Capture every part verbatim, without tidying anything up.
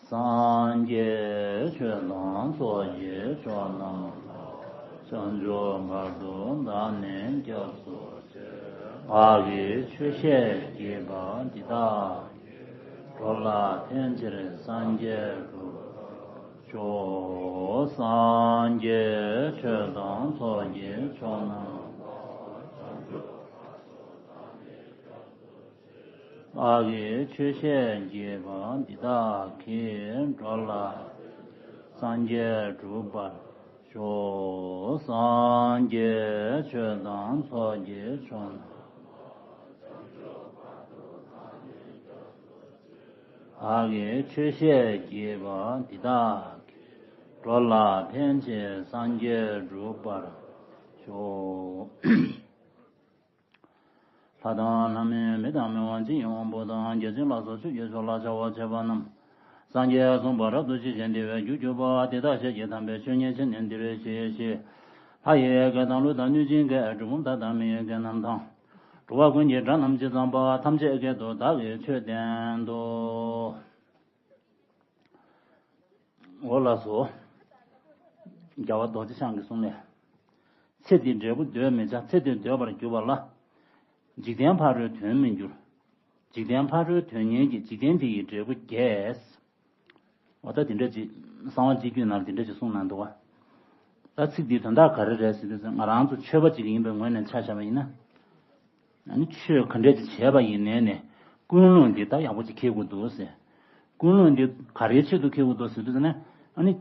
སངས་རྒྱས་ཆོས་དང་ཚོགས་ཀྱི་མཆོག་རྣམས་དང་། བྱང་ཆུབ་བར་དུ་བདག་ནི་སྐྱབས་སུ་མཆི། ངག་གི་ཆོས་བཤད་བགྱིས་པ་འདི་དག་གིས། འགྲོ་ལ་ཕན་ཕྱིར་སངས་རྒྱས་འགྲུབ་པར་ཤོག། སངས་རྒྱས་ཆོས་དང་ཚོགས་ཀྱི་མཆོག་རྣམས་དང་། ངག་གི་ཆོས་བཤད་བགྱིས་པ་འདི་དག་གིས། འགྲོ་ལ་སངས་རྒྱས་འགྲུབ་པར་ཤོག། སངས་རྒྱས་ཆོས་དང་ཚོགས་ཀྱི་མཆོག་རྣམས། ངག་གི་ཆོས་བཤད་བགྱིས་པ་འདི་དག་གིས། འགྲོ་ལ་ཕན་ཕྱིར་སངས་རྒྱས་འགྲུབ་པར་ཤོག། ལྷ་དང་ལྷ་མིན་མི་དང་མི་དབང་ཇི་ཡི་དབང་པོ་དང་། བརྒྱ་བྱིན་ལ་སོགས་ཆོས་ཀྱི་མཆོག་ལ་ཕྱག་འཚལ་བ་རྣམས། སངས་རྒྱས་གསུངས་པ་རབ་ཏུ་ཞི་ཞིང་བདེ་བའི་རྒྱུར་གྱུར་པ། དེ་དག་ཞལ་གྱིས་དམ་པའི་ཆོས་ཉན་བྱས་ནས་འདིར་གཤེགས་ཤིག། ལྷ་ཡི་སྐད་དང་ཀླུ་དང་གནོད་སྦྱིན་སྐད། གྲུལ་བུམ་དག་དང་མི་ཡི་སྐད་རྣམས་དང་། འགྲོ་བ་ཀུན་གྱི་སྒྲ་རྣམས་ཇི་ཙམ་པ། ཐམས་ཅད་སྐད་དུ་བདག་གིས་ཆོས་བསྟན་ཏོ། འོ་ལགས་སོ། རྒྱལ་བ་རྡོ་རྗེ་འཆང་གི་གསུང་ལས། ཚེ་འདིའི་འབྲས་བུ་འདོད་མི་བྱ། ཚེ་འདིར་འདོད་པར་གྱུར་པ་ལ། འཇིག་རྟེན་ཕ་རོལ་དོན་མི་འགྱུར། འཇིག་རྟེན་ཕ་རོལ་དོན་གཉེར་གྱི། འཇིག་རྟེན་འདི་ཡི་འབྲས་བུ་རྒྱས། འོ་ད་དེ་འདྲ་ཅིག་གསང་བ་སྤྱོད་བརྒྱུད་ནང་དེ་འདྲ་ཅིག་གསུངས་གནང་འདུག་བ། ད་ཚིག་འདིའི་དོན་དག་ག་རེ་རེད་ཟེར་དུས་ཙམ། ང་རང་ཚོ་ཆོས་པ་ཅིག་ཡིན་པའི་ངོས་ནས་ཆ་བཞག་པ་ཡིན་ན། ཨ་ནི་ཆོས་ག་འདྲས་ཅིག་བྱས་པ་ཡིན་ནའི་ནས། ཀུན་སློང་འདི་ད་ཡག་པོ་ཅིག་འཁྱེར་དགོས་འདུག་ཟེར། ཀུན་སློང་འདི་ག་རེའི་ཆེད་དུ་འཁྱེར་དགོས་འདུག་ཟེར་དུས་ཙམ་ནས། ཨ་ནི་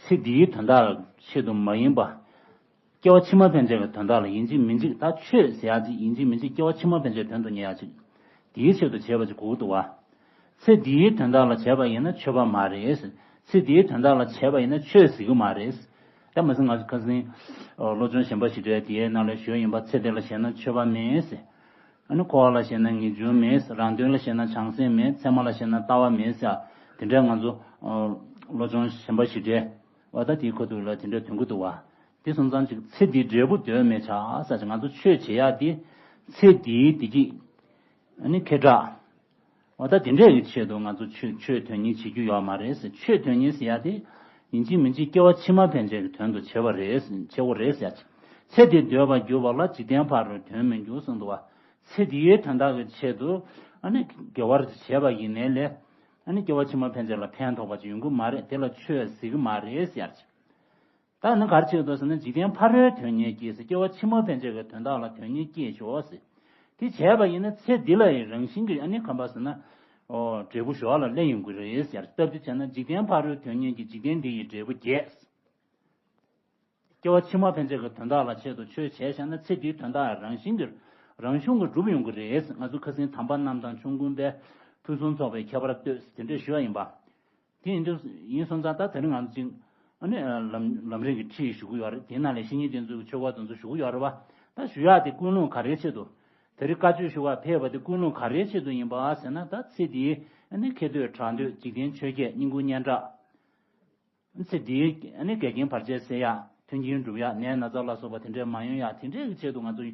ཚེ་འདིའི་དོན་དག་ཆེད་དུ་མ་ཡིན་པ། སྐྱེ་བ་ཕྱི་མ་ཕན་ཆད་ཀྱི་དོན་དག་ལ་ཡིན་གཅིག་མིན་གཅིག། ད་ཆོས་ཟེར་ཡག་ཅིག་ཡིན་གཅིག་མིན་གཅིག་སྐྱེ་བ་ཕྱི་མ་ཕན་ཆད་དོན་དུ་གཉེར་ཡག་ཅིག། དེའི་ཆེད་དུ་བྱས་པ་ཅིག་དགོས་ཀྱི་འདུག་བ། ཚེ་འདིའི་དོན་དག་ལ་བྱས་པ་ཡིན་ན་ཆོས་པ་མ་རེད། ཚེ་འདིའི་དོན་དག་ལ་བྱས་པ་ཡིན་ན་ཆོས་ཟེར་གྱི་མ་རེད། ད་མ་ཟད་ང་ཚོ་ཁ་སང་བློ་སྦྱོང་ཞེན་པ་ཞི་བྲལ་དེའི་ནང་ལ་ཞུས་ཡིན་པ། ཚེ་འདི་ལ་ཞེན་ན་ཆོས་པ་མིན་ཟེར། ཨ་ནི་འཁོར་བ་ལ་ཞེན་ན་ངེས་འབྱུང་མིན། རང་དོན་ལ་ཞེན་ན་བྱང་སེམས་མིན། མཚན་མ་ལ་ཞེན་ན་ལྟ་བ་མིན་ཟེར། དེ་འདྲའི་ང་ཚོ་བློ་སྦྱོང་ཞེན་པ་ཞི་བྲལ་བ་ད་དེའི་ཁ་ཐུག་ལ་དེ་འདྲའི་དོན་གྱི་འདུག་བ། དེ་སོང་ཙང་ཅིག་ཚེ་འདིའི་འབྲས་བུ་འདོད་མི་བྱ་ཟེར་ཅིག། ང་ཚོ་ཆོས་བྱེད་ཡག་དེ་ཚེ་འདིའི་བདེ་སྐྱིད། ཨ་ནི་ཁེ་གྲགས། འོ་ད་དེ་འདྲས་ཀྱི་ཆེད་དུ་ང་ཚོ་ཆོས་ཆོས་དོན་གཉེར་བྱེད་རྒྱུ་ཡོད་མ་རེད་ཟེར། ཆོས་དོན་གཉེར་ཟེར་ཡ་དེ་ཡིན་གཅིག་མིན་གཅིག་སྐྱེ་བ་ཕྱི་མ་ཕན་ཆད་ཀྱི་དོན་དུ་བྱེད་པ་རེད། བྱེད་དགོས་རེད་ཟེར་ཡ། ཚེ་འདིར་འདོད་པར་གྱུར་པ་ལ། འཇིག་རྟེན་ཕ་རོལ་དོན་མི་འགྱུར་གསུངས་འདུག་བ། ཚེ་འདིའི་དོན་དག་གི་ཆེད་དུ་ཨ་ནི་དགེ་བ་བྱས་པ་ཡིན་ནའི་ལས། ཨ་ནི་སྐྱེ་བ་ཕྱི་མ་ཕན་ཆད་ལ་ཕན་ཐོགས་པ་ཅིག་ཡོང་གི་མ་རེད། དེ་ལ་ཆོས་ཟེར་གི་མ་རེད་ཟེར་ཡ། ད་ནི་ག་རེ་བྱེད་དགོས་ཟེར་ན། འཇིག་རྟེན་ཕ་རོལ་དོན་གཉེར་གྱིས་ཟེར། སྐྱེ་བ་ཕྱི་མ་ཕན་ཆད་ཀྱི་དོན་དག་ལ་དོན་གཉེར་སྐྱེས་ཤོག་ཟེར། དེ་བྱས་པ་ཡིན་ན་ཚེ་འདི་ལ་ཡི་རང་བཞིན་གྱིས་ཨ་ནི་ག་རེ་ཟེར་ན། ཨོ་འབྲས་བུ་ཞུ་བ་ལ་སླེབས་ཡོང་གི་རེད་ཟེར། སྟབས་བདེ་བྱས་ན་འཇིག་རྟེན་ཕ་རོལ་དོན་གཉེར་གྱིས་འཇིག་རྟེན་འདི་ཡི་འབྲས་བུ་རྒྱས། སྐྱེ་བ་ཕྱི་མ་ཕན་ཆད་ཀྱི་དོན་དག་ལ་ཆེད་དུ་ཆོས་བྱས་བཞག་ན་ཚེ་འདིའི་དོན་དག་རང་བཞིན་གྱིས་རང་བྱུང་གིས་འགྲུབ་ཡོང་གི་རེད། ང་ཚོ་ཁ་སང་དམ་པ་རྣམས་དང་ཆོམ་རྐུན་པས། ཕུན་སུམ་ཚོགས་པའི་ཁྱད་པར་ལྟོས་ཟེར་དེ་འདྲས་ཞུ་བ་ཡིན་པ། དེ་ཡིན་དུས་ཡིན་སོང་ཙང་ད་དེ་རིང་ང་ཚོ་གཅིག་ཨ་ནི་ལམ་ལམ་རིམ་གྱི་ཁྲིད་ཞུ་གི་ཡོད་རེད། དེའི་ནང་ལས་བཤེས་གཉེན་དེ་ཚོའི་ཆོས་སྐོར་དེ་ཚོ་ཞུ་གི་ཡོད་རེད་བ། ད་ཞུ་ཡག་དེ་ཀུན་སློང་ག་རེའི་ཆེད་དུ། དེ་རིང་བཀའ་ཆོས་ཞུ་བར་ཕེབས་པ་དེ་ཀུན་སློང་ག་རེའི་ཆེད་དུ་ཡིན་པ་ཟེར་ན། ད་ཚེ་འདིའི་ཨ་ནི་ཁེ་འདོད་གྲགས་འདོད། འཇིག་རྟེན་ཆོས་བརྒྱད། བསྙེན་བཀུར་སྙན་གྲགས། ཚེ་འདིའི་ཨ་ནི་འགལ་རྐྱེན་བར་ཆད་སེལ་ཡག་མཐུན་རྐྱེན་སྒྲུབ་ཡག་ནད་ན་ཚ་ལ་སོགས་པ་དེ་འདྲས་མ་ཡོང་ཡག་དེ་འདྲས་ཀྱི་ཆེད་དུ་ང་ཚོ་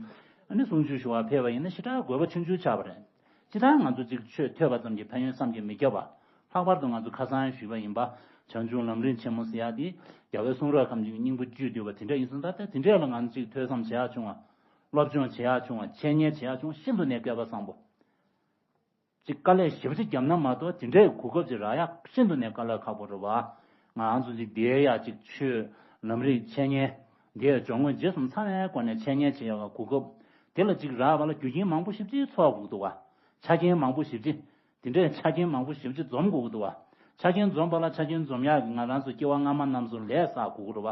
ཨ་ནི་གསུང་ཆོས་ཞུ་བར་ཕེབས་པ་ཡིན་ན་ཞེ་དྲག་དགོས་པ་ཆུང་ཆུང་ཆགས་པ་རེད། སྤྱིར་བཏང་ང་ཚོ་གཅིག་ཆོས་ཐོས་པ་ཙམ་གྱིས་ཕན་ཡོན་བསམ་གྱིས་མི་ཁྱབ་པ། ལྷག་པར་དུ་ང་ཚོ་ཁ་སང་ཞུས་པ་ཡིན་པ། བྱང་ཆུབ་ལམ་རིམ་ཆེན་མོ་ཟེར་ཡག་དེ་རྒྱལ་བའི་གསུང་རབ་ཁམས་ཀྱི་སྙིང་པོ་བཅུད་བསྡུས་པ་དེ་འདྲ་ཡིན་སོང་ཙང་། ད་དེ་འདྲས་ལ་ང་ཚོ་གཅིག་ཐོས་བསམ་བྱེད་ཡག་བྱུང་བ། སློབ་སྦྱོང་བྱེད་ཡག་བྱུང་བ། འཆད་ཉན་བྱེད་ཡག་བྱུང་བ། ཤིན་ཏུ་ནས་སྐལ་པ་བཟང་པོ། ཅིག་དཀའ་ལས་ཞེ་པོ་ཅིག་བརྒྱབ་ན་མ་གཏོགས་དེ་འདྲའི་གོ་སྐབས་ཅིག་རག་ཡག་ཤིན་ཏུ་ནས་དཀའ་ལས་ཁག་པོ་རེད་བ། ང་རང་ཚོ་ཅིག་བསྡད་ཡག་ཅིག་ཆོས་ལམ་རིམ་འཆད་ཉན། འདིའི་སྦྱོར་དངོས་རྗེས་གསུམ་ཚང་བའི་སྒོ་ནས་འཆད་ཉན་བྱེད་ཡག་གོ་སྐབས་དེ་ལ་ཅིག་རག་པ་ལ་རྒྱུ་རྐྱེན་མང་པོ་ཞེ་པོ་ཅིག་ཚོགས་དགོས་འདུག་བ། ཆ་རྐྱེན་མང་པོ་ཞེ་པོ་ཅིག་དེ་འདྲའི་ཆ་རྐྱེན་མང་པོ་ཞེ་པོ་ཅིག་འཛོམས་དགོས་ཀྱི་འདུག་བ། ཆ་རྐྱེན་འཛོམས་པ་ལ་ཆ་རྐྱེན་འཛོམས་ཡག་གི་ང་རང་ཚོ་སྐྱེ་བ་སྔ་མ་རྣམས་སུ་ལས་བསགས་དགོས་ཀྱི་རེད་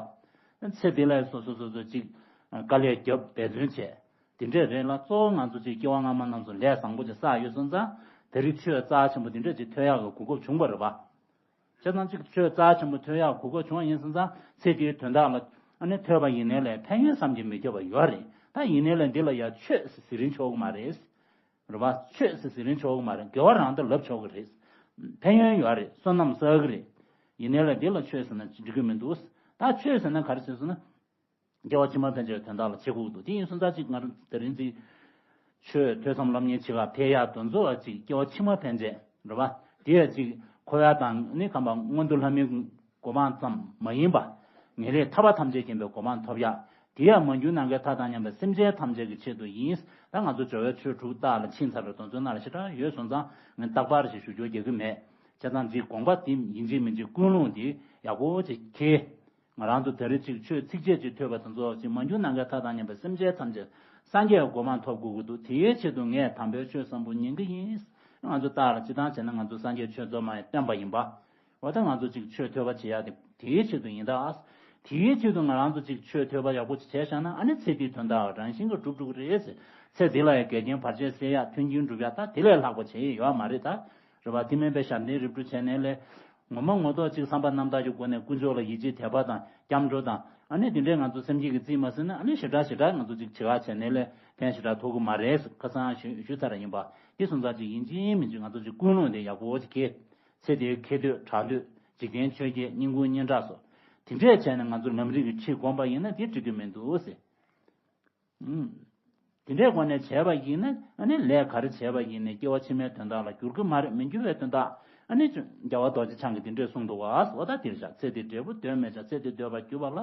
བ། ཚེ་འདི་ལ་སོ་སོ་སོ་སོ་ཅིག་དཀའ་ལས་བརྒྱབ་འབད་བརྩོན་བྱས། དེ་འདྲས་རེད་ལ། གཙོ་བོ་ང་ཚོ་ཅིག་སྐྱེ་བ་སྔ་མ་རྣམས་སུ་ལས་བཟང་པོ་ཅིག་བསགས་ཡོད་སོང་ཙང་། དེ་རིང་ཆོས་རྩ་ཆེན་པོ་འདི་འདྲས་ཅིག་ཐོས་ཡག་གི་གོ་སྐབས་བྱུང་བ་རེད་བ། བྱས་ཙང་ཅིག་ཆོས་རྩ་ཆེན་པོ་ཐོས་ཡག་གོ་སྐབས་བྱུང་བ་ཡིན་སོང་ཙང་། ཚེ་འདིའི་དོན་དག་ལ་ཨ་ནི་ཐོས་པ་ཡིན་ནའི་ལས་ཕན་ཡོན་བསམ་གྱིས་མི་ཁྱབ་པ་ཡོད་རེད། ད་ཡིན་ནའི་ལས་འདི་ལ་ཡ་ཆོས་ཟེར་རིན་ཆོག་གི་མ་རེད། རེད་བ། ཆོས་ཟེར་ཟེར་རིན་ཆོག་གི་མ་རེད། དགེ་བ་རང་དེ་ལབ་ཆོག་གི་རེད། ཕན་ཡོན་ཡོད་རེད། བསོད་ནམས་བསགས་གི་རེད། ཡིན་ནའི་ལས་འདི་ལ་ཆོས་ཟེར་ན་འགྲིག་གི་མི་འདུག། ད་ཆོས་ཟེར་ན་ག་རེ་ཟེར་སོང་ན། སྐྱེ་བ་ཕྱི་མ་ཕན་ཆད་དོན་དག་ལ་བྱེད་དགོས་ཀྱི་འདུག། དེ་ཡིན་སོང་ཙང་ཅིག་ང་རང་དེ་རིང་ཅིག་ཆོས་ཐོས་བསམ་སློབ་གཉེར་བྱེད་ག་ཕེབས་ཡག་དོན་གཙོ་བོ་ཅིག་སྐྱེ་བ་ཕྱི་མ་ཕན་ཆད་རེད་བ། དེ་ཡང་ཅིག་ འཁོར་བ་དང་ནི་ཁམས་པ་མངོན་མཐོ་ལྷ་མིའི་གོ་འཕང་ཙམ་མ་ཡིན་པ། ངེས་ལེགས་ཐར་པ་ཐམས་ཅད་མཁྱེན་པའི་གོ་འཕང་ཐོབ་ཡག། དེ་ཡང་མ་གྱུར་ནམ་མཁའི་མཐའ་དང་མཉམ་པའི་སེམས་ཅན་ཐམས་ཅད་ཀྱི་ཆེད་དུ་ཡིན། ད་ང་ཚོ་སྦྱོར་བའི་ཆོས་དྲུག་རྟགས་ལ་ཕྱིན་ཚར་བའི་དོན་ཚན་ནང་ལ་ཞེ་དྲག་ཡོད་སོང་ཙང་ངས་རྟག་པར་ཞིག་ཞུ་རྒྱུ་རྒྱག་གི་མེད། བྱས་ཙང་འདིའི་དགོངས་པ་དེ་ཡིན་གཅིག་མིན་གཅིག་ཀུན་སློང་དེ་ཡག་པོ་ཅིག་འཁྱེར། ང་རང་ཚོ་ད་རེས་ཅིག་ཆོས་ཚིགས་བཅད་ཅིག་ཐོས་པ་དེ་ཚོ་ཅིག་མ་གྱུར་ནམ་མཁའི་མཐའ་དང་མཉམ་པའི་སེམས་ཅན་ཐམས་ཅད་སངས་རྒྱས་གོ་འཕང་ཐོབ་དགོས་ཀྱི་འདུག་དེའི་ཆེད་དུ་ངས་དམ་པའི་ཆོས་བཟང་པོ་ཉན་གྱི་ཡིན། ང་ཚོ་ལྟར་སྤྱིར་བཏང་བྱས་ན་ང་ཚོ་སངས་རྒྱས་ཆོས་རྫོགས་མ་ཡང་བསྟན་པ་ཡིན་པ། འོ་ད་ང་ཚོ་ཅིག་ཆོས་ཐོས་པ་བྱེད་ཡག་དེ་དེའི་ཆེད་དུ་ཡིན་ད། དེའི་ཆེད་དུ་ང་རང་ཚོ་ཅིག་ཆོས་ཐོས་པ་ཡག་པོ་ཅིག་བྱས་བཞག་ན་ཨ་ནི་ཚེ་འདིའི་དོན་དག་རང་བཞིན་གྱིས་འགྲུབ་འགྲོ་གི་རེད་ཟེར། ཚེ་འདི་ལ་ཡང་འགལ་རྐྱེན་བར་ཆད་སེལ་ཡག་མཐུན་རྐྱེན་སྒྲུབ་ཡག་ད་དེ་ལས་ལྷག་པ་བྱེད་ཡག་ཡོད་མ་རེད་ད། རེད་པ། དེ་མིན་པའི་ཞབས་འདྲེན་རིམ་གྲོ་བྱས་ནས་ལས། ངོ་མ་ངོ་ཐོག་ཅིག་བསམ་པ་རྣམ་དག་གི་སྒོ་ནས་དཀོན་མཆོག་ལ་ཡིད་ཆེས་དད་པ་དང་སྐྱབས་འགྲོ་དང་ཨ་ནི་དེ་འདྲས་ང་ཚོ་སེམས་བསྐྱེད་ཀྱིས་རྩིས་མ་ཟིན་ན་ཨ་ནི་ཞེ་དྲག་ཞེ་དྲག་ང་ཚོ་ཅིག་བྱེད་ཁ་བྱས་ནས་ལས་ཕན་ཞེ་དྲག་ཐོགས་ཀྱི་མ་རེད་ཟེར་ཁ་སང་ཞུ་ཞུས་ཚར་ཡིན་པ། དེ་སོང་ཙང་ཅིག་ཡིན་གཅིག་མིན་གཅིག་ང་ཚོ་ཅིག་ཀུན་སློང་དེ་ཡག་པོ་ཅིག་གིས་ཚེ་འདིའི་ཁེ་འདོད་གྲགས་འདོད་འཇིག་རྟེན་ཆོས་བརྒྱད་སྙིང་ཁུང་སྙན་གྲགས་སོགས་དེ་འདྲས་བྱས་ནས་ང་ཚོ་ལམ་རིམ་གྱི་ཁྲིད་སྒོམ་པ་ཡིན་ན་དེ་འགྲིག་གི་མི་འདུག་ཟེར། ཨུམ། དེ་འདྲའི་སྒོ་ནས་བྱས་པ་ཡིན་ན་ཨ་ནི་ལས་ག་རེ་བྱས་པ་ཡིན་ནའི་སྐྱེ་བ་ཕྱི་མའི་དོན་དག་ལ་འགྱུར་གྱི་མ་རེད། མི་འགྱུར་བའི་དོན་དག་ཨ་ནི་རྒྱལ་བ་རྡོ་རྗེ་འཆང་གིས་དེ་འདྲས་གསུངས་འདུག་བ། འོ་ད་དེར་བཞག་ཚེ་འདིའི་འབྲས་བུ་དོན་མེད་བྱ། ཚེ་འདི་འདོད་པ་གྱུར་པ་ལ་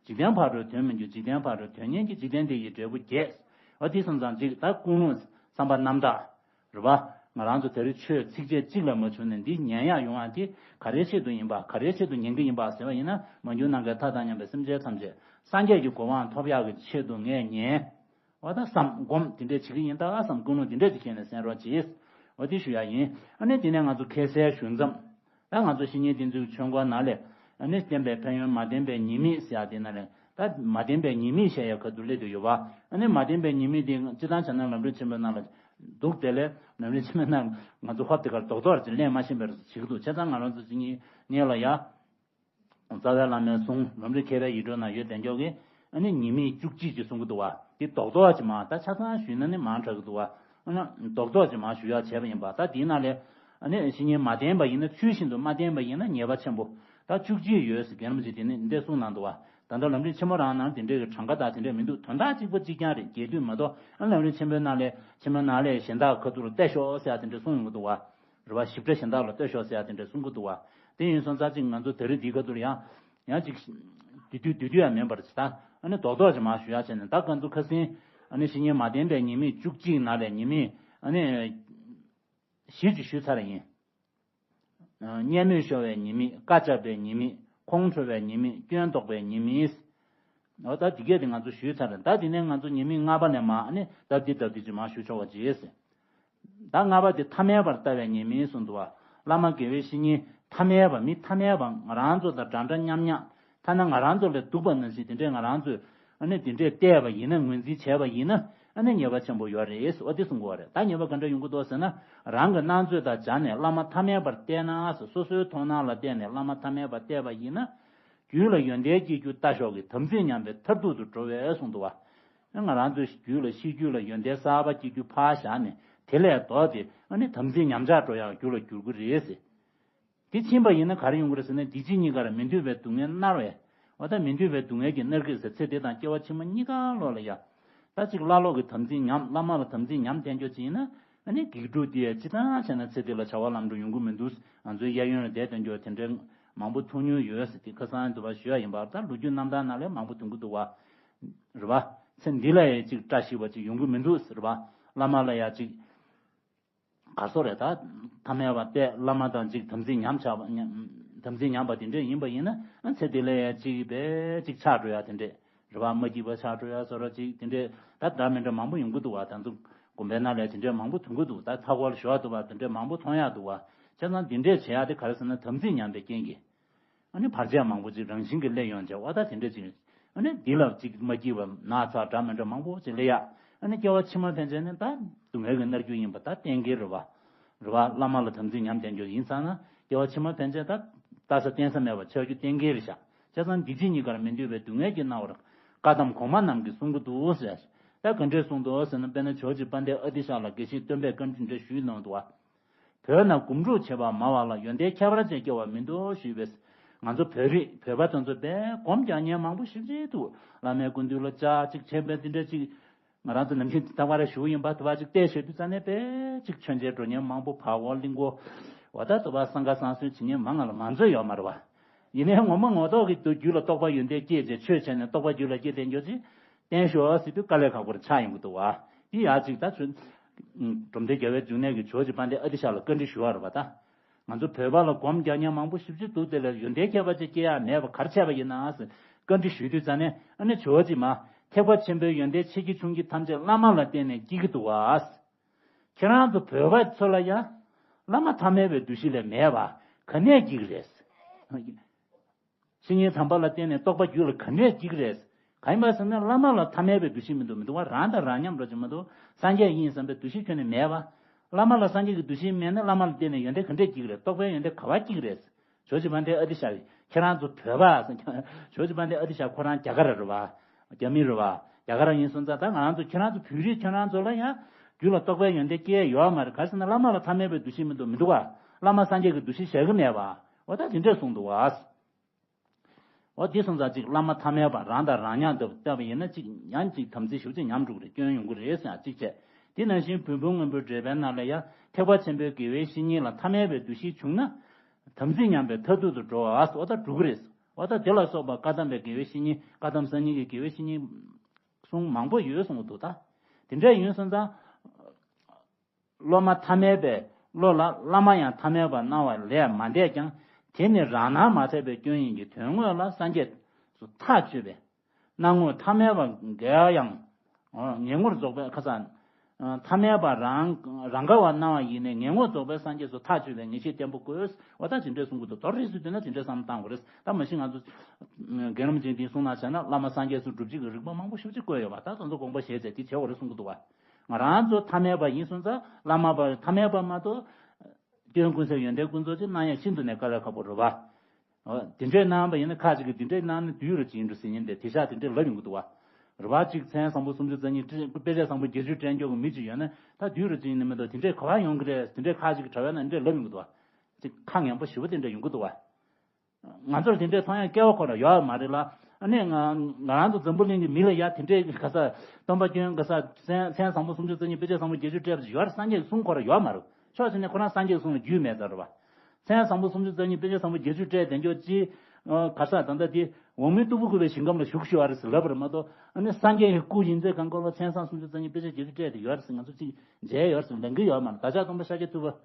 འཇིག་རྟེན་ཕ་རོལ་དོན་མི་འགྱུར། འཇིག་རྟེན་ཕ་རོལ་དོན་གཉེར་གྱི་འཇིག་རྟེན་འདི་ཡི་འབྲས་བུ་རྒྱས། འོ་དེ་སོང་ཙང་ཅིག་ད་ཀུན་སློང་བསམ་པ་རྣམ་དག་རེད་པ། ང་རང་ཚོ་དེ་རིང་ཆོས་ཚིགས་བཅད་གཅིག་ལས་མ་བྱུང་ནས་འདི་ཉན་ཡག་ཡོང་བ་འདི་ག་རེའི་ཆེད་དུ་ཡིན་པ། ག་རེའི་ཆེད་དུ་ཉན་གྱི་ཡིན་པ་ཟེར་བ་ཡིན་ན་མ་གྱུར་ནམ་མཁའི་མཐའ་དང་མཉམ་པའི་སེམས་ཅན་ཐམས་ཅད་སངས་རྒྱས་ཀྱི་གོ་འཕང་ཐོབ་ཡག་གི་ཆེད་དུ་ངས་ཉན། འོ་ད་བསམ་སྒོམ་དེ་འདྲས་བྱེད་ཀྱི་ཡིན་ད་བསམ་ཀུན་སློང་དེ་འདྲས་ཅིག་བྱས་ནས་གསན་རོགས་གྱིས། འོ་དེ་ཞུ་ཡག་ཡིན། ཨ་ནི་དེ་ནས་ང་ཚོ་ཁ་སང་ཞུས་མཚམས། ད་ང་ཚོ་བཤེས་གཉེན་བསྟེན་ཚུལ་གྱི་ཆོས་འཁོར་ནང་ལས་ཨ་ནི་བསྟེན་པའི་ཕན་ཡོན་མ་བསྟེན་པའི་ཉེས་དམིགས་ཟེར་ཡག་དེ་ནང་ལས་ད་མ་བསྟེན་པའི་ཉེས་དམིགས་བཤད་ཡག་ཁ་ཐུག་སླེབས་བསྡད་ཡོད་པ། ཨ་ནི་མ་བསྟེན་པའི་ཉེས་དམིགས་དེ་སྤྱིར་བཏང་བྱས་ན་ལམ་རིམ་ཆེན་མོའི་ནང་ལ་འདུག་དེ་ལས་ལམ་རིམ་ཆེན་མོའི་ནང་ང་ཚོ་ཧོབ་དེ་གར་རྡོག་རྡོག་ཅིག་ལེན་མ་ཤེས་པའི་བྱེད་ཀྱི་འདུག་བྱས་ཙང་ང་རང་ཚོ་བཤེས་གཉེན་ལ་ཡ། རྩ་བའི་བླ་མའི་གསུང་ལམ་རིམ་མཁས་པའི་ཡིད་འཕྲོག་ན་ཡོད་དེ་མགྱོགས་ཀྱི་ཨ་ནི་ཉེས་དམིགས་བཅུ་གཅིག་ཅིག་གསུང་གི་འདུག་བ། དེ་རྡོག་རྡོག་ཅིག་མ་ད་ཆ་ཚང་ཞུས་ན་ནི་མང་དྲགས་ཀྱི་འདུག་བ། ཨ་ནི་རྡོག་རྡོག་ཅིག་མ་ཞུ་ཡག་བྱས་པ་ཡིན་པ། ད་དེའི་ནང་ལས་ཨ་ནི་བཤེས་གཉེན་མ་བསྟེན་པ་ཡིན་ན་ཚུལ་བཞིན་དུ་མ་བསྟེན་པ་ཡིན་ན་ཉེས་པ་ཆེན་པོ་ད་བཅུ་གཅིག་ཡོད་ཟེར་རྒན་རིན་པོ་ཆེ་དེ་ནི་འདི་གསུངས་གནང་འདུག་བ། ད་ལྟ་ལམ་རིམ་ཆེན་མོ་རང་ནང་དེ་འདྲའི་གི་གྲངས་ཀ་དང་དེ་འདྲ་མི་འདུག་དོན་དག་གཅིག་པ་གཅིག་རྐྱང་རེད། རྒྱས་བསྡུས་མ་གཏོགས་ཨ་ལམ་རིམ་ཆེན་པོའི་ནང་ལས་ཆེན་མོའི་ནང་ལས་གཞན་དག་ཁ་ཐུག་ལ་བལྟས་ཤོག་ཟེར་ཡག་དེ་འདྲ་གསུངས་ཡོང་གི་འདུག་བ། རེད་བ། ཞིབ་ཕྲ་གཞན་དག་ལ་ལྟོས་ཤོག་ཟེར་ཡག་དེ་འདྲ་གསུང་གི་འདུག་བ། དེ་ཡིན་སོང་ཙང་ཅིག་ང་ཚོ་ད་རེས་འདིའི་ཁ་ཐུག་ལ་ཡང་ཡང་ཅིག་བསྡུས་བསྡུས་བསྡུས་བསྡུས་ཡང་མིན་པར་ཅིག་ད་ཨ་ནི་རྡོག་རྡོག་ཅིག་མར་ཞུ་ཡག་བྱས་ནས། ད་ང་ཚོ་ཁ་སང་ཨ་ནི་བཤེས་གཉེན་མ་བསྟེན་པའི་ཉེས་དམིགས་བཅུ་གཅིག་ནང་ལས་ཉེས་དམིགས་ཨ་ནི་བཞི་ཅིག་ཞུས་ཚར་ཡིན། སྙན་མོས་ཤོར་བའི་ཉེས་དམིགས། བཀའ་བཅག་པའི་ཉེས་དམིགས། ཁོང་ཁྲོ་བའི་ཉེས་དམིགས། སྐྱོན་འདོགས་པའི་ཉེས་དམིགས། འོ་ད་འདི་གས་དེ་ང་ཚོ་ཞུས་ཚར་རེད། ད་དེ་ནས་ང་ཚོ་ཉེས་དམིགས་ལྔ་པ་ནས་མར་ཨ་ནི་སྟབས་བདེ་སྟབས་བདེ་ཅིག་མར་ཞུ་ཆོག་པ་བྱེད་ཟེར། ད་ལྔ་པ་དེ་ཐ་མལ་པར་ལྟ་བའི་ཉེས་དམིགས་གསུངས་འདུག་བ། བླ་མ་དགེ་བའི་བཤེས་གཉེན་ཐ་མལ་པ། མི་ཐ་མལ་པ། ང་རང་ཚོ་དང་འདྲ་འདྲ་མཉམ་མཉམ། ཐ་ན་ང་རང་ཚོ་ལས་སྡུག་པ་ནང་བཞིན་དེ་འདྲས་ང་རང་ཚོས་ཨ་ནི་དེ་འདྲས་བལྟས་པ་ཡིན་ན། ངོས་འཛིན་བྱས་པ་ཡིན་ན་ཨ་ནི་ཉེས་པ་ཆེན་པོ་ཡོད་རེད་ཟེར་བ་དེ་གསུང་གི་ཡོད་རེད། ད་ཉེས་པ་ག་འདྲ་ཡོང་གི་འདུག་ཟེར་ན། རང་གི་སྣང་ཚོད་དང་སྦྱར་ནས་བླ་མ་ཐ་མལ་པར་བལྟས་ན་ཟེར། སོ་སོའི་མཐོང་སྣང་ལ་བལྟས་ནས་བླ་མ་ཐ་མལ་པར་བལྟས་པ་ཡིན་ན། རྒྱུད་ལ་ཡོན་ཏན་སྐྱེ་རྒྱུ་ལྟ་ཞོག་གི་དམ་ཚིག་ཉམས་པའི་མཐར་ཐུག་ཏུ་འགྲོ་བས་གསུངས་འདུག་བ། ང་རང་ཚོའི་རྒྱུད་ལ་ཤེས་རྒྱུད་ལ་ཡོན་ཏན་གསར་པ་སྐྱེ་རྒྱུ་ཕར་བཞག་ནས་དེ་ལས་ལྡོག་སྟེ་ཨ་ནི་དམ་ཚིག་ཉམས་ཆག་འགྲོ་ཡག་རྒྱུ་ལ་འགྱུར་གྱི་རེད་ཟེར། དེ་ཕྱིན་པ་ཡིན་ན་ག་རེ་ཡོང་གི་རེད་ཟེར་ན། འདི་ཕྱི་གཉིས་ཀར་མི་འདོད་པའི་སྡུག་བསྔལ་མནར་བས། འོ་ད་མི་འདོད་པའི་སྡུག་བསྔལ་གྱིས་མནར་གྱི་ཟེར། ཚེ་འདི་དང་སྐྱེ་བ་ཕྱི་མ་གཉིས་ཀ་ལོག་ལ་ཡ། ད་ཅིག་བླ་ལོག་གི་དམ་ཚིག་ཉམས། བླ་མ་ལ་དམ་ཚིག་ཉམས་བསྡད་མགྱོགས་ཅིག་ཡིན་ན། ཨ་ནི་སྒེག་ཕྲུག་དེ་ཡ་སྤྱིར་བཏང་བྱས་ན་ཚེ་འདི་ལ་བྱ་བ་ལམ་འགྲོ་ཡོང་གི་མི་འདུག་ང་ཚོའི་གཡས་གཡོན་ལ་བསྡད་བསྡད་མགྱོགས་དེ་འདྲའི་མང་པོ་མཐོང་མྱོང་ཡོད་ཟེར། དེ་ཁ་སང་འདུག་པ་ཞུ་ཡ་ཡིན་པ། ད་ལོ་རྒྱུས་རྣམ་ཐར་ནང་ལ་མང་པོ་ཐོན་གྱི་འདུག་བ། རེད་བ། ཚེ་འདི་ལ་ཡ་ཅིག་བཀྲ་ཤིས་པ་ཅིག་ཡོང་གི་མི་འདུག་ཟེར་བ། བླ་མ་ལ་ཡ་ཅིག་ག་སོ་རེད། ད་ཐ་མལ་པ་བལྟས། བླ་མ་དང་ཅིག་དམ་ཚིག་ཉམས་ཆག་པ། ཉམས། དམ་ཚིག་ཉམས་པ་དེ་འདྲས་ཡིན་པ་ཡིན་ན། ཨ་ཚེ་འདི་ལ་ཡ་ཅིག་བས་ཅིག་ཆག་འགྲོ་ཡ་དེ་འདྲས་རེད་བ། མ་སྐྱིད་པ་ཆག་འགྲོ་ཡ་བཟོ་འདྲ་ཅིག་དེ་འདྲས་ད་འདྲ་མི་འདྲ་མང་པོ་ཡོང་གི་འདུག་བ། ད་ཚོ་དགོན་པའི་ནང་ལ་དེ་འདྲས་མང་པོ་ཐོན་གི་འདུག་ད་ཚ་སྒོར་ཞོག་འདུག་བ། དེ་འདྲས་མང་པོ་མཐོང་ཡ་འདུག་བ། བྱས་ཙང་དེ་འདྲས་བྱེད་ཡ་དེ་ག་རེ་ཟེར་ན། དམ་ཚིག་ཉམས་པའི་རྐྱེན་གྱིས། ཨ་ནི་བར་ཆད་མང་པོ་ཅིག་རང་བཞིན་གྱིས་སླེབས་ཡོང་བྱས། འོ་ད་དེ་འདྲ་ཅིག་ཨ་ནི་འདི་ལ་ཅིག་མ་སྐྱིད་པ་ན་ཚ་འདྲ་མི་འདྲ་མང་པོ་ཅིག་སླེབས་ཡ། ཨ་ནི་སྐྱེ་བ་ཕྱི་མ་ཕན་ཆད་ནི་ད་སྡུག་བསྔལ་གྱིས་མནར་རྒྱུ་ཡིན་པ་ད་གཏན་འཁེལ་རེད་བ། རེད་བ། བླ་མ་ལ་དམ་ཚིག་ཉམས་བསྡད་རྒྱུ་ཡིན་ཙང་ན་སྐྱེ་བ་ཕྱི་མ་ཕན་ཆད་ད་ལྟ་ས་བརྟེན་ས་མེད་པ་ཆགས་རྒྱུ་གཏན་འཁེལ་རེད་ཤག་བྱས་ཙང་འདི་ཕྱི་གཉིས་ཀར་མི་འདོད་པའི་སྡུག་བསྔལ་གྱིས་མནར་བར་བཀའ་གདམས་གོང་མ་རྣམས་ཀྱིས་གསུང་གི་འདུག་ཟེར། ད་ག་འདྲས་གསུངས་འདུག་ཟེར་ན། དཔེར་ན་ཇོ་བོ་རྗེ་དཔལ་ལྡན་ཨ་ཏི་ཤ་ལ་དགེ་བཤེས་སྟོན་པས་བཀའ་འདྲི་འདྲ་ཞུས་གནང་འདུག་བ། བོད་ན་སྒོམ་སྒྲུབ་བྱེད་པ་མང་བ་ལ་ཡོན་ཏན་ཁྱད་པར་ཅན་སྐྱེ་བ་མི་འདུག་ཞུས་པས། ང་ཚོ་བོད་རིགས་བོད་པ་དེ་ཚོ་དཔེ་སྒོམ་རྒྱག་མཁན་མང་པོ་ཞེ་པོ་ཅིག་འདུག་བླ་མའི་སྐུ་མདུན་ལ་ཅིག་ཅིག་བྱས་པའི་དེ་འདྲ་ཅིག་ང་རང་ཚོ་ནམ་རྒྱུན་དེ་ལྟ་བ་རེ་ཞུ་གི་ཡིན་པ། དུ་བ་ཅིག་བལྟས་བྱས་དུས་ཙ་ནས་དཔེ་ཅིག་མཆོད་མཇལ་འགྲོ་མཁན་མང་པོ། བར་སྐོར་གླིང་སྐོར་ འོ་ད་དུ་བ་སང་ག་སང་སུན་བྱེད་མཁན་མང་ང་ལ་མང་ཚོད་ཡོད་མ་རེད་བ། ཡིན་ནའི་ངོ་མ་ངོ་ཐོག་གི་དུ་རྒྱུད་ལ་རྟོགས་པ་ཡོན་ཏན་སྐྱེས་རྗེས་ཆོས་བྱས་ནས་རྟོགས་པ་རྒྱུད་ལ་སྐྱེས་བསྟན་རྒྱུ་ཅིག་བསྟན་ཤོག་ཟེར་དུས་དཀའ་ལས་ཁག་པོ་རེ་ཆགས་ཡོང་གི་འདུག་བ། འདི་ཡག་ཅིག་ད་ཚོད། གྲུབ་མཐའ་རྒྱལ་བའི་འབྱུང་གནས་ཀྱི་ཇོ་བོ་རྗེ་དཔལ་ལྡན་ཨ་ཏི་ཤ་ལ་བཀའ་འདྲི་ཞུ་བ་རེད་བ་ད། ང་ཚོ་བོད་པ་ལ་སྒོམ་རྒྱག་མཁན་མང་པོ་ཞེ་པོ་ཅིག་འདུག་དེ་ལ་ཡོན་ཏན་ཁྱད་པར་ཅིག་སྐྱེ་ཡ་མེད་པ་ག་རེ་བྱས་པ་ཡིན་ན་ཟེར་བཀའ་འདྲི་ཞུས་དུས་ཙ་ནས་ཨ་ནི་ཇོ་བོ་རྗེ་མ་ཐེག་པ་ཆེན་པོའི་ཡོན་ཏན་ཆེ་རྒྱུ་ཆུང་རྒྱུ་ཐམས་ཅད་བླ་མ་ལ་བརྟེན་ནས་སྐྱེ་གི་འདུག་བ། ཁྱེད་རང་ཚོ་བོད་པ་ཚོ་ལ་ཡང་བླ་མ་ཐ་མལ་པའི་འདུ་ཤེས་ལས་མེད་པ་ག་ནས་སྐྱེ་གི་རེད། བཤེས་གཉེན་དམ་པ་ལ་བརྟེན་ནས་རྟོགས་པ་རྒྱུད་ལ་ག་ནས་སྐྱེ་གི་རེད། གང་ཡིན་པ་ཟེར་ན་བླ་མ་ལ་ཐ་མལ་པའི་འདུ་ཤེས་མི་འདུག་མི་འདུག་བ། རང་དང་རང་མཉམ་འགྲོ་གི་མི་འདུག་སངས་རྒྱས་ཡིན་བསམ་པའི་འདུ་ཤེས་ཁྱོན་ནས་མེད་པ། བླ་མ་ལ་སངས་རྒྱས་ཀྱི་འདུ་ཤེས་མེད་ན་བླ་མ་ལ་བརྟེན་ནས་ཡོན་ཏན་ག་འདྲས་སྐྱེ་གི་རེད། རྟོགས་པའི་ཡོན་ཏན་ག་བ་སྐྱེ་གི་རེད། ཇོ་བོ་རྗེ་དཔལ་ལྡན་ཨ་ཏི་ཤ་ཡིས་ཁྱེད་རང་ཚོ་བོད་པ། ཇོ་བོ་རྗེ་དཔལ་ལྡན་ཨ་ཏི་ཤ་ཁོ་རང་རྒྱ་གར་རེད་བ། རྒྱ་མི་རེད་བ། རྒྱ་གར་ཡིན་སོང་ཙང་ད་ང་རང་ཚོ་ཁྱེད་རང་ཚོ་བོད་རིགས་ཁྱེད་རང་ཚོ་ལ་ཡང་རྒྱུད་ལ་རྟོགས་པའི་ཡོན་ཏན་སྐྱེ་ཡོད་མ་རེད། ག་རེ་ཟེར་ན་བླ་མ་ལ་ཐ་མལ་པའི་འདུ་ཤེས་མི་འདུག་མི་འདུག་བ། བླ་མ་སངས་རྒྱས་ཀྱི་འདུ་ཤེས་བཞག་གི་མེད་པ། འོ་ད་དེ་འདྲས་གསུངས་འདུག་བ། འོ་དེ་སོང་ཙང་ཅིག་བླ་མ་ཐ་མལ་པ་རང་དང་རང་མཉམ་དུ་བལྟས་པ་ཡིན་ན་ཅིག་ཡང་ཅིག་དམ་ཚིག་ཞེ་པོ་ཅིག་ཉམས་འགྲོ་གི་རེད། སྐྱོན་ཡོང་གི་རེད་ཟེར་ཡང་གཅིག་བྱས། དེ་ནང་བཞིན་བོན་པོའི་སྔོན་པོའི་འགྲེལ་པའི་ནང་ལ་ཡང་ཐེག་པ་ཆེན་པོའི་དགེ་བའི་བཤེས་གཉེན་ལ་ཐ་མལ་པའི་འདུ་ཤེས་བྱུང་ན། དམ་ཚིག་ཉམས་པའི་མཐར་ཐུག་ཏུ་འགྲོ་བ་འོ་ད་འགྲོ་གི་རེད། འོ་ད་དེ་ལ་སོགས་པ་བཀའ་གདམས་པའི་དགེ་བའི་བཤེས་གཉེན། བཀའ་གདམས་གསར་རྙིང་གི་དགེ་བའི་བཤེས་གཉེན་གསུང་མང་པོ་ཡོད་གསུངས་འདུག་ད་དེ་འདྲ་ཡིན་སོང་ཙང་། སློབ་མ་ཐ་མལ་པའི་བློ་ལ་བླ་མ་ཡང་ཐ་མལ་པར་སྣང་བ་ལས་མ་འདས་ཀྱང་། དེ་ནི་རང་སྣང་མ་ཐག་པའི་སྐྱོན་ཡིན་གྱི། དོན་དངོས་ལ་སངས་རྒྱས་སུ་ཐག་ཆོད་པས། སྣང་ངོར་ཐ་མལ་པ་འགའ་ཡང་ངེས་ངོར་རྫོགས་པའི་ཁ་སང་། ཐ་མལ་པ་རང་རང་ག་བར་སྣང་བ་ཡིན་ནས་ངེས་ངོར་རྫོགས་པའི་སངས་རྒྱས་སུ་ཐག་ཆོད་པའི་ངེས་ཤེས་བརྟན་པོ་དགོས། འོ་ད་དེ་འདྲས་གསུང་གི་འདུག་དོ་རིགས་སུ་བསྡུས་ན་དེ་འདྲས་བསམ་བློ་བཏང་དགོས་རེད། ད་མ་གཞི་ང་ཚོ་རྒན་རབས་ཅན་དེའི་གསུང་ནང་བྱས་ན་བླ་མ་སངས་རྒྱས་སུ་སྒྲུབ་བྱེད་ཀྱི་རིགས་པ་མང་པོ་ཞེ་པོ་ཅིག་བཀོད་ཡོད་པ། ད་དེ་ཚོ་དགོངས་པ་བཞེས་ཚེ་དེ་བྱེད་དགོས་རེད་གསུང་གི་འདུག་བ། ང་རང་ཚོ་ཐ་མལ་པ་ཡིན་སོང་ཙང་བླ་མ་པ་ཐ་མལ་པ་མ་གཏོགས། སྐྱོན་ཀུན་ཟད་ཡོན་ཏན་ཀུན་རྫོགས་ཅིག་གནང་ཡ་ཤིན་ཏུ་ནས་དཀའ་ལས་ཁག་པོ་རེད་བ། འོ། དེ་འདྲས་གནང་བ་ཡིན་ན་ཁ་ཅིག་གིས་དེ་འདྲས་གནང་ན་དུས་རབས་ཅིག་ཡིན་འགྲོ་ཟེར་མཁན་དེ་དེ་ཤག་དེ་འདྲས་ལབ་ཡོང་གི་འདུག་བ། རེད་བ། གཅིག་མཚན་བཟང་པོ་སུམ་ཅུ་རྩ་གཉིས་དཔེ་ཆ་བཟང་པོ་བརྒྱད་ཅུ་སྤྲད་མགྱོགས་ཀྱི་མི་ཅིག་ཡོད་ན་ད་དུས་རབས་ཅིག་ཡིན་ནི་མི་འདུག་དེ་འདྲས་ག་བ་ཡོང་གི་རེད། དེ་འདྲས་ཁ་ཅིག་གིས་དྲི་བ་ན་འདི་འདྲས་ལབ་ཡོང་གི་འདུག་བ། ཅིག་ཁ་ངན་པ་ཞེ་པོ་དེ་འདྲས་ཡོང་གི་འདུག་བ། ང་ཚོར་དེ་འདྲས་མཐོང་ཡ་སྐལ་བ་ཁོ་རང་ཡོད་མ་རེད་ལ། ཨ་ནི་ང་ང་རང་ཚོ་འཛམ་བུ་གླིང་གི་མི་ལ་ཡ་དེ་འདྲས་ག་ས་སྟོན་པ་སྐྱོན་ག་ས་མཚན་མཚན་བཟང་པོ་སུམ་ཅུ་རྩ་གཉིས་དཔེ་ཆ་བཟང་པོ་བརྒྱད་ཅུ་སྤྲད་པ་ཅིག་ཡོད་རེད། སངས་རྒྱས་ཀྱི་གསུང་ཁོ་རང་ཡོད་མ་རེད། ཕྱོགས་གཅིག་ནས་ཁོ་རང་སངས་རྒྱས་ཀྱི་གསུང་ལ་རྒྱུས་མེད་ཙང་རེད་བ། མཚན་བཟང་པོ་སུམ་ཅུ་རྩ་གཉིས་དཔེ་ཆ་བཟང་པོ་བརྒྱད་ཅུ་སྤྲད་དེ་འཇོག་ཅི། ག་ས་ད་ལྟ་དེ་འོག་མིན་སྟུག་པོ་བཀོད་པའི་ཞིང་ཁམས་ལ་བཞུགས་བཞུགས་པ་རེད་ཟེར་ལབ་པ་རེད་མ་གཏོགས། ཨ་ནི་སངས་རྒྱས་ཀྱི་སྐུ་ཡིན་ཚད་གང་གོ་ལ་མཚན་བཟང་སུམ་ཅུ་རྩ་གཉིས་དཔེ་ཆ་བརྒྱད་ཅུ་སྤྲད་དེ་ཡོད་རེད་ཟེར་ང་ཚོ་ཅིག་མཇལ་ཡོད་རེད་ཟེར་ལབ་ཀྱི་ཡོད་མ་རེད། བདག་ཅག་སྟོན་པ་ཤཱཀྱ་ཐུབ་པ།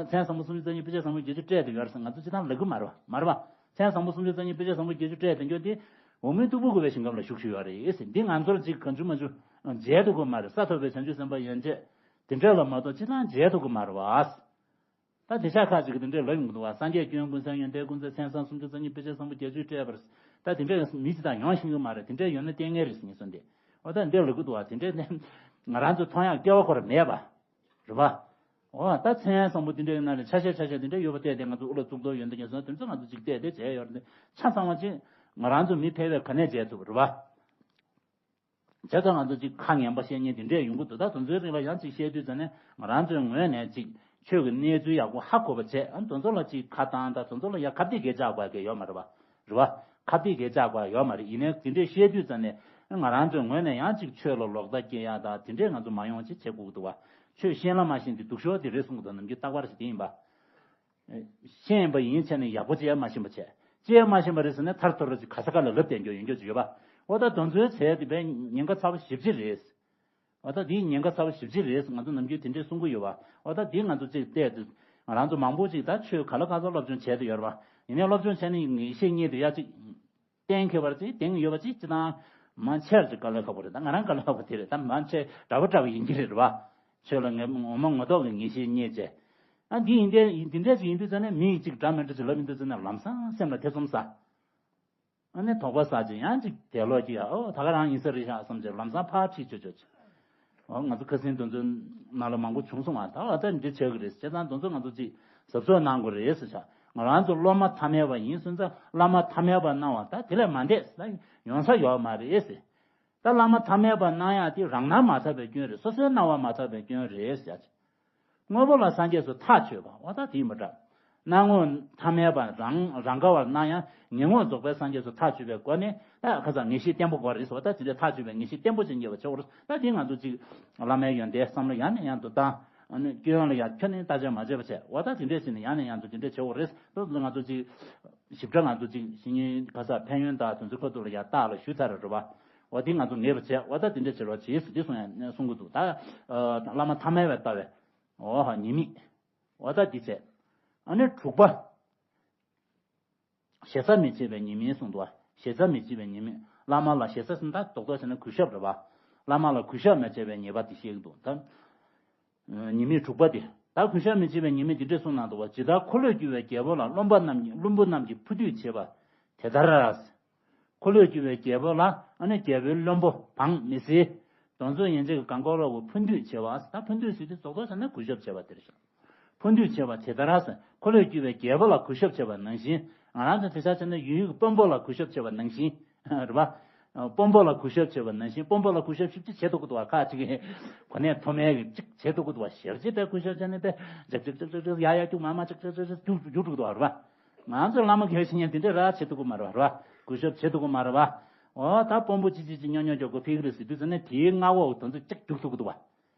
མཚན་བཟང་པོ་སུམ་ཅུ་རྩ་གཉིས་དཔེ་ཆ་བཟང་པོ་བརྒྱད་ཅུ་སྤྲད་དེ་ཡོད་རེད་ཟེར་ང་ཚོ་ཅི་ཐང་ལབ་ཀྱི་མ་རེད་བ། མ་རེད་བ། མཚན་བཟང་པོ་སུམ་ཅུ་རྩ་གཉིས་དཔེ་ཆ་བཟང་པོ་བརྒྱད་ཅུ་སྤྲད་དེ་འཇོག་དེ། འོག་མིན་སྟུག་པོ་བཀོད་པའི་ཞིང་ཁམས་ལ་བཞུགས་བཞུགས་ཡོད་རེད་ཟེར། འདི་ང་ཚོར་ཅིག་གང་བྱུང་མ་བྱུང་མཇལ་ཐུབ་ཀྱི་མ་རེད། ས་ཐོབ་པའི་བྱང་ཆུབ་སེམས་དཔའ་ཡན་ཆད་དེ་འདྲ་ལ་མ་གཏོགས་ཅི་ཐང་མཇལ་ཐུབ་ཀྱི་མ་རེད་བ། ད་དེ་ཤ་ཁ་ཅིག་གིས་དེ་འདྲས་ལབ་ཡོང་གི་འདུག་བ། སངས་རྒྱས་སྐྱོན་ཀུན་ཟད་ཡོན་ཏན་ཀུན་རྫོགས་མཚན་བཟང་སུམ་ཅུ་རྩ་གཉིས་དཔེ་ཆ་བཟང་པོ་བརྒྱད་ཅུ་སྤྲད་པར། ད་དེ་འདྲས་མི་ཅིག་དང་ཡོང་ཤེས་ཀྱི་མ་རེད། དེ་འདྲས་ཡོད་ན་ལྟས་ངན་རེད་ཟེར་ངེས་སོང་སྟེ། འོ་ད་འདི་ལབ་ཀྱི་འདུག་བ། དེ་འདྲས་ནས་ང་རང་ཚོ་མཐོང་ཡག་སྐལ་བ་ཁོ་རང་མེད་པ། རེད་བ། འོ་ད་མཚན་བཟང་པོ་དེ་འདྲས་ནང་ལ་ཆ་ཤས་ཆ་ཤས་དེ་འདྲས་ཡོད་པ་བལྟས་ཏེ་ང་ཚོ་དབུ་ལ་གཙུག་ཏོར་ཡོན་ཏན་རྒྱན་སོང་དེ་ཚོ་ང་ཚོ་ཅིག་བལྟས་ཏེ་བྱས་ཡོད་རེད། ཆ་ཚང་བ་ཅིག་ང་རང་ཚོ་མི་ཕལ་བས་ག་ནས་མཇལ་ཐུབ་རེད་བ། བྱས་ཙང་ང་ཚོ་ཅིག་ཁ་ངན་པ་བཤད་མཁན་དེ་འདྲས་ཡོང་གི་འདུག་ད་དེ་ཚོའི་རིང་ལ་ཡང་ཅིག་བཤད་དུས་ཙ་ནས་ང་རང་ཚོའི་ངོས་ནས་ཅིག་ཆོས་ཀྱི་གནས་ཚུལ་ཡག་པོ་ཧ་གོ་བ་བྱས། ཨ་དེ་ཚོ་ལ་ཅིག་ཁ་བཏང་། ད་དེ་ཚོ་ལ་ཡང་ཁ་གཏད་གས་བཅག་དགོས་ཀྱི་ཡོད་མ་རེད་བ། རེད་བ། ཁ་གཏད་གས་བཅག་དགོས་ཡོད་མ་རེད། ཡིན་ནའི་དེ་འདྲས་བཤད་དུས་ཙ་ནས་ང་རང་ཚོའི་ངོས་ནས་ཡང་ཅིག་ཆོས་ལ་ལོག་ལྟ་སྐྱེ་ཡག་དང་དེ་འདྲས་ང་ཚོ་མ་ཡོང་ཅིག་བྱེད་དགོས་ཀྱི་འདུག་བ། ཆོས་ཤེས་ལ་མ་ཤེས་དེ་སྡུག་ཤོས་དེ་རེད་གསུང་གི་འདུག་ནམ་རྒྱུན་རྟག་པར་ཞིག་དེ་ཡིན་པ། ཤེས་ཡིན་པ་ཡིན་བྱས་ནས་ཡག་པོ་བྱས་མ་ཤེས་པ་བྱས། བྱས་མ་ཤེས་པ་རེད་ཟེར་ནས་ཐར་ཐོར་ར་ཅིག་ག་ས་ག་ལ་ལབ་བསྡད་རྒྱུ་ཡོང་རྒྱུ་ཅིག་ཡོད་པ། འོ་ད་དེ་ཚོའི་ཚད་དེ་བས་ཉེན་ཁ་ཚ་བ་ཞེ་པོ་ཅིག་རེད། འོ་ད་འདིའི་ཉེན་ཁ་ཚ་བ་ཞེ་པོ་ཅིག་རེད། ང་ཚོ་ནམ་རྒྱུན་དེ་འདྲས་གསུང་གི་ཡོད་པ། འོ་ད་འདི་ང་ཚོ་ཅིག་བལྟས་དུས་ང་རང་ཚོ་མང་པོ་ཅིག་ད་ཆོས་ག་ལ་ག་ཚོད་སློབ་སྦྱོང་བྱས་ཏེ་ཡོད་རེད་པ། ཡིན་ནའི་སློབ་སྦྱོང་བྱས་ནས་ངེས་ཤེས་རྙེད་དུ་ཡ་ཅིག་གཏན་འཁེལ་བར་ཅིག་གཏན་ཡོད་པ་ཅིག་ཅི་དང་། མང་ཆེར་ཅིག་དཀའ་ལས་ཁག་པོ་རེད། ད་ང་རང་དཀའ་ལས་ཁག་པོ་དེ་རེད། ད་མང་ཆེ་འདྲ་པོ་འདྲ་པོ་ཡིན་གྱི་རེད་རེད་བ། ཆོས་ལ་ངས་ངོ་མ་ངོ་ཐོག་གི་ངེས་ཤེས་རྙེད་བྱས། ཨ་འདི་ཡིན་དེ་འདི་འདྲས་ཅིག་ཡིན་དུས་ཙ་ནས་མི་ཡིས་ཅིག་འདྲ་མི་འདྲ་ཅིག་ལབ་ཡིན་དུས་ཙ་ནས་ལམ་སང་སེམས་ལ་ཐེ་ཚོམ་ཟ། ཨ་ནི་དོགས་པ་ཟ་ཅིག་ཡང་ཅིག་དེ་ལོག་ཅིག་ཡ་ཨོ་ད་ག་རང་ཡིན་ས་རེད་ཤག་བསམ་ཅིག་ལམ་སང་ཕར་ཁྲིད་ཆོག་ཆོག་ཅིག་འོ་ང་ཚོ་ཁ་སང་དེ་ཚོའི་ནང་ལ་མང་པོ་བྱུང་སོང་བ། ད་ཨ་ད་འདི་བྱེད་གི་རེད། བྱས་ཙང་དེ་ཚོ་ང་ཚོ་ཅིག་གཟབ་གཟབ་གནང་དགོས་རེད་ཟེར་ཤག་ང་རང་ཚོ་སློབ་མ་ཐ་མལ་པ་ཡིན་སོང་ཙང་བླ་མ་ཐ་མལ་པ་གནང་བ་ད་དེ་ལས་མ་འདས་ད་ཡོང་ས་ཡོད་མ་རེད་ཟེར། ད་བླ་མ་ཐ་མལ་པ་གནང་ཡག་དེ་རང་སྣང་མ་ཐག་པའི་སྐྱོན་རེད། སོ་སོའི་སྣང་བ་མ་ཐག་པའི་སྐྱོན་རེད་ཟེར་ཡག་ཅིག་དངོས་པོ་ལ་སངས་རྒྱས་སུ་ཐག་ཆོད་པ་འོ་ད་དེ་མི་འདྲ། སྣང་ངོ་ཐ་མལ་པ་རང་རང་ག་བར་སྣང་ཡང་ངེས་ངོར་རྫོགས་པའི་སངས་རྒྱས་སུ་ཐག་ཆོད་པའི་སྒོ་ནས་ད་ཁ་སང་ངེས་ཤེས་བརྟན་པོ་དགོས་རེད་ཟེར་བ། ད་དེ་འདྲའི་ཐག་ཆོད་པའི་ངེས་ཤེས་བརྟན་པོ་ཅིག་རྙེད་པ་བྱེད་དགོས་རེད། ད་དེ་ང་ཚོ་ཅིག་བླ་མའི་ཡོན་ཏན་བསམ་བློ་ཡང་ནས་ཡང་དུ་བཏང་ ཨ་ནི་སྐྱོན་ཡོན་ལ་ཡང་ཁྱོན་ནས་བརྟག་དཔྱད་མ་བྱས་པ་བྱས། འོ་ད་དེ་འདྲས་བྱས་ནས་ཡང་ནས་ཡང་དུ་དེ་འདྲས་བྱེད་དགོས་རེད། ད་ང་ཚོ་ཅིག་ཞིབ་ཕྲ་ང་ཚོ་ཅིག་ཤེས་ཡོན་ག་ས་ཕན་ཡོན་དང་དེ་ཚོའི་ཁ་ཐུག་ལ་ཡང་བརྟག་ལ་ཞུས་ཚར་རེད་པ། འོ་དེ་ང་ཚོ་ངེས་པ་བྱས། འོ་ད་དེ་འདྲས་བྱེད་རོགས་བྱེད་ཟེར་དེ་གསུང་ཡ་གསུང་གི་འདུག་ད་བླ་མ་ཐ་མལ་པའི་ལྟ་བའི་འོ་ཧ་ཉེས་དམིགས། འོ་ད་དེ་བྱས། ཨ་ནི་དྲུག་པ། ཞེ་ས་མི་བྱེད་པའི་ཉེས་དམིགས་གསུངས་འདུག་བ། ཞེ་ས་མི་བྱེད་པའི་ཉེས་དམིགས། བླ་མ་ལ་ཞེ་ས་ཟེར་ན་ད་རྡོག་རྡོག་བྱས་ན་གུས་ཞབས་རེད་བ། བླ་མ་ལ་གུས་ཞབས་མི་བྱེད་པའི་ཉེས་པ་དེ་བཤད་ཀྱི་འདུག་ད་ཉེས་དམིགས་དྲུག་པ་དེ། ད་གུས་ཞབས་མི་བྱེད་པའི་ཉེས་དམིགས་དེ་འདྲས་གསུངས་གནང་འདུག་བ། ཇི་ལྟར་འཁོར་ལོས་སྒྱུར་བའི་རྒྱལ་པོ་ལ་བློན་པོ་རྣམས་ཀྱིས་བློན་པོ་རྣམས་ཀྱིས་ཕུ་འདུད་བྱེད་པ་དེ་ལྟར། འཁོར་ལོས་སྒྱུར་བའི་རྒྱལ་པོ་ལ་ཨ་ནི་རྒྱལ་པོའི་བློན་པོ་འབངས་མི་སེར། དེ་ཚོ་ཡན་ཆད་ཀྱི་གང་ག་ལོག་གི་ཕུ་འདུད་བྱེད་པ། ད་ཕུ་འདུད་ཟེར་དུས་རྡོག་རྡོག་བྱས་ན་གུས་ཞབས་བྱེད་པ་དེ་རེད། ཕུ་འདུད་བྱེད་པ་དེ་ལྟར་ཟེར། འཁོར་ལོས་སྒྱུར་བའི་རྒྱལ་པོ་ལ་གུས་ཞབས་བྱེད་པ་ནང་བཞིན། ང་རང་ཚོ་དེང་སང་བྱས་ན་ཡུལ་ཡུལ་གྱི་དཔོན་པོ་ལ་གུས་ཞབས་བྱེད་པ་ནང་བཞིན། རེད་པ། དཔོན་པོ་ལ་གུས་ཞབས་བྱེད་པ་ནང་བཞིན། དཔོན་པོ་ལ་གུས་ཞབས་ཞེ་པོ་ཅིག་བྱེད་ཐུབ་ཀྱི་འདུག་བ། ཁ་ཅིག་གིས་གོ་གནས་མཐོ་དམན་གྱི་ཅིག་བྱེད་ཐུབ་ཀྱི་འདུག་བ། ཞེ་པོ་ཅིག་དེ་གུས་ཞབས་བྱས་ནས་དེ་ཅིག་ཅིག་ཅིག་ཅིག་ཅིག་ཡ་ཡ་རྒྱུག་མ་མ་ཅིག་ཅིག་ཅིག་ཅིག་རྒྱུག་རྒྱུག་འགྲོ་གི་འདུག་བ། རེད་པ། ང་ཚོ་བླ་མ་དགེ་བའི་བཤེས་གཉེན་དེ་འདྲས་ར་བྱེད་ཐུབ་ཀྱི་མ་རེད་པ། རེད་པ། གུས་ཞབས་བྱེད་ཐུབ་ཀྱི་མ་རེད་པ། འོ་ད་དཔོན་པོ་ཅིག་ཅིག་ཅིག་ཉོ་ཉོ་མགྱོགས་པོ་ཕེབས་ཀྱི་རེད་ཟེར་དུས་ཙམ་ནས་དེའི་མངའ་འོག་དེ་ཚོ་ཅིག་རྒྱུག་ཐུབ་ཀྱི་འདུག་བ།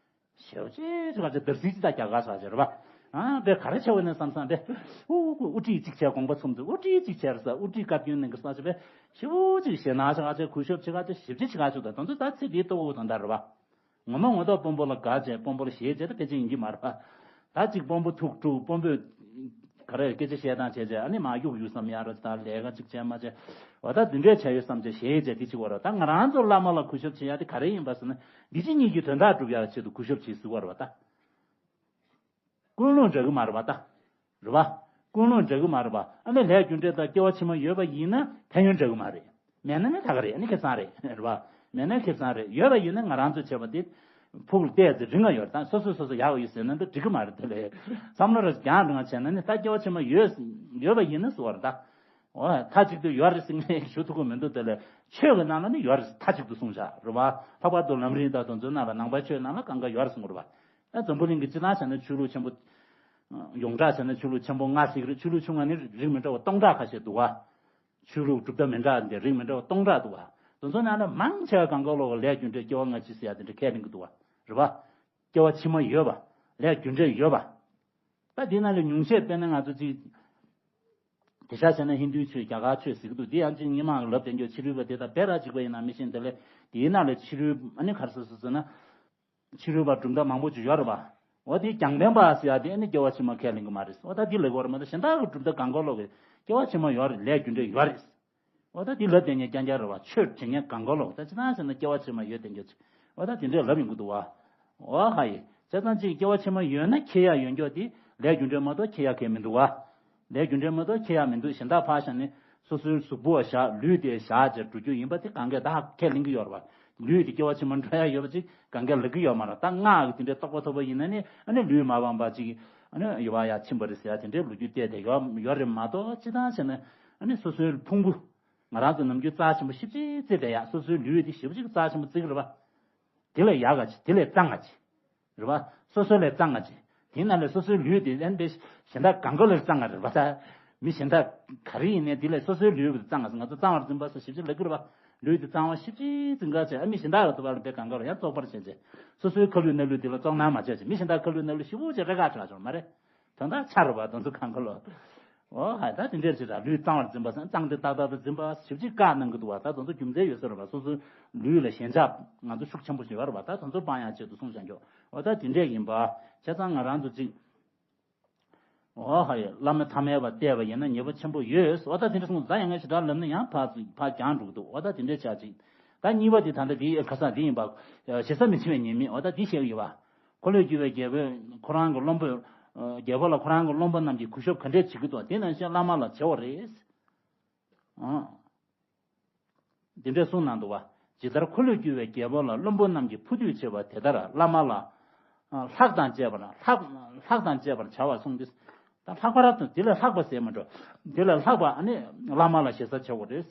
ཞེ་པོ་ཅིག་ཅིག་ལ་ཅིག་བདར་སིག་ཅིག་ད་རྒྱག་ག་ས་ཅིག་རེད་པ། ཨ་དཔེ་ག་རེ་བྱས་པ་ནས་བསམ་བསམ་དཔེ། ཨུ་ཨུ་དབུ་ཁྲིད་ཅིག་བྱས་དགོངས་པ་ཚོམ་ཚོམ། དབུ་ཁྲིད་ཅིག་བྱས་རེད་ས། དབུ་ཁྲིད་བཀའ་བཀྱོན་གནང་གི་ས་ཅིག་དཔེ། ཞེ་པོ་ཅིག་ཞེད་སྣང་ཅིག་ཨ་ཅིག་གུས་ཞབས་ཅིག་ཨ་ཅིག་ཞེ་པོ་ཅིག་ཅིག་ཨ་ཅིག་ད་དེ་ཚོ་ད་ཚེ་འདིའི་ལྟ་བ་དོན་དག་རེད་པ། ངོ་མ་ངོ་ཐོག་དཔོན་པོ་ལ་དགའ་བྱས་དཔོན་པོ་ལ་ཞེད་བྱས་ད་ཕལ་ཆེར་ཡིན་གྱི་མ་རེད་པ། ད་ཅིག་དཔོན་པོ་ཐུགས་དཀྲུགས། དཔོན་པོས་ག་རེ་སྐད་ཆ་བཤད་སྟངས་བྱས་བྱས། ཨ་ནི་མར་གཡུག་གཡུག་བསམ། ཡ་ར་ད་ལས་ཀ་ཅིག་བྱས་མ་བྱས། འོ་ད་འདི་འདྲས་བྱས་ཡོད་བསམ་བྱས་ཞེད་བྱས་དེ་ཅིག་བ་ར། ད་ང་རང་ཚོ་བླ་མ་ལ་གུས་ཞབས་བྱེད་ཡ་དེ་ག་རེ་ཡིན་པ་ཟེར་ན། འདི་ཕྱི་གཉིས་ཀྱི་དོན་དག་སྒྲུབ་ཡ་ཆེད་དུ་གུས་ཞབས་བྱེད་ཟེར་བ་རེད་པ་ད། ཀུན་སློང་འདྲ་གི་མ་རེད་པ་ད། རེད་པ། ཀུན་སློང་འདྲ་གི་མ་རེད་པ། ཨ་ནི་ལས་རྒྱུ་འབྲས་དང་སྐྱེ་བ་ཕྱི་མ་ཡོད་པ་ཡིན་ན་ཕན་ཡོན་འདྲ་གི་མ་རེད། མེད་ན་ནི་ད་ག་རེད། ཨ་ནི་ཁེ་བཟང་རེད། རེད་པ། མེད་ན་ཁེ་བཟང་རེད། ཡོད་པ་ཡིན་ན་ང་རང་ཚོས་བྱས་པ་དེ་ཕུགས་ལ་བལྟས་ཚེ་རིང་ང་ཡོད་རེད། ད་སོ་སོས་སོ་སོ་ཡག་པོ་ཡོད་ཟེར་ན་འདི་འགྲིག་གི་མ་རེད། དེ་ལས་བསམ་བློ་རེ་རྒྱང་རིང་བ་བྱས་ན་ནི་ད་སྐྱེ་བ་ཕྱི་མ་ཡོད་ཡོད་པ་ཡིན་ན་ཟེར་བ་རེད་ད། འོ་མཐའ་གཅིག་ཏུ་ཡོད་རེད་ཟེར་ངས་ཞུ་ཐུབ་ཀྱི་མི་འདུག་དེ་ལས་ཆོས་ཀྱི་ནང་ལ་ནི་ཡོད་རེད་མཐའ་གཅིག་ཏུ་གསུངས་བཞག་རེད་པ། ལྷག་པར་དུ་ལམ་རིམ་དང་དེ་ཚོའི་ནང་ལ་ནང་པའི་ཆོས་ནང་ལ་གང་ག་ཡོད་རེད་གསུངས་རེད་པ། ད་འཛམ་བུ་གླིང་གི་སྤྱི་བཏང་བྱས་ན་ཆོས་ལུགས་ཆེན་པོ། ཡོངས་གྲགས་བྱས་ན་ཆོས་ལུགས་ཆེན་པོ་ལྔ་ཟེར་གྱི་རེད། ཆོས་ལུགས་ཆུང་བ་ནི་རིགས་མི་འདྲ་བ་སྟོང་ཕྲག་ཁ་ཤས་འདུག་བ། ཆོས་ལུགས་གྲུབ་མཐའ་མི་འདྲ་འདི་རིགས་མི་འདྲ་བ་སྟོང་ཕྲག་འདུག་བ། དེ་ཚོ་ནང་ལ་མང་ཆེ་བ་གང་ག་ལོག་གི་ལས་རྒྱུ་འབྲས་སྐྱེ་བ་སྔ་ཕྱི་ཟེར་ཡ་དེ་འདྲ་ཁས་ལེན་གྱི་འདུག་བ། རེད་པ། སྐྱེ་བ་ཕྱི་མ་ཡོད་པ། ལས་རྒྱུ་འབྲས་ཡོད་པ། ད་འདི་ནང་ལ་ཉུང་ཤས་དཔེར་ན་ང་ཚོ་ཅིག་དེང་སང་བྱས་ན་ཧིན་རྡུའི་ཆོས། རྒྱ་གར་ཆོས་ཟེར་གྱི་འདུག་འདི་ཡང་ཅིག་སྔོན་མ་ལབ་བསྡད་རྒྱུ་ཕྱི་རོལ་པ་དེ་དང་དཔེ་ར་གཅིག་པ་ཡིན་ན་མི་ཤེས། དེ་ལས་དེའི་ནང་ལ་ཕྱི་རོལ་ཨ་ནི་ག་རེ་ཟེར་ཟེར་ན། ཕྱི་རོལ་པ་གྲུབ་མཐའ་མང་པོ་ཅིག་ཡོད་རེད་པ། འོ་དེ་རྒྱང་འཕེན་པ་ཟེར་ཡ་དེ་ཨ་ནི་སྐྱེ་བ་ཕྱི་མ་ཁས་ལེན་གྱི་མ་རེད། འོ་ད་འདི་ལབ་དགོས་རེད་མ་གཏོགས་གཞན་དག་གི་གྲུབ་མཐའ་གང་ག་ལོག་གི་སྐྱེ་བ་ཕྱི་མ་ཡོད་རེད། ལས་རྒྱུ་འབྲས་ཡོད་རེད། འོ་ད་འདི་ལབ་བསྡད་མཁན་རྐྱང་རྐྱང་རེད་པ། ཆོས་དྲན་མཁན་གང་ག་ལོག་ད་ཅི་ཙང་ཟེར་ན་སྐྱེ་བ་ཕྱི་མ་ཡོད་བསྡད་མཁན་ཅིག་འོ་ད་དེ་འདྲས་ལབ་ཡོང་གི་འདུག་བ། འོ་ཧ་ཡེ། བྱས་ཙང་ཅིག་སྐྱེ་བ་ཕྱི་མ་ཡོད་ན་ཁྱེར་ཡ་ཡོད་མཁན་དེ་ལས་རྒྱུ་འབྲས་མ་གཏོགས་ཁྱེར་ཡ་གང་ཡང་མི་འདུག་བ། ལས་རྒྱུ་འབྲས་མ་གཏོགས་ཁྱེར་ཡ་མི་འདུག་གཞན་དག་ཕར་བཞག་ནས་སོ་སོའི་གཟུགས་པོ་བཞག་ལུས་དེ་བཞག་བྱས་འགྲོ་རྒྱུ་ཡིན་པ་དེ་གང་གས་ད་ཁས་ལེན་གྱི་ཡོད་རེད་པ། ལུས་དེ་སྐྱེ་བ་ཕྱི་མ་འགྲོ་ཡ་ཡོད་པ་ཅིག་གང་གས་ལབ་ཀྱི་ཡོད་མ་རེད། ད་སྔགས་ཀྱི་དེ་འདྲའི་རྟོགས་པ་ཐོབ་པ་ཡིན་ན་ནི་ཨ་ནི་ལུས་མ་སྤངས་པ་ཅིག་ཨ་ནི་ཡོད་པ་ཡ་ཕྱིན་པ་རེད་ཟེར་ཡ་དེ་འདྲའི་ལོ་རྒྱུས་བལྟས་ཏེ་ཡོད་ཡོད་རེད་མ་གཏོགས། སྤྱིར་བཏང་བྱས་ན་ཨ་ནི་སོ་སོའི་ཕུང་པོ། ང་རང་ཚོ་ནམ་རྒྱུན་རྩ་ཆེན་པོ་ཞེ་པོ་ཅིག་བརྩི་བསྡད་ཡ། སོ་སོའི་ལུས་དེ་ཞེ་པོ་ཅིག་རྩ་ཆེན་པོ་བརྩི་གི་རེད་པ། དེ་ལས་ཡག་ག་ཅིག་དེ་ལས་གཙང་ང་ཅིག་རེད་པ། སོ་སོ་ལས་གཙང་ང་ཅིག་དེའི་ནང་ལས་སོ་སོའི་ལུས་དེ་ཨན་པའི་གཞན་དག་གང་ག་ལས་གཙང་ང་རེད་པ། ད་མི་གཞན་དག་ག་རེ་ཡིན་ནའི་དེ་ལས་སོ་སོའི་ལུས་དེ་གཙང་ང་ཅིག་ང་ཚོ་གཙང་བར་འཛིན་པ་ཟེར་ཞེ་པོ་ཅིག་ལབ་ཀྱི་རེད་པ། ལུས་དེ་གཙང་བ་ཞེ་པོ་ཅིག་འཛིན་ག་བྱས། ཨ་མི་གཞན་དག་ལ་དུ་བ་ལ་པའི་གང་ག་ལ་ཡང་བཙོག་པར་བྱས་བྱས། སོ་སོའི་ཁ་ལུས་སྣ་ལུས་དེ་ལ་བཙོག་སྣང་མ་བྱས་བྱས། མི་གཞན་དག་ཁ་ལུས་སྣ་ལུས་ཞེ་པོ་ཅིག་རེ་ཁ་ཆགས་ཆོག་མ་རེད། དོན་དག་ཆ་རུ་བ་དེ་ཚོ་གང་ག་ལོ། འོ་ཧ། ད་དེ་འདྲས་ཅིག་ར་ལུས་གཙང་བར་འཛིན་པ་སང་གཙང་དེ་ཏག་ཏག་ཏུ་འཛིན་པ་ཞིབ་ཅིག་བཀག་གནང་གི་འདུག་བ། ད་དེ་ཚོ་རྒྱུ་མཚན་ཡོད་ས་རེད་བ། སོ་སོའི་ལུས་ལ་ཞེན་ཆགས་ང་ཚོ་ཤུགས་ཆེན་པོ་ཞིག་ཡོད་རེད་བ། ད་དེ་ཚོ་སྤང་ཡག་ཆེད་དུ་གསུངས་བཞག་འགྱོ། འོ་ད་དེ་འདྲས་ཡིན་པ། བྱས་ཙང་ང་རང་ཚོ་ཅིག་འོ་ཧ་ཡ། བླ་མ་ཐ་མལ་པ་བལྟས་པ་ཡིན་ན་ཉེས་པ་ཆེན་པོ་ཡོད། འོ་ད་དེ་འདྲས་གསུངས། ད་ཡང་ངས་ཞེ་དྲག་ལབ་ན་ཡང་ཕར་ཕར་འགྱངས་འགྲོ་གི་འདུག་འོ་ད་དེ་འདྲས་ཆགས་ཅིག་ད་གཉིས་པ་དེ་ད་ལྟ་དེ་ཁ་སང་དེ་ཡིན་པ། ཞེ་ས་མི་ཆེ་བའི་ཉེས་དམིགས། འོ་ད་དེ་བཤད་ཀྱི་ཡོད་པ། འཁོར་ལོས་སྒྱུར་བའི་རྒྱལ་པོས་ཁོ་རང་གི་བློན་པོས། རྒྱལ་པོ་ལ་ཁོ་རང་གི་བློན་པོ་རྣམས་ཀྱིས་གུས་ཞབས་ག་འདྲས་བྱེད་ཀྱི་འདུག་དེ་ནང་བཞིན་བླ་མ་ལ་བྱེད་དགོས་རེད། དེ་འདྲས་གསུངས་གནང་འདུག་བ། ཇི་ལྟར་འཁོར་ལོས་སྒྱུར་བའི་རྒྱལ་པོ་ལ་བློན་པོ་རྣམས་ཀྱིས་ཕུ་འདུད་བྱེད་པ་དེ་ལྟར་བླ་མ་ལ། ལྷག་དང་བཅས་པར་ལྷག་ལྷག་དང་བཅས་པར་བྱ་བ་གསུངས་ཏེ། ད་ལྷག་པར་དུ་དེ་ལས་ལྷག་པ་ཟེར་མི་འགྲོ། དེ་ལས་ལྷག་པ་ཨ་ནི་བླ་མ་ལ་ཞེ་ས་བྱེད་དགོས་རེད།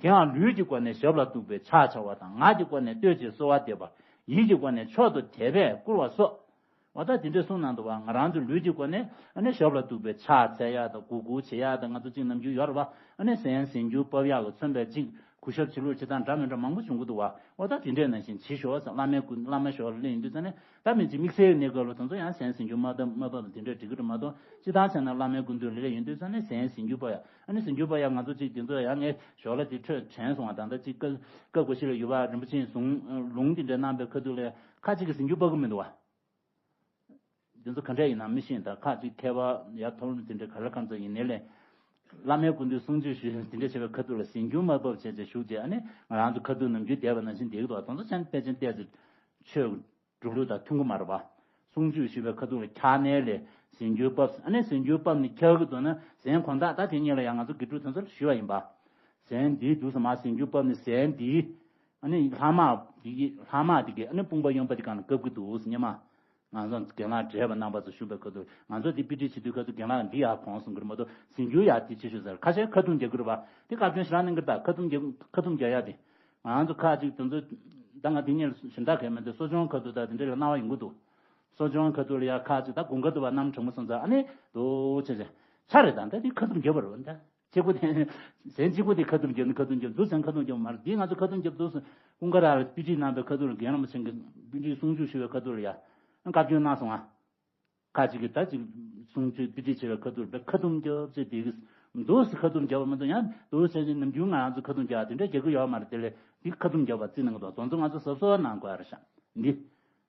དེའང་ལུས་ཀྱི་སྒོ་ནས་ཞབས་ལ་གཏུགས་པའི་ཕྱག་བྱ་བ་དང་། ངག་གི་སྒོ་ནས་བསྟོད་ཅིང་གསོལ་བ་འདེབས་པ། ཡིད་ཀྱི་སྒོ་ནས་མཆོག་ཏུ་དད་པས་བཀུར་བ་སོགས། འོ་ད་དེ་འདྲས་གསུངས་གནང་འདུག་བ། ང་རང་ཚོ་ལུས་ཀྱི་སྒོ་ནས་ཨ་ནི་ཞབས་ལ་གཏུགས་པའི་ཕྱག་འཚལ་ཡག་དང་གུས་བཀུར་བྱེད་ཡག་དང་། ང་ཚོ་གཅིག་ནམ་རྒྱུན་ཡོད་རེད་བ། ཨ་ནི་ཟན་ཟན་རྒྱུ་ཕབ་ཡག་གི་མཚོན་པའི་གཅིག་གུས་ཞབས་བྱེད་ལུགས་བྱེད་སྟངས་འདྲ་མི་འདྲ་མང་པོ་བྱུང་གི་འདུག་བ། འོ་ད་དེ་འདྲས་ནང་བཞིན་བྱེད་ཤོག་ཟེར། བླ་མའི་སྐུ་བླ་མའི་ཞོར་ལ་སླེབས་ཡོང་དུས་ཙང་ནས་ད་མི་གཅིག་དམིགས་བསལ་གནས་སྐབས་ལ་དེ་ཚོ་ཡང་གཞན་ཟིན་རྒྱུ་མ་བཏབ་མ་བབས་དེ་འདྲས་འགྲིག་གི་རེད་མ་གཏོགས། སྤྱིར་བཏང་བྱས་ན་བླ་མའི་སྐུ་མདུན་ལ་སླེབས་ཡོང་དུས་ཙང་ནས་གཞན་ཟིན་རྒྱུ་པ་ཡ། ཨ་ནི་ཟིན་རྒྱུ་པ་ཡ་ང་ཚོ་གཅིག་དེ་ཚོ་ཡང་ངས་ཞོར་ལ་དེ་འཕྲོས་དྲན་སོང་བ། ད་ལྟ་གཅིག་སྐབས་སྐབས་འགའ་ཞིག་ལ་ཡུལ་བ་རིན་པོ་ཆེའི་གཟུངས་ལུང་དེ་འདྲས་གནང་པའི་ཁ་ཐུག་ལ་ཁ་ཅིག་གིས་ཟིན་རྒྱུ་པ་གི་མི་འདུག་བ། འདི་ཚོ་ག་འདྲས་ཡིན་ན་མི་ཤེས། ད་ཁ་ཅིག་མཁས་པ་ཡར་མཐོ་རིམ་དེ་འདྲའི་ག་ལ་གང་ཚོ་ཡིན་ནའི་ལས། བླ་མའི་སྐུ་མདུན་གསུང་ཆོས་ཞུས་དེ་འདྲས་བྱས་པའི་ཁ་ཐུག་ལ་ཟིན་རྒྱུ་མ་བབས་བྱས་བྱས་བཞུགས་བྱས། ཨ་ནི་ང་རང་ཚོ་ཁ་ཐུག་ནམ་རྒྱུན་བསྡད་པ་ནང་བཞིན་བསྡད་ཀྱི་འདུག་དེ་ཚོ་ཕལ་ཆེར་ཕལ་ཆེར་བལྟས་ཚེ་ཆོས་འགྲོ་ལུགས་དང་མཐུན་གྱི་མ་རེད་པ། གསུང་ཆོས་ཞུས་པའི་ཁ་ཐུག་ལ་འཁྱག་ནའི་ལས་ཟིན་རྒྱུ་བབས། ཨ་ནི་ཟིན་རྒྱུ་བབས་ནས་འཁྱག་གི་འདུག་ན་ཟན་དགོང་དག་ད་དེ་གཉིས་ལ་ཡང་ང་ཚོ་དགེ་ཕྲུག་དེ་ཚོར་ཞུས་པ་ཡིན་པ། ཟན་འདིའི་དུས་སུ་མར་ཟིན་རྒྱུ་བབས་ནས་ཟན་འདིའི་ཨ་ནི་ལྷག་མ་འདི་གི་ལྷག་མ་འདི་གི་ཨ་ནི་དཔུང་པ་གཡོན་པ་འདི་སྒང་ལ་བཀབ་ཀྱི་འདུག་སྙམ། ང་ཚོ་རྒན་ལགས་བགྲེས་པ་རྣམ་པ་ཚོ་བཞུགས་པའི་ཁ་ཐུག་ང་ཚོ་འདི་དཔེ་ཁྲིད་བྱེད་དུས་ཁ་ཐུག་རྒན་ལགས་འདི་ཡར་གོང་གསུང་གི་རེད་མ་གཏོགས་ཟིན་རྒྱུ་ཡར་འདི་ཆེ་ཤོས་ཟེར་ཁ་ཤས་ཁ་ཐུམ་རྒྱག་གི་རེད་པ། འདི་བཀའ་བཀྱོན་ཞེ་དྲག་གནང་གི་རེད། ད་ཁ་ཐུམ་རྒྱག་ཁ་ཐུམ་རྒྱག་ཡ་དེ། ང་ཚོ་ཁ་ཅིག་དེ་ཚོ་ད་ང་འདི་གཉེར་གཞན་དག་གས་མི་འདུག་གསོ་སྦྱོང་ཁ་ཐུག་ད་དེ་འདྲ་ལ་གནང་བ་ཡིན་གྱི་འདུག་གསོ་སྦྱོང་ཁ་ཐུག་ལ་ཡ་ཁ་ཅིག་ད་དགུན་ཁ་ཐུག་པ་གནམ་གྲང་མོ་སོང་ཙང་ཨ་ནི་འདུག་བྱས་བྱས་ཆ་རེད། ད་ད་འདི་ཁ་ཐུམ་རྒྱབ་པ་རེད་པ། ད་གཅིག་པུ་དེ་ཟན་གཅིག་པུ་དེ་ཁ་ཐུམ་རྒྱབ་ནི་ཁ་ཐུམ་རྒྱབ་འདུག་ཟན་ཁ་ཐུམ་རྒྱབ་མ་རེད། འདི་ང་ཚོ་ཁ་ཐུམ་རྒྱབ་འདུག་ཟེར་ཀུན་དགའ་ར་ལ་དཔེ་ཁྲིད་གནང་པའི་ཁ་ཐུག་ལ་རྒན་རིན་པོ་ཆེ་གི་དཔེ་ཁྲིད་གསུང་ཆོས་ཞུ་བའི་ཁ་ཐུག་ལ་ཡ་བཀའ་བཀྱོན་གནང་སོང་ང་། ཁ་ཅིག་གིས་ད་ཅིག་གསུང་ཆོས་དཔེ་ཁྲིད་བྱེད་པའི་ཁ་ཐུག་ལ་ཁ་ཐུམ་རྒྱབ་ཅེས་དེ་གིས་འདུག་སེ་ཁ་ཐུམ་རྒྱབ་པ་མ་གཏོགས་ཡང་འདུག་སེ་ནམ་རྒྱུན་ང་རང་ཚོ་ཁ་ཐུམ་རྒྱག་དེ་འདྲ་རྒྱག་གི་ཡོད་མ་རེད། དེ་ལས་འདི་ཁ་ཐུམ་རྒྱབ་པ་རྩིས་གནང་གི་འདུག་དེ་ཚོ་ང་ཚོ་གཟབ་གཟབ་གནང་དགོས་རེད་ཤག་འདི་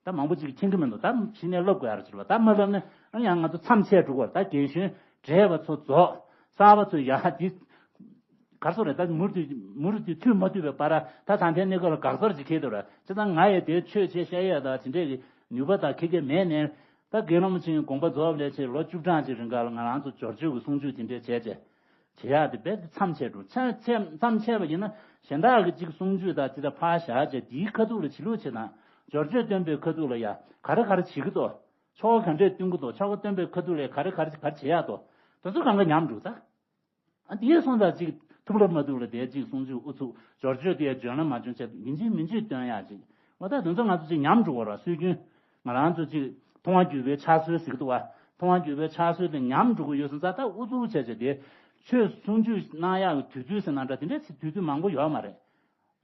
ད་མང་པོ་ཅིག་མཁྱེན་གི་མི་འདུག་ད་གཞི་ནས་བསླབ་དགོས་རེད་ཟེར་བ། ད་མ་བསླབ་ན་ཨ་ཡང་ང་ཚོ་མཚམས་ཆད་འགྲོ་གི་རེད། ད་རྒན་གཞོན་བགྲེས་པ་ཚོ་རྫོགས། གསར་པ་ཚོ་ཡ་འདི་གར་སོང་རེད། ད་མུར་དུ་མུར་དུ་ཐུག་མ་ཐུག་པའི་བར་ད་ད་ལྟའི་གནས་སྐབས་ལ་དགག་ཚར་ཅིག་འཁེལ་འདུག་ར། ཅི་ད་ང་ཡི་དེ་ཆོས་བྱེད་བཤད་ཡ་ད་དེ་འདྲས་ཀྱི་ནུས་པ་དང་ཁེ་ཁེ་མེད་ནས། ད་དགེ་སློང་ཆེན་དགོངས་པ་རྫོགས་ལས་ཆེ་ལོ་བཅུ་གྲངས་ཀྱི་རིང་ག་ལ་ང་རང་ཚོ་སྦྱོར་བཅོས་ཀྱི་གསུང་ཆོས་དེ་འདྲས་བྱས་བྱས་བྱེད་ཡ་དེ་རྦད་དེ་མཚམས་ཆད་འགྲོ། མཚམས་ཆད་མཚམས་ཆད་པ་ཡིན་ན་གཞན་དག་གི་ཅིག་གསུང་ཆོས་དང་ཅི་ད་ཕར་བཞག་བྱས་དེའི་ཁ་ཐུག་ལ་བྱེད་ལུགས་བྱེད་དང་སྦྱོར་བཅོས་སྟོན་པའི་ཁ་ཐུག་ལ་ཡ་ག་རེ་ག་རེ་བྱེད་ཀྱི་འདུག་ཆོ་ག་ག་འདྲས་སྟོན་གྱི་འདུག་ཆོ་ག་སྟོན་པའི་ཁ་ཐུག་ལ་ག་རེ་ག་རེ་ག་རེ་བྱེད་ཡ་འདུག་དེ་ཚོ་གང་ག་ཉམས་འགྲོ་ད། ཨ་དེའི་སོང་ཙང་ཅིག་ཐུབ་ལ་མ་ཐུབ་ལ་དེ་ཅིག་གསུང་ཆོས་ཨུ་ཚུགས་སྦྱོར་བཅོས་དེ་འཇོན་ལ་མ་འཇོན་བྱས་ཡིན་གཅིག་མིན་གཅིག་སྟོན་ཡག་ཅིག་འོ་ད་དེ་ཚོ་ང་ཚོ་ཅིག་ཉམས་འགྲོ་བ་ར་སྲོལ་རྒྱུན་ང་རང་ཚོ་ཅིག་མཐོང་བ་བརྒྱུད་པའི་ཕྱག་སྲོལ་ཟེར་གི་འདུག་བ། མཐོང་བ་བརྒྱུད་པའི་ཕྱག་སྲོལ་དེ་ཉམས་འགྲོ་གི་ཡོད་སོང་ཙང་ད་ཨུ་ཚུགས་བྱས་བྱས་དེ་ཆོས་གསུང་ཆོས་གནང་ཡག་གི་དུས་ཚོད་ཟེར་ན་འདྲ་དེ་འདྲའི་དུས་ཚོད་མང་པོ་ཡོད་མ་རེད།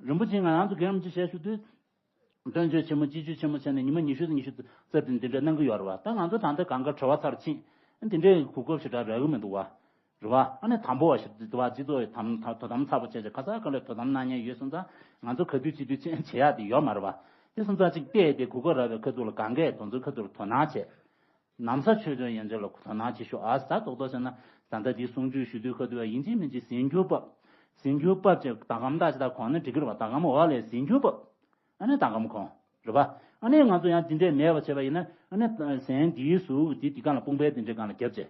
རིན་པོ་ཆེ་ང་རང་ཚོ་རྒན་རིན་པོ་ཆེ་ཞལ་བཞུགས་དུས། སྟོན་མཆོད་ཆེན་མོ་སྤྱི་མཆོད་ཆེན་མོ་བྱས་ནས་ཉི་མ་ཉི་ཤུ་ཉི་ཤུ་རྩ་བདུན་འདི་འདྲ་གནང་གི་ཡོད་རེད་བ། ད་ང་ཚོ་ད་ལྟ་གང་ག་གྲྭ་པ་ཚར་ཕྱིན་འདི་འདྲའི་གོ་སྐབས་ཞེ་དྲག་རག་གི་མི་འདུག་བ། རེད་བ། ཨ་ནི་དང་པོ་བ་ཞིག་འདི་བ་སྤྱི་ཚོགས་དམ་དོ་དམ་ཚ་པོ་བྱས་བྱས་ག་ས་ག་ལ་དོ་དམ་གནང་མཁན་ཡོད་སོང་ཙང་ང་ཚོ་ག་དུས་ཅི་དུས་ཕྱིན་བྱེད་ཡག་དེ་ཡོད་མ་རེད་བ། དེ་སོང་ཙང་ཅིག་བལྟས་ཏེ་གོ་སྐབས་རག་པའི་ཁ་ཐུག་ལ་གང་གས་དེ་ཚོའི་ཁ་ཐུག་ལ་དོ་སྣང་བྱས། ན་བཟའ་ཆོས་སྐྱོང་ཡན་ཆད་ལ་དོ་སྣང་བྱེད་ཤོག་ཨ། ད་རྡོག་རྡོག་བྱས་ན་ད་ལྟ་འདི་གསུང་ཆོས་ཞུ་དུས་ཁ་ཐུག་ཡིན་གཅིག་མིན་གཅིག་ཟིན་རྒྱུ་བབས། ཟིན་རྒྱུ་བབས་བྱས་ཟླ་གམ་ད་ཅི་ད་གོང་ན་འགྲིག་གི་རེད་བ། ཟླ་གམ་འོག་ལས་ཟིན་རྒྱུ་བབས། ཨ་ནི་ཟླ་གམ་གོང་། རེད་བ། ཨ་ནི་ང་ཚོ་ཡང་འདི་འདྲས་མེད་པ་བྱས་པ་ཡིན་ན་ཨ་ནི་ཟན་འདིའི་ཟུར་འདི་འདི་སྒང་ལ་དཔུང་པའི་འདི་འདྲས་སྒང་ལ་རྒྱབ་བྱས།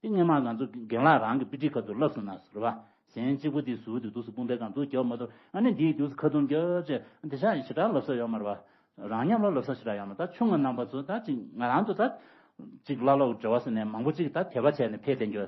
འདི་སྔས་མ་ང་ཚོ་རྒན་ལགས་རང་གི་དཔེ་ཁྲིད་ཁ་ཐུག་ལབ་སོང་ན་རེད་བ། ཟན་གཅིག་པོ་འདི་ཟུར་འདི་འདུག་སེ་དཔུང་པའི་སྒང་འདུག་རྒྱབ་མ་གཏོགས་ཨ་ནི་འདིའི་འདུག་སེ་ཁ་ཐུམ་རྒྱབ་བྱས་འདི་ཤ་ཞེ་དྲག་ལབ་ས་ཡོད་མ་རེད་བ། རང་ཉམས་ལ་ལབ་ས་ཞེ་དྲག་ཡོད་མ་རེད། ད་ཆུང་བ་རྣམ་པ་ཚོ་ད་ཅིག་ང་རང་ཚོ་ད་ཅིག་བླ་སློབ་འབྲེལ་བ་ཟེར་ནས་མང་པོ་ཅིག་ད་དད་པ་བྱས་ནས་ཕེབས་བསྡད་རྒྱུ་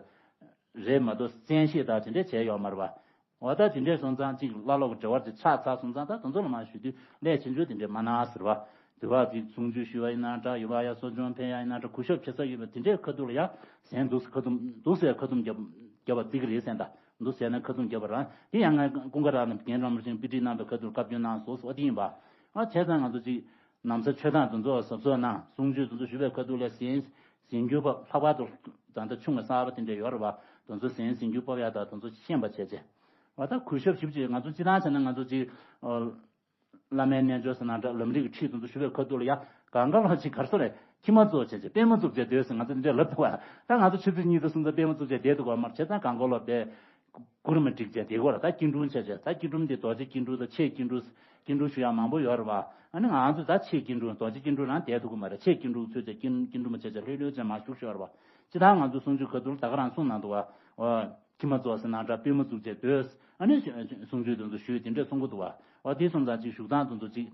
རེད་མ་གཏོགས་བཙན་ཤེད་ད་དེ་འདྲས་བྱས་ཡོད་མ་རེད་བ། འོ་ད་དེ་འདྲས་སོང་ཙང་ཅིག་བླ་སློབ་ཀྱི་འབྲེལ་བ་དེ་ཆགས་ཚར་སོང་ཙང་ད་དེ་ཚོ་ལ་མ་ཞུ་དུས་ལས་ཆེ་ཆུང་དེ་འདྲས་མ་གནང་ཟེར་བ། དེ་བ་དེ་གསུང་ཆོས་ཞུ་བ་ཡིན་ན་འདྲ་ཡོད་པ་ཡ་གསོ་སྦྱོང་ཕན་ཡ་ཡིན་ན་འདྲ་གུས་ཞབས་བྱེད་ས་ཡོད་པ་དེ་འདྲས་ཁ་ཐུག་ལ་ཡ་ཟན་འདུག་སེ་ཁ་ཐུམ་འདུག་སེ་ཁ་ཐུམ་རྒྱབ་རྒྱབ་པ་བརྩི་གི་རེད་ཟེར་ད་འདུག་ཟེར་ན་ཁ་ཐུམ་རྒྱབ་པ་རང་དེ་ཡང་ང་ཀུན་དགའ་ར་ནས་རྒན་རིན་པོ་ཆེ་དཔེ་ཁྲིད་གནང་པའི་ཁ་ཐུག་བཀའ་བཀྱོན་གནང་སོ་སོ་དེ་ཡིན་པ། ཨ་བྱས་ཙང་ང་ཚོ་ཅིག་ན་བཟའ་ཆོས་སྟངས་དེ་ཚོ་གཟབ་གཟབ་གནང་། གསུང་ཆོས་དེ་ཚོ་ཞུ་བའི་ཁ་ཐུག་ལ་ཟན་ཟིན་རྒྱུ་བབས། ལྷག་པར་དུ་ད་ལྟ་ཆུང་བ་གསར་པ་དེ་འདྲ་ཡོད་རེད་བ། དེ་ཚོ་ཟན་ཟིན་རྒྱུ་བབས་ཡ་ད་དེ་ཚོ་ཤེས་པ་བྱས་བྱས། འོ་ད་གུས་ཞབས་ཞིབ་ཅིག་ང་ཚོ་སྤྱིར་བཏང་བྱས་ན་ང་ཚོ་ཅིག་ཨ་བླ་མའི་རྣལ་འབྱོར་ཟེར་ན་འདྲ་ལམ་རིམ་གྱི་ཁྲིད་དེ་ཚོ་ཞུ་བའི་ཁ་ཐུག་ལ་ཡ་གང་ག་ལ་ཅིག་གར་སོ་རེད། ཁྱི་མ་ཚོ་བྱས་བྱས་པད་མ་བཙུགས་བྱས་སྡོད་ཟེར་ང་ཚོ་འདི་འདྲ་ལབ་ཐུབ་བ། ད་ང་ཚོ་ཆུ་ཚོད་གཉིས་དང་གསུམ་ཙམ་པད་མ་བཙུགས་བྱས་བསྡད་འདུག་བ་མ་རེད། བྱས་ཙང་གང་ག་ལ་བསྡད། གུ་རུ་མ་བསྒྲིགས་བྱས་དེ་གོ་ལ་ད་སྐྱིལ་ཀྲུང་བྱས་བྱས་ད་སྐྱིལ་ཀྲུང་དེ་རྡོ་རྗེ་སྐྱིལ་ཀྲུང་དང་ཕྱེད་སྐྱིལ་ཀྲུང་། སྐྱིལ་ཀྲུང་ཞུ་ཡག་མང་པོ་ཡོད་རེད་བ། ཨ་ནི་ང་ཚོ་ད་ཕྱེད་སྐྱིལ་ཀྲུང་རྡོ་རྗེ་སྐྱིལ་ཀྲུང་རང་བསྡད་ཐུབ་ཀྱི་མ་རེད། ཕྱེད་སྐྱིལ་ཀྲུང་ཚོས་བྱས་སྐྱིལ་སྐྱིལ་ཀྲུང་མ་བྱས་བྱས་ལྷོད་ལྷོད་བྱས་མར་བཞུགས་ཤོར་བ། ཅི་ད་ང་ཚོ་གསུང་ཆོས་ཁ་ཐུག་ད་ག་རང་གསུང་གནང་འདུག་བ། ཨོ། ཁྱི་མ་ཚོ་ཟེར་ན་འདྲ་པུས་མོ་བཙུགས་བྱས་སྡོད། ཨ་ནི་གསུང་ཆོས་དེ་ཚོ་ཞུས་དེ་འདྲས་གསུང་གི་འདུག་བ། ཨོ་དེ་སོང་ཙང་ཅིག་བཞུགས་སྟངས་དེ་ཚོ་ཅིག་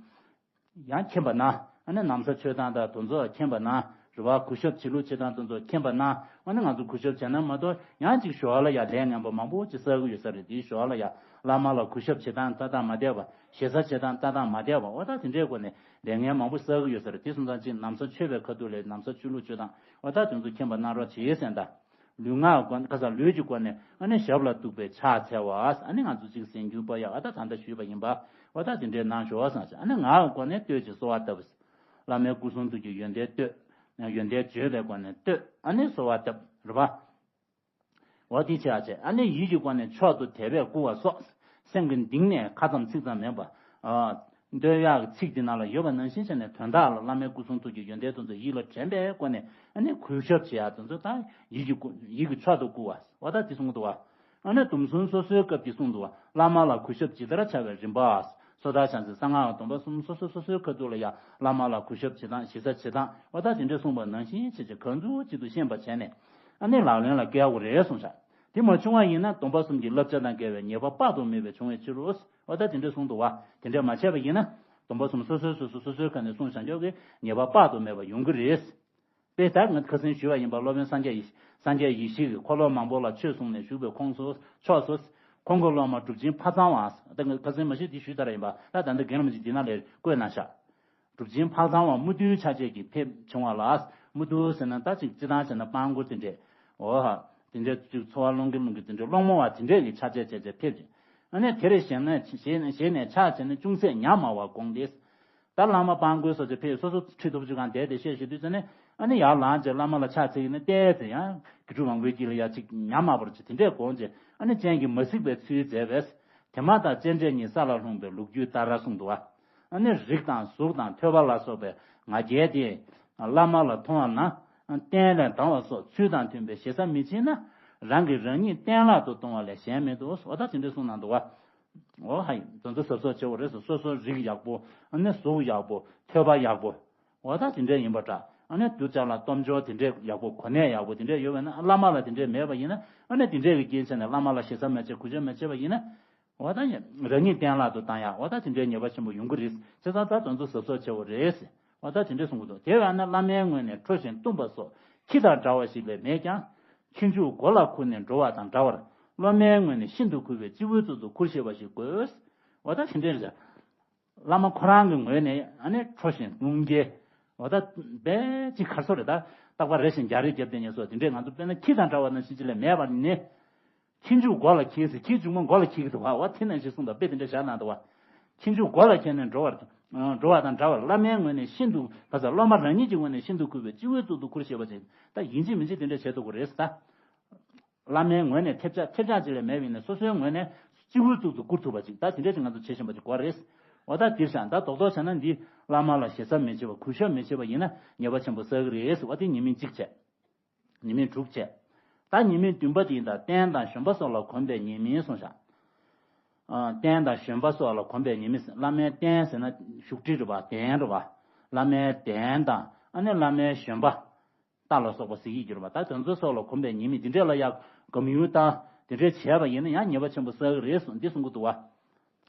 ཡང་མཁྱེན་པ་ན། ཨ་ནི་ན་བཟའ་ཆོས་སྟངས་དང་དེ་ཚོ་མཁྱེན་པ་ན། རེད་བ། གུས་ཞབས་བྱེད་ལུགས་བྱེད་སྟངས་དེ་ཚོ་མཁྱེན་པ་ན། ཨ་ནི་ང་ཚོ་གུས་ཞབས་བྱས་ན་མ་གཏོགས་ཡང་ཅིག་ཞོར་ལ་ཡ་ལས་ངན་པ་མང་པོ་ཅིག་བསགས་ཀྱི་ཡོད་ས་རེད། དེའི་ཞོར་ལ་ཡ་བླ་མ་ལ་གུས་ཞབས་བྱེད་སྟངས་ཏག་ཏག་མ་བསྡད་པ། ཞེ་ས་བྱེད་སྟངས་ཏག་ཏག་མ་བསྡད་པ། འོ་ད་དེ་འདྲའི་སྒོ་ནས་ལས་ངན་མང་པོ་བསགས་ཀྱི་ཡོད་ས་རེད། དེ་སོང་ཙང་ཅིག་ན་བཟའ་ཆོས་པའི་ཁ་ཐུག་ལས་ན་བཟའ་ཆོས་ལུགས་ཆོས་སྟངས་འོ་ད་དེ་ཚོ་མཁྱེན་པ་གནང་རོགས་བྱེད་ཟེར་ད། ལུས་ངག་སྒོ་ཁ་སང་ལུས་ཀྱི་སྒོ་ནས་ཨ་ནི་ཞབས་ལ་གཏུགས་པའི་ཕྱག་འཚལ་བ། ཨ་ནི་ང་ཚོ་གཅིག་གཟན་རྒྱུ་པ་ཡག་ཨ་ད་ད་ལྟ་ཞུས་པ་ཡིན་པ། འོ་ད་དེ་འདྲའི་གནང་ཞོག་སང་ཨ་ནི་ངག་གི་སྒོ་ནས་བསྟོད་ཅིང་གསོལ་བ་བཏབ། བླ་མའི་སྐུ་གསུང་ཐུགས་ཀྱི་ཡོན་ཏན་བསྟོད། ཡོན་ཏན་བརྗོད་པའི་སྒོ་ནས་བསྟོད་ཨ་ནི་གསོལ་བ་བཏབ་རེད་པ། འོ་དེ་བྱས་བྱས་ཨ་ནི་ཡིད་ཀྱི་སྒོ་ནས་མཆོག་ཏུ་དད་པས་བསྐུལ་བ་སོགས་སེམས་ཀྱི་གཏིང་ནས་ཁ་ཙམ་ཚིག་ཙམ་མིན་པ། ཨ། བསྟོད་ཡག་གི་ཚིག་འདི་ནང་ལ་ཡོད་པ་ནང་བཞིན་བྱས་ནས་དོན་དག་ལ་བླ་མའི་སྐུ་གསུང་ཐུགས་ཀྱི་ཡོན་ཏན་དེ་ཚོ་ཡིད་ལ་དྲན་པའི་སྒོ་ནས་ཨ་ནི་གུས་ཞབས་བྱེད་ཡག་དེ་ཚོ་ད་ཡིད་ཀྱི་སྐུ་ཡིད་ཀྱི་མཆོག་ཏུ་བསྐུལ་བ། འོ་ད་དེ་གསུང་གི་འདུག་བ། ཨ་ནི་སྡོམ་གསུམ་སོ་སོའི་སྐབས་ཀྱི་གསུང་འདུག་བ། བླ་མ་ལ་གུས་ཞབས་ཇི་ལྟར་བྱ་བའི་རིམ་པ། སོ་ཐར་བྱང་སེམས་གསང་སྔགས་སྡོམ་པ་གསུམ་སོ་སོ་སོ་སོའི་ཁ་ཐུག་ལ་ཡང་བླ་མ་ལ་གུས་ཞབས་བྱེད་སྟངས་ཞེ་ས་བྱེད་སྟངས་འོ་ད་དེ་འདྲས་གསུངས་པ་ནང་བཞིན་བྱས་བྱས་གང་ཚུགས་གཅིག་ཏུ་ཤེས་པ་བྱས་ནས་ཨ་ནི་ལག་ལེན་ལ་བཀལ་དགོས་རེད་གསུངས་ཤག་དེ་མ་བྱུང་བ་ཡིན་ན་སྡོམ་པ་གསུམ་གྱི་བསླབ་བྱ་དང་འགལ་བའི་ཉེས་པ་དཔག་ཏུ་མེད་པའི་བྱུང་བའི་ཕྱིར་རོ། འོ་ད་དེ་འདྲས་གསུངས་འདུག་བ། དེ་འདྲས་མ་བྱས་པ་ཡིན་ན་སྡོམ་པ་གསུམ་སོ་སོའི་སོ་སོ་སོ་སོའི་ཁ་ནས་གསུངས་བཞག་ཀྱོག་གི་ཉེས་པ་དཔག་ཏུ་མེད་པ་ཡོང་གི་རེད། དཔེ་ད་ང་ཁ་སང་ཞུས་པ་ཡིན་པ་སློབ་དཔོན་སངས་རྒྱས་ཡེ་སངས་རྒྱས་ཡེ་ཤེས་ཀྱིས་འཁོར་ལོ་མང་པོ་ལ་ཆོས་གསུངས་ནས་བཞུགས་པའི་ཁོངས་སུ་ཕྱོགས་སུ་ཁོང་གི་སློབ་མ་གྲུབ་ཆེན་ཕ་ཚང་བ། ད་ང་ཁ་སང་མ་གཞི་དེ་ཞུས་ཚར་ཡིན་པ་ད་ད་འདི་རྒན་རིན་པོ་ཆེ་འདི་ན་ལས་བཀོད་གནང་ཤག་གྲུབ་ཆེན་ཕག་ཚང་བ་དམུ་ཏུའི་ཆ་བྱད་ཀྱིས་ཕེབས་བྱུང་བ་ལ། དམུ་ཏུ་ཟེར་ན་ད་ཅིག་སྤྱི་བཏང་བྱས་ན་སྤྲང་པོ་དེ་འདྲས། འོ་ཧ། དེ་འདྲས་ཅིག་འཚོ་བ་སློང་གི་སློང་གི་དེ་འདྲས་སློང་མོ་བ་དེ་འདྲས་ཀྱི་ཆ་བྱད་བྱས་བྱས་ཕེབས་ཀྱི། ཨ་ནི་དེར་ཞེན་ན་ཞེན་ཞེན་ནས་ཕྱག་བྱས་ནས་ཅུང་ཟད་ཉམས་དམའ་བར་དགོངས་ཏེ། ད་བླ་མ་སྤྲང་པོའི་སོ་ཅིག་ཕེབས་སོ་སོ་ཁྲི་ཐོབ་ཅིག་གང་བསྡད་དེ་བཤད་ཞུ་དུས་ཙ་ནས་ཨ་ནི་ཡར་ལངས་རྗེས་བླ་མ་ལ་ཕྱག་འཚལ་གྱི་ནི་བལྟས་ཚེ་ཡང་དགེ་ཕྲུག་མང་པོའི་དཀྱིལ་ལ་ཡ་ཅིག་ཉམས་དམའ་བར་ཅིག་དེ་འདྲས་དགོངས་རྗེས་ཨ་ནི་སྤྱན་གྱིས་མ་གཟིགས་པའི་ཚུལ་མཛད་པས། དེ་མ་ཐག་སྤྱན་འདྲེན་ཉིད་ས་ལ་ལྷུང་བའི་ལོ་རྒྱུས་ལྟར་གསུངས་འདུག་བ། ཨ་ནི་རིགས་དང་གཟུགས་དང་ཐོས་པ་ལ་སོགས་པའི་ང་རྒྱལ་དེ། བླ་མ་ལ་མཐོང་བ་ན། སྟན་ལས་ལྡང་བ་སོགས་ཚུལ་དང་མཐུན་པའི་ཞེ་ས་མི་བྱེད་ན། རང་གིས་རང་ཉིད་སྟན་ལག་ཏུ་གཏོང་བ་ལས་གཞན་མི་འདུག་འོ་ད་དེ་འདྲས་གསུངས་གནང་འདུག་བ། འོ་ཧ་ཡིན་དོན་ཚོ་ཟབ་ཟོབ་བྱེད་འོ་རེད་སོ་སོ་སོ་རིགས་ཡག་པོ། ཨ་ནི་གཟུགས་ཡག་པོ་ཐོས་པ་ཡག་པོ། འོ་ད་དེ་འདྲས་ཡིན་པ་འདྲ། ཨ་ནི་གདུལ་བྱ་ལ་སྟོབས་འབྱོར་དེ་འདྲས་ཡག་པོ་གོ་གནས་ཡག་པོ་དེ་འདྲས་ཡོད་པས་ན་བླ་མ་ལ་དེ་འདྲས་མེད་པ་ཡིན་ན་ཨ་ནི་དེ་འདྲས་ཀྱི་རྐྱེན་བྱས་ནས་བླ་མ་ལ་ཞེ་ས་མ་བྱེད་གུས་ཞབས་མ་བྱེད་པ་ཡིན་ན། འོ་ད་ཡ། རང་ཉིད་གཏན་ལ་དུ་བཏང་ཡ། འོ་ད་དེ་འདྲའི་ཉེས་པ་ཆེན་པོ་ཡོང་གི་རེད། བྱས་ཙང་ད་དོན་ཚོ་གཟབ་གཟབ་བྱེད་དགོས་རེད། འོ་ད་དེ་འདྲས་གསུང་གི་འདུག་དེ་བས་ན་བླ་མའི་ངོས་ནས་ཁྲོ་ཞིང་གཏུམ་པ་སོགས་ཁྱི་དང་འདྲ་བ་ཞིག་ལས་མེད་ཀྱང་། ཁྱི་མཇུག་མགོ་ལ་ཁུར་ནས་འགྲོ་བ་དང་འདྲ་བར་སློབ་མའི་ངོས་ནས་ཤིན་ཏུ་གུས་པའི་སྤྱི་བོའི་གཙུག་ཏུ་གུར་ཞེས་པ་ཞིག་དགོས། འོ་ད་དེ་འདྲས་རེད། བླ་མ་ཁོ་རང་གི་ངོས་ནས་ཨ་ནི་ཁྲོ་ཞིང་རླུང་རྒྱས། འོ་ད་དཔེ་ཅིག་གར་སོ་རེད་ད། རྟག་པར་རེ་ཞིང་རྒྱ་རེ་རྒྱབ་བསྡད་ཉེ་སོགས་དེ་འདྲས་ང་ཚོ་དཔེར་ན་ཁྱི་དང་འདྲ་བ་ནང་བཞིན་ཅི་ལས་མེད་པར་ནི། ཁྱི་མཇུག་མགོ་ལ་འཁྱེར་ཟེར་ཁྱི་མཇུག་མ་མགོ་ལ་འཁྱེར་གྱི་འདུག་བ། འོ་དེ་ནང་བཞིན་གསུངས་དང་དཔེ་དེ་འདྲ་བཞག་གནང་འདུག་བ། ཁྱི་མཇུག་མགོ་ལ་འཁྱེར་ནས་འགྲོ་བར། འགྲོ་བ་དང་འདྲ་བར་བླ་མའི་ངོས་ནས་ཤིན་ཏུ་ག་ས་སློབ་མ་རང་ཉིད་ཀྱི་ངོས་ནས་ཤིན་ཏུ་གུས་པའི་སྤྱི་བོའི་གཙུག་ཏུ་གུར་ཞེས་པ་ཅིག་ད་ཡིན་གཅིག་མིན་གཅིག་དེ་འདྲ་བྱེད་ཐུབ་ཀྱི་རེད་ད། བླ་མའི་ངོས་ནས་ཐེབས་ཆག་ཐེབས་ཆག་ཅིག་ལས་མེད་པ་ཡིན་ན་སོ་སོའི་ངོས་ནས་སྤྱི་བོའི་གཙུག་ཏུ་བཀུར་ཐུབ་པ་ཅིག་ད་དེ་འདྲ་ཅིག་ང་ཚོ་བྱེད་བཞིན་པ་ཅིག་དགོས་རེད། འོ་ད་འདིར་བཞག་ད་རྡོག་རྡོག་བྱས་ན་འདི་བླ་མ་ལ་ཞེ་ས་མི་བྱེད་པ་གུས་ཞབས་མི་བྱེད་པ་ཡིན་ན་ཉེས་པ་ཆེན་པོ་བསགས་ཀྱི་རེད་ཟེར་བ་དེ་ཉེས་དམིགས་གཅིག་བྱས། ཉེས་དམིགས་དྲུག་བྱས། ད་ཉེས་དམིགས་བདུན་པ་དེ་ཡིན་ད་རྟེན་དང་བཞོན་པ་སོགས་ལ་གོམས་པའི་ཉེས་དམིགས་གསུངས་བཞག་ཨ། རྟེན་དང་བཞོན་པ་སོགས་ལ་གོམས་པའི་ཉེས་དམིགས་བླ་མའི་རྟེན་ཟེར་ན་བཞུགས་ཁྲི་རེད་བ་གདན་རེད་བ། བླ་མའི་གདན་དང་ཨ་ནི་བླ་མའི་བཞོན་པ། རྟ་ལ་སོགས་པ་ཟེར་གྱི་ཡོད་རེད་པ། ད་དེ་ཚོ་སོགས་ལ་གོམས་པའི་ཉེས་དམིགས་འདི་འདྲས་ལ་ཡང་སྒམ་ཡུར་བཏང་དེ་འདྲས་བྱས་པ་ཡིན་ན་ཡང་ཉེས་པ་ཆེན་པོ་བསགས་ཀྱི་རེད་གསུངས་འདི་གསུང་གི་འདུག་བ།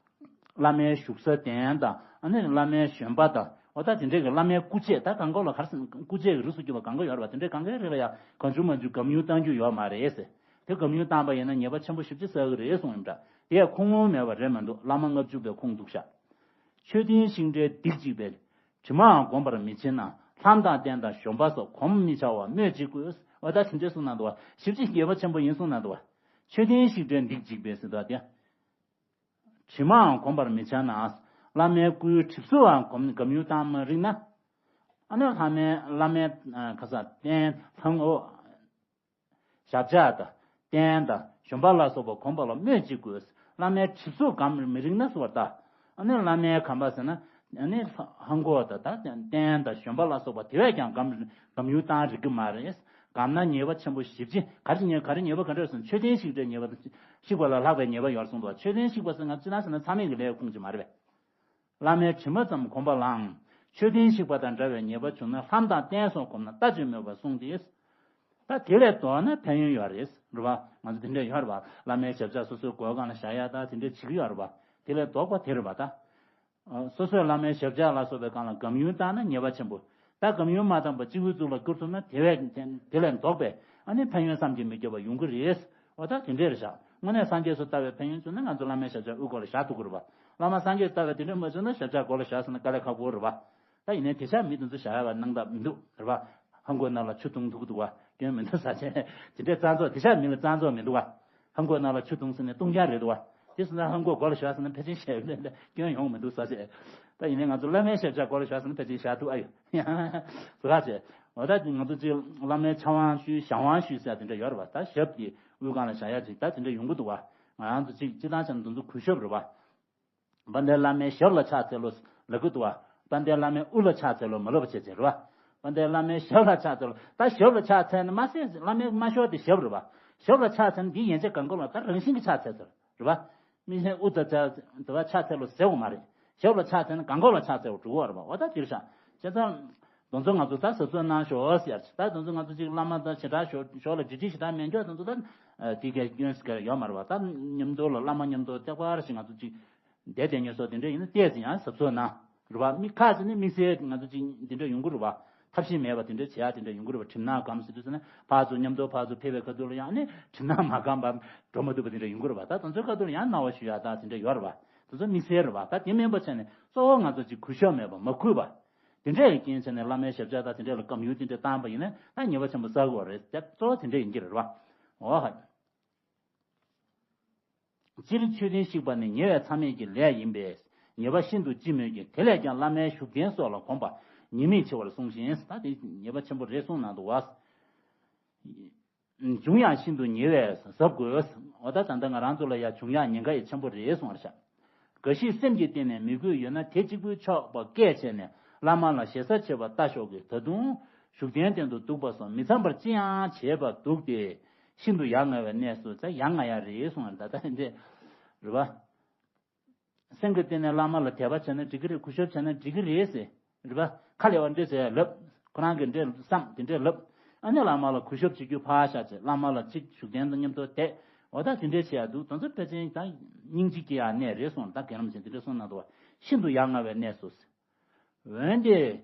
བླ་མའི་བཞུགས་ས་གདན་དང་ཨ་ནི་བླ་མའི་བཞོན་པ་དང་འོ་ད་དེ་འདྲས་ཀྱི་བླ་མའི་སྐུ་ཆས་ད་གང་ག་ལ་གར་སོང་སྐུ་ཆས་ཀྱི་རིགས་སུ་གྱུར་པ་གང་ག་ཡོད་རེད་པ། དེ་འདྲས་གང་གའི་རིགས་ལ་ཡང་གང་བྱུང་མང་བྱུང་སྒམ་ཡུར་བཏང་རྒྱུ་ཡོད་མ་རེད་ཟེར། དེ་སྒམ་ཡུར་བཏང་པ་ཡིན་ན་ཉེས་པ་ཆེན་པོ་ཞེ་པོ་ཅིག་བསགས་ཀྱི་རེད་གསུངས་ཡོད་འདྲ། དེ་ཡང་ཁུངས་ལུང་མེད་པ་རེད་མི་འདུག་བླ་མ་ལྔ་བཅུ་པའི་ཁུངས་འདུག་ཤག་མཆོད་རྟེན་བཤིག་འདྲའི་སྡིག་གཅིག་པས། དྲི་མའང་བསྒོམ་པར་མི་བྱེད་ན། ལྷམ་དང་རྟེན་དང་བཞོན་པ་སོགས་གོམས་མི་བྱ་བ་སྨོས་ཅི་དགོས། འོ་ད་དེ་འདྲས་གསུངས་གནང་འདུག་བ། ཞེ་པོ་ཅིག་ཉེས་པ་ཆེན་པོ་ཡིན་གསུངས་གནང་འདུག་བ། མཆོད་རྟེན་བཤིག་འདྲའི་སྡིག་གཅིག་པས་ཟེར་འདུག་བ་དེ། དྲི་མའང་བསྒོམ་པར་མི་བྱ་ན། བླ་མའི་སྐུའི་གྲིབ་སོའང་སྒམ་ཡུར་བཏང་མ་རིག་ན། ཨ་ནི་བླ་མའི་བླ་མའི་ཁ་ས་རྟེན་ལྷམ་འོ། ཞབས་བཅགས་དང་། རྟེན་དང་བཞོན་པ་ལ་སོགས་པ་གོམས་པ་ལ་སྨོས་ཅི་དགོས། བླ་མའི་གྲིབ་སོ་སྒམ་མི་རིག་ན་སོ་བར་ལྟ། ཨ་ནི་བླ་མའི་གམ་པ་ཟེར་ན། ཨ་ནི་ལྷམ་གོག་དང་ད་རྟེན་དང་བཞོན་པ་ལ་སོགས་པ་དེ་བས་ཀྱང་སྒམ་སྒམ་ཡུར་བཏང་རིག་གི་མ་རེད། སྒམ་ན་ཉེས་པ་ཆེན་པོ་ཞེ་པོ་ཅིག་ག་རེ་ཉེས་ག་རེ་ཉེས་པ་ག་འདྲ་ཟེར་ན་མཆོད་རྟེན་བཤིག་འདྲའི་ཉེས་པ་བཤིག་པ་ལ་ལྷག་པའི་ཉེས་པ་ཡོད་གསུངས་འདུག་མཆོད་རྟེན་བཤིག་པ་ཟེར་ང་ཅི་ན་ཟེར་ན་མཚམས་མེད་ཀྱི་ལས་ཁུངས་ཅིག་མ་རེད་པས། བླ་མའི་དྲི་མ་ཙམ་གོམས་པ་ལའང་། མཆོད་རྟེན་བཤིག་པ་དང་འདྲ་བའི་ཉེས་པ་བྱུང་ན་ལྷམ་དང་རྟེན་སོགས་གོམས་ན་ལྟ་ཅི་སྨོས་པ་གསུངས་ཏེ། ད་དེ་ལས་ལྡོག་ན་ཕན་ཡོན་ཡོད་རེད། རེད་པ། ང་ཚོ་དེ་འདྲས་ཡོད་རེད་པ། བླ་མའི་ཞབས་བཅགས་སོ་སོའི་སྒོའི་སྒང་ལ་བཞག་ཡ་ད་དེ་འདྲས་བྱེད་ཀྱི་ཡོད་རེད་པ། དེ་ལས་ལྡོག་པ་དེ་རེད་པ་ད། སོ་སོའི་བླ་མའི་ཞབས་བཅགས་ལ་སོགས་པའི་སྒང་ལ་སྒམ་ཡུར་བཏང་ན་ཉེས་པ་ཆེན་པོ། ད་སྒམ་ཡུར་མ་བཏང་པར་སྤྱི་བོའི་གཙུག་ལ་བཀུར་ཐུབ་ན་དེ་བས་དེ་ལས་ལྡོག་པའི་ཨ་ནི་ཕན་ཡོན་བསམ་གྱིས་མི་ཁྱབ་པ་ཡོང་གི་རེད། འོ་ད་དེ་འདྲས་རེད་ཤག་དངོས་གནས་སངས་རྒྱས་སུ་ལྟ་བའི་ཕན་ཡོན་བྱུང་ན་ང་ཚོ་བླ་མའི་ཞབས་བཅགས་དབུ་སྐོར་ལ་བཞག་ཐུབ་ཀྱི་རེད་པ། བླ་མ་སངས་རྒྱས་ལྟ་བའི་དེ་འདྲས་མ་བྱུང་ན་ཞབས་བཅགས་སྐོར་ལ་བཞག་ཟེར་ན་དཀའ་ལས་ཁག་པོ་རེད་པ། ད་ཡིན་ནའི་དེ་ཤ་མི་དེ་ཚོ་བཞག་ཡ་བ་གནང་ཐབས་མི་འདུག་རེད་པ། ཧང་གོ་ནང་ལ་ཆུ་འཐུང་ཐུབ་ཀྱི་འདུག་བ། སྐྱོན་མི་འདུག་ཟེར་བྱས། དེ་འདྲའི་རྩ་རྫོགས་དེ་ཤ་མིང་ལ་རྩ་རྫོགས་མི་འདུག་བ། ཧང་གོ་ནང་ལ་ཆུ་བཏུང་ཟིན་ནས་བཏུང་རྐྱང་རེད་འདུག་བ། དེ་སོང་ཙང་ཧང་གོ་མགོ་ལ་བཞག་ཟིན་ན་ཕལ་ཆེར་ཞེ་པོ་ལས་སྐྱོན་ཡོང་མི་འདུག་ཟེར་བྱས། ད་ཡིན་ནའི་ང་ཚོ་བླ་མའི་ཞབས་བཅགས་མགོ་ལ་བཞག་ཟིན་ན་ཕལ་ཆེར་བཞག་ཐུབ་ཨ་ཡོད། ཟེར་བ་བྱས། འོ་ད་ང་ཚོ་ཅིག་བླ་མའི་ཕྱག་དབང་ཞུས་ཞབས་དབང་ཞུས་ཟེར་དེ་འདྲ་ཡོད་རེད་བ། ད་ཞབས་ཀྱི་དབུས་སྒང་ལ་བཞག་ཡ་ཅིག་ད་དེ་འདྲ་ཡོང་གི་འདུག་བ། ང་རང་ཚོ་ཅིག་སྤྱི་བཏང་བྱས་ན་འདི་ཚོ་གུས་ཞབས་རེད་བ། དཔལ་ལྡན་བླ་མའི་ཞབས་ལ་ཕྱག་འཚལ་ལོ་ལབ་ཀྱི་འདུག་བ། དཔལ་ལྡན་བླ་མའི་དབུ་ལ་ཕྱག་འཚལ་ལོ་མ་ལབ་པ་བྱས་བྱས་རེད་བ། དཔལ་ལྡན་བླ་མའི་ཞབས་ལ་ཕྱག་འཚལ་ལོ། ད་ཞབས་ལ་ཕྱག་འཚལ་ནི་མ་ཟད་བླ་མའི་དམའ་ཤོས་དེ་ཞབས་རེད་བ། ཞབས་ལ་ཕྱག་འཚལ་ནི་འདི་ཡན་ཆད་གང་གོ་ལ་ད་རང་བཞིན་གྱི་ཕྱག་འཚལ་ཚར་རེད་བ། མི་གཞན་དབུ་ད་ད་ད་བ་ཕྱག་འཚལ་ལོ་ཟེར་བ་མ་རེད། ཞབས་ལ་ཕྱག་འཚལ་ནི་གང་གོ་ལ་ཕྱག་འཚལ་བ་འགྲོ་གི་རེད་བ། འོ་ད་དེ་རེད་ཤག་བྱས་ཙང་། དེ་ཚོ་ང་ཚོ་ད་གཟབ་གཟབ་གནང་ཤོག་ཟེར། ད་དེ་ཚོ་ང་ཚོ་ཅིག་བླ་མ་དང་ཞེ་དྲག་ཞོ་ཞོར་ལ་འདྲི་འདྲི་ཞེ་དྲག་མེད་འཇོག་དེ་ཚོ་ད་དེ་གའི་སྐྱོན་ཟེར་ག་ཡོད་མ་རེད་བ། ད་མཉམ་དུ་ལ་བླ་མ་མཉམ་དུ་ལྟེ་བར་ཞིག་ང་ཚོ་ཅིག་བསྡད་བསྡད་ཉོ་སོགས་དེ་འདྲ་ཡིན་ན་ཏོག་ཙམ་ཡང་གཟབ་གཟབ་གནང་རེད་བ། མི་ཁ་ཅིག་ནི་དམིགས་བསལ་ང་ཚོ་ཅིག་དེ་འདྲ་ཡོང་གི་རེད་བ། ཐབས་ཤེས་མེད་པ་དེ་འདྲ་བྱེད་ཡ་དེ་འདྲ་ཡོང་གི་རེད་བ། གྲིབ་ནག་སྒམ་ཟེར་དུས་ཟེར་ན་ཕར་ཚུར་མཉམ་དུ་ཕར་ཚུར་ཕེབས་པའི་ཁ་ཐུག་ལ་ཡང་ནི་གྲིབ་ནག་མ་སྒམ་པ་འགྲོ་མ་ཐུབ་པ་དེ་འདྲ་ཡོང་གི་རེད་བ། ད་དེ་ཚོའི་ཁ་ཐུག་ལ་ཡང་གནང་བ་ཞུ་ཡ་ད་དེ་འདྲ་ཡོད་རེད་བ། དེ་ཚོ་དམིགས་བསལ་རེད་བ། ད་དེ་མིན་པ་བྱས་ནས་གཙོ་བོ་ང་ཚོ་ཅིག་གུས་ཞབས་མེད་པ་མ་གུས་པ། དེ་འདྲ་ཡི་རྐྱེན་བྱས་ནས་བླ་མའི་ཞབས་བཅགས་དང་དེ་འདྲ་ལ་བཀའ་མོལ་དེ་འདྲ་བཏང་པ་ཡིན་ན་ད་ཉེས་པ་ཆེན་པོ་བསགས་དགོས་རེད། དེ་གཙོ་བོ་དེ་འདྲ་ཡིན་གྱི་རེད་བ། འོ་ཧ། སྤྱིར་མཆོད་རྟེན་བཤིག་པ་ནི་ཉེ་བའི་མཐའ་མེད་ཀྱི་ལས་ཡིན་པས་ཉེས་པ་ཤིན་ཏུ་ལྕི་མོད་ཀྱི། དེ་ལས་ཀྱང་བླ་མའི་བཞུགས་གདན་སོགས་ལ་གོམས་པ་ཉེས་དམིགས་ཆེ་བར་གསུངས་ཤིང་། ད་དེ་ཉེས་པ་ཆེན་པོ་རེད་གསུངས་གནང་འདུག་བ། འབྱུང་ཡང་ཤིན་ཏུ་ཉེ་བས་གཟབ་དགོས། འོ་ད་ད་ལྟ་ང་རང་ཚོ་ལ་ཡང་འབྱུང་ཡང་ཉེན་ཁ་ཡང་ཆེན་པོ་རེད་གསུངས་པར་བཞག། འགའ་ཞིག་སེམས་ཀྱི་སྟེང་ནས་མོས་གུས་ཡོད་ན་དེ་གཅིག་པུས་ཆོག་པ་སྐད་བྱས་ནས་བླ་མ་ལ་ཞེ་ས་བྱེད་པ་ལྟ་ཞོག་གི། ད་དུང་བཞུགས་གདན་སྟེང་དུ་འདུག་པ་སོགས་མི་འཚམ་པར་ཅི་ཡང་བྱེད་པར་འདུག་སྟེ། ཤིན་ཏུ་ཡ་ང་བའི་གནས་སུ། ད་ཡ་ང་ཡ་རེད་གསུངས་པར་ད་ལྟ་འདི་རེད་བ། སེམས་ཀྱི་སྟེང་ནས་བླ་མ་ལ་དད་པ་བྱས་ན་འགྲིག་གི་རེད། གུས་ཞབས་བྱས་ན་འགྲིག་གི་རེད་ཟེར། རེད་པ། ཁ་ལས་པ་འདྲ་ཟེར་ལབ། ཁོ་རང་གི་འདྲ་བསམ་དེ་འདྲ་ལབ། ཨ་ནི་བླ་མ་ལ་གུས་ཞབས་བྱེད་རྒྱུ་ཕར་བཞག་བྱས། བླ་མ་ལ་གཅིག་བཞུགས་གདན་དང་མཉམ་དུ་བསྡད། འོ་ད་དེ་འདྲ་བྱེད་ཡ་འདུག་དེ་ཚོ་ཕལ་ཆེར་ད་སྙིང་རྗེ་སྐྱེ་ཡ་གནས་རེད་གསུངས། ད་རྒན་རམས་ཅན་དེ་འདྲ་གསུངས་གནང་འདུག་བ། ཤིན་ཏུ་ཡ་ང་བའི་གནས་སུ། འོན་ཏེ།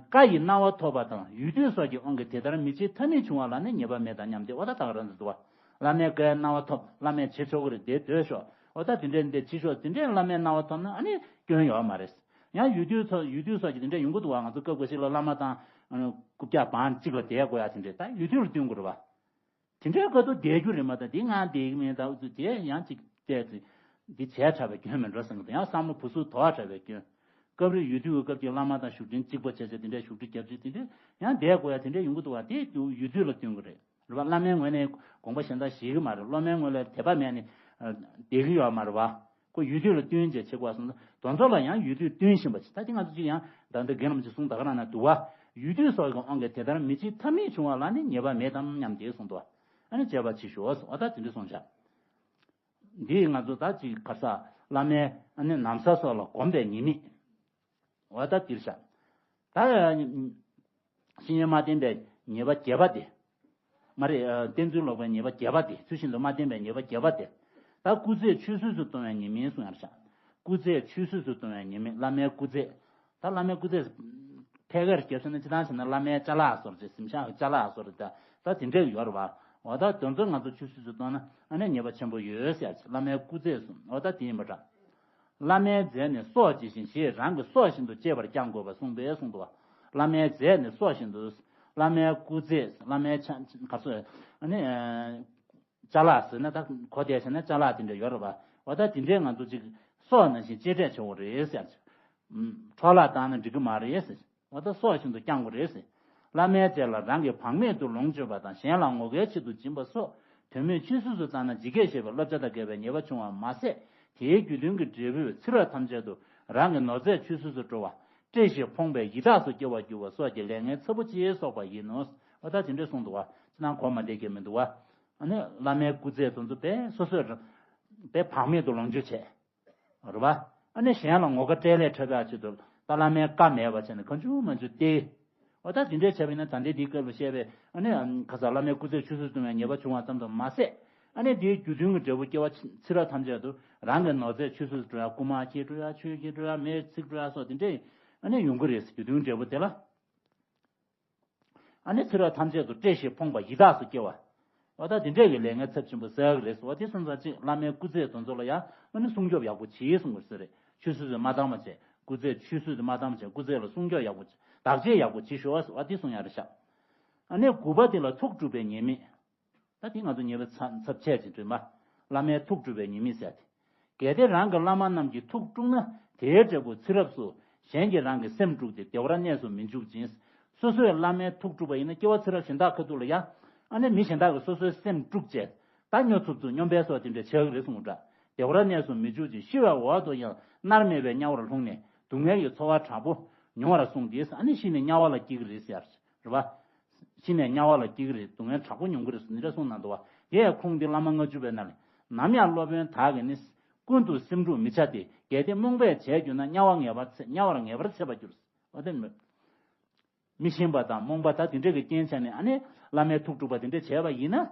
བཀའ་ཡི་གནང་བ་ཐོབ་པ་དང་ཡུལ་དུས་སོགས་ཀྱི་དབང་གིས་དེ་ལྟར་མི་བྱེད་ཐབས་མེད་བྱུང་བ་ལ་ནི་ཉེས་པ་མེད་དམ་སྙམ་སྟེ། འོ་ད་ད་ག་རང་དུ་འདུག་བ། བླ་མའི་བཀའི་གནང་བ་ཐོབ། བླ་མས་བྱེད་ཆོག་གི་རེད། དེ་སྡོད་ཤོག་འོ་ད་དེ་འདྲས་འདི་བྱེད་ཤོག་དེ་འདྲས་བླ་མའི་གནང་བ་ཐོབ་ན་ཨ་ནི་སྐྱོན་ཡོད་མ་རེད། ཡང་ཡུལ་དུས་ཚོ་ཡུལ་དུས་སོགས་ཀྱི་དེ་འདྲས་ཡོང་གི་འདུག་བ། ང་ཚོ་སྐབས་འགའ་ཞིག་ལ་བླ་མ་དང་རྐུབ་བཀྱག་བང་གཅིག་ལ་བསྡད་དགོས་ཡ་དེ་འདྲས། ད་ཡུལ་དུས་ལ་བསྟུན་དགོས་རེད་བ། དེ་འདྲའི་ཁ་ཐུག་བསྡད་རྒྱུ་རེད་མ་གཏོགས་འདི་ང་བསྡད་ཀྱི་མིན། ད་འུ་ཚོ་དེ་ཡང་ཅིག་བལྟས་ཚེ་འདི་བྱས་དྲགས་པའི་སྐྱོན་མིན་འགྲོ་བསམ་གྱི་འདུག་ཡང་བསམ་བློ་བུ་ཟུག་དོར་དྲགས་པའི་སྐྱོན། སྐབས་རེ་ཡུལ་དུས་སྐབས་ཀྱི་བླ་མ་དང་བཞུགས་ཁྲིམས་གཅིག་པ་བྱས་བྱས་དེ་འདྲའི་བཞུགས་ཁྲི་རྒྱབ་བྱས་དེ་འདྲའི་ཡང་བསྡད་དགོས་ཡ་དེ་འདྲའི་ཡོང་གི་འདུག་བ། དེ་ཡུལ་དུས་ལ་བསྟུན་གྱི་རེད། རེད་བ། བླ་མའི་ངོས་ནས་དགོངས་པ་གཞན་དག་བཞེས་ཀྱི་མ་རེད། སློབ་མའི་ངོས་ལ་དད་པ་མེད་ནས་བསྡད་ཀྱི་ཡོད་མ་རེད་བ། ཁོ་ཡུལ་དུས་ལ་བསྟུན་བྱས་བྱེད་དགོས་གསུངས། དོན་ཚོགས་ལ་ཡང་ཡུལ་དུས་བསྟུན་བཞིན་པ་ཞིག་ད་དེ་ང་ཚོ་ཅིག་ཡང་ད་ལྟ་རྒན་རིན་པོ་ཆེ་གསུང་ད་ག་རང་ན་འདུག་བ། ཡུལ་དུས་སོགས་ཀྱི་དབང་གིས་དེ་ལྟར་མི་བྱེད་ཐབས་མེད་བྱུང་བ་ལ་ནི་ཉེས་པ་མེད་དམ་སྙམ་སྟེ་གསུངས་འདུག་ཨ་ནི་བྱས་པ་ཅིག་ཞུའོ་གསུངས། འོ་ད་དེ་འདྲ་གསུངས་བཞག་འདིས་ང་ཚོ་ད་ཅིག་ག་རེ་ཟེར། བླ་མའི་ཨ་ནི་ན་བཟའ་སོགས་ལ་གོམས་པའི་ཉེས་དམིགས། འོ་ད་འདིར་བཞག་ད་བཤེས་གཉེན་མ་བསྟེན་པའི་ཉེས་པ་བརྒྱད་པ་དེ། མ་རེད། བསྟེན་ཚུལ་ལོག་པའི་ཉེས་པ་བརྒྱད་པ་དེ། ཚུལ་བཞིན་དུ་མ་བསྟེན་པའི་ཉེས་པ་བརྒྱད་པ་དེ། ད་སྐུ་ཚེ་ཆུད་ཟོས་སུ་གཏོང་བའི་ཉེས་དམིགས་གསུངས་ཡར་བཞག་སྐུ་ཚེ་ཆུད་ཟོས་སུ་གཏོང་བའི་ཉེས་དམིགས། བླ་མའི་སྐུ་ཚེ། ད་བླ་མའི་སྐུ་ཚེ་ཕལ་སྐད་རྒྱབ་ཟེར་ན་སྤྱིར་བཏང་བྱས་ན་བླ་མའི་ཅ་ལག་བཟོ་འདྲ་ཅིག་གཟིམ་ཤག་གི་ཅ་ལག་བཟོ་འདྲ་ད་ད་དེ་འདྲ་ཡོད་རེད་བ། འོ་ད་དེ་ཚོ་ང་ཚོ་ཆུད་ཟོས་སུ་གཏོང་ན་ཨ་ནི་ཉེས་པ་ཆེན་པོ་ཡོད་ཟེར་ཡ་ཅིག་བླ་མའི་སྐུ་ཚེ་གསུངས། འོ་ད་དེ་ཡིན་པ་འདྲ། བླ་མའི་རྫས་ནི་སྲོག་ཇི་བཞིན་ཞེས་རང་གི་སྲོག་བཞིན་དུ་གཅེས་པར་བསྐྱང་དགོས་པར་གསུངས་པས་གསུངས་འདུག་བ། བླ་མའི་རྫས་ནི་སྲོག་བཞིན་དུ། བླ་མའི་སྐུ་ཚེ། བླ་མའི་ཆ་ག་ཚོད་ཨ་ནི། ཅ་ལག་ཟེར་ན་ད་གོ་བདེ་བྱས་ན་ཅ་ལག་དེ་འདྲ་ཡོད་རེད་བ། འོ་ད་དེ་འདྲའི་ང་ཚོ་ཅིག་སྲོག་ནང་བཞིན་གཅེས་སྤྲས་བྱེད་དགོས་རེད་ཟེར། འཕྲོ་བརླག་བཏང་ན་འགྲིག་གི་མ་རེད་ཟེར། འོ་ད་སྲོག་བཞིན་དུ་བསྐྱང་དགོས་རེད་ཟེར། བླ་མའི་རྫས་ལ་རང་གིས་བག་མེད་དུ་ལོངས་སྤྱོད་པ་དང་གཞན་ལ་ངོ་དགའི་ཆེད་དུ་སྦྱིན་པ་སོགས་དོན་སྨོས་ཆུད་ཟོས་སུ་བཏང་ན་ཇི་སྐད་བཤད་པའི་བསླབ་བྱ་དང་འགལ་བའི་ཉེས་པ་འབྱུང་བ་མ་ཟད། དེའི་རྒྱུ་མཐུན་གྱི་འབྲས་བུས་ཚེ་རབས་ཐམས་ཅད་དུ་རང་གི་ནོར་རྫས་ཆུད་ཟོས་སུ་འགྲོ་བ། བཀྲེས་ཤིང་ཕོངས་པའི་ཡི་དྭགས་སུ་སྐྱེ་བར་འགྱུར་བ་སོགས་ཀྱི་ལས་ངན་ཚབས་པོ་ཆེ་སོགས་པ་ཡིན་ནོ། འོ་ད་དེ་འདྲ་གསུངས་འདུག་བ། ཅི་ན་གོ་མ་བདེ་གི་མི་འདུག་བ། ཨ་ནི་བླ་མའི་སྐུ་ཚེ་དེ་ཚོ་དཔེ་སོ་སོས་དཔེ་བག་མེད་དུ་ལོངས་སྤྱོད་བྱས། རེད་པ། ཨ་ནི་གཞན་ལ་ངོ་དགའ་སྤྲད་ལས་འཕྲོད་པའི་ཆེད་དུ་ད་བླ་མའི་བཀའ་མེད་པ་བྱས་ནས་གང་བྱུང་མང་བྱུང་སྟེར། འོ་ད་དེ་འདྲའི་བྱས་པ་ཡིན་ན་ད་ལྟའི་འདིའི་སྐབས་ལ་བཤད་པའི་ཨ་ནི་ཁ་སང་བླ་མའི་སྐུ་ཚེ་ཆུད་ཟོས་གཏོང་བའི་ཉེས་པ་བྱུང་བ་ཙམ་དུ་མ་ཟད། ཨ་ནི་དེའི་རྒྱུ་མཐུན་གྱི་འབྲས་བུ་སྐྱེ་བ་ཚེ་རབས་ཐམས་ཅད་དུ་རང་གི་ནོར་རྫས་ཆུད་ཟོས་སུ་འགྲོ་ཡ། རྐུ་མ་འཁྱེར་འགྲོ་ཡ། ཆོས་འཁྱེར་འགྲོ་ཡ། མེ་འཚིག་འགྲོ་ཡ་སོགས་དེ་འདྲའི་ཨ་ནི་ཡོང་གི་རེད། རྒྱུ་མཐུན་འབྲས་བུ་དེ་ལ། ཨ་ནི་ཚེ་རབས་ཐམས་ཅད་དུ་བཀྲེས་ཤིང་ཕོངས་པ་ཡི་དྭགས་སུ་སྐྱེ་བ། འོ་ད་དེ་འདྲས་ཀྱི་ལས་ངན་ཚབས་ཆེན་པོ་བསགས་ཀྱི་རེད་ཟེར་བ་དེ་སོང་ཙང་ཅིག་བླ་མའི་སྐུ་ཚེ་དེ་ཚོ་ལ་ཡང་ཨ་ནི་སྲུང་སྐྱོབ་ཡག་པོ་བྱེད་གསུང་གི་ཟེར་རེད། ཆུད་ཟོས་སུ་མ་བཏང་བ་བྱས། སྐུ་ཚེ་ཆུད་ཟོས་སུ་མ་བཏང་བ་བྱས། སྐུ་ཚེ་ལ་སྲུང་སྐྱོབ་ཡག་པོ་བྱེད། བདག་གཅེས་ཡག་པོ་བྱེད་ཤོག་ཟེར་བ་དེ་གསུང་ཡ་རེད་ཤག་ཨ་ནི་དགུ་པ་དེ་ལ་ཐུགས་དཀྲུགས་པའི་ཉེས་དམིགས། ད་དེ་ང་ཚོ་ཉེས་པའི་ཚབ་ཚབས་ཆེ་ཅིག་འདྲེན་པ། བླ་མའི་ཐུགས་དཀྲུགས་པའི་ཉེས་དམིགས་ཟེར་ཏེ། གལ་ཏེ་རང་གི་བླ་མ་རྣམས་ཀྱི་ཐུགས་དཀྲུགས་ན་དེའི་འབྲས་བུ་ཚེ་རབས་སུ་གཞན་གྱིས་རང་གི་སེམས་དཀྲུགས་ཏེ་བདེ་བར་གནས་སུ་མི་འཇུག་ཅིང་། སོ་སོའི་བླ་མའི་ཐུགས་དཀྲུགས་པ་ཡིན་ན་སྐྱེ་བ་ཚེ་རབས་གཞན་དག་ཁ་ཐུག་ལ་ཡ། ཨ་ནི་མི་གཞན་དག་གིས་སོ་སོའི་སེམས་དཀྲུགས་བྱས། ད་སྨྱོ་ཚུབ་ཚུབ་སྨྱོན་པ་སོགས་དེ་འདྲ་བྱེད་ཀྱི་རེད་གསུངས་པ་འདྲ། བདེ་བར་གནས་སུ་མི་འཇུག་ཅིང་ཤི་བའི་འོག་ཏུ་ཡང་མནར་མེད་པའི་དམྱལ་བར་ལྷུང་ནས་སྡུག་བསྔལ་གྱི་ཚོར་བ་དྲག་པོ་མྱོང་བར་གསུངས་ཏེ། ཨ་ནི་ཤི་ནས་དམྱལ་བ་ལ་སྐྱེ་གི་རེད་ཟེར། རེད་པ། ཤི་ནས་དམྱལ་བ་ལ་སྐྱེ་གི་རེད། སྡུག་བསྔལ་དྲག་པོ་མྱོང་གི་རེད་ཟེར་འདི་འདྲ་གསུངས་གནང་འདུག་བ། དེ་ཡང་ཁུངས་འདི་བླ་མ་ལྔ་བཅུ་པའི་ནང་ལས། ནམ་ཡང་སློབ་དཔོན་དག་གིས་ནི། ཀུན་ཏུ་སེམས་དཀྲུགས་མི་བྱ་སྟེ། གལ་ཏེ་རྨོངས་པས་བྱས་གྱུར་ན་དམྱལ་བ་ངེས་པར་འཚེ་དམྱལ་བར་ངེས་པར་འཚེ་བར་འགྱུར། འོ་དེ་མི། མི་ཤེས་པ་དང་རྨོངས་པ་དང་དེ་འདྲ་གི་རྐྱེན་བྱས་ནས་ཨ་ནི་བླ་མའི་ཐུགས་དཀྲུགས་པ་དེ་འདྲ་བྱས་པ་ཡིན་ན།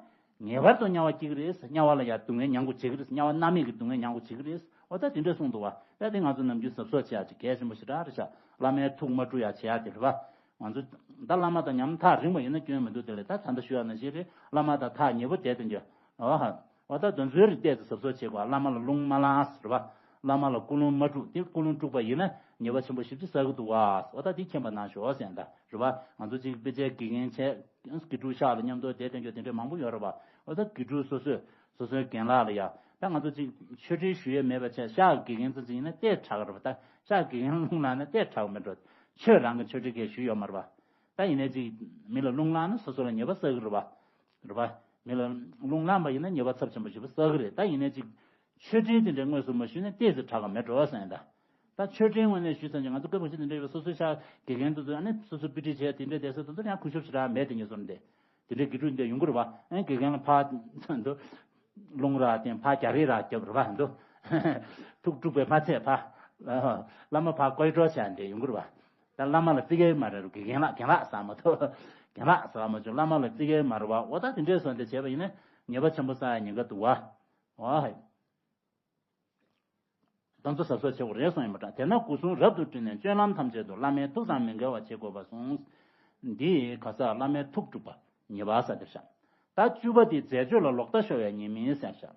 ངེས་པར་དུ་དམྱལ་བ་སྐྱེ་གི་རེད། དམྱལ་བ་ལ་ཡང་སྡུག་བསྔལ་མྱང་དགོས་བྱེད་ཀྱི་རེད། དམྱལ་བ་མནར་མེད་ཀྱི་སྡུག་བསྔལ་མྱང་དགོས་བྱེད་ཀྱི་རེད། འོ་ད་དེ་འདྲ་གསུངས་འདུག་བ། ད་དེ་ང་ཚོ་ནམ་རྒྱུན་གཟབ་གཟབ་བྱེད་ཡག་ཅིག་གལ་ཆེན་པོ་ཞེ་དྲག་རེད་ཤག་བླ་མའི་ཐུགས་མ་དཀྲུགས་ཡག་བྱེད་ཡག་དེ་རེད་བ། ང་ཚོ་ད་བླ་མ་དང་ཉམ་ཐག་རིང་བ་ཡིན་ན་སྐྱོན་མི་འདུག་དེ་ལས་ད་ད་ལྟ་ཞུ་ཡག་ནང་བཞིན་རེད། བླ་མ་དང་ཐག་ཉེ་པོ་བསྡད་དེ་འགྱོ། ཨོ་ཧ། འོ་ད་དེ་ཚོའི་རིགས་ཏོག་ཙམ་གཟབ་གཟབ་བྱེད་དགོས། བླ་མ་ལ་རླུང་མ་ལངས་ཟེར་བ། བླ་མ་ལ་ཀུན་སློང་མ་དཀྲུག་དེ་ཀུན་སློང་དཀྲུགས་པ་ཡིན་ན་ཉེས་པ་ཆེན་པོ་ཞེ་པོ་ཅིག་བསགས་ཀྱི་འདུག་བ། འོ་ད་དེ་མཁྱེན་པ་གནང་ཤོག་ཟེར་ཡག་ད་རེད་བ། ང་ཚོ་ཅིག་དཔེ་ཆའི་དགེ་རྒན་བྱས། དགེ་ཕྲུག་ཤག་ལ་མཉམ་དུ་བསྡད་དེ་འགྱོ་དེ་འདྲ་མང་པོ་ཡོད་རེད་བ། འོ་ད་དགེ་ཕྲུག་སོ་སོས་སོ་སོའི་རྒན་ལགས་ལ་ཡ། ད་ང་ཚོ་ཅིག་ཆོས་འབྲེལ་ཞུ་ཡས་མེད་པ་བྱས། ཤག་དགེ་རྒན་ཚོ་ཅིག་ཡིན་ན་ཏོག་ཙམ་དྲག་གི་རེད་བ། ད་ཤག་དགེ་རྒན་རླུང་ལངས་ན་ཏོག་ཙམ་དྲག་གི་མེད་འགྲོ། ཆོས་རང་གི་ཆོས་འབྲེལ་གས་ཞུས་ཡོད་མ་རེད་བ། ད་ཡིན་ནའི་ཅིག་མི་ལ་རླུང་ལངས་ན་སོ་སོ་ལ་ཉེས་པ་བསགས་ཀྱི་རེད་བ། རེད་བ། མི་ལ་རླུང་ལངས་པ་ཡིན་ན་ཉེས་པ་ཚབས་ཆེན་པོ་ཞེ་པོ་བསགས་ཀྱི་རེད། ད་ཡིན་ནའི་ཅིག་ཆོས་འབྲེལ་དེ་འདྲ་དངོས་སུ་མ་ཞུས་ན་ཏོག་ཙམ་དྲག་ག་མེད་འགྲོ་བ་ཟེར་ཡག་ད། ད་ཆོས་འབྲེལ་ངོས་ནས་ཞུས་ཙང་ང་ཚོ་སྐབས་ཤིག་དེ་འདྲ་ཡོད་པ། སོ་སོའི་ཤག་དགེ་རྒན་དེ་ཚོ་ཨ་ནི་སོ་སོ་དཔེ་ཁྲིད་བྱས་དེ་འདྲ་བསྡད་ས་དེ་ཚོ་ཡང་གུས་ཞབས་ཞེ་དྲག་མེད་དེ་འགྱོ་བཟོ་འདྲ། དེ་འདྲའི་དགེ་ཕྲུག་འདི་ཡོང་གི་རེད་བ། ཨ་ནི་དགེ་རྒན་ལ་ཕར་ཚོན་དུ་རླུང་རག་སྟེ་ཕར་རྒྱག་རེས་རག་རྒྱབ་རེད་བ། འདུག་ཐུགས་དཀྲུགས་པའི་མ་ཚད་ཕར། བླ་མ་ཕར་བཀོད་སྒྲོག་བྱས་འདི་ཡོང་གི་རེད་བ། ད་བླ་མ་ལ་བརྩི་གི་མ་རེད། རུ་དགེ་རྒན་ལགས་རྒན་ལགས་ཟེར་མ་གཏོགས། རྒན་ལགས་ཟེར་མ་བྱུང་། བླ་མ་ལ་བརྩི་གི་མ་རེད་བ། འོ་ད་དེ་འདྲའི་བཟོ་འདྲ་བྱས་པ་ཡིན་ན་ཉེས་པ་ཆེན་པོ་བསགས་ཡག་ཉེན་ཁ་འདུག་བ། འོ་ཧ། ད་ཚོ་གཟབ་གཟབ་བྱེད་དགོས་རེད་གསུངས་ཡིན་པ་འདྲ། དེས་ན་སྐུ་གསུང་རབ་ཏུ་བསྐྲུན་ནས་སྤྱོད་ལམ་ཐམས་ཅད་དུ་བླ་མའི་ཐུགས་དང་མི་འགལ་བ་བྱེད་དགོས་པར་གསུངས། འདི་ག་ས་བླ་མའི་ཐུགས་དཀྲུགས་པ་ཉེས་པ་ཟེར་དེ་བཞག་ད་བཅུ་པ་དེ་མཛད་སྤྱོད་ལ་ལོག་ལྟ་ཤོར་བའི་ཉེས་དམིགས་ཟེར་བཞག་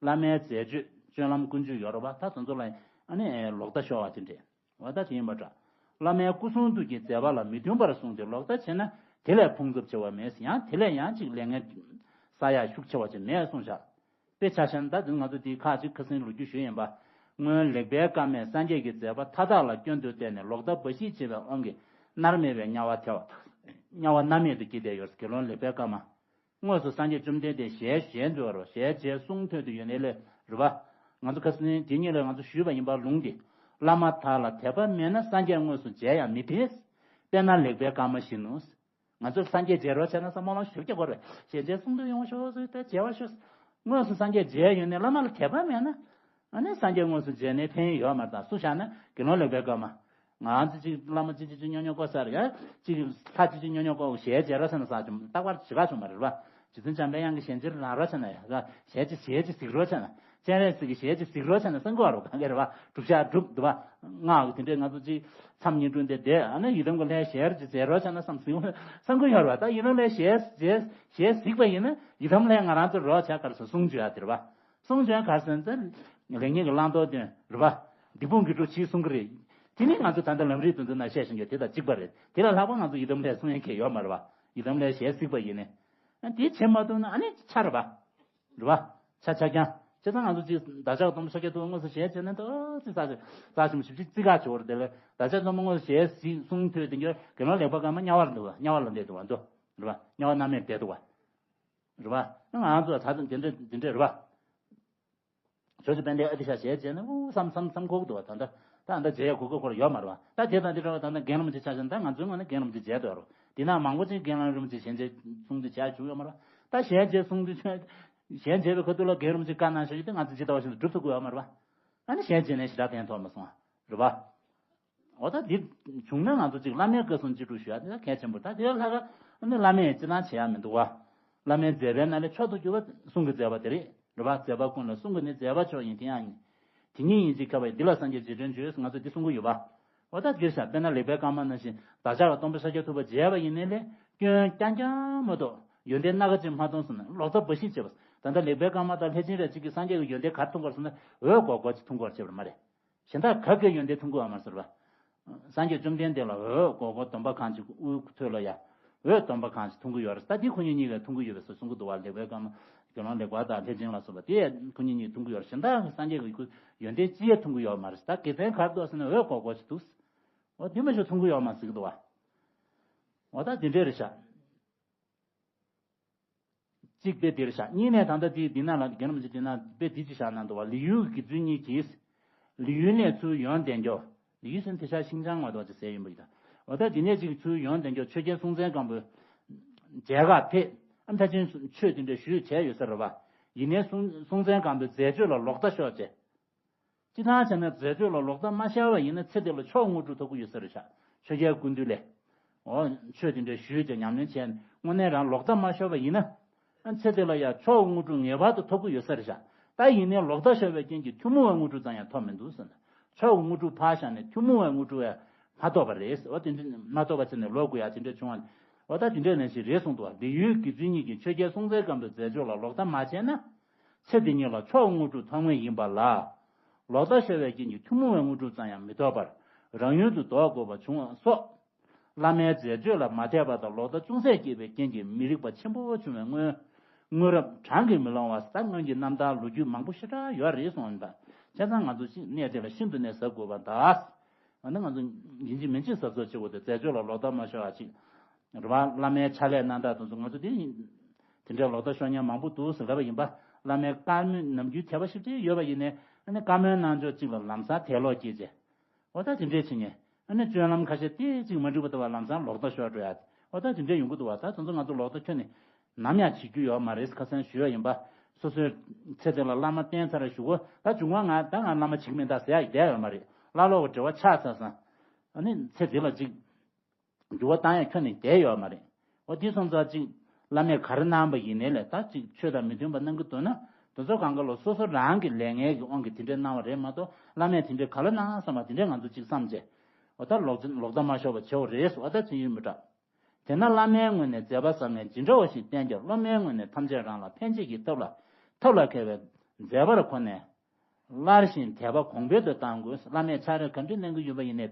བླ་མའི་མཛད་སྤྱོད་སྤྱོད་ལམ་ཀུན་སྤྱོད་ཡོད་རེད་བ། ད་དེ་ཚོ་ལ་ཨ་ནི་ལོག་ལྟ་ཤོར་བ་དེ་འདྲས། འོ་ད་དེ་ཡིན་པ་འདྲ། བླ་མའི་སྐུ་གསུང་ཐུགས་ཀྱི་མཛད་པ་ལ་མི་མཐུན་པར་གསུངས་ཏེ། ལོག་ལྟ་བྱས་ན་དེ་ལས་ཕུང་ཚབས་ཆེ་བ་མེད། ཡང་དེ་ལས་ཡང་ཅིག་ལས་ངན་བསགས་ཡག་ཤུགས་ཆེ་བ་ཅིག་མེད་གསུངས་བཞག་དཔེ་ཆ་བཞག་ན་ད་དེ་ང་ཚོ་དེའི་ཁག་ཅིག་ཁ་སང་ལོ་རྒྱུས་ཞུས་ཡིན་པ། སྔོན་ལེགས་པའི་སྐར་མས་སངས་རྒྱས་ཀྱི་མཛད་པ་མཐའ་དག་ལ་སྐྱོན་དུ་བལྟས་ནས་ལོག་ལྟ་འབའ་ཞིག་བྱས་པའི་དབང་གིས་མནར་མེད་པའི་དམྱལ་བ་ཐལ། དམྱལ་བ་མནར་མེད་དུ་སྐྱེས་བསྡད་ཡོད། དགེ་སློང་ལེགས་པའི་སྐར་མ། དངོས་སུ་སངས་རྒྱས་བཅོམ་ལྡན་འདས་ཞལ་མཇལ་འདུག་བ། ཞལ་མཇལ་གསུང་ཐོས་ཏེ་ཡོན་ཏན་ལས་རེད་བ། ང་ཚོ་ཁ་སང་དེ་གཉིས་ལས་ང་ཚོ་ཞུས་པ་ཡིན་པ་ལུང་འདི། བླ་མ་དག་ལ་དད་པ་མེད་ན་སངས་རྒྱས་དངོས་སུ་མཇལ་ཡང་མི་ཕན། དཔེར་ན་ལེགས་པའི་སྐར་མ་བཞིན་ནོ། ང་ཚོར་སངས་རྒྱས་མཇལ་རོགས་བྱས་ན་བསམ་བློ་ཞིབ་རྒྱག་དགོས་རེད། ཞལ་མཇལ་གསུང་དུ་ཡོང་ཤོག་ཟེར་ཏེ་མཇལ་བ་ཤོག་དངོས་སུ་སངས་རྒྱས་མཇལ་ཡོད་ནས་བླ་མ་ལ་དད་པ་མེད་ན། ཨ་ནི་སངས་རྒྱས་དངོས་སུ་མཇལ་ནས་ཕན་ཡོད་མ་རེད། ད་སུ་བཞག་ན་དགེ་སློང་ལེགས་པའི་སྐར་མ། ང་ཚོ་གཅིག་བླ་མ་གཅིག་གཅིག་གཅིག་ཉོ་ཉོ་བསྐོ་ས་རེད་ཡ། གཅིག་ལྷ་གཅིག་གཅིག་ཉོ་ཉོ་བསྐོ་ཞལ་མཇལ་རོགས་བྱས་ན་ཟེར་ཅུང་རྟག་པར་བྱེད་ཀ་བྱུང་མ་རེད་བ། རྗེ་བཙུན་འཇམ་པའི་དབྱངས་ཀྱི་ཞལ་མཇལ་རང་རོགས་བྱས་ན་ཡ། ཞལ་གཅིག་ཞལ་གཅིག་གཟིགས་རོགས་བྱས་ན། སྤྱན་རས་གཟིགས་ཀྱི་ཞལ་གཅིག་གཟིགས་རོགས་བྱས་ན་བསམ་གྱི་ཡོད་རེད་བ། གང་ག་རེད་བ། སྒྲུབ་བྱ་སྒྲུབ་འདུག་བ། སྔགས་ཀྱི་དེ་འདྲས་ང་ཚོ་གཅིག་མཚམས་བསྙེན་སྒྲུབ་འདི་བསྡད། ཨ་ནི་ཡི་དམ་གྱི་ལྷའི་ཞལ་གཅིག་མཇལ་རོགས་བྱས་ན་བསམ་བསམ་གྱི་ཡོད་རེད་བ། ད་ཡི་དམ་ལྷའི་ཞལ་ཞལ་ཞལ་གཟིགས་པ་ཡིན་ན་ཡི་དམ་ལྷས་ང་རང་ཚོ་རོགས་བྱ་ག་རེ་ཟེར་གསུང་བརྗོད་ཡ་དེ་རེད་བ། གསུང་བརྗོད་ག་རེ་ཟེར་ན་ལེགས་ཉེས་ཀྱི་བླང་དོར་སྟོན་རེད་བ། སྡིག་སྤོང་གི་གྲོགས་ཅིག་གསུང་གི་རེད། དེ་ནི་ང་ཚོ་ད་ལྟ་ལམ་རིམ་དུ་འདི་ན་བཤད་བཞིན་ཡོད་དེ་དང་གཅིག་པ་རེད། དེ་ལ་ལྷག་པ་ང་ཚོ་ཡི་དམ་ལྷས་གསུང་ཡ་གང་ཡང་ཡོད་མ་རེད་བ། ཡི་དམ་ལྷའི་ཞལ་གཟིགས་པ་ཡིན་ནི། དེ་བྱེད་མ་ཐུབ་ན་ཨ་ནི་ཆ་རེད་བ། རེད་བ། ཆ་ཆ་རྐྱང་། བྱས་ཙང་ང་ཚོ་ཅིག་བདག་ཅག་སྟོན་པ་ཤཱཀྱ་ཐུབ་པ་དངོས་སུ་ཞལ་མཇལ་ན་ཏོག་ཙམ་རྩ་ཆེན་པོ་ཞེ་པོ་ཅིག་བརྩི་བཀུར་བྱེད་དགོས་རེད། དེ་ལ་བདག་ཅག་སྟོན་པ་དངོས་སུ་ཞལ་གཟིགས་གསུང་ཐོས་དེ་འགྱོ་དགེ་སློང་ལེགས་པའི་སྐར་མ་དམྱལ་བར་འདུག་བ། དམྱལ་བ་ལ་བསྡད་འདུག་བ་འདུག་རེད་བ། དམྱལ་བ་མནར་མེད་བསྡད་འདུག་བ། རེད་བ། ང་ཚོ་ད་དུང་དེ་འདྲ་དེ་འདྲ་རེད་བ། ཇོ་ཇོ་དཔལ་ལྡན་ཨ་ཏི་ཤ་ཞལ་མཇལ་ན་ཨུ་བསམ་བསམ་བསམ་ཁོག་འདུག་བ། ད་ལྟ་ད་ལྟ་མཇལ་ཡ་གོ་སྐབས་ཁོ་ར་ཡོད་མ་རེད་བ། ད་དེ་དང་དེ་འདྲ་བ་ད་ལྟ་རྒན་རིན་པོ་ཆེ་ཆ་བཞག་ན་ད་ང་ཚོའི་ངོས་ནས་རྒན་རིན་པོ་ཆེ་མཇལ་འདོད་རེད། དེ་ན་མང་པོ་ཅིག་རྒན་ལགས་རིན་པོ་ཆེ་ཞལ་མཇལ་གསུང་དུ་བྱ་བྱུང་ཡོད་མ་རེད་བ། ད་ཞལ་མཇལ་གསུང་དུ་ཆོས་ཞལ་མཇལ་བའི་ཁ་ཐུག་ལ་རྒན་རིན་པོ་ཆེ་བཀའ་གནང་ཤོག་ཅིག་ད་ང་ཚོ་ཇི་ལྟ་བ་བཞིན་དུ་སྒྲུབ་ཐུབ་ཀྱི་ཡོད་མ་རེད་བ། ཨ་ནི་ཞལ་མཇལ་ནས་ཞེ་དྲག་ཕན་ཐོགས་མ་སོང་བ་རེད་བ། འོ་ད་འདི་བྱུང་ན་ང་ཚོ་ཅིག་བླ་མའི་བཀའ་གསུང་ཅི་སྒྲུབ་ཞུ་ཡ་དེ་ད་གལ་ཆེན་པོ། ད་དེ་ལྷག་ག་ཨ་ནི་བླ་མས་ཅི་གནང་བྱེད་ཡ་མི་འདུག་བ། བླ་མའི་མཛད་པའི་ནང་ནས་མཆོག་ཏུ་གྱུར་པ་གསུང་གི་མཛད་པ་དེ་རེད། རེད་བ། མཛད་པ་ཀུན་ལ་གསུང་གི་ནི་མཛད་པ་མཆོག་ཡིན། དེ་ཡང་ཡིན། དེ་ཉིད་ཡིན་ཅིང་ཁྱབ་པ་ཡི། འདི་ལ་སངས་རྒྱས་རྗེས་དྲན་བརྗོད། ང་ཚོས་འདི་གསུང་གི་ཡོད་པ། འོ་ད་འདིར་བཞག་དཔེར་ན་ལེགས་པའི་སྐར་མ་ནང་བཞིན་བདག་ཅག་ལ་སྟོན་པ་ཤཱཀྱ་ཐུབ་པ་མཇལ་བ་ཡིན་ནའི་ལས་སྐྱོན་རྐྱང་རྐྱང་མ་གཏོགས་ཡོན་ཏན་སྣ་ཁ་ཅིག་མ་མཐོང་སོང་ན་ལོག་ལྟ་འབའ་ཞིག་བྱེད་པ། ད་ལྟ་ལེགས་པའི་སྐར་མ་དང་ལྷས་བྱིན་རས་གཅིག་གིས་སངས་རྒྱས་ཀྱི་ཡོན་ཏན་ག་རེ་མཐོང་གི་ཡོད་རེད་ཟེར་ན་འོད་གོག་གོག་ཅིག་མཐོང་གི་ཡོད་རེད་བྱས་པ་མ་རེད། གཞན་དག་ག་གེ་ཡོན་ཏན་མཐོང་གི་ཡོད་མ་རེད་ཟེར་བ། སངས་རྒྱས་བཅོམ་ལྡན་འདས་ལ་འོད་གོག་གོག་སྡོམ་པ་གང་ཅིག་དབུའི་ཐོད་ལ་ཡ། འོད་སྟོང་པ་གང་ཞིག་མཐོང་གི་ཡོད་རེད། ད་འདི་ཁོ་གཉིས་གཉིས་ཀས་མཐོང་གི་ཡོད་པའི་བཟོ་གསུང་གི་འདུག་བ། ལེགས་པའི་བཀའ་མ་དགེ་སློང་ལེགས་པ་དང་ལྷས་བྱིན་ལ་སོགས་པ་དེ་ཁོ་གཉིས་གཉིས་མཐོང་གི་ཡོད་རེད། གཞན་དག་གི་སངས་རྒྱས་ཀྱི་ཡོན་ཏན་ཅི་ཡང་མཐོང་གི་ཡོད་མ་རེད། ད་དགེ་མཚན་ག་རེ་འདུག་ཟེར་ན་འོད་ཀོག་ཀོག་ཞིག་འདུག་འོ་དེ་མ་ཞིག་མཐོང་གི་ཡོད་མ་ཟེར་གི་འདུག་བ། འོ་ད་དེ་འདྲས་རེད་ཤག་གཅིག་དཔེ་འདིར་བཞག་གཉིས་ནས་ད་ལྟ་དེའི་འདི་ན་ལ་རྒན་རིན་པོ་ཆེ་འདི་ན་དཔེ་འདི་ཅི་བཞག་ན་འདུག་བ། ལི་ཡུལ་དགེ་ཚུལ་གཉིས་ཀྱིས། ལི་ཡུལ་ནས་ཚུར་ཡོང་བསྡད་མགྱོགས། ལི་ཡུལ་ཟེར་ན་དེ་ཤག་ཤིང་ཅང་མ་གཏོགས་ཅི་ཟེར་ཡིན་པ་ཡིན་ད། འོ་ད་དེ་ནས་ཅིག་ཚུར་ཡོང་བསྡད་མགྱོགས་ཆོས་རྒྱལ་སྲོང་བཙན་སྒམ་པོའི་མཇལ་ཁ་ཕེབས། ཨ་ཕལ་ཆེར་ཆོས་དེ་འདྲ་ཞུས་བྱས་ཡོད་ས་རེད་བ། ཡིན་ནའི་སྲོང་སྲོང་བཙན་སྒམ་པོའི་མཛད་སྤྱོད་ལ་ལོག་ལྟ་ཤོར་བྱས། སྤྱིར་བཏང་བྱས་ན་མཛད་སྤྱོད་ལ་ལོག་ལྟ་མ་ཤར་བ་ཡིན་ན་ཚེ་འདི་ལ་མཆོག་དངོས་གྲུབ་ཐོབ་ཀྱི་ཡོད་ས་རེད་ཤག་ཆོས་རྒྱལ་སྐུ་མདུན་ལས། འོ་ཆོས་དེ་འདྲ་ཞུས་ཏེ་ཉམས་ལེན་བྱས་ནས་དངོས་གནས་རང་ལོག་ལྟ་མ་ཤོར་བ་ཡིན་ན། ཨ་ཚེ་འདི་ལ་ཡང་མཆོག་དངོས་གྲུབ་ངེས་པར་དུ་ཐོབ་ཀྱི་ཡོད་ས་རེད་ཤག་ད་ཡིན་ནའི་ལོག་ལྟ་ཤོར་བའི་རྐྱེན་གྱིས་ཐུན་མོང་བའི་དངོས་གྲུབ་ཙམ་ཡང་ཐོབ་མི་འདུག་ཟེར་ན། མཆོག་གི་དངོས་གྲུབ་ཕར་བཞག་ནས་ཐུན་མོང་བའི་དངོས་གྲུབ་ཡང་མ་ཐོབ་པ་རེད། འོ་དེ་འདྲ་མ་ཐོབ་པ་བྱས་ནས་ལོག་དགོས་ཡ་དེ་འདྲ་བྱུང་བ། འོ་ད་དེ་འདྲ་ནང་བཞིན་རེད་གསུངས་འདུག་བ། ལི་ཡུལ་དགེ་ཚུལ་གཉིས་ཀྱིས་ཆོས་རྒྱལ་སྲོང་བཙན་སྒམ་པོའི་མཛད་སྤྱོད་ལ་ལོག་ལྟ་མ་བྱས་ན། ཚེ་འདི་ཉིད་ལ་མཆོག་དངོས་གྲུབ་ཐོབ་ངེས་ཡིན་པ་ལ། ལོག་ལྟ་ཤོར་བའི་རྐྱེན་གྱིས་ཐུན་མོང་བའི་དངོས་གྲུབ་ཙམ་ཡང་མི་ཐོབ་པར་རང་ཡུལ་དུ་ལྡོག་དགོས་པ་བྱུང་བ་སོགས། བླ་མའི་མཛད་སྤྱོད་ལ་མ་དད་པ་དང་ལོག་ལྟ་ཅུང་ཟད་སྐྱེས་པའི་རྐྱེན་གྱིས་མི་རིགས་པ་ཆེན་པོ་བྱུང་བའི་སྔོན། སྔོན་རབས་བགྲང་གིས་མི་ལང་བ་ཟེར་སྔོན་གྱི་རྣམ་ཐར་ལོ་རྒྱུས་མང་པོ་ཞེ་དྲག་ཡོད་རེད་གསུངས་པ། བྱས་ཙང་ང་ཚོ་ཅིག་གནས་དེ་ལ་ཤིན་ཏུ་ནས་གཟབ་དགོས་པ་འདྲ། ཨ་ནི་ང་ཚོ་ཡིན་གཅིག་མིན་གཅིག་གཟབ་གཟབ་བྱེད་དགོས་ཏེ་མཛད་སྤྱོད་ལ་ལོག་ལྟ་མ་ཤོར་བ་ཅིག་རེད་བ། བླ་མའི་ཕྱག་ལས་གནང་སྟངས་དེ་ཚོ་ང་ཚོ་དེ་དེ་འདྲའི་ལོག་ལྟ་ཤོར་མཁན་མང་པོ་འདུག་ཟེར་ལབ་པ་ཡིན་པ། བླ་མའི་བཀའ་མོལ་ནམ་རྒྱུན་དད་པ་ཞེ་པོ་ཅིག་ཡོད་པ་ཡིན་ནའི་ཨ་ནི་བཀའ་མོལ་གནང་ཕྱོགས་གཅིག་ལ་ལམ་སང་དད་ལོག་སྐྱེས་བྱས། འོ་ད་དེ་འདྲས་བྱེད་མཁན། ཨ་ནི་སྤྱོད་ལམ་ཁ་ཤས་དེ་གཅིག་མ་འགྲིག་པ་འདུག་བ། ལམ་སང་ལོག་ལྟ་ཤོར་འགྲོ་ཡ། འོ་ད་དེ་འདྲས་ཡོང་གི་འདུག་བ། ད་དེ་ཚོ་ང་ཚོ་ལོག་ལྟ་ཁྱོན་ནས་ནམ་ཡང་བྱེད་རྒྱུ་ཡོད་མ་རེད། ཁ་སང་ཞུས་པ་ཡིན་པ། སོ་སོའི་ཚེ་འདི་ལ་བླ་མ་བསྟེན་ཚར་བཞུགས་གོ། ད་འབྱུང་བ་ང་ད་ང་བླ་མ་བྱེད་ཀྱི་མིན་ད་ཟེར་ཡ་བསྡད་ཡོད་མ་རེད། བླ་ལོག་གི་འབྲེལ་བ་ཆགས་ཚར་སོང་། ཨ་ནི་ཚེ་འདི་ལ་གཅིག་འགྱུར་བ་བཏང་ཡ་ཁྱོན་ནས་བསྡད་ཡོད་མ་རེད། འོ་དེ་སོང་ཙང་གཅིག་བླ་མས་ག་རེ་གནང་པ་ཡིན་ནའི་ལས་ད་གཅིག་ཆོས་དང་མི་མཐུན་པ་གནང་གི་འདུག་ན། དེ་ཚོ་གང་ག་ལ་སོ་སོ་རང་གི་ལས་ངན་གྱི་དབང་གིས་དེ་འདྲས་གནང་བ་རེད་མ་གཏོགས་བླ་མས་དེ་འདྲས་ག་ལ་གནང་བསམ་པ་དེ་འདྲས་ང་ཚོ་གཅིག་བསམ་བྱས། འོ་ད་ལོག་ལོག་ལྟ་མ་ཤོར་བ་བྱེད་འོ་རེད་ཟེར། འོ་ད་ཚེ་ཡུན་མི་འདྲ། དེས་ན་བླ་མའི་ངོས་ནས་མཛད་པ་བཟང་ངན་ཇི་འདྲ་བ་ཞིག་བསྟན་ཀྱང་སློབ་མའི་ངོས་ནས་ཐམས་ཅད་རང་ལ་ཕན་བྱེད་ཀྱི་ཐབས་ལ་ཐབས་ལ་མཁས་པའི་མཛད་པར་གོ་ནས། སླར་ཞིང་དད་པ་གོང་འཕེལ་དུ་གཏང་དགོས། བླ་མས་ཕྱག་ལས་ག་འདྲ་གནང་གི་ཡོད་པ་ཡིན་ནའི།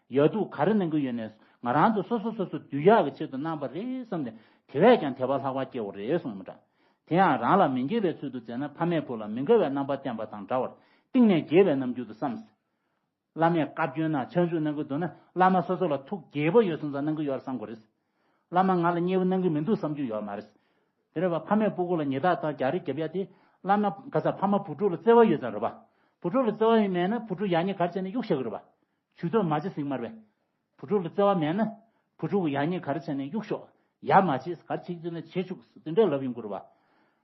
ཡ་འདུག་ག་རེ་གནང་གི་ཡོད་ནའི་ང་རང་ཚོ་སོ་སོ་སོ་སོ་འདུལ་ཡག་གི་ཆེད་དུ་གནང་བ་རེད་བསམ་ནས་དེ་བས་ཀྱང་དད་པ་ལྷག་པར་སྐྱེ་བ་རེད་གསུངས་མི་འདྲ། དེ་ཡང་རང་ལ་མི་དགེ་བའི་ཚུལ་དུ་མཛད་ན་ཕ་མས་བུ་ལ་མི་དགའ་བའི་རྣམ་པ་བསྟན་པ་དང་འདྲ་བར་གཏིང་ནས་དགེ་བའི་རྣམ་འགྱུར་དུ་བསམ། བླ་མས་བཀའ་བཀྱོན་ན་ཆོས་འཇུག་གནང་གི་འདུག་ན་བླ་མ་སོ་སོ་ལ་ཐུགས་དགྱེས་པོ་ཡོད་སོང་ཙང་གནང་གི་ཡོད་བསམ་དགོས་རེད། བླ་མ་ང་ལ་མཉེས་པོ་གནང་གི་མི་འདུག་བསམ་རྒྱུ་ཡོད་མ་རེད། དེ་རེད་བ། ཕ་མས་སྤུ་གུ་ལ་ཉེས་རྡུང་དང་རྒྱག་རེས་རྒྱབ་ཡ་དེ་བླ་མ་ག་ས་ཕ་མ་བུ་ཕྲུག་ལ་བརྩེ་བ་ཡོད་ཙང་རེད་བ། བུ་ཕྲུག་ལ་བརྩེ་བ་མེད་ན་བུ་ཕྲུག་ཡག་ཉེས་ག་རེ་བྱས་ནས་གཡུག་བཞག་གི་རེད་བ། ཇུས་གཏོགས་མ་བྱེད་ཟེར་གྱི་མ་རེད་པས། བུ་ཕྲུག་ལ་བརྩེ་བ་མེད་ན་བུ་ཕྲུག་གི་ཡག་ཉེས་ག་རེ་བྱས་ནས་གཡུག་ཤོག་ཡག་མ་བྱེད་ག་རེ་བྱེད་ཀྱི་འདུག་ན་བྱེད་ཆུག་དེ་འདྲས་ལབ་ཡོང་གི་རེད་བ།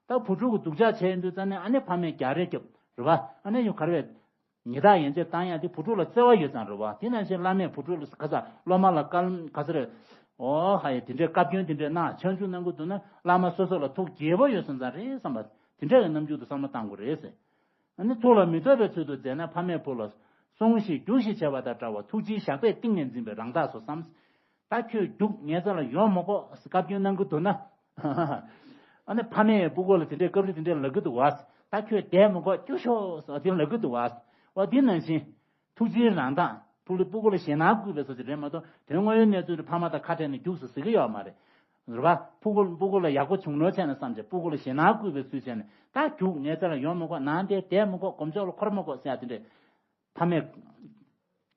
ད་བུ་ཕྲུག་གི་སྡུག་ཅག་བྱས་ཡོང་དུས་ཙང་ནས་ཨ་ནེ་ཕ་མས་རྒྱག་རེས་རྒྱབ་རེད་བ། ཨ་ནེ་ཡང་ག་རེ་བས། ཉེས་རྡུང་ཡན་ཆད་བཏང་ཡ་དེ་བུ་ཕྲུག་ལ་བརྩེ་བ་ཡོད་ཙང་རེད་བ། དེ་ནང་བཞིན་བླ་མས་བུ་ཕྲུག་ལ་ག་ས་སློབ་མ་ལ་བཀའ་ག་ས་རེད། ཨོ་ཧ་ཡ་དེ་འདྲའི་བཀའ་བཀྱོན་དེ་འདྲའི་གནང་ཆོས་འཇུག་གནང་གི་འདུག་ན་བླ་མ་སོ་སོ་ལ་ཐུགས་དགྱེས་པོ་ཡོད་སོང་ཙང་རེད་བསམ་པ་དེ་འདྲ་གི་རྣམ་འགྱུར་དུ་བསམ་བློ་བཏང་དགོས་རེད་ཟེར། ཨ་ནི་ཐུགས་ལ་མི་འདོད་པའི་ཚུལ་དུ་མཛད་ན་ཕ་མས་བུ་ལ་སྲུངས་ཤིག་རྒྱུགས་ཤིག་བྱས་པ་དང་འདྲ་བར་ཐུགས་རྗེའི་ཞགས་པས་གཏིང་ནས་འཛིན་པའི་རང་རྟགས་སུ་བསམ། ད་ཁྱོད་རྒྱུགས་ངའི་རྩ་ལ་ཡོང་མི་དགོས་བཀའ་བཀྱོན་གནང་གི་འདུག་ན། ཨ་ནི་ཕ་མས་སྤུ་གུ་ལ་དེ་འདྲའི་སྐབས་རེ་དེ་འདྲའི་ལབ་ཀྱི་འདུག་བ། ད་ཁྱོད་བསྡད་མི་དགོས་རྒྱུགས་ཤོག་ཟེར་དེ་ལབ་ཀྱི་འདུག་བ། འོ་དེ་ནང་བཞིན། ཐུགས་རྗེའི་རང་མདངས། ཕུགས་ལ་སྤུ་གུ་ལ་ཞེད་སྣང་བསྐུལ་བའི་བཟོ་ཅིག་རེད་མ་གཏོགས་དོན་དངོས་ཡོད་གནས་ཚུལ་དེ་ཕ་མ་དང་ཁ་བྲལ་ནས་རྒྱུགས་སུ་ཟེར་གྱི་ཡོད་མ་རེད། རེད་བ། ཕུགས་ལ་སྤུ་གུ་ལ་ཡག་པོ་བྱུང་ནོར་བྱས་ནས་བསམ་བྱས་སྤུ་གུ་ལ་ཞེད་སྣང་བསྐུལ་བའི་ཚུལ་བྱས་ནས་ད་རྒྱུགས་ངའི་རྩ་ལ་ཡོང་མི་དགོས་ནང་དེ་བསྡད་མི་དགོས་དཀོན་མཆོག་ལ་འཁོར་མི་དགོས་ཟེར་ཡ་དེ་འདྲས། ཕ་མས།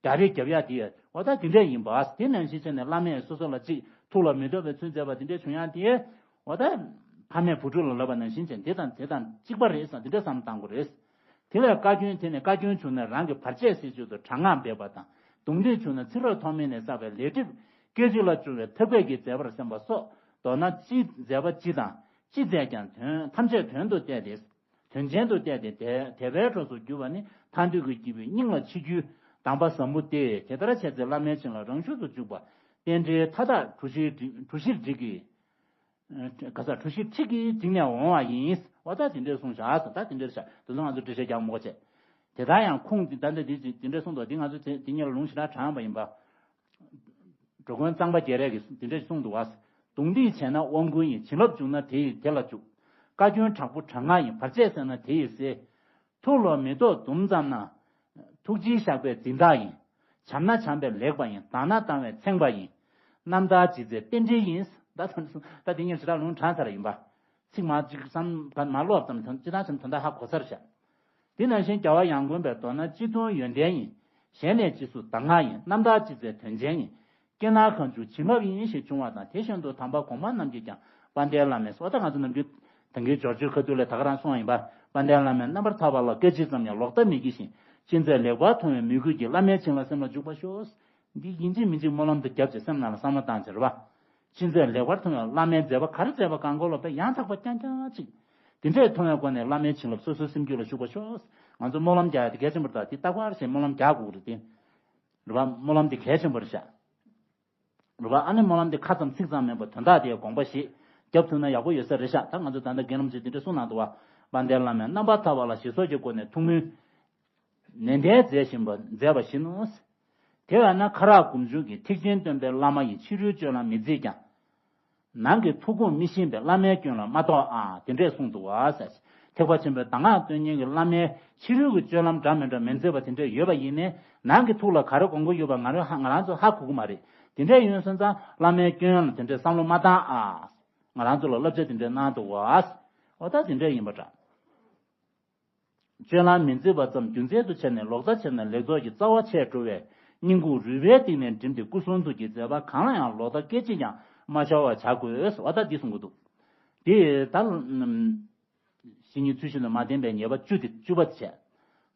རྒྱག་རེས་རྒྱབ་ཡ་དེ་ཡ། འོ་ད་དེ་འདྲས་ཡིན་པ། དེ་ནང་བཞིན་བྱས་ནས་བླ་མས་སོ་སོ་ལ་ཅིག་ཐུགས་ལ་མི་འདོད་པའི་ཚུལ་མཛད་པ་དེ་འདྲས་བྱུང་ཡ་དེ། འོ་ད། ཕ་མས་བུ་ཕྲུག་ལ་ལབ་པ་ནང་བཞིན་བྱས་དེ་དང་དེ་དང་གཅིག་པ་རེད་བསམ་དེ་འདྲས་བསམ་བློ་བཏང་དགོས་རེད། དེ་ལས་བཀའ་བཀྱོན་དེ་ནི་བཀའ་བཀྱོན་བྱུང་ན་རང་གི་བར་ཆད་སེལ་ཕྱིར་དུ་དྲག་སྔགས་འབེབས་པ་དང་། རྡུང་རྡེག་བྱུང་ན་ཚེ་རབས་ཐོག་མེད་ནས་བསགས་པའི་ལས་སྒྲིབ་སྐད་ཅིག་ལ་བཅོམ་པའི་ཐབས་མཁས་ཀྱི་མཛད་པར་སེམས་པ་སོགས་མདོར་ན་ཅི་མཛད་པ་ཅི་དང་ཅི་མཛད་ཀྱང་དོན་ཐམས་ཅད་དོན་དུ་གཏད་དེ། དོན་ཆེན་དུ་གཏད་དེ་དད་དད་པའི་གྲོགས་སུ་གྱུར་པ་ནི་ཐར་འདོད་ཀྱི་སྐྱེས་བུའི་སྙིང་ལ་ཆེ་རྒྱུའི་གདམས་པ་ཟབ་མོ་སྟེ། དེ་ལྟར་བྱས་ཚེ་བླ་མའི་བྱིན་རླབས་རང་ཤུགས་སུ་འཇུག་པ། རྟེན་འབྲེལ་མཐའ་དག་གྲུ་བཞིར་གྲུ་བཞིར་འགྲིག་གི། ག་ས་གྲུ་བཞི་ཁྲི་གིས་བསྒྲིགས་ནས་འོང་བ་ཡིན། འོ་ད་དེ་འདྲས་གསུངས་བཞག་ད་དེ་འདྲས་བྱ་དེ་ཚོ་ང་ཚོ་འགྲེལ་བཤད་རྒྱག་མོ་བྱས། དེ་ལྟར་ཡང་ཁུངས་འདི་ད་ལྟ་འདི་ཅིག་དེ་འདྲས་གསུངས་འདུག་འདི་ང་ཚོ་དེ་འདི་གཉིས་ལ་ལུང་ཞེ་དྲག་དྲངས་པ་ཡིན་པ། འགྲོ་མགོན་གཙང་པ་རྒྱ་རས་ཀྱིས་དེ་འདྲས་གསུངས་འདུག་བ། རྡུང་རྡེག་བྱས་ན་དབང་བསྐུར་ཡིན། བྱིན་རླབས་འཇུག་ན་དེ་ཡིས་དེ་ལ་འཇུག་བཀའ་བཀྱོན་དྲག་པོ་དྲག་སྔགས་ཡིན། བར་ཆད་སེལ་ན་དེ་ཡིས་སེལ། ཐུགས་ལ་མི་རྟོག་དུམ་ཙམ་ན། ཐུགས་རྗེའི་ཞགས་པས་འཛིན་རྟགས་ཡིན། བྱམས་ན་བྱམས་པས་ལེགས་པ་ཡིན། སྡང་ན་སྡང་བས་མཚན་པ་ཡིན། རྣམ་ཐར་ཇི་མཛད་རྟེན་འབྲེལ་ཡིན། ད་དེ་ངས་ཞེ་དྲག་ལུང་དྲངས་ཚར་ཡིན་པ། ཚིག་མ་གཅིག་བསམ་པ་མ་ལོག་ཙམ་དང་ཅི་ལྟར་བྱས་ན་དོན་དག་ཧ་གོ་ཚར་བཞག་དེ་ནང་བཞིན་རྒྱལ་བ་ཡང་དགོན་པའི་མདོར་ན་སྤྱི་དོན་ཡོན་ཏན་ཡིན། གཞན་ལས་སྤྱི་སུ་གདམས་ངག་ཡིན། རྣམ་དག་སྤྱི་རྫས་དོན་ཆེན་ཡིན། སྐྱེ་གནས་གང་བྱུང་བྱིན་རླབས་ཡིན་ཞེས་འབྱུང་བ་དང་། དེ་བཞིན་དུ་དམ་པ་གོང་མ་རྣམས་ཀྱིས་ཀྱང་དཔལ་ལྡན་བླ་མའི་སོགས། ད་ང་ཚོ་ནམ་རྒྱུན་ད་གིན་འབྱོར་བཅུའི་ཁ་ཐུག་ལས་ད་ག་རང་གསུངས་ཡིན་པ། དཔལ་ལྡན་བླ་མའི་རྣམ་པར་ཐར་པ་ལ་སྐད་ཅིག་ཙམ་ཡང་ལོག་ལྟ་མི་བགྱི་ཞིང་། ཅི་མཛད་ལེགས་པར་མཐོང་བའི་མོས་གུས་ཀྱིས། བླ་མའི་བྱིན་རླབས་སེམས་ལ་འཇུག་པར་ཤོག་འདི་ཡིན་གཅིག་མིན་གཅིག་སྨོན་ལམ་དུ་བརྒྱབ་བྱས་སེམས་ནང་ལ་བསམ་བློ་བཏང་བྱས་རེད་བ། ཅི་མཛད་ལེགས་པར་མཐོང་བའི། བླ་མའི་མཛད་པ་ག་རེ་མཛད་པ་གང་གོ་ལོ་པས་ཡང་དག་པ་རྐྱང་རྐྱང་གཅིག་དེ་འདྲས་མཐོང་བའི་སྒོ་ནས་བླ་མའི་བྱིན་རླབས་སོ་སོའི་སེམས་རྒྱུད་ལ་ཞུགས་པར་ཤོག་ང་ཚོ་སྨོན་ལམ་རྒྱག་ཡ་དེ་གལ་ཆེན་པོ་རེད། ད་དེ་རྟག་པར་ཞིག་སྨོན་ལམ་རྒྱག་དགོས་རེད་དེ། རེད་བ། སྨོན་ལམ་དེ་གལ་ཆེན་པོ་རེད་ཤག་རེད་བ། ཨ་ནི་སྨོན་ལམ་དེ་ཁ་ཙམ་ཚིག་ཙམ་མིན་པར་དོན་དག་དེའི་དགོངས་པ་ཞིག་རྒྱབ་ཐུབ་ན་ཡག་པོ་ཡོད་ས་རེད་ཤག་ད་ང་ཚོ་ད་ལྟ་རྒན་རིན་པོ་ཆེས་དེ་འདྲས་གསུངས་གནང་འདུག་བ། དཔལ་ལྡན་བླ་མའི་རྣམ་པར་ཐར་པ་ལ་ཞེས་སོགས་ཀྱི་སྒོ་ནས་ཐུགས་སྨོན་ནན་ཏན་མཛད་བཞིན་པ་མཛད་པ་བཞིན་ནོ། དེ་བས་ན་ཁ་རག་སྒོམ་བྱུང་གི། ཐེག་ཆེན་སྟོན་པའི་བླ་མ་ཡི། ཕྱི་རོལ་སྤྱོད་ལམ་མི་མཛེས་ཀྱང་། ནང་གི་ཐུགས་དགོངས་མི་ཤེས་པས། བླ་མའི་སྐྱོན་ལ་མ་རྟོགས་ཨ། དེ་འདྲས་གསུངས་འདུག་བ་ཟེར། ཐེག་པ་ཆེན་པོའི་གདམས་ངག་སྟོན་མཁན་གྱི་བླ་མའི་ཕྱི་རོལ་གྱི་སྤྱོད་ལམ་འདྲ་མི་འདྲ་མི་མཛེས་པ་དེ་འདྲས་ཡོད་པ་ཡིན་ནའི། ནང་གི་ཐུགས་ལ་ག་རེ་དགོངས་ཀྱི་ཡོད་པ་ང་རང་ཧ་ང་རང་ཚོ་ཧ་གོ་གི་མ་རེད། དེ་འདྲས་ཡིན་སོང་ཙང་བླ་མའི་སྐྱོན་ལ་དེ་འདྲས་བསམ་བློ་མ་བཏང་ཨ། ང་རང་ཚོ་ལ་བསླབ་བྱ་དེ་འདྲས་གནང་འདུག་བ། འོ་ད་དེ་འདྲས་ཡིན་པ་འདྲ། སྤྱོད་ལམ་མི་མཛེས་པ་ཙམ་རྒྱུ་མཚན་དུ་བྱས་ནས་ལོག་ལྟ་བྱས་ན་ལེགས་ཚོགས་ཀྱི་རྩ་བ་ཆད་འགྲོ་བས། སྙིང་ཁུང་རུས་པའི་གཏིང་ནས་བསྒྲིམས་ཏེ་སྐུ་གསུང་ཐུགས་ཀྱི་མཛད་པ་གང་ལ་ཡང་ལོག་ལྟ་སྐད་ཅིག་ཀྱང་མ་ཤོར་བར་བྱ་དགོས། འོ་ད་འདི་གསུང་གི་འདུག་དེ་ད་བཤེས་གཉེན་ཚུལ་བཞིན་དུ་མ་བསྟེན་པའི་ཉེས་པ་བཅུ་དེ་བཅུ་པ་དེ་བྱས།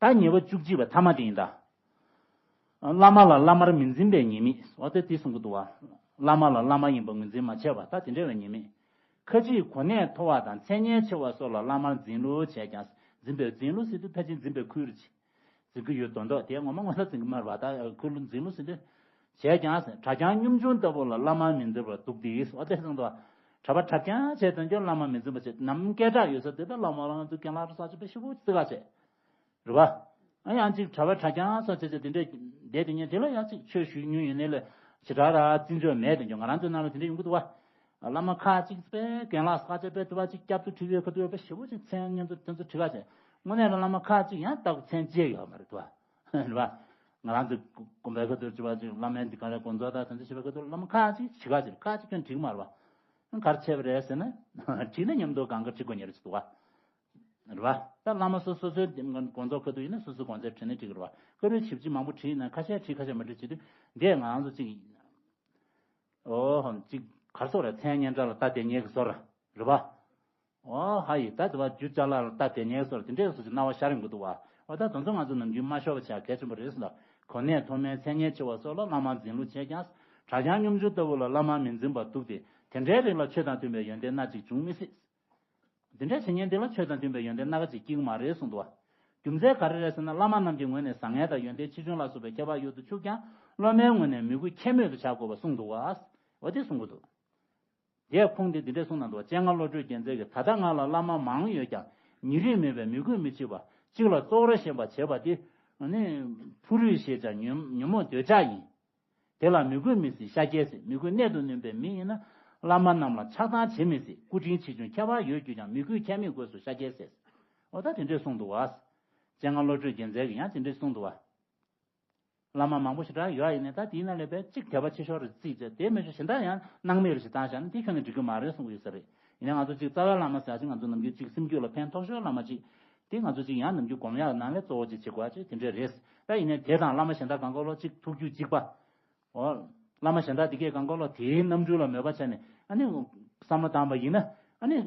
ད་ཉེས་པ་བཅུ་གཅིག་པ་ཐ་མ་དེ་ཡིན་ད། བླ་མ་ལ་བླ་མར་མི་འཛིན་པའི་ཉེས་དམིགས། འོ་དེ་དེ་གསུང་གི་འདུག་བ། བླ་མ་ལ་བླ་མ་ཡིན་པ་ངོས་འཛིན་མ་བྱས་པ་ད་དེ་འདྲ་བའི་ཉེས་དམིགས། ཁ་ཅིག་གོ་གནས་མཐོ་བ་དང་མཚན་སྙན་ཆེ་བ་སོགས་ལ་བླ་མར་འཛིན་བློ་བྱས་ཀྱང་། འཛིན་པའི་འཛིན་བློ་ཟེར་དུས་ཕལ་ཆེར་འཛིན་པའི་ཁུལ་རེད། འཛིན་གྱི་ཡོད་མདོག་མདོག་དེ་ངོ་མ་ངོ་ལ་འཛིན་གྱི་མ་རེད་པ། ད་ཁུལ་འཛིན་བློ་ཟེར་དུས། བྱས་ཀྱང་། གྲྭ་རྐྱང་གཉོམ་ཆུང་ལྟ་བུ་ལ་བླ་མར་མི་འཛིན་པར་འདུག་སྟེ། འོ་དེ་སོང་དུ་བ། གྲྭ་པ་གྲྭ་རྐྱང་བྱས་དོན་ཀྱང་བླ་མར་མི་འཛིན་པ་བྱས་ནམ་སྐད་གྲགས་ཡོད་ས་དེ་ད་བླ་མ་ལ་ང་ཚོ་རྒན་ལགས་རུ་ས་ཆ་པའི་ཤི་བོ་ཙི་ག་བྱས། རེད་བ། ཨ་ཡང་ཅིག་གྲྭ་པ་གྲྭ་རྐྱང་སོགས་བྱས་བྱས་དེ་འདྲས་བསྡད་དེ་ཉན་དེ་ལ་ཡང་ཅིག་ཆོས་ཞུས་མྱོང་ཡོད་ནའི་ལས་ཞེ་དྲག་ར་བརྩི་འཇོག་མེད་དེ་འཇོག་ང་རང་ཚོའི་ནང་ལ་དེ་འདྲས་ཡོང་གི་འདུག་བ། བླ་མ་ཁག་ཅིག་པས་རྒན་ལགས་ས་ཆ་པའི་དུ་བ་ཅིག་སྐྱབས་སུ་ཁྲིད་ཡོད་ཁ་ཐུག་ཡོད་པ་ཞེ་པོ་ཅིག་མཚན་སྙན་དུ་དེ་ཚོ་བྲི་ག་བྱས། དངོས་གནས་ལ་བླ་མ་ཁག་ཅིག་ཡང་ལྟ་བུ་མཚན་བརྗེ་ཡོད་མ་རེད་དུ་བ། རེད་བ། ང་རང་ཚོ་དགོན་པའི་ཁ་ཐུག་བྲི་བ་ཅིག་བླ་མའི་འདི་ག་རེ་དགོངས་རྫོགས་དང་དེ་ཚོ་བྱེད་པའི་ཁ་ཐུག་བླ་མ་ཁག་ཅིག་བྲི་ག་བྱས་ཁག་ཅིག་ཀྱང་བྲི་གི་མ་རེད་བ། ག་རེ་བྱས་པ་རེད་ཟེར་ན། བྲིས་ན་མཉམ་དུ་གང་ག་བྲི་དགོས་ཉེ་རེད་ཅིག་འདུག་བ། རེད་བ། ད་བླ་མ་སོ་སོ་སོའི་དགོངས་རྫོགས་ཁ་ཐུག་ཡིན་ན་སོ་སོའི་དགོངས་རྫོགས་བྲིས་ན་འགྲིག་གི་རེད་བ། བཀའ་འགྲོའི་ཞིབ་ཅིག་མང་པོ་བྲིས་ཡིན་ན་ཁ་ཤས་བྲིས་ཁ་ཤས་མ་བྲིས་བྱེད་དུས་འདས་ང་རང་ཚོ་ཅིག་འོ་ཧོ་ཅིག་གར་སོ་ར་མཚན་སྙན་གྲགས་ལ་ལྟ་དེ་ཉེ་གི་སོ་ར་རེད་བ། འོ་ཧ་ཡི་ད་དེ་བ་རྒྱུ་ཅ་ལག་ལ་ལྟ་དེ་ཉེ་གི་སོ་ར་དེ་འདྲས་སོ་ཅིག་རྣ་བ་ཤར་ཡོང་གི་འདུག་བ། འོ་ད་དེ་ཚོ་ང་ཚོ་ནམ་རྒྱུན་མ་ཤོར་བ་བྱ་གལ་ཆེན་པོ་རེད་ཟེར་ལ། གོ་གནས་མཐོ་དམན་མཚན་སྙན་ཆེ་བ་སོགས་ལ་བླ་མ་འཛིན་ལུགས་བྱས་ཀྱང་། གྲྭ་རྐྱང་གཉོམ་ཆུང་ལྟ་བུ་ལ་བླ་མ་མི་འཛིན་པར་འདུག་སྟེ། དེ་འདྲའི་རིགས་ལ་ཆོས་དང་མཐུན་པའི་ཡོན་ཏན་སྣ་གཅིག་འབྱུང་མི་སྲིད། དེ་འདྲའི་བྱེད་ཉན་དེ་ལ་ཆོས་དང་མཐུན་པའི་ཡོན་ཏན་སྣ་ཁ་ཅིག་སྐྱེ་གི་མ་རེད་གསུངས་འདུག་བ། རྒྱུ་མཚན་ག་རེ་རེད་ཟེར་ན་བླ་མ་རྣམས་ཀྱི་ངོས་ནས་བཟང་ངན་དང་ཡོན་ཏན་ཆེ་ཆུང་ལ་སོགས་པའི་ཁྱད་པར་ཡོད་དུ་ཆུག་ཀྱང་སློབ་མའི་ངོས་ནས་མོས་གུས་ཁྱད་མེད་དུ་བྱ་དགོས་པ་གསུངས་འདུག་བ། འོ་དེ་གསུང་གི་འདུག་དེས་ཁུངས་དེ་འདི་འདྲས་གསུངས་གནང་འདུག་སྤྱན་སྔ་བློ་གྲོས་རྒྱལ་མཚན་གྱིས་ད་ལྟ་ང་ལ་བླ་མ་མང་ཡོད་ཀྱང་ཉེ་རིང་མེད་པས་མོས་གུས་མི་བྱེད་པ་གཅིག་ལ་གཙོ་བོར་ཞེན་པ་བྱེད་པ་དེ་ནི་ཕུ་རུས་ཞེས་བྱ་ཉོན་ཉོན་མོངས་འདོད་ཆགས་ཡིན། དེ་ལ་མོས་གུས་མི་སྲིད་ཤཱཀྱའི་སྲས། མོས་གུས་གནད་དུ་བསྣུན་པའི་མི་ཡིན་ན་བླ་མ་རྣམས་ལ་ཆགས་སྡང་བྱེད་མི་སྲིད། སྐུ་དྲིན་ཆེ་ཆུང་ཁྱད་པར་ཡོད་གྱུར་ཀྱང་མོས་གུས་ཁྱད་མེད་དགོས་སོ་ཤཱཀྱའི་སྲས། འོ་ད་དེ་འདྲས་གསུངས་འདུག་བ། སྤྱན་སྔ་བློ་གྲོས་རྒྱལ་མཚན་གྱིས་ཡང་དེ་འདྲས་གསུངས་འདུག་བ། བླ་མ་མང་པོ་ཞེ་དྲག་ཡོད་ཡིན་ནའི་ད་དེའི་ནང་ལས་པའི་གཅིག་དད་པ་ཆེ་ཤོས་རེ་བརྩིས་བྱས་དེ་མེད་ཆོག་གཞན་དག་ཡང་སྣང་མེད་རེ་ཞིག་བཏང་བཞག་ན་དེ་ཁྱོན་ནས་འགྲིག་གི་མ་རེད་གསུང་གི་ཡོད་ས་རེད། ཡིན་ནའི་ང་ཚོ་གཅིག་རྩ་བའི་བླ་མ་ཟེར་ཡ་གཅིག་ང་ཚོ་ནམ་རྒྱུན་གཅིག་སེམས་རྒྱུད་ལ་ཕན་ཐོགས་ཤོས་བླ་མ་གཅིག་དེ་ང་ཚོ་གཅིག་ཡང་ནམ་རྒྱུན་སྒོམ་ཡག་ནང་ལས་གཙོ་བོ་གཅིག་བྱེད་དགོས་ཡ་གཅིག་དེ་འདྲས་རེད། ད་ཡིན་ནའི་དེ་དང་བླ་མ་གཞན་དག་གང་ག་ལོ་གཅིག་ཐུགས་རྒྱུད་གཅིག་པ། འོ། བླ་མ་གཞན་དག་དེ་གས་གང་ག་ལོ་དེའི་རྣམ་འགྱུར་ལ་མོས་པ་བྱས་ནས་ཨ་ནི་བསམ་བློ་བཏང་པ་ཡིན་ན་ཨ་ནི།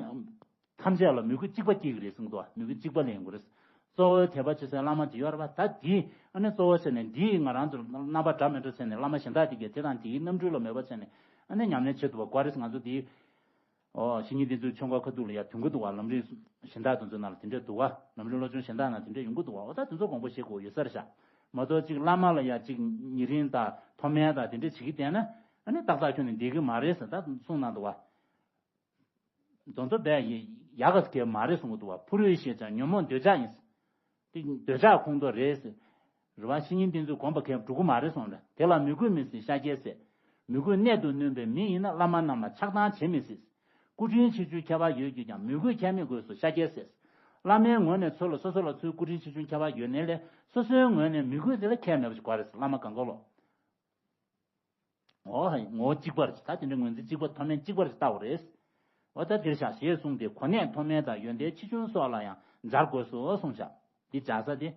ཐམས་ཅད་ལ་མོས་གུས་གཅིག་པ་སྐྱེ་གི་རེད་གསུངས་འདུག་མོས་གུས་གཅིག་པ་ལེན་དགོས་རེད། གཙོ་བོའི་དད་པ་ཆེ་སའི་བླ་མ་དེ་ཡོད་རེད་པ། ད་འདི་ཨ་ནི་གཙོ་བོ་བྱས་ནས་འདིས་ང་རང་ཚོར་རྣམ་པ་འདྲ་མི་འདྲ་བྱས་ནས་བླ་མ་གཞན་དག་དེ་གས་དེ་དང་དེའི་རྣམ་འགྱུར་ལ་མོས་པ་བྱས་ནས་ཨ་ནི་ཉམས་ལེན་བྱེད་ཐུབ་པ་དགོས་རེད། ང་ཚོ་འདི་ཨོ་བཤེས་གཉེན་འདི་ཚོའི་ཆོས་འཁོར་ཁ་ཐུག་ལ་ཡ་དུས་འགོ་འདུག་བ། ལམ་རིམ་གཞན་དག་དེ་ཚོའི་ནང་ལ་དེ་འདྲས་འདུག་བ། ལམ་རིམ་བློ་སྦྱོང་གཞན་དག་ནང་དེ་འདྲས་ཡོང་གི་འདུག་བ། འོ་ད་དེ་ཚོ་དགོངས་པ་བཞེས་དགོས་ཡོད་ས་རེད་ཤག་མ་གཏོགས་གཅིག་བླ་མ་ལ་ཡ་གཅིག་ཉེ་རིང་དང་མཐོ་དམན་དང་དེ་འདྲས་བྱེད་ཀྱི་བསྡད་ན་ཨ་ནི་ཏག་ཏག་ཁྱོན་ནས་འགྲིག་གི་མ་རེད་ཟེར་ད་གསུངས་གནང་འདུག་བ། དོན་དུ་བས་ཡི་ཡག་ག་གལ་མ་རེད་གསུང་གི་འདུག་བ། ཕུ་རུའི་ཤེས་བྱ་ཉོན་མོངས་འདོད་ཆགས་ཡིན། དེ་འདོད་ཆགས་ཁོང་དུ་རེད་ཟེར། རེད་བ། བཤེས་གཉེན་དེ་ཚོས་དགོངས་པ་གལ་འགྲུབ་ཀྱི་མ་རེད་གསུངས་རེད། དེ་ལ་མོས་གུས་མི་སྲིད་ཤཱཀྱའི་སྲས། མོས་གུས་གནད་དུ་བསྣུན་པའི་མི་ཡིན་ན་བླ་མ་རྣམས་ལ་ཆགས་སྡང་བྱེད་མི་སྲིད། སྐུ་དྲིན་ཆེ་ཆུང་ཁྱད་པར་ཡོད་ཀྱུས་ཀྱང་མོས་གུས་ཁྱད་མེད་དགོས་སོ་ཤཱཀྱའི་སྲས། བླ་མའི་ངོས་ནས་ཚུར་ལ་སོ་སོ་ལ་ཚུར་སྐུ་དྲིན་ཆེ་ཆུང་ཁྱད་པར་ཡོད་ནའི་ལས་སོ་སོའི་ངོས་ནས་མོས་གུས་དེ་ལ་ཁྱད་མེད་པ་ཞིག་དགོས་རེད་ཟེར་བླ་མ་གང་ག་ལོ། ངོ་བོ་ངོ་བོ་གཅིག་པར་ད་དེ་འདྲའི་ངོས་འཛིན་གཅིག་པ་མཐོ་དམན་གཅིག་པར་བལྟ་བ་རེད། འོ་ད་དེར་བཞག་ཞེས་གསུངས་ཏེ་གོ་གནས་མཐོ་དམན་དང་ཡོན་ཏན་ཆེ་ཆུང་སོགས་ལ་ཡང་སྦྱར་དགོས་སོ་གསུངས་བཞག་འདི་སྦྱར་ས་དེ།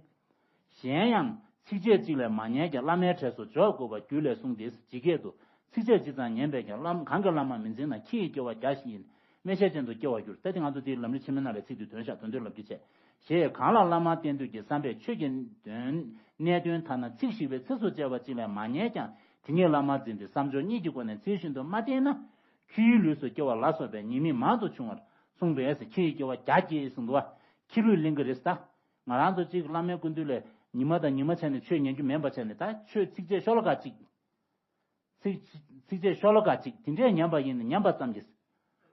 གཞན་ཡང་ཚིགས་བཅད་གཅིག་ལས་མ་ཉན་ཀྱང་བླ་མའི་གྲས་སུ་འཇོག་དགོས་པ་རྒྱུད་ལས་གསུངས་ཏེ་ཇི་སྐད་དུ། ཚིགས་བཅད་གཅིག་ཙམ་ཉན་པས་ཀྱང་བླ་གང་གི་བླ་མ་མིང་འཛིན་ན་ཁྱི་ཡི་སྐྱེ་བ་བརྒྱ་ཞིག་ཡིན། སྨེ་ཤ་ཅན་དུ་སྐྱེ་བར་འགྱུར། ད་དེ་ང་ཚོ་དེའི་ལམ་རིམ་ཆེན་མོའི་ནང་ལས་ཚིག་དེ་དོན་བཞག་དོན་དུ་ལབ་རྒྱུ་བྱས། ཞེས་གང་ལ་བླ་མ་བསྟེན་འདོད་ཀྱི་བསམ་པས་ཆོས་ཀྱི་དོན་གནད་དོན་ཐ་ན་ཚིག་ཞིག་པའི་ཚིགས་སུ་བཅད་པ་གཅིག་ལས་མ་ཉན་ཀྱང་དེ་ཉིད་བླ་མ་འཛིན་ཏེ་བསམ་སྦྱོར་གཉིས་ཀྱི་སྒོ་ནས་ཚུལ་བཞིན་དུ་མ་བསྟེན་ན། ཁྱི་ཡི་ལུས་སུ་སྐྱེ་བ་ལ་སོགས་པའི་ཉེས་དམིགས་མང་དུ་འབྱུང་བར་གསུངས་པས་ཁྱི་ཡི་སྐྱེ་བ་བརྒྱ་སྐྱེ་གསུངས་འདུག་བ། ཁྱི་ལུས་ལེན་གྱི་རེད་ད། ང་རང་ཚོ་གཅིག་བླ་མའི་སྐུ་མདུན་ལས་ཉི་མ་དང་ཉི་མ་བྱས་ནས་ཆོས་ཉན་རྒྱུ་མིན་པ་བྱས་ནས་ད་ཆོས་ཚིགས་བཅད་ཤོ་ལོ་ཀ་གཅིག་ཚིགས་ཚིགས་བཅད་ཤོ་ལོ་ཀ་གཅིག་དེ་འདྲས་ཉན་པ་ཡིན་ན་ཉན་པ་ཙམ་གྱིས།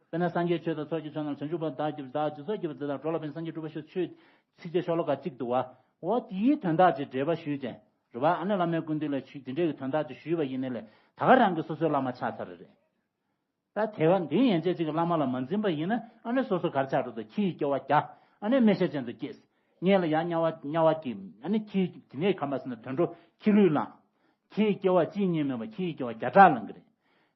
དཔེར་ན་སངས་རྒྱས་ཆོས་དང་ཚོགས་ཀྱི་མཆོག་རྣམས་བྱང་ཆུབ་བདག་གི་བདག་ཇི་སོགས་བགྱིས་པ་དེ་དག་འགྲོ་ལ་ཕན་སངས་རྒྱས་གྲུབ་པ་ཤོག་ཆོས་ཚིགས་བཅད་ཤོ་ལོ་ཀ་གཅིག་འདུག་བ། འོ་དེའི་དོན་དག་ཅིག་འགྲེལ་པ་ཞུས་ཅན། རེད་བ། ཨ་ནི་བླ་མའི་སྐུ་མདུན་ལ་ཆོས་དེ་འདྲས་ཀྱི་དོན་དག་ཅིག་ཞུས་པ་ཡིན་ནའི་ལས་ད་ག་རང་གི་སོ་སོའི་བླ་མ་ཆགས་ཚར་རེད། ད་དེ་བ་འདི་ཡན་ཆད་ཅིག་གི་བླ་མ་ལ་མ་འཛིན་པ་ཡིན་ན་ཨ་ནི་སོ་སོ་གར་ཆགས་འགྲོ་དུས་ཁྱི་ཡི་སྐྱེ་བ་བརྒྱ། ཨ་ནི་སྨེ་ཤ་ཅན་དུ་སྐྱེས། སྔས་ལ་ཡང་དམྱལ་བ་དམྱལ་བ་སྐྱེས། ཨ་ནི་ཁྱི་དེ་ནས་ག་མ་ཟེར་ན་དུད་འགྲོ་ཁྱི་ལུས་བླངས། ཁྱི་ཡི་སྐྱེ་བ་གཅིག་གཉིས་མིན་པ་ཁྱི་ཡི་སྐྱེ་བ་བརྒྱ་ཕྲག་བླང་གི་རེད།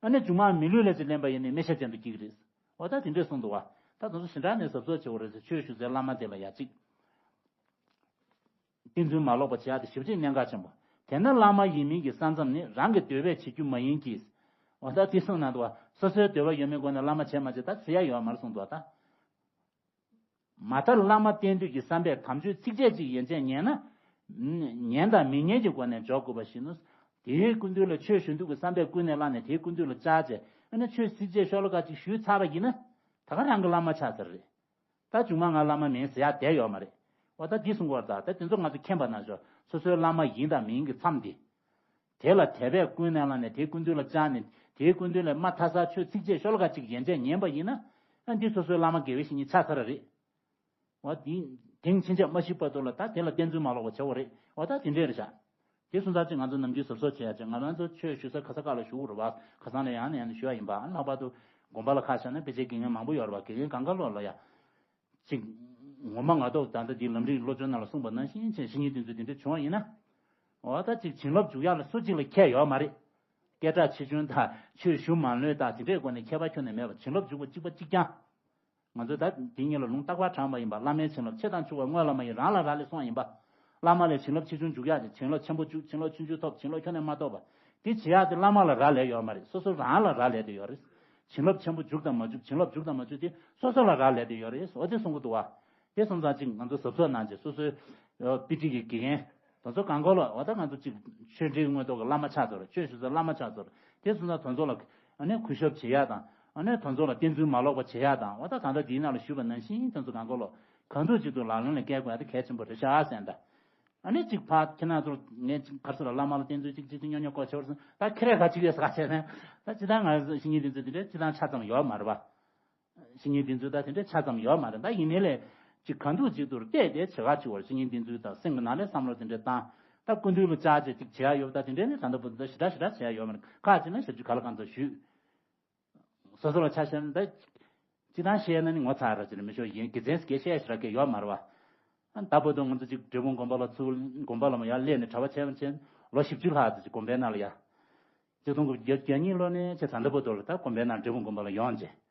ཨ་ནི་མཇུག་མ་མི་ལུས་ལ་ཅིག་ལེན་པ་ཡིན་ནའི་སྨེ་ཤ་ཅན་དུ་སྐྱེ་གི་རེད། འོ་ད་དེ་འདྲས་གསུངས་འདུག་བ། ད་དེ་ཚོ་ཞེ་དྲག་ནས་གཟབ་གཟབ་བྱེད་དགོས་རེད་ཟེར། ཆོས་ཞུ་སའི་བླ་མ་དེ་ལ་ཡ་གཅིག་བསྟེན་ཚུལ་མ་ལོག་པ་བྱེད་ཡག་དེ་ཞེ་པོ་ཅིག་གནད་འགག་ཆེན་པོ། དེས་ན་བླ་མ་ཡིན་མིན་གྱི་ས་མཚམས་ནི་རང་གི་འདོད་པས་བྱེད་རྒྱུ་མ་ཡིན་གྱི། འོ་ད་དེ་གསུངས་གནང་འདུག་བ། སོ་སོའི་འདོད་པ་ཡོད་མེད་སྒོ་ནས་བླ་མ་བྱེད་མ་བྱེད་ད་ཟེར་ཡ་ཡོད་མ་རེད་གསུངས་འདུག་བ་ད། མ་མཐར་བླ་མ་བསྟེན་འདོད་ཀྱི་བསམ་པས་དམ་ཆོས་ཚིགས་བཅད་ཅིག་ཡན་ཆད་ཉན་ན། ཉན་དང་མི་ཉན་གྱི་སྒོ་ནས་འཇོག་དགོས་པ་ཞིག་ནི། དེའི་སྐུ་མདུན་ལ་ཆོས་ཞུ་འདོད་ཀྱི་བསམ་པས་ཀུན་ནས་བསླངས་ནས་དེའི་སྐུ་མདུན་ལ་བཅར་བྱས་ཨ་ནི་ཆོས་ཚིགས་བཅད་ཤོ་ལོ་ཀ་ཅིག་ཞུས་ཚར་བ་ཡིན་ན། ད་ག་རང་གི་བླ་མ་ཆགས་ཚར་རེད། ད་མཇུག་མ་ང་བླ་མ་མིན་ཟེར་ཡག་བསྡད་ཡོད་མ་རེད། འོ་ད་འདི་གསུང་གི་ཡོད་རེད་ད། ད་དེ་ཚོ་ང་ཚོ་མཁྱེན་པ་ན་ཞོ་སོ་སོའི་བླ་མ་ཡིན་དང་མིན་གྱི་མཚམས་འདི། དེ་ལ་དད་པས་ཀུན་ནས་བསླངས་ནས་དེའི་སྐུ་མདུན་ལ་བཅར་ནས་དེའི་སྐུ་མདུན་ལས་མ་མཐའ་ས་ཆོས་ཚིགས་བཅད་ཤོ་ལོ་ཀ་གཅིག་ཡན་ཆད་ཉན་པ་ཡིན་ན། ཨ་འདི་སོ་སོའི་བླ་མ་དགེ་བའི་བཤེས་གཉེན་ཆགས་ཚར་བ་རེད། འོ་འདི་དེང་ཕྱིན་ཆད་མ་ཤི་བར་དུ་ལ་ད་དེ་ལ་བསྟེན་ཚུལ་མ་ལོག་པ་བྱེད་དགོས་རེད། འོ་ད་དེ་འདྲས་རེད་ཤག་དེ་སོང་ཙང་ཅིག་ང་ཚོ་ནམ་རྒྱུན་གཟབ་གཟབ་བྱེད་ཡ་ཅིག་ང་རང་ཚོ་ཆོས་ཞུ་ས་ག་ས་ག་ལ་ཞུ་དགོས་རེད་བ། ཁ་སང་ལ་ཡང་ནས་ཡང་ནས་ཞུ་ཡ་ཡིན་པ། ཨ་ལྷག་པར་དུ་དགོན་པ་ལ་ཁ་བཞག་ན་ཕལ་ཆེར་དགེ་རྒན་མང་པོ་ཡོད་རེད་བ། དགེ་རྒན་གང་ག་ལོག་ལ་ཡ། ཅིག་ངོ་མ་ང་ཐོག་ད་ལྟ་འདི་ལམ་རིམ་བློ་སྦྱོང་ནང་ལ་གསུངས་པ་ནང་བཞིན་བྱས་བཤེས་གཉེན་དེ་ཚོས་དེ་འདྲ་བྱུང་བ་ཡིན་ན། འོ་ད་ཅིག་བྱིན་རླབས་འཇུག་ཡག་ལ་སུ་གཅིག་ལ་ཁྱད་ཡོད་མ་རེད། སྐད་གྲགས་ཆེ་ཆུང་དང་ཆོས་ཞུ་མ་ལོས་དང་དེ་འདྲའི་སྒོ་ནས་ཁྱད་པར་ཁྱོན་ནས་མེད་པ་བྱིན་རླབས་འཇུག་པ་གཅིག་པ་གཅིག་རྐྱང་། ང་ཚོས་ད་དེ་གཉིས་ལ་ལུང་རྟག་པར་དྲངས་པ་ཡིན་པ། བླ་མའི་བྱིན་རླབས་ཕྱི་དང་ཕྱི་བ་སྔོན་ལ་མ་ཡིན་རང་ལ་རག་ལས་གསུངས་པ་ཡིན་པ། བླ་མ་ལས་བྱིན་རླབས་ཆེ་ཆུང་འཇུག་ཡག་ཅིག་བྱིན་རླབས་ཆེན་པོ་འཇུག་བྱིན་རླབས་ཆུང་ཆུང་ཐོབ་བྱིན་རླབས་ཁྱོན་ནས་མ་ཐོབ་པ། དེ་བྱེད་ཡག་དེ་བླ་མ་ལ་རག་ལས་ཡོད་མ་རེད། སོ་སོ་རང་ལ་རག་ལས་དེ་ཡོད་རེད། བྱིན་རླབས་ཆེན་པོ་འཇུག་དང་མ་འཇུག་བྱིན་རླབས་འཇུག་དང་མ་འཇུག་དེ་སོ་སོ་ལ་རག་ལས་དེ་ཡོད་རེད། འོ་དེ་གསུང་གི་འདུག་བ། དེ་སོང་ཙང་ཅིག་ང་ཚོ་གཟབ་གཟབ་གནང་བྱས་སོ་སོའི་དཔེ་ཁྲིད་ཀྱི་དགེ་རྒན་དེ་ཚོ་གང་ག་ལོག་འོ་ད་ང་ཚོ་ཅིག་ཆོས་འབྲེལ་མངོན་རྟོགས་ཀྱི་བླ་མ་ཆགས་ཚར། ཆོས་ཞུ་ས་བླ་མ་ཆགས་ཚར། དེ་སོང་ཙང་དེ་ཚོ་ལ་ཨ་ནི་གུས་ཞབས་བྱེད་ཡག་དང་ཨ་ནི་དེ་ཚོ་ལ་བསྟེན་ཚུལ་མ་ལོག་པ་བྱེད་ཡག་དང་འོ་ད་གང་ལྟར་འདིའི་ནང་ལ་ཞུས་པ་ནང་བཞིན་དེ་ཚོ་གང་ག་ལོག་གང་ཐུབ་ཅི་ཐུབ་ལག་ལེན་ལ་བཀལ་དགོས་ཡག་དེ་གལ་ཆེན་པོ་རེད་ཤག་ཟེར་ད། ཨ་ནི་གཅིག་ཕར་ཁྱེད་རང་ཚོར་ངས་གཅིག་གར་སོ་ལ་བླ་མ་ལ་བསྟེན་ཚུལ་གཅིག་གཅིག་གཅིག་ཉོ་ཉོ་བཀོད་བྱས་པར་སོང་ད་ཁེ་རེ་ག་གཅིག་ཡོད་ས་ག་བྱས་ན་ད་ཅི་ད་ང་བཤེས་གཉེན་དེ་ཚོ་དེ་འདྲ་ཅི་ད་ཆ་ཙམ་ཡོད་མ་རེད་བ། བཤེས་གཉེན་དེ་ཚོ་ད་དེ་འདྲ་ཆ་ཙམ་ཡོད་མ་རེད། ད་ཡིན་ནའི་ལས་ཅིག་གང་ཐུབ་ཅི་ཐུབ་བལྟས་ཏེ་བྱེད་ག་བཅུག་བར་བཤེས་གཉེན་དེ་ཚོའི་ད་སེམས་ཀྱི་ནང་ལས་བསམ་བློ་དེ་འདྲ་བཏང་། ད་སྐུ་མདུན་ལ་བཅར་བྱས་ཅིག་བྱེད་ཡ་ཡོད་པ་ད་དེ་འདྲ་ནི་ད་ལྟ་བར་དུ་ད་ཞེ་དྲག་ཞེ་དྲག་བྱེད་ཡ་ཡོད་མ་རེད། ཁག་ཅིག་ན་ཞབས་ཕྱི་ག་ལ་གང་ཚོད་ཞུས། སོ་སོ་ལ་ཆ་བཞག་ན་ད། སྤྱི་བཏང་བཤད་ན་ནི་ངོ་ཚ་ར་ཅི་ར་མི་ཤོར་ཡིན་དགེ་མཚན་སྐད་བཤད་ཞེ་དྲག་གི་ཡོད་མ་རེད་བ། ད་བར་དུ་ང་ཚོ་ཅིག་འབྲས་སྤུངས་དགོན་པ་ལ་ཚུར་དགོན་པ་ལ་མ་ཡར་སླེབས་ནས་གྲྭ་པ་བྱས་པ་བྱས་ལོ་བཞི་བཅུ་ལྷག་ཙམ་ཅིག་དགོན་པའི་ནང་ལ་ཡ། ཆིག་སྟོང་དགུ་བརྒྱ་བརྒྱད་ཅུ་གྱ་གཉིས་ལོ་ནས་ཆེ་ད་ལྟ་བར་དུ་ལ་ད་དགོན་པའི་ནང་འབྲས་སྤུངས་དགོན་པ་ལ་ཡོང་བྱས།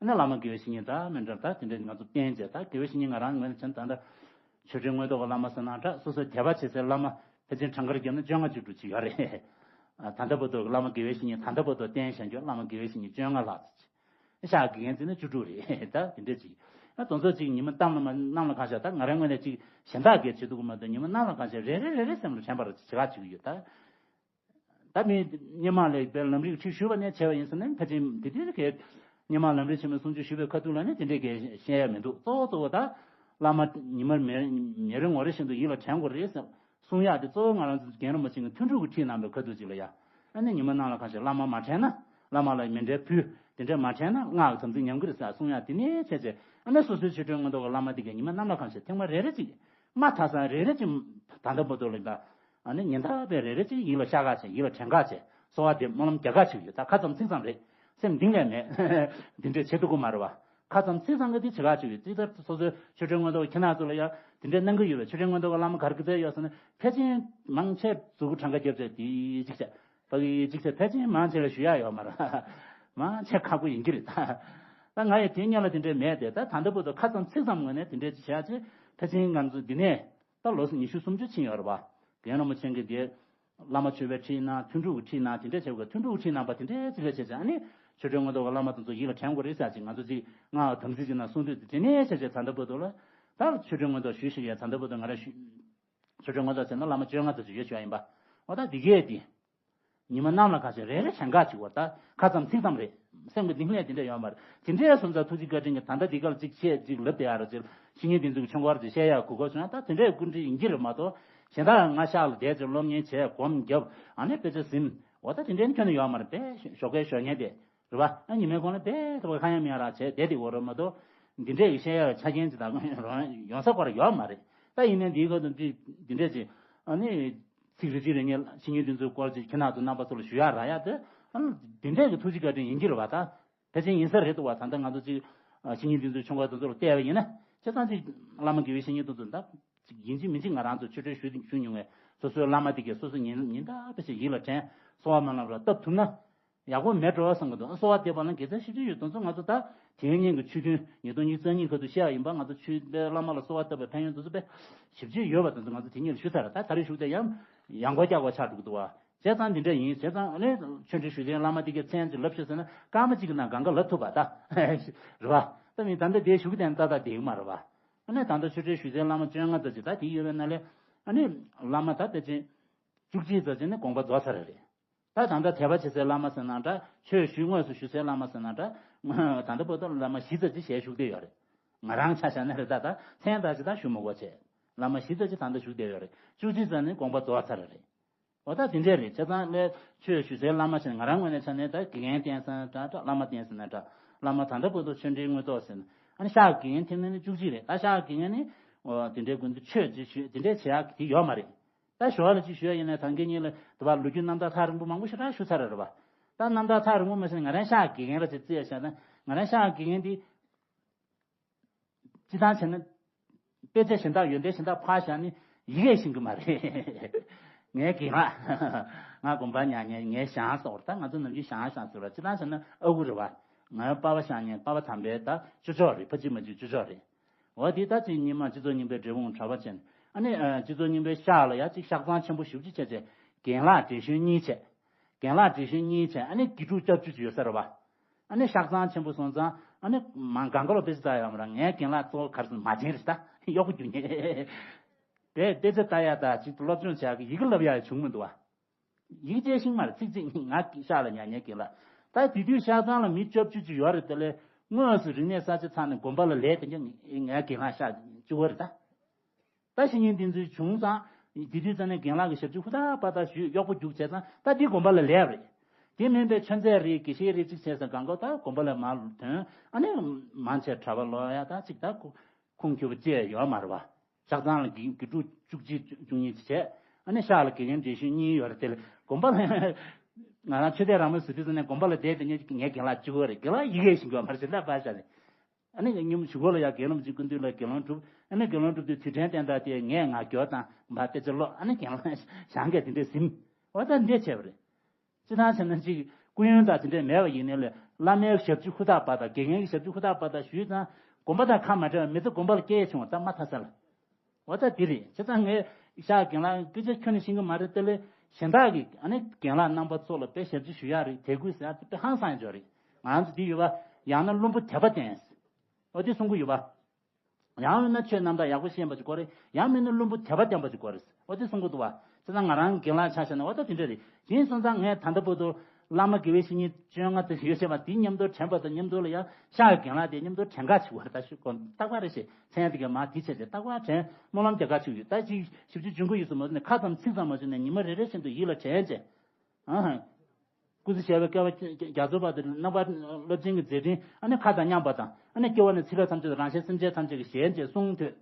ཨ་ནི་བླ་མ་དགེ་བའི་བཤེས་གཉེན་དང་མི་འདྲ་ད་དེ་འདྲས་ང་ཚོ་བསྟེན་བྱས་ད་དགེ་བའི་བཤེས་གཉེན་ང་རང་ངོས་ནས་བྱས་ན་ད་ལྟ། ཆོས་འབྲེལ་མངོན་རྟོགས་ཀྱི་བླ་མ་ཟེར་ན་འདྲ་སོ་སོའི་དད་པ་བྱེད་སའི་བླ་མ་ཕལ་ཆེར་གྲངས་ཀར་བརྒྱབ་ན་བཅོ་ལྔ་བཅུ་དྲུག་ཅིག་ཡོད་རེད། ད་ལྟ་བར་དུ་བླ་མ་དགེ་བའི་བཤེས་གཉེན་ད་ལྟ་བར་དུ་བསྟེན་བཞག་རྒྱུ་བླ་མ་དགེ་བའི་བཤེས་གཉེན་བཅོ་ལྔ་ལྷག་ཙམ་ཅིག་ཤག་དགེ་རྒན་བརྩིས་ན་བཅུ་དྲུག་རེད་ད་དེ་འདྲ་ཅིག་ཨ་དེ་ཚོ་ཅིག་ཉི་མ་གཏམ་ལ་མ་གནམ་ལ་གང་ཤར་ད་ང་རང་ངོས་ནས་ཅིག་གཞན་དག་གིས་བྱེད་ཐུབ་ཀྱི་མ་གཏོགས་ཉི་མ་གནམ་ལ་གང་ཤར་རེ་རེ་རེ་རེ་སེམས་ལ་དྲན་པར་བྱེད་ག་བྱེད་ཀྱི་ཡོད་ད། ད་མི་སྔོན་མ་ལས་པའི་ལམ་རིམ་ཁྲིད་ཞུས་པ་ནས་བྱས་པ་ཡིན་ཟེར་ན་ཕལ་ཆེར་དེ་དུས་ཀྱི་སྔོན་མ་ལམ་རིམ་ཆེན་མོའི་གསུང་ཆོས་ཞུས་པའི་ཁ་ཐུག་ལ་ནི་དེ་འདྲས་ཀྱི་བཤད་ཡ་མི་འདུག་གཙོ་བོ་གཙོ་བོ་ད་བླ་མ་ཉི་མར་མེ་མེ་རི་ངོ་རི་བཞིན་དུ་ཡིད་ལ་དྲན་དགོས་རེད་ཟེར་གསུང་ཡག་དེ་གཙོ་བོ་ང་རང་ཚོ་རྒན་རིན་པོ་ཆེ་གི་ཐུན་དྲུག་གི་ཁྲིད་གནང་བའི་ཁ་ཐུག་ཅིག་ལ་ཡ། ཨ་ནི་ཉི་མ་གནམ་ལ་གང་ཤར་བླ་མ་མ་དྲན་ན་བླ་མ་ལ་མཎྜལ་ཕུལ། དེ་འདྲས་མ་དྲན་ན་སྔགས་དམ་ཚིག་ཉམས་ཀྱི་རེད་ཟེར་གསུང་ཡག་དེ་ནས་བྱས་བྱས་ཨ་ནི་སོ་སོའི་ཆོས་འབྲེལ་མངོན་རྟོགས་ཀྱི་བླ་མ་དེ་གས་ཉི་མ་གནམ་ལ་གང་ཤར་ཐེངས་མ་རེ་རེ་ཅིག་མ་མཐའ་ས་རེ་རེ་ཅིག་ད་ལྟ་བར་དུ་ལ་ད། ཨ་ནི་ཉིན་ལྟར་བས་རེ་རེ་ཅིག་ཡིད་ལ་ཤར་ག་བྱས་ཡིད་ལ་དྲན་ག་བྱས་གསོལ་བ་འདེབས་སྨོན་ལམ་རྒྱག་ག་བྱེད་ཀྱི་ཡོད། ད་ཁ་ཙམ་ཚིག་ཙམ་རེད། སེམས་གཏིང་ལས་མེད། འདི་འདྲས་བྱེད་ཐུབ་ཀྱི་མ་རེད་བ། ཁ་ཙམ་ཚིག་ཙམ་གྱིས་འདི་བྱེད་ག་བྱེད་ཀྱི་ཡོད། ཙི་ལྟར་སོ་སོའི་ཆོས་འབྲེལ་མངོན་རྟོགས་ཁྱེད་རང་ཚོ་ལ་ཡང་འདི་འདྲས་གནང་གི་ཡོད་པས་ཆོས་འབྲེལ་མངོན་རྟོགས་ཀྱི་བླ་མ་ག་རེ་ག་ཚད་ཡོད་ཟེར་ན་ཕལ་ཆེར་མང་ཆེ་མཛུ་གུ་གྲངས་ཀ་བརྒྱབ་བྱས་འདི་གཅིག་བྱས། ཕ་གི་ཅིག་ཚེ་ཕལ་ཆེར་མང་ཆེ་ལ་ཞུ་ཡག་ཡོད་མ་རེད། མང་ཆེ་ཁག་པོ་ཡིན་གྱི་རེད་ད། ད་ང་ཡི་དེ་སྔོན་ལ་དེ་འདྲས་མེད་དེ། ད་ད་ལྟ་བར་དུ་ཁ་ཙམ་ཚིག་ཙམ་ངོས་ནས་དེ་འདྲས་ཅིག་བྱས་ཚེ་ཕལ་ཆེར་ང་ཚོ་འདི་ནས་ད་ལོ་ཉི་ཤུ་སུམ་ཅུ་ཕྱིན་ཡོད་རེད་པ། རྒན་རིན་པོ་ཆེ་གིས་དེ་བླ་མ་མཆོད་པའི་ཁྲིད་གནང་། ཐུན་དྲུག་གི་ཁྲིད་གནང་། དེ་འདྲས་བྱས་པ། ཐུན་དྲུག་གི་ཁྲིད་གནང་པ་དེ་འདྲས་ཅིག་ལས་བྱས་ཙང་ཨ་ནི་ཆོས་སྒྲོན་མངོན་རྟོགས་ཀྱི་བླ་མ་དེ་ཚོ་ཡིད་ལ་དྲན་དགོས་རེད་ཟེར་ཅིག་ང་ཚོ་ཅིག་སྔ་དམ་ཚིག་ཅིག་ནང་གསུང་དུས་དེ་ནས་བྱས་བྱས་ད་ལྟ་བར་དུ་ལ་ད་ཆོས་སྒྲོན་མངོན་རྟོགས་ཞུས་ཞུས་ཡས། ད་ལྟ་བར་དུ་ང་རང་ཞུ། ཆོས་སྒྲོན་མངོན་རྟོགས་ཟེར་ན་བླ་མ་བཅོ་ལྔ་དེ་ཚོ་ཡོད་ཆོག་ཡིན་པ། འོ་ད་འདི་གས་དེ། ཉི་མ་གནམ་ལ་ཁ་ཤས་རེ་རེ་གཞན་ག་ཅིག་བར་ད་ཁ་ཙམ་ཚིག་ཙམ་རེད། སེམས་ཀྱི་གཏིང་ལས་དེ་འདྲ་ཡོད་མ་རེད། དེ་འདྲའི་སོང་ཙང་ཐུགས་རྗེ་བཀའ་དྲིན་གྱིས་ད་ལྟ་འདི་ག་ལ་ཅིག་བཤད་ཅིག་ལབ་བསྡད་ཡ་ར་ཅིག་བཤེས་གཉེན་དེ་ཚོ་གི་ཆོས་འཁོར་ཅིག་བཤད་ཡ་གོ་སྐབས་བྱུང་ན་ད་དེ་འདྲའི་སྐུ་མགྲོན་ཡིན་གྱི་རེད་མ་གཏོགས། གཞན་དག་ང་ཤག་ལ་བསྡད་ཅིག་སློབ་གཉེར་བྱས། སྒོམ་རྒྱབ། ཨ་ནི་དཔེ་ཆ་ཟིན། འོ་ད་དེ་འདྲའི་ཁྱོན་ནས་ཡོད་མ་རེད། དཔེ་ཞོགས་ཀའི་ཞོགས་ཉལ་དེ། རེད་པ། ཨ་ཉི་མའི་གོང་ལ་དཔེ་ཐོག་ཁ་ཡང་མེད་ར་བྱས་བསྡད་དེ་འོ་ར་མ་གཏོགས། འདི་འདྲས་ཀྱི་བཤད་ཡག་ཆ་རྐྱེན་ཅིག་དང་ཡོང་ས་སྐོར་ཡོད་མ་རེད། ད་ཡིན་ནའི་འདིའི་སྐབས་དུ་འདི་འདི་འདྲས་ཅིག་ཨ་ནི་ཚིག་རེ་གཅིག་རེ་གཉིས་བཤེས་གཉེན་དེ་ཚོའི་སྐོར་ཅིག་ཁྱེད་རྣམ་ཚོ་རྣམ་པ་ཚོ་ལ་ཞུ་ཡག་རག་ཡག་དེ། ཨ་ནི་འདི་འདྲས་ཀྱི་ཐུགས་རྗེ་བཀའ་དྲིན་ཡིན་གྱི་རེད་པ། ད་ཕལ་ཆེར་ཡིན་ས་རེད་འདུག་བ། ད་ལྟ་ང་ཚོ་ཅིག་བཤེས་གཉེན་དེ་ཚོའི་ཆུང་བ་དེ་ཚོ་ལ་བལྟས་པ་ཡིན་ན་ཆ་ཚང་ཅིག་བླ་མ་དགེ་བའི་བཤེས་གཉེན་དེ་ཚོ་ད་ཅིག་ཡིན་གཅིག་མིན་གཅིག་ང་རང་ཚོ་ཆོས་འབྲེལ་ཞུ་ཞུ་མྱོང་བའི་སོ་སོའི་བླ་མ་དེ་གས་སོ་སོ་ཉིན་ཉིན་ལྟར་དཔེ་ཞིག་ཡིད་ལ་དྲན། གསོལ་བ་སྨོན་ལམ་ར་བཏབ་ཐུབ་ན། ཡག་པོ་མེད་འགྲོ་བསམ་གི་འདུག། གསོལ་བ་འདེབས་པ་ལ་དགེ་རྩ་ཞེ་པོ་ཅིག་ཡོད། དེ་ཚོ་ང་ཚོ་ད་དེ་སྔ་གི་ཆོས་ཐུན་ཉིས་སྟོང་ཉི་ཤུ་རྩ་གཉིས་ཁ་ཐུག་བཤད་པ་ཡིན་པ། ང་ཚོ་ཆོས་པའི་བླ་མ་ལ་གསོལ་བ་བཏབ་པའི་ཕན་ཡོན་དེ་ཚོ་དཔེ་ཞེ་པོ་ཅིག་ཡོད་པ་དེ་ཚོ་ང་ཚོ་དེ་སྔོན་ལ་ཞུས་ཚར། ད་ད་རེས་ཞུ་དེ་ཡང་ཡང་སྒོ་རྒྱག་དགོས་ཆགས་འགྲོ་གི་འདུག་བ། བྱས་ཙང་འདི་འདྲ་ཡིན། བྱས་ཙང་ཨ་ནི་ཆོས་འབྲེལ་ཞུ་མཁན་བླ་མ་དེ་གའི་མཚན་ཅིག་ལབ་ཤོག་ཟེར་ན་སྐར་མ་གཅིག་གི་ནང་གང་ག་ལབ་ཐུབ་པ་ད། རེད་བ། ད་མི་ད་ལྟ་དེ་ཞུ་གི་དེ་ནི་ཏག་ཏག་བསྡད་ཀྱི་མ་རེད་བ། ཨ་ནི་ད་ལྟ་ཆོས་འབྲེལ་ཞུ་མཁན་བླ་མ་བཅོ་ལྔ་ཙམ་ཅིག་ད་དེ་ཡོད་པའི་ནང་ལས་ཨ་ནི་བླ་མ་ད་ཕལ་ཆེར་བཅུ་གཅིག་ཙམ་ཅིག་ནི་དགོངས་པ་རྫོགས་ཚར་རེད། ད་ད་ལྟ་དད་པ་བྱེད་སའི་བླ་མ་ཟེར་ན་འདྲ། ཆོས་ཞུ་དངོས་སུ་ཞུ་སའི་བླ་མ་ཟེར་ན་འདྲ། ད་ལྟ་བར་དུ་བླ་མ་བཞི་ཙམ་ཅིག་ཞལ་བཞུགས་བསྡད་ཡོད་རེད། ང་རང་ཆ་བཞག་ན་རེད། ད་ད་མཚན་དག་ཅིག་ད་ཞུ་མི་དགོས་བྱས། བླ་མ་བཞི་ཙམ་ཅིག་ད་ལྟ་བཞུགས་བསྡད་ཡོད་རེད། བཅུ་གཅིག་ཙམ་ནི་དགོངས་པ་རྫོགས་ཚར་རེད། འོ་ད་དེ་འདྲས་རེད། བྱས་ཙང་ལས་ཆོས་ཞུ་སའི་བླ་མ་ཞིག་ང་རང་ངོས་ནས་ཆ་ནས་ད་དགེ་རྒན་བསྟེན་ཟེར་ན་འདྲ་འདྲ། བླ་མ་བསྟེན་ཟེར་ན་འདྲ། བླ་མ་ད་ལྟ་བར་དུ་ཆོས་འབྲེལ་དངོས་ཐོག་ཟེར་ན། ཨ་ནི་ཤག་དགེ་རྒན་ཐེབས་ན་ནི་བཅུ་གཅིག་རེད། ད་ཤག་དགེ་རྒན་ནི་འོ་དེ་འདྲའི་དགོན་དུ་ཆོས་ཅིག་ཞུ་དེ་འདྲས་བྱེད་ཡག་དེ་ཡོད་མ་རེད། ད་ཞོར་ལ་ཅིག་ཞུ་ཡ་ཡིན་ན་ད་གིན་ཉིན་ལ་དུ་བ་ལོ་རྒྱུས་རྣམ་ཐར་ཐག་རིང་པོ་མང་པོ་ཞེ་དྲག་ཞུ་ཚར་རེད་བ། ད་རྣམ་ཐར་ཐག་རིང་པོ་མ་ཞུས་ན་ང་རང་ཤག་དགེ་རྒན་ལ་ཅིག་བརྩི་ཡ་བཞག་ན། ང་རང་ཤག་དགེ་རྒན་འདི་སྤྱི་བཏང་བྱས་ན་དཔེ་ཆ་གཞན་དག་ཡོན་ཏན་གཞན་དག་ཕར་བཞག་ནས་ཡི་གེ་ཤེས་ཀྱི་མ་རེད། ངའི་རྒན་ལགས། ང་དགོན་པར་ཉར་མཁན་ངའི་ཞང་སོགས་རེད། ད་ང་ཚོ་ནམ་རྒྱུན་ཞང་ཞང་ཟེར་བ་སྤྱི་བཏང་བྱས་ན་ཨ་ཁུ་རེད་བ། ང་པ་ཕ་བཞག་ནས་པ་ཕ་དམ་པའི་ད་ཅོ་ཅོག་རེད། ཕ་གཅིག་མ་གཅིག་ཅོ་ཅོག་རེད། འོ་དེ་ད་ཅིག་ཉི་མ་སྤྱི་ཚོགས་རྙིང་པའི་འབྲས་སྤུངས་གྲྭ་པ་ཅན། ཨ་ནི་ཨ་སྤྱི་ཚོགས་རྙིང་པའི་ཤག་ལ་ཡ་ཅིག་ཤག་ཚང་ཆེན་པོ་ཞེ་པོ་ཅིག་བྱས་བྱས། རྒན་ལགས་བགྲེས་གཞོན་གཉིས་བྱས། རྒན་ལགས་བགྲེས་གཞོན་གཉིས་བྱས། ཨ་ནི་དགེ་ཕྲུག་སྐྱབས་བཅོལ་ཅིག་ཡོད་ས་རེད་བ། ཨ་ནི་ཤག་ཚང་ཆེན་པོ་སོང་ཙང་ཨ་ནི་མང་གང་ག་ལོ་དཔེ་ཆ་ལྟ་ཡོང་མ་ར། ངའི་རྒན་ལགས་གཙོ་བོ་ག་རེ་ཟེར་ན་མ་བྱན་རེད། ད་གཡོག་པོ་རྒྱུག་མཁན། དེ་དཔེ་ཆ་ལྟ་ཡ་ད་ཅིག་སློབ་སྦྱོང་བྱ་གི་ཡི་གེ་བསླབ་ཡ་ཡང་བྱུང་མི་འདུག་བ། ཡིག་ཆད་ཤིང་མར་ཚིག་ཚིག་ང་ཤག་ལ་ཉར་ཉར་གྱིན་ལ། ད་དེ་དུས་ཤག་ཚང་ལ་མི་སྐྱབས་བཅོལ་ཅིག་ཡོད་རེད། དེ་ལས་དངོས་སུ་རིག་གནས་གསར་བརྗེ་ཚར་ནས་དགོན་པ་ལ་ལས་དེ་ངའི་རྒན་ལགས་ཤག་བཅུ་པ་རེད་ད། ད་བཤེས་གཉེན་དེ་ཚོའི་བྱུང་ཙང་དེ་དུས་ཙམ་ནས་རྒན་ལགས་ཀྱི་ཞབས་ཕྱི་ཧུར་ཐག་པ་ད་ཞུས། གཡོག་པོ་རྒྱུགས་བྱས་ཙང་ད་དེ་དགོན་པ་ལ་ལས་རེད། དེ་མིན་པའི་ཆོས་མཛད་རེད། དགེ་བཤེས་རེད། ཅིག་བྱས་ཙང་གང་ག་ད་དགོན་པ་ལ་མར་ཐོན། ཨ་ནི་མང་ཆེ་གྲྭ་པ་ལོག་ཡ་ད་ཅིག་ད་ཁུངས་འཁྱོལ་བ་ཅིག་ཡོད་མ་རེད་བ། ཤག་ཚང་ལ་དགེ་དགེ་ཕྲུག་བཅུ་གཅིག་བཅུ་གཉིས་བྱས། ཨ་ནི་ཤག་ལ་དགེ་རྒན་བགྲེས་གཞོན་གཉིས་ཡོད་རེད། དེ་ལ་དགོན་པ་ལ་ང་རང་ཆོས་དད་རང་མོས་སུ་དུས་ཙམ་ནས་དགོན་པ་ལ་བསྡད་དེ་ངས་ངའི་རྒན་ལགས་གཅིག་པོ་རེད། རྒན་ལགས་ཡི་གེ་ཤེས་ཀྱི་ཡོད་མ་རེད་ཟེར་ད་པར་བཞག་ནས། ཨ་ནི་ཉིན་གཞུག་གུ་ལ་ཡ་དགེ་སློང་གཅིག་སྐུ་མདུན་ལ་དགེ་སློང་སྒྲུབ། ཨ་ནི་དགེ་སློང་སྒྲུབ་དུས་དུས་དྲན་བསྟན་ད་དེ་ངས་ང་སྐྱོར་དང་མ་དཔེ་ཆ་ཀློག། ཨ་ནི་རྒན་ལགས་ཞང་གས་དེ་འདྲས་ཟིན། འོ་ད་འདྲས་བྱས་པ་རེད། སྤྱི་བཏང་བྱས་ན་ཅིག་སྐུ་ཡོན་དང་དེ་འདྲས་མེད་པ་ཡིན་ནའི་ལས་བླ་མའི་ཞབས་ཕྱི་ཧུར་ཐག་པ་དང་དགེ་རྒན་གྱི་ཞབས་ཕྱི་ཧུར་ཐག་པ་དང་ཞུས་ཙང་དགོན་པ་དང་ཁ་མ་བྲལ་བ་མི་ཚེ་དགོན་པ་ལ་སྐྱེལ་ཡས་བྱུང་བ་ད་མ་མཐའ་ས་ལ། འོ་ད་དེ་རེད། བྱས་ཙང་ངས་ཤག་རྒན་ལགས་སྐད་ཆ་ཁྱོན་ནས་ཤེས་ཀྱི་མ་རེད། དེ་ལས་གཞན་དག་གིས་ཨ་ནི་རྒན་ལགས་རྣམ་པ་ཚོ་ལ་དཔེ་ཞབས་ཕྱི་ཞུ་ཡག་རེད། དད་གུས་ཟེར་ཡག་དེ་དཔེ་ཧང་སང་ཡག་ཅིག་རེད། ང་རང་ཚོ་འདི་ཡོད་པ་ཡང་ན་བླུན་པོ་དད་པ་བསྟེན། འོ་དེ་གསུང་གི་ཡོད་པ། ཡང་མིན་ན་ཆོས་རྣམ་དག་ཡག་པོ་ཤེས་པ་ཅིག་དགོས་རེད། ཡང་མིན་ན་བླུན་པོ་དད་པ་བསྟེན་པ་ཅིག་དགོས་རེད། འོ་དེ་གསུང་གི་འདུག་བ། བྱས་ཙང་ང་རང་རྒན་ལགས་ཆ་བཞག་ན་འོ་ད་དེ་འདྲ་རེད། དེ་ཡིན་སོང་ཙང་ངས་ད་ལྟ་བར་དུ་བླ་མ་དགེ་བའི་བཤེས་གཉེན་བཅོ་ལྔ་ཙམ་ཡོད་བྱས་པ་དེ་མཉམ་དུ་དྲན་པ་དང་མཉམ་དུ་ལ་ཡང་ཤག་རྒན་ལགས་དེ་མཉམ་དུ་དྲན་ག་ཅིག་དགོས་རེད། ད་ཤུགས་གོ་རྟག་པར་རེ་ཞིག་མཚན་དེ་ག་མ་དེ་བྱས་ཏེ་རྟག་པར་དྲན་སྨོན་ལམ་རྒྱག་ག་ཅིག་ཡོད། ད་ཅིག་ཞིབ་ཅིག་འཇུག་གི་ཡོད་སོང་མ་ཟེར་ནས་ཁ་ཙམ་ཚིག་ཙམ་མ་ཞུས་ནས་ཉི་མ་རེ་རེ་བཞིན་དུ་ཡིད་ལ་དྲན་བྱས། ཨ་ཧ། སྐུ་ཚེ་ཞབས་པད་བསྐལ་པ་རྒྱ་མཚོའི་བར་དུ་རྣམ་པར་རླབས་ཆེན་གྱི་མཛད་འཕྲིན་ཨ་ནི་ཁ་དང་མཉམ་པ་དང་། ཨ་ནི་སྐྱེ་བ་ནས་ཚེ་རབས་ཐམས་ཅད་དུ་རང་གཞན་སེམས་ཅན་ཐམས་ཅད་ཀྱི་ཞལ་མཇལ་གསུང་ཐོས།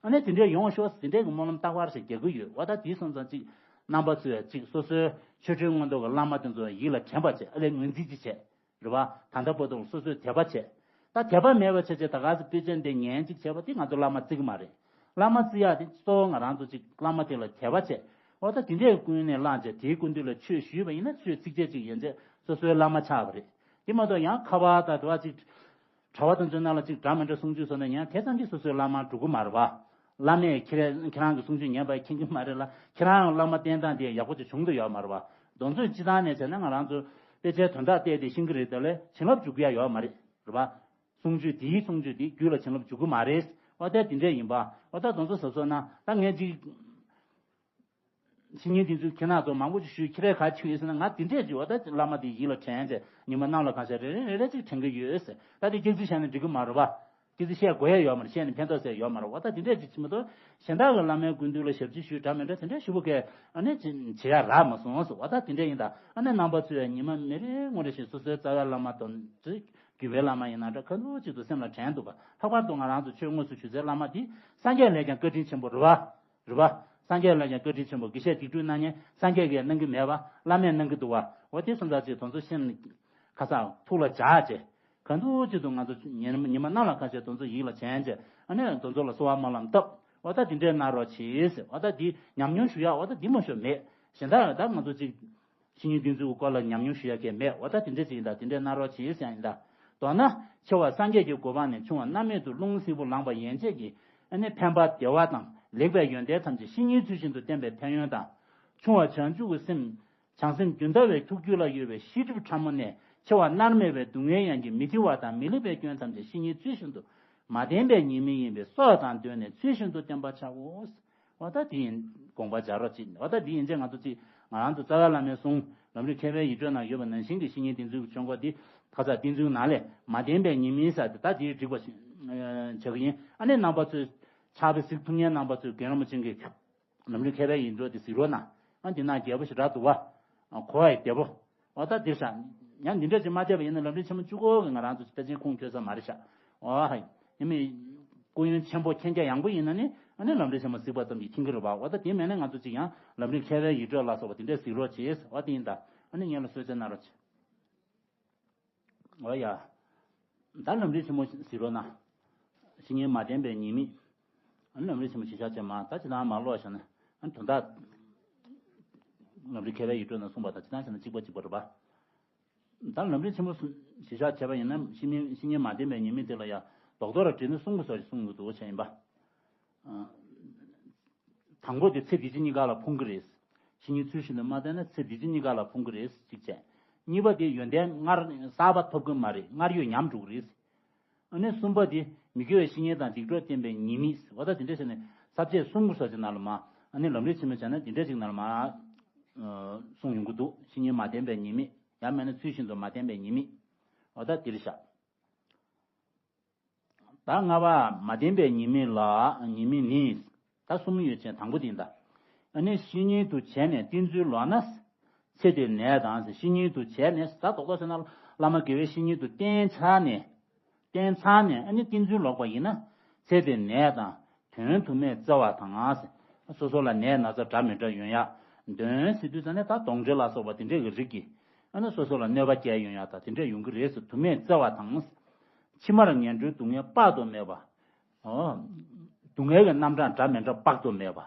ཨ་ནི་དེ་འདྲའི་ཡོང་ཤོག་ཟེར་དེ་འདྲའི་གི་སྨོན་ལམ་རྟག་པར་ཞིག་རྒྱག་གི་ཡོད། འོ་ད་དེ་སོང་ཙང་ཅིག་རྣམ་པ་ཚོས་ཅིག་སོ་སོའི་ཆོས་སྒྲོན་མངོན་རྟོགས་ཀྱི་བླ་མ་དེ་ཚོ་ཡིད་ལ་དྲན་པ་བྱས། ཨ་ལས་ངོས་འཛིན་ཅིག་བྱས། རེད་བ། ད་ལྟ་བར་དུ་སོ་སོས་དད་པ་བྱས། ད་དད་པ་མེད་པ་བྱས་བྱས་ད་ག་ཚོད་དཔེ་ཆ་འདི་ཉན་ཅིག་བྱས་པ་དེ་ང་ཚོ་བླ་མ་བརྩི་གི་མ་རེད། བླ་མ་བརྩི་ཡག་དེ་གཙོ་བོ་ང་རང་ཚོ་ཅིག་བླ་མ་དེ་ལ་དད་པ་བྱས། འོ་ད་དེ་འདྲས་ཀུན་ནས་བླངས་བྱས་དེའི་སྐུ་མདུན་ལ་ཆོས་ཞུས་པ་ཡིན་ན་ཆོས་ཚིགས་བཅད་གཅིག་ཡན་ཆད་སོ་སོའི་བླ་མ་ཆགས་པ་རེད། དེ་མ་གཏོགས་ཡང་ཁ་པར་དང་དུ་བ་གཅིག་གྲྭ་བ་དང་ཚོའི་ནང་ལ་གཅིག་འདྲ་མི་འདྲ་གསུང་ཆོས་སོགས་ནས་ཡང་དེ་ཙམ་གྱིས་སོ་སོའི་བླ་མར་འགྲོ་གི་མ་རེད་བ། བླ་མས་ཁྱེད་རང་ཁྱེད་རང་གི་གསུང་ཆོས་ཉན་པ་མཁྱེན་གྱི་མ་རེད་ལ། ཁྱེད་རང་བླ་མ་བསྟེན་སྟངས་དེ་ཡག་པོ་ཅིག་བྱུང་འདུག་ཡོད་མ་རེད་བ། དེ་ཚོའི་སྤྱི་བཏང་ནས་བྱས་ན་ང་རང་ཚོ་དཔེ་ཆའི་དོན་དག་བལྟས་ཏེ་ཤེས་ཀྱི་རེད་དེ་ལས་བྱིན་རླབས་འཇུག་གི་ཡ་ཡོད་མ་རེད། རེད་བ། གསུང་ཆོས་དེའི་གསུང་ཆོས་དེ་རྒྱུད་ལ་བྱིན་རླབས་འཇུག་གི་མ་རེད། འོ་ད་དེ་འདྲས་ཡིན་པ། འོ་ད་དེ་ཚོ་གཟབ་གཟབ་གནང་། ད་ངས་ཅིག་བཤེས་གཉེན་དེ་ཚོའི་ཁྱེད་རང་ཚོ་མང་པོ་ཅིག་ཞུས། ཁྱེད་རས་ག་ཅིག་ཡོད་ཟེར་ན། ང་དེ་འདྲས་ཅིག་འོ་ད་བླ་མ་དེ་ཡིད་ལ་དྲན་བྱས་ཉི་མ་གནམ་ལ་གང་ཤར་རེ་རེ་རེ་རེ་ཅིག་དྲན་གྱི་ཡོད་ཟེར། ད་དེ་སྐད་ཆ་བཤད་ན་འགྲིག་གི་མ་རེད་བ། སྐད་ཆ་བཤད་དགོས་ཡ་ཡོད་མ་རེད། བཤད་ནས་ཕན་ཐོགས་ཟེར་ཡོད་མ་རེད། འོ་ད་དེ་འདྲས་ཅིག་བྱེད་མ་གཏོགས་གཞན་དག་གི་བླ་མའི་སྐུ་མདུན་ལ་ཞབས་ཕྱི་ཞུས་འདྲ་མི་འདྲ་དེ་འདྲས་ཞུ་བ་གས་ཨ་ནི་བྱེད་ཡ་རག་མ་སོང་ཟེར། འོ་ད་དེ་འདྲས་ཡིན་ད། ཨ་ནི་རྣམ་པ་ཚོས་ཉི་མ་མི་རེ་ངོ་རེ་བཞིན་སོ་སོའི་རྩ་བའི་བླ་མ་དང་རྒྱུད་པའི་བླ་མ་ཡིན་ན་འདྲ་ག་འདྲ་ཅིག་ཏུ་སེམས་ལ་དྲན་འདུག་ག། ལྷག་པར་དུ་ང་རང་ཚོ་ཆོས་དངོས་སུ་ཞུ་སའི་བླ་མ་དེ་སངས་རྒྱས་ལས་ཀྱང་བཀའ་དྲིན་ཆེན་པོ་རེད་བ། རེད་བ། སངས་རྒྱས་ལ་ཡང་བཀའ་དྲིན་ཆེན་པོ། དགེ་བཤེས་སྡིག་སྒྲིབ་གནང་མཁན་སངས་རྒྱས་ཀྱིས་གནང་གི་མེད་པ་བླ་མས་གནང་གི་འདུག་བ། འོ་དེ་སོང་ཙང་ཅིག་དེ་ཚོ་སེམས་ཁ་སང་ཐུགས་ལ་འཇགས་བྱས། ག་འདྲ་ཅིག་ཏུ་ང་ཚོ་ཉི་ཉི་མ་གནམ་ལ་གང་ཤར་དེ་ཚོ་ཡིད་ལ་དྲན་བྱས། ཨ་ནི་དེ་ཚོ་ལ་གསོལ་བ་སྨོན་ལམ་བཏབ། འོ་ད་དེ་འདྲས་གནང་རོགས་གྱིས། འོ་ད་དེ་ཉམས་མྱོང་ཞུ་ཡག་འོ་ད་དེ་མ་ཞུ་མེད། གཞན་དག་ད་ང་ཚོ་ཅིག་བཤེས་གཉེན་བསྟེན་ཚུལ་གྱི་སྐོར་ལ་ཉམས་མྱོང་ཞུ་ཡག་གས་མེད། འོ་ད་དེ་འདྲས་ཅིག་ཡིན་ད། དེ་འདྲས་གནང་རོགས་གྱིས་ཡང་ཡིན་ད། མདོར་ན། ཆེ་བ་སངས་རྒྱས་ཀྱི་གོ་འཕང་ནས་ཆུང་བ་མནར་མེད་དུ་རླུང་བསིལ་པོ་ལངས་པ་ཡན་ཆད་ཀྱི་ཨ་ནི་ཕན་པ་བདེ་བ་དང་ལེགས་པའི་ཡོན་ཏན་ཐམས་ཅད་བཤེས་གཉེན་ཚུལ་བཞིན་དུ་བསྟེན་པའི་ཕན་ཡོན་དང་། ཆུང་བ་བྱང་ཆུབ་ཀྱི་སེམས། བྱང་སེམས་ཇི་ལྟ་བའི་ཐུགས་རྒྱུད་ལ་ཡོད་པའི་ཤེས་སྒྲིབ་ཕྲ་མོ་ནས་ཆེ་བ་མནར་མེད་པའི་སྡུག་བསྔལ་ཡན་གྱི་མི་བདེ་བ་དང་མི་ལེགས་པའི་སྐྱོན་ཐམས་ཅད་བཤེས་གཉེན་ཚུལ་བཞིན་དུ་མ་བསྟེན་པའི་ཉེས་དམིགས་ཡིན་པས་སྲོག་དང་བསྡོས་ནས་ཚུལ་བཞིན་དུ་བསྟེན་པར་བྱའོ། འོ་ད་དེ་ཡིན་དགོངས་པ་འཇགས་རོགས་གྱིས། འོ་ད་དེ་ཡིན་ཚེ་ང་ཚོ་ཅིག་ང་རང་ཚོ་རྩ་བའི་བླ་མའི་གསུང་ལམ་རིམ་མཁས་པའི་ཡིད་སྤྲོད་ནང་ཡོད་པ་ནང་བཞིན་གྱི་བཤེས་གཉེན་དེ་ཚོའི་གྱོན་གོས་དེ་ཁ་ཚ་བསྟེན་ཚུལ་ནང་ལས་མ་བསྟེན་པའི་ཉེས་དམིགས་ཟེར་དེ་ད་དེ་འགྲིག་པ་ཞིག་བྱ་གི་ཡིན། ཨ་ནི་རྣམ་པ་ཚོས་ཕྱག་དཔེ་གཟིགས་ཐུབ་མཁན་རྣམ་པ་ཚོས་རྒན་རིན་པོ་ཆེ་གི་ལམ་རིམ་མཁས་པའི་ཡིད་སྤྲོད་དེ་གཟིགས་རོགས་གནང་། ཨ་འདི་ན་རྒྱས་པོ་ཞེ་དྲག་འདུག་བ། གོ་བ་ཡི་བདེ་པོ། འོ་ད་འདིར་ཤག་ཡང་འདི་འདྲ་ཅིག་མ་བྱས་པ་ཡིན་ན་ལམ་རིམ་ཆེན་མོ་བཅུ་དགུ་གི་ང་རང་ཚོ་ཕལ་ཆེར་ཁུངས་འཁྱོལ་ས་མ་རེད་ཤག་འོ་ཧ། ཡིན་མིན། སྐུ་ཡོན་ཆེན་པོ་མཁྱེན་རྒྱ་ཡངས་པོ་ཡིན་ན་ནི་ཨ་ནི་ལམ་རིམ་ཆེན་མོ་གཟིགས་པ་ཙམ་གྱིས་མཁྱེན་གྱི་རེད་པ། འོ་ད་དེ་མེད་ན་ང་ཚོ་ཅིག་ཡང་ལམ་རིམ་མཁས་པའི་ཡིད་སྤྲོད་ལ་སོགས་པ་དེ་འདྲས་གཟིགས་རོགས་བྱེད། འོ་དེ་ཡིན་ད། ཨ་ནི་ངས་ལ་གསོལ་ཇ་གནང་རོགས་བྱེད། འོ་ཡ། ད་ལམ་རིམ་ཆེན་མོ་གཟིགས་རོགས་གནང་། བཤེས་གཉེན་མ་བསྟེན་པའི་ཉེས་དམིགས། ཨ་ནི་ལམ་རིམ་ཆེན་མོ་གཞི་བཞག་བྱས་མ་ད་ཅི་ལྟར་མ་ཀློག་བཞག་ན་ཨ་ནི་དོན་དག་ལམ་རིམ་མཁས་པའི་ཡིད་སྤྲོད་ནང་གསུངས་པ་དང་ཅི་ལྟར་བྱས་ན་གཅིག་པ་གཅིག་པ་རེད་པ། ད་ལམ་རིམ་ཆེན་མོ་གཞི་བཞག་བྱས་པ་ཡིན་ན་བཤེས་གཉེན་བཤེས་གཉེན་མ་བསྟེན་པའི་ཉེས་དམིགས་དེ་ལ་ཡང་རྡོག་རྡོག་ར་བྲིས་ན་གསུང་གི་སོགས་ཀྱིས་གསུང་གི་འདུག་བྱས་ཡིན་པ། དང་པོ་དེ་ཚེ་འདི་ཕྱི་གཉིས་ཀ་ལ་ཕུང་གི་རེད། བཤེས་གཉེན་ཚུལ་བཞིན་དུ་མ་བསྟེན་ན་ཚེ་འདི་ཕྱི་གཉིས་ཀ་ལ་ཕུང་གི་རེད་གཅིག་བྱས། གཉིས་པ་དེ་ཡོན་ཏན་སྔར་གསར་པ་ཐོབ་གི་མ་རེད། སྔར་ཡོད་ཉམས་འགྲོ་གི་རེད། ཨ་ནི་གསུམ་པ་དེ་མི་དགེ་བའི་བཤེས་གཉེན་དང་སྡིག་གྲོགས་བསྟེན་པའི་ཉེས་དམིགས། འོ་ད་དེ་འདྲ་བྱས་ནས་ས་བཅད་གསུམ་གྱི་སོགས་ཀྱི་ནང་ལ་མ་ཨ་ནི་ལམ་རིམ་ཆེན་མོ་བྱས་ན་དེ་འདྲ་ཅིག་ནང་ལ་མ་གསུངས་ཡོང་གི་འདུག་བཤེས་གཉེན་མ་བསྟེན་པའི་ཉེས་དམིགས། ཡང་མིན་ན་ཚུལ་བཞིན་དུ་མ་བསྟེན་པའི་ཉེས་དམིགས། འོ་ད་འདིར་བཞག་ད་ལྔ་པ་མ་བསྟེན་པའི་ཉེས་དམིགས་ལ་ཉེས་དམིགས་ནི། ད་གསུམ་ཡོད་ཅན་དང་པོ་དེ་ཡིན་ད། ཨ་ནི་བཤེས་གཉེན་དུ་བྱས་ནས་བསྟེན་ཚུལ་ལོག་ན། ཚེ་དེ་ནད་དང་། བཤེས་གཉེན་དུ་བྱས་ནས་ད་རྡོག་རྡོག་བྱས་ན་བླ་མ་དགེ་བའི་བཤེས་གཉེན་དུ་བསྟེན་ཚར་ནས། བསྟེན་ཚར་ནས་ཨ་ནི་བསྟེན་ཚུལ་ལོག་པ་ཡིན་ན། ཚེ་དེ་ནད་དང་། དོན་དུ་མས་བཙལ་བ་དང་། སོ་སོ་ལ་ནད་ན་ཚ་འདྲ་མི་འདྲ་ཡོང་ཡག་དོན་ཟེར་དུས་ཙ་ནས་ད་གདོན་འདྲེ་ལ་སོགས་པ་དེ་འདྲས་ཀྱི་རིགས་ཀྱིས་ཨ་ནི་སོ་སོ་ལ་གནོད་པ་བསྐྱལ་ཡོང་ཡག་ད་དེ་འདྲས་ཡོང་གི་རེད་ཟེར་དུ་མས་བཙལ་བ་དང་། ཕྱི་མར་ངན་འགྲོའི་སྡུག་བསྔལ་དཔག་ཏུ་མེད་པ། ཨོ། སྡུག་བསྔལ་གྱི་རྣམ་གྲངས་འདྲ་མི་འདྲ་དཔག་ཏུ་མེད་པ།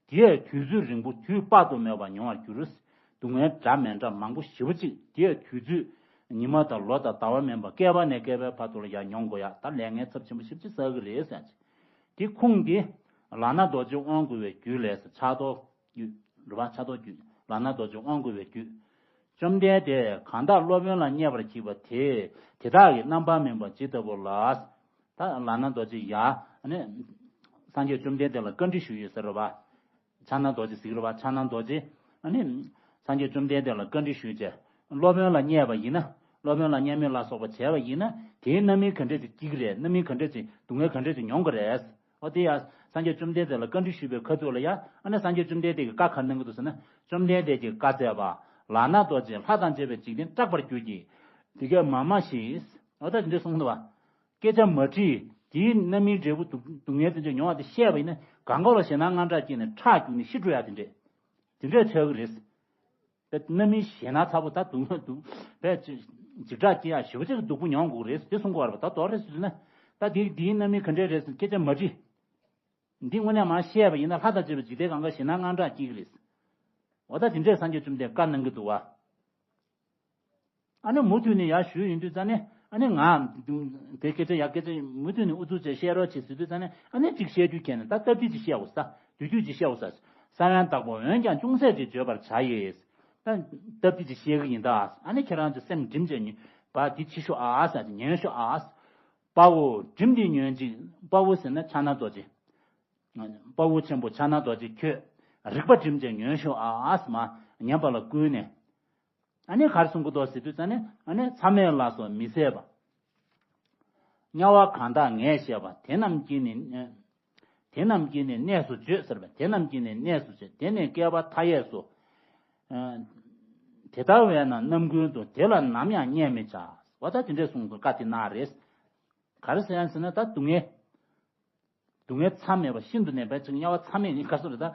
དེས་དུས་ཚོད་རིང་པོ་དུས་དཔག་ཏུ་མེད་པ་མྱོང་བར་འགྱུར། སྡུག་བསྔལ་འདྲ་མི་འདྲ་མང་པོ་ཞེ་པོ་ཅིག་དེས་དུས་ཚོད་ཉི་མ་དང་ལོ་དང་ཟླ་བ་མིན་པ་བསྐལ་པ་ནས་བསྐལ་པའི་བར་དུ་ལ་ཡང་མྱོང་དགོས་ཡག་ད་ལས་ངན་ཚབས་ཆེན་པོ་ཞེ་པོ་ཅིག་བསགས་ཀྱི་རེད་ཟེར། དེ་ཁུངས་དེ་ལག་ན་རྡོ་རྗེ་དབང་བསྐུར་བའི་རྒྱུད་ལས་ཕྱག་རྡོར་རྒྱུད་རེད་པ། ཕྱག་རྡོར་རྒྱུད། ལག་ན་རྡོ་རྗེ་དབང་བསྐུར་བའི་རྒྱུད། བཅོམ་ལྡན་འདས་གང་དག་སློབ་དཔོན་ལ་མཉེས་པར་བགྱིད་པ་དེས་དེ་དག་གི་རྣམ་པར་སྨིན་པ་ཇི་ལྟ་བུ་ལ། ད་ལག་ན་རྡོ་རྗེ་ཡ་ཨ་ནི་སངས་རྒྱས་བཅོམ་ལྡན་འདས་ལ་བཀའ་འདྲི་ཞུས་ཡོད་ཟེར་རོ་བ། ཕྱག་ན་རྡོ་རྗེ་ཟེར་རོ་བ། ཕྱག་ན་རྡོ་རྗེ་ཨ་ནི་སངས་རྒྱས་བཅོམ་ལྡན་འདས་ལ་བཀའ་འདྲི་ཞུས་བྱས། སློབ་དཔོན་ལ་མཉེས་པ་ཡིན་ན། སློབ་དཔོན་ལ་མཉམ་མེད་ལ་སོགས་པ་བྱས་པ་ཡིན་ན། དེའི་རྣམ་སྨིན་ག་འདྲས་ཅིག་སྐྱེ་གི་རེད། རྣམ་སྨིན་ག་འདྲས་ཅིག་སྡུག་བསྔལ་ག་འདྲས་ཅིག་མྱོང་གི་རེད། འོ་དེ་ཡང་སངས་རྒྱས་བཅོམ་ལྡན་འདས་ལ་བཀའ་འདྲི་ཞུས་པའི་ཁ་ཐུག་ལ་ཡང་ཨ་ནི་སངས་རྒྱས་བཅོམ་ལྡན་འདས་ཀྱིས་བཀའ་ག་རེ་གནང་གི་འདུག་ཟེར་ན། བཅོམ་ལྡན་འདས་ཀྱིས་བཀའ་སྩལ་པ། ལག་ན་རྡོ་རྗེ་ལྷ་དང་བཅས་པའི་འཇིག་རྟེན་སྐྲག་པར་གྱུར་གྱིས། དེ་སྐད་མ་སྨྲ་ཞིག་འོ་ད་དེ་འདྲ་གསུངས་འདུག་བ། སྐད་ཆ་མ་དྲིས། དེའི་རྣམ་སྨིན་འབྲས་བུ་སྡུག་སྡུག་བསྔལ་དེ་འདྲ་མྱོང་བ་དེ་བཤད་པ་ཡིན་ན་གང་ག་ལ་ཞེད་སྣང་དངངས་སྐྲག་སྐྱེས་ནས་ཁྲག་རྒྱུག་ནས་ཤི་འགྲོ་ཡ་དེ་འདྲས། དེ་འདྲས་ཆགས་ཀྱི་རེད། པས་རྣམ་སྨིན་ཞེད་སྣང་ཚ་པོ་ད་སྡུག་བསྔལ་སྡུག་པས་འཇིགས་སྐྲག་སྐྱེ་ཡག་ཞེ་པོ་ཅིག་སྡུག་པོ་མྱོང་དགོས་རེད་དེ་གསུང་གི་ཡོད་རེད་པ། ད་དོགས་རེད་ཟེར་ན། ད་དེ་དེའི་རྣམ་སྨིན་ག་འདྲས་རེད་ཟེར་སྐད་ཆ་མ་དྲིས། འདི་དངོས་གནས་མར་བཤད་པ་ཡིན་ན་ལྷ་དང་བཅས་པའི་འཇིག་རྟེན་གང་ག་ཞེད་སྣང་དངངས་སྐྲག་སྐྱེ་གི་རེད། འོ་ད་དེ་འདྲས་སངས་རྒྱས་བཅོམ་ལྡན་བཀའ་གནང་གི་འདུག་བ། ཨ་ནི་མུ་མཐུད་ནས་ཡར་ཞུས་ཡོང་དུས་ཙང་ནས་ཨ་ནི་ང་དེ་སྐད་ཆ་ཡ་སྐད་ཆ་མུ་མཐུད་ནས་ཨུ་ཚུགས་བྱས་བཤད་རོགས་བྱེད་ཟེར་དུས་ཙང་ནས་ཨ་ནི་གཅིག་བཤད་རྒྱུ་ཁྱེད་ནས་ད་སྟབས་བདེ་ཅིག་བཤད་འོ་ས་དུས་དུས་ཅིག་བཤད་འོ་ས། ས་བོན་བདག་པོ་འོན་ཀྱང་ཅུང་ཟད་ཅིག་བརྗོད་པར་བྱ་ཡིས། ད་སྟབས་བདེ་ཅིག་བཤད་གི་ཡིན་ད། ཨ་ནི་ཁྱེད་རང་ཚོ་སེམས་སྒྲིམ་བྱས་ཉོན་པ་འདི་ཕྱི་ཤོག་ཨ་ས་ཉན་ཤོག་ཨ། དཔའ་བོ་སྒྲིམ་སྟེ་ཉོན་ཅིག་དཔའ་བོ་ཟེར་ན་ཕྱག་ན་རྡོ་རྗེ། དཔའ་བོ་ཆེན་པོ་ཕྱག་ན་རྡོ་རྗེ་ཁྱོད། རིག་པ་བསྒྲིམས་བྱས་ཉོན་ཤོག་ཨ་ཨ་སི་མ་ཉན་པ་ལ་བསྐུལ་ནས། ཨ་ནི་གར་གསུང་གི་འདུག་ཟེར་དུས་ཙང་ནས་ཨ་ནི་མཚམས་མེད་ལ་སོགས་མི་བཟད་པ། དམྱལ་བ་གང་དག་ངས་བཤད་པ་དེ་རྣམས་ཀྱིས་ནི། དེ་རྣམས་ཀྱིས་ནི་གནས་སུ་བརྗོད་ཟེར་བས་དེ་རྣམས་ཀྱིས་ནི་གནས་སུ་བརྗོད་དེ་ནི་བསྐལ་པ་མཐའ་ཡས་སུ། དེ་ལྟ་བས་ན་རྣམ་ཀུན་ཏུ་དེ་ལ་ནམ་ཡང་བརྙས་མི་བྱ། འོ་ད་དེ་འདྲས་གསུངས་འདུག་བཀའ་དེ་གནང་རེད། ག་རེ་ཟེར་ཡང་ཟེར་ན་ད་སྡུག་བསྔལ། སྡུག་བསྔལ་མཚམས་མེད་པ་ཤིན་ཏུ་ནས་པའི་ཚིག་དམྱལ་བ་མཚམས་མེད་ནི་ག་སོ་རེད་ད།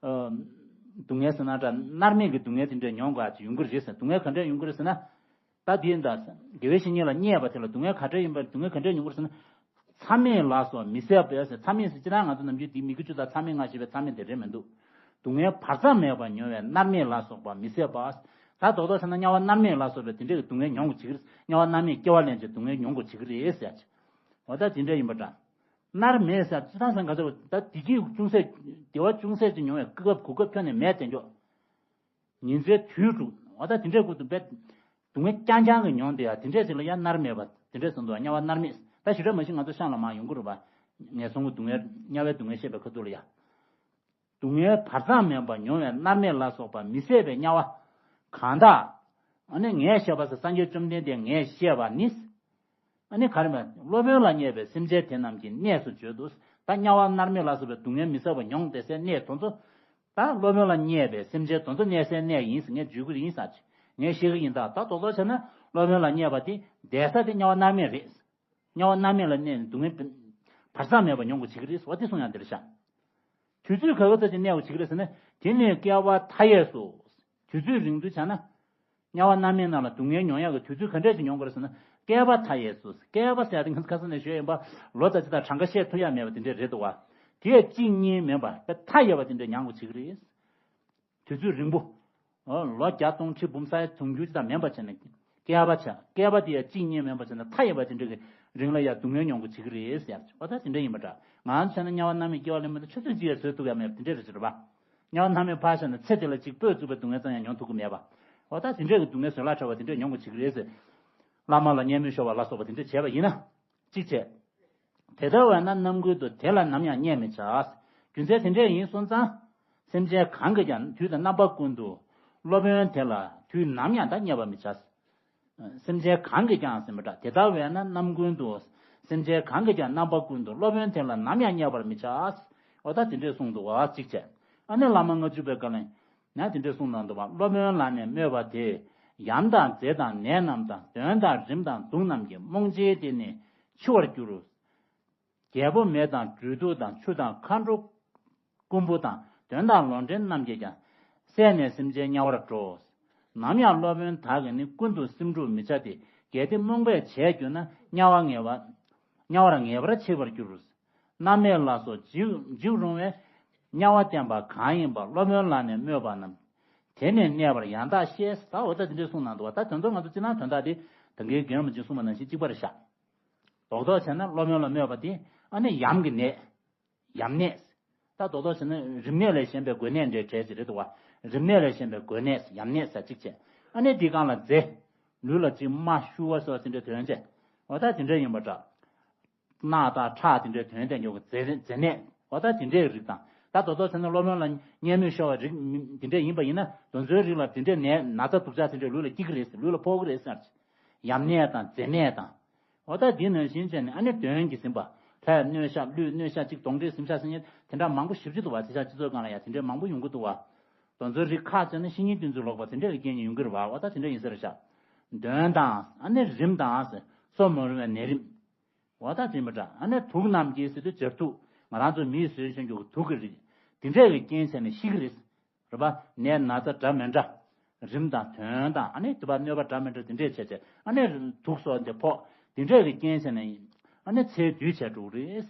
སྡུག་བསྔལ་ཟེར་ན་འདྲ་མནར་མེད་ཀྱི་སྡུག་བསྔལ་དེ་འདྲ་མྱོང་དགོས་ཡ་ཅིག་ཡོང་གི་རེད་ཟེར། སྡུག་བསྔལ་ག་འདྲ་ཡོང་གི་རེད་ཟེར་ན། ད་དེ་འདྲ་དགེ་བའི་བཤེས་གཉེན་ལ་བརྙས་པ་དེ་ལ་སྡུག་བསྔལ་ག་འདྲ་ཡིན་པ་སྡུག་བསྔལ་ག་འདྲ་ཡོང་གི་རེད་ཟེར་ན། མཚམས་མེད་ལ་སོགས་མི་བཟད་པ་ཟེར། མཚམས་མེད་ཟེར་ཅི་ན་ང་ཚོ་ནམ་རྒྱུན་དེ་མི་དགེ་བཅུ་དང་མཚམས་མེད་ལྔ་ཞེས་པའི་མཚམས་མེད་དེ་རེད་མི་འདུག་སྡུག་བསྔལ་བར་མཚམས་མེད་པ་མྱོང་བའི་མནར་མེད་ལ་སོགས་པ་མི་བཟད་པ། ད་རྡོག་རྡོག་བྱས་ན་དམྱལ་བ་མནར་མེད་ལ་སོགས་པའི་དེ་འདྲའི་སྡུག་བསྔལ་མྱོང་དགོས་བྱེད་ཀྱི་རེད། དམྱལ་བ་མནར་མེད་སྐྱེ་བ་ལེན་བྱེད་སྡུག་བསྔལ་མྱོང་དགོས་བྱེད་ཀྱི་རེད་ཟེར་ཡ་ཅིག་འོ་ད་དེ་འདྲ་ཡིན་པ་འདྲ། མནར་མེད་ཟེར་ཅི་ཐང་སང་ག་ཚོད་ད་བདེ་སྐྱིད་ཅུང་ཟད་བདེ་བ་ཅུང་ཟད་ཅིག་མྱོང་བའི་སྐབས་གོ་སྐབས་ཁྱོན་ནས་མེད་དེ་འཇོག་ཉིན་མཚན་དུས་དྲུག་འོ་ད་དེ་འདྲའི་ཁུལ་དུ་བས་སྡུག་བསྔལ་རྐྱང་རྐྱང་གི་མྱོང་དེ་ཡ་དེ་འདྲའི་ཅིག་ལ་ཡ་མནར་མེད་པ་དེ་འདྲའི་སོང་འདུག་དམྱལ་བ་མནར་མེད་ད་ཞེ་དྲག་མ་གཞི་ང་ཚོ་ཤང་ལ་མ་ཡོང་གི་རེད་པ། ངན་སོང་གི་སྡུག་བསྔལ་དམྱལ་བའི་སྡུག་བསྔལ་བཤད་པའི་ཁ་ཐུག་ལ་ཡ། སྡུག་བསྔལ་བར་མཚམས་མེད་པ་མྱོང་བའི་མནར་མེད་ལ་སོགས་པ་མི་བཟད་པའི་དམྱལ་བ། གང་དག་ཨ་ནི་ངས་བཤད་པ་ཟེར་སངས་རྒྱས་བཅོམ་ལྡན་འདས་ངས་བཤད་པ་ནི། ཨ་ནི་ག་རེ་མེད་སློབ་དཔོན་ལ་བརྙས་པའི་སེམས་ཅན་དེ་རྣམས་ཀྱི་གནས་སུ་བརྗོད་དོ། ད་དམྱལ་བ་མནར་མེད་ལ་སོགས་པའི་སྡུག་བསྔལ་མི་བཟད་པ་མྱོང་བསྡད་སའི་གནས་དེ་ཚོ། ད་སློབ་དཔོན་ལ་བརྙས་པའི་སེམས་ཅན་དེ་ཚོ་གནས་སའི་གནས་ཡིན་ཟེར་ངས་བརྗོད་ཀྱི་ཡིན་ཟེར། ངས་བཤད་ཀྱི་ཡིན་ད་ད་རྡོག་རྡོག་བྱས་ན་སློབ་དཔོན་ལ་བརྙས་པ་དེ་བསྡད་ས་དེ་དམྱལ་བ་མནར་མེད་རེད། དམྱལ་བ་མནར་མེད་ལ་གནས་ནས་སྡུག་བསྔལ་བར་མཚམས་མེད་པ་མྱོང་དགོས་བྱེད་ཀྱི་རེད་ཟེར་བ་དེ་གསུང་ཡང་འདིར་བཞག་དུས་ཚོད་ག་ག་ཚོད་ཅིག་གནས་དགོས་བྱེད་ཀྱི་རེད་ཟེར་ན། དེ་ནས་བསྐལ་པ་མཐའ་ཡས་སུ། དུས་ཚོད་རིང་དུས་བྱས་ན། དམྱལ་བ་མནར་མེད་ནང་ལ་སྡུག་བསྔལ་མྱོང་ཡག་གི་དུས་ཚོད་ག་འདྲས་ཅིག་མྱོང་དགོས་རེད་ཟེར་ན། བསྐལ་པ་མཐའ་ཡས་སུ། བསྐལ་པ་ཟེར་ཡ་དེ་ང་ཚོ་ཁ་སང་ནས་ཞུས་ཡིན་པ། ལོ་ཙཱ་ཅིག་དང་གྲངས་ཀ་བཤད་ཐུབ་ཡག་མེད་པ་དེ་འདྲས་རེད་འདུག་བ། དེ་ཡས་གཅིག་གཉིས་མིན་པ་དཔེ་མཐའ་ཡས་པ་དེ་འདྲས་མྱོང་དགོས་བྱེད་ཀྱི་རེད། དུས་ཚོད་རིང་པོ། ཨོ་ལོ་བརྒྱ་སྟོང་ཁྲི་འབུམ་ས་ཡ་དུང་ཕྱུར་ཅིག་དང་མིན་པ་བྱས་ནས། བསྐལ་པ་བྱས། བསྐལ་པ་དེ་ཡང་གཅིག་གཉིས་མིན་པ་བྱས་ནས་མཐའ་ཡས་པ་དེ་འདྲ་གི་རིང་ལ་ཡང་སྡུག་བསྔལ་མྱོང་དགོས་བྱེད་ཀྱི་རེད་ཟེར་ཡ། ཨོ་ད་དེ་འདྲ་ཡིན་པ་འདྲ། ང་ཚོ་བྱས་ན་དམྱལ་བ་མནར་མེད་སྐྱེ་བ་ལེན་མི་དང་ཆུ་ཚོད་གཅིག་ཡང་བཟོད་ཐུབ་ཡ་མེད་པ་དེ་འདྲ་རེད་ཟེར་བ། དམྱལ་བ་མནར་མེད་ཕར་བཞག་ན་ཚེ་དེ་ལ་གཅིག་སྤོས་བཙུགས་པའི་སྡུག་བསྔལ་ཙམ་ཡང་མྱོང་ཐུབ་ཀྱི་མེད་པ། ཨོ་ད་དེ་འདྲ་གི་སྡུག་བསྔལ་བཟོད་གླགས་བྲལ་བ་དེ་འདྲ་མྱོང་དགོས་བྱེད་ཀྱི་རེད་ཟེར། བླ་མ་ལ་བརྙས་སྨོད་ཤོར་བ་ལ་སོགས་པ་དེ་འདྲ་བྱས་པ་ཡིན་ན། གཅིག་བྱས། དེ་ལྟ་བས་ན་རྣམ་ཀུན་ཏུ་དེ་ལ་ནམ་ཡང་བརྙས་མི་བྱ། རྒྱུ་མཚན་དེ་འདྲས་ཡིན་སོང་ཙང་། སེམས་ཅན་གང་གིས་ཀྱང་དུས་དང་རྣམ་པ་ཀུན་ཏུ། སློབ་དཔོན་དེ་ལ་དུས་ནམ་ཡང་ད་བརྙས་པར་མི་བྱ། སེམས་ཅན་གང་གིས་ཀྱང་ཟེར་མི་འདྲ་དེ་ལྟ་བས་ན་རྣམ་ཀུན་ཏུ། སེམས་ཅན་གང་གིས་ཀྱང་རྣམ་པ་ཀུན་ཏུ་སློབ་དཔོན་དེ་ལ་ནམ་ཡང་བརྙས་པར་མི་བྱ། འོ་ད་དེ་འདྲས་གསུངས་འདུག་བ་གཅིག་བྱས། ཨ་ནི་བླ་མ་ལྔ་བཅུ་པའི་བཀའ་ལན། ན་དེ་འདྲས་གསུངས་གནང་འདུག་བ། སློབ་དཔོན་ལ་ནི་སྨོད་པ་དེ། ཡམས་དང་རྫས་དང་ནད་རྣམས་དང་གདོན་དང་རིམས་དང་དུག་རྣམས་ཀྱིས་རྨོངས་བྱེད་དེ་ནི་འཆི་བར་འགྱུར། རྒྱལ་པོ་མེ་དང་སྦྲུལ་གདུག་དང་ཆུ་དང་མཁའ་འགྲོ། རྐུན་པོ་དང་གདོན་དང་ལོག་འདྲེན་རྣམས་ཀྱིས་ཀྱང་། བསད་ནས་སེམས་ཅན་དམྱལ་བར་འགྲོ། ནམ་ཡང་སློབ་དཔོན་དག་གིས་ནི་ཀུན་ཏུ་སེམས་འཁྲུག་མི་བྱ་སྟེ། གལ་ཏེ་རྨོངས་པས་བྱས་གྱུར་ན་དམྱལ་བ་ངེས་པ། དམྱལ་བར་ངེས་པར་འཆི་བར་འགྱུར། མནར་མེད་ལ་སོགས་འཇིགས་འཇིགས་རུང་བའི། དམྱལ་བ་བསྟན་པ་གང་ཡིན་པ་སློབ་དཔོན་ལ་ནི་སྨོད་པ་རྣམས། དེ་ནི་གནས་པར་ཡང་དག་ཤེས། ད་འོ་ད་དེ་འདྲའི་གསུངས་གནང་འདུག་བ། ད་དོན་དུ་ང་ཚོ་སྤྱིར་ན་དོན་དག་དེ་ད་གིན་རྒན་རིན་པོ་ཆེས་གསུངས་པ་ནང་བཞིན་གཅིག་པ་རེད་ཤག་རྡོག་རྡོག་བྱས་ན་སློབ་དཔོན་ལ་སྨོད་པ་དེ་ཨ་ནི་ཡམས་ཀྱི་ནད། ཡམས་ནད། ད་རྡོག་རྡོག་བྱས་ན་རིམས་ནད་ལས་གཞན་པའི་འགོས་ནད་འདྲའི་གྲས་ཅིག་རེད་འདུག་བ། རིམས་ནད་ལས་གཞན་པའི་འགོས་ནད་ཡམས་ནད་ཟེར་གཅིག་བྱས། ཨ་ནི་འདི་སྒང་ལ་མཛེ། ལུས་ལ་གཅིག་རྨ་ཤུ་བ་སོགས་དེ་འདྲའི་དོན་བྱས། འོ་ད་དེ་འདྲ་ཡིན་པ་འདྲ། རྣག་དང་ཁྲག་དེ་འདྲའི་དོན་བསྟན་རྒྱུ་གི་མཛེ་མཛེ་ནད། འོ་ད་དེ་འདྲའི་རིགས་དང་། ད་རྡོག་རྡོག་བྱས་ན་སློབ་དཔོན་ལ་བརྙས་སྨོད་ཤོར་བ་རིགས་དེ་འདྲ་ཡིན་པ་ཡིན་ན་དེ་ཚོའི་རིགས་ལ་དེ་འདྲའི་ནད་ན་ཚ་སྡུག་ཅག་དེ་འདྲའི་ལུས་ལ་སྐྱེ་གི་རེད་ཟེར། ལུས་ལ་ཕོག་གི་རེད་ཟེར། ཡམས་ནད་དང་མཛེ་ནད་དང་། འོ་ད་འདི་ནང་བཞིན་བྱས་ནས་ཨ་ནི་གདོན་གྱིས་ཟིན་པ། ལྷའི་གནོད་ཤག་ཀླུའི་གནོད་ཤག་ཅིག་གདོན་འདྲེ་གཟིམ་ཤག་ཟིན་ཡས་དེ་འདྲ་མང་པོ་ཞེ་པོ་ཅིག་འདུག་བ། དེ་ཤག་སྤྱི་ཚོགས་སྒང་ལ་ཡ་དེ་འདྲའི་མང་པོ་ཡོང་གི་འདུག་བ། དེ་ཚོའི་རིགས་ཁག་ཅིག་ནི་བཤེས་གཉེན་བསྟེན་ཚུལ་ལོག་པ་དེ་འདྲ་གི་རྐྱེན་གྱིས་ཡོང་གི་རེད་བ། འོ་ད་དེ་འདྲ་ཡིན་ས་རེད་ཤག་གདོན་དང་ཨ་ནི་རིམས་དང་། སོ་མ་རུང་བའི་ནད་རིམས། འོ་ད་དེ་མི་འདྲ་ཨ་ནི་དུག་རྣམས་ཀྱིས་ཟེར་དུས་སྦྱར་དུག་ང་རང་ཚོ་མིས་ཟོས་བཞིན་རྒྱུ་དུག་གི་རིགས། དེ་འདྲ་གི་རྐྱེན་བྱས་ནས་ཤི་གི་རེད། རེད་པ། ནད་ན་ཚ་འདྲ་མི་འདྲ། རིམས་དང་གདོན་དང་ཨ་ནི་དུ་བ་གནོད་པ་འདྲ་མི་འདྲ་དེ་འདྲས་བྱས་བྱས་ཨ་ནི་དུག་སོགས་དེ་ཕོག་དེ་འདྲས་ཀྱི་རྐྱེན་བྱས་ནས་ཨ་ནི་ཚེ་དུས་བྱས་འགྲོ་གི་རེད།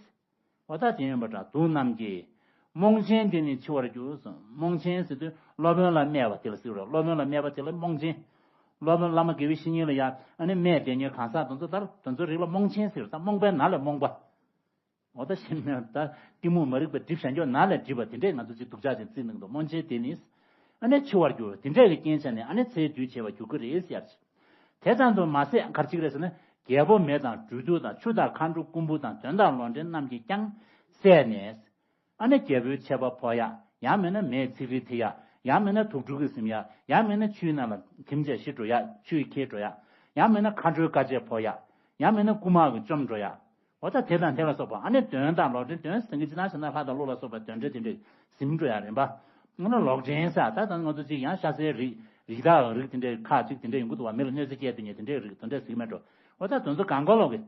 འོ་ད་དེ་ཡིན་པ་འདྲ་དུག་རྣམས་ཀྱིས། རྨོངས་ཆེན་དེ་ནི་འཆི་བར་འགྱུར་གསུངས། རྨོངས་ཆེན་ཟེར་དུས་སློབ་དཔོན་ལ་སྨད་པ་དེ་ལ་ཟེར་རོ། སློབ་དཔོན་ལ་སྨད་པ་དེ་ལ་རྨོངས་ཆེན། སློབ་དཔོན་བླ་མ་དགེ་བའི་བཤེས་གཉེན་ལ་ཡང་ཨ་ནི་སྨད་དེ་ཉིད་གང་ཟག་དེ་ཚོ་ལྟར་དེ་ཚོ་རིགས་ལ་རྨོངས་ཆེན་ཟེར། ད་རྨོངས་པའི་ནང་ལས་རྨོངས་པ། འོ་ད་ཤི་ནས་ད་གཏི་མུག་མ་རིག་པ་སྒྲིབ་བྱ་འགྱོ་ནང་ལས་སྒྲིབ་པ་དེ་འདྲས་ང་ཚོ་ཅིག་སྡུག་ཅག་ཅིག་བརྩི་གནང་འདུག་རྨོངས་ཆེན་དེ་ནི། ཨ་ནི་འཆི་བར་འགྱུར། དེ་འདྲས་ཀྱི་རྐྱེན་བྱས་ནས་ཨ་ནི་ཚེའི་དུས་བྱེད་པར་འགྱུར་གྱི་རེད་ཟེར། དེ་ཙམ་དུ་མ་ཟད་ག་རེ་བྱེད་ཀྱི་རེད་ཟེར་ན། རྒྱལ་པོ་མི་དང་གྲོས་བསྡུར་དང་ཆུ་དང་མཁའ་འགྲོ་རྐུན་པོ་དང་དོན་དང་ལོག་འདྲེན་རྣམས་ཀྱིས་ཀྱང་བསད་ནས། ཨ་ནི་རྒྱལ་པོའི་ཆད་པ་ཕོག་ཡ། ཡང་མིན་ན་མེའི་ཚིག་རིལ་ཐེབས་ཡ། ཡང་མིན་ན་དུག་སྦྲུལ་གྱིས་ཟིན་ཡ། ཡང་མིན་ན་ཆུའི་ནང་ལ་ཐིམ་བྱས་ཤི་འགྲོ་ཡ། ཆུས་ཁྱེར་འགྲོ་ཡ། ཡང་མིན་ན་མཁའ་འགྲོའི་བཀའ་ཆད་ཕོག་ཡ། ཡང་མིན་ན་རྐུན་མ་གིས་བཅོམ་འགྲོ་ཡ། འོ་ད་དེ་དང་དེ་ལ་སོགས་པ། ཨ་ནི་དོན་དང་ལོག་འདྲེན། དོན་ཟེར་གྱི་ཅི་ན་ཟེར་ན་ལྷ་དང་ཀླུ་ལ་སོགས་པའི་དོན་འདྲེན་དེ་འདྲས་ཟིན་འགྲོ་ཡ་རེད་པ། ཨ་ནི་ལོག་འདྲེན་ཟེར་ད་ད་ང་ཚོ་ཅིག་ཡང་ཤ་ཟའི་རིགས་རིགས་བདག་རིགས་དེ་འདྲས་ཁ་ཅིག་དེ་འདྲས་ཡོང་གི་འདུག་བ། མི་ལ་གནོད་འཚེ་སྐྱེལ་དེ་ཉིད་དེ་འདྲས་རིགས་དེ་འདྲས་ཟིན་མེད་འགྲོ། འོ་ད་དོན་ཚོ་གང་ག་ལོག་གི།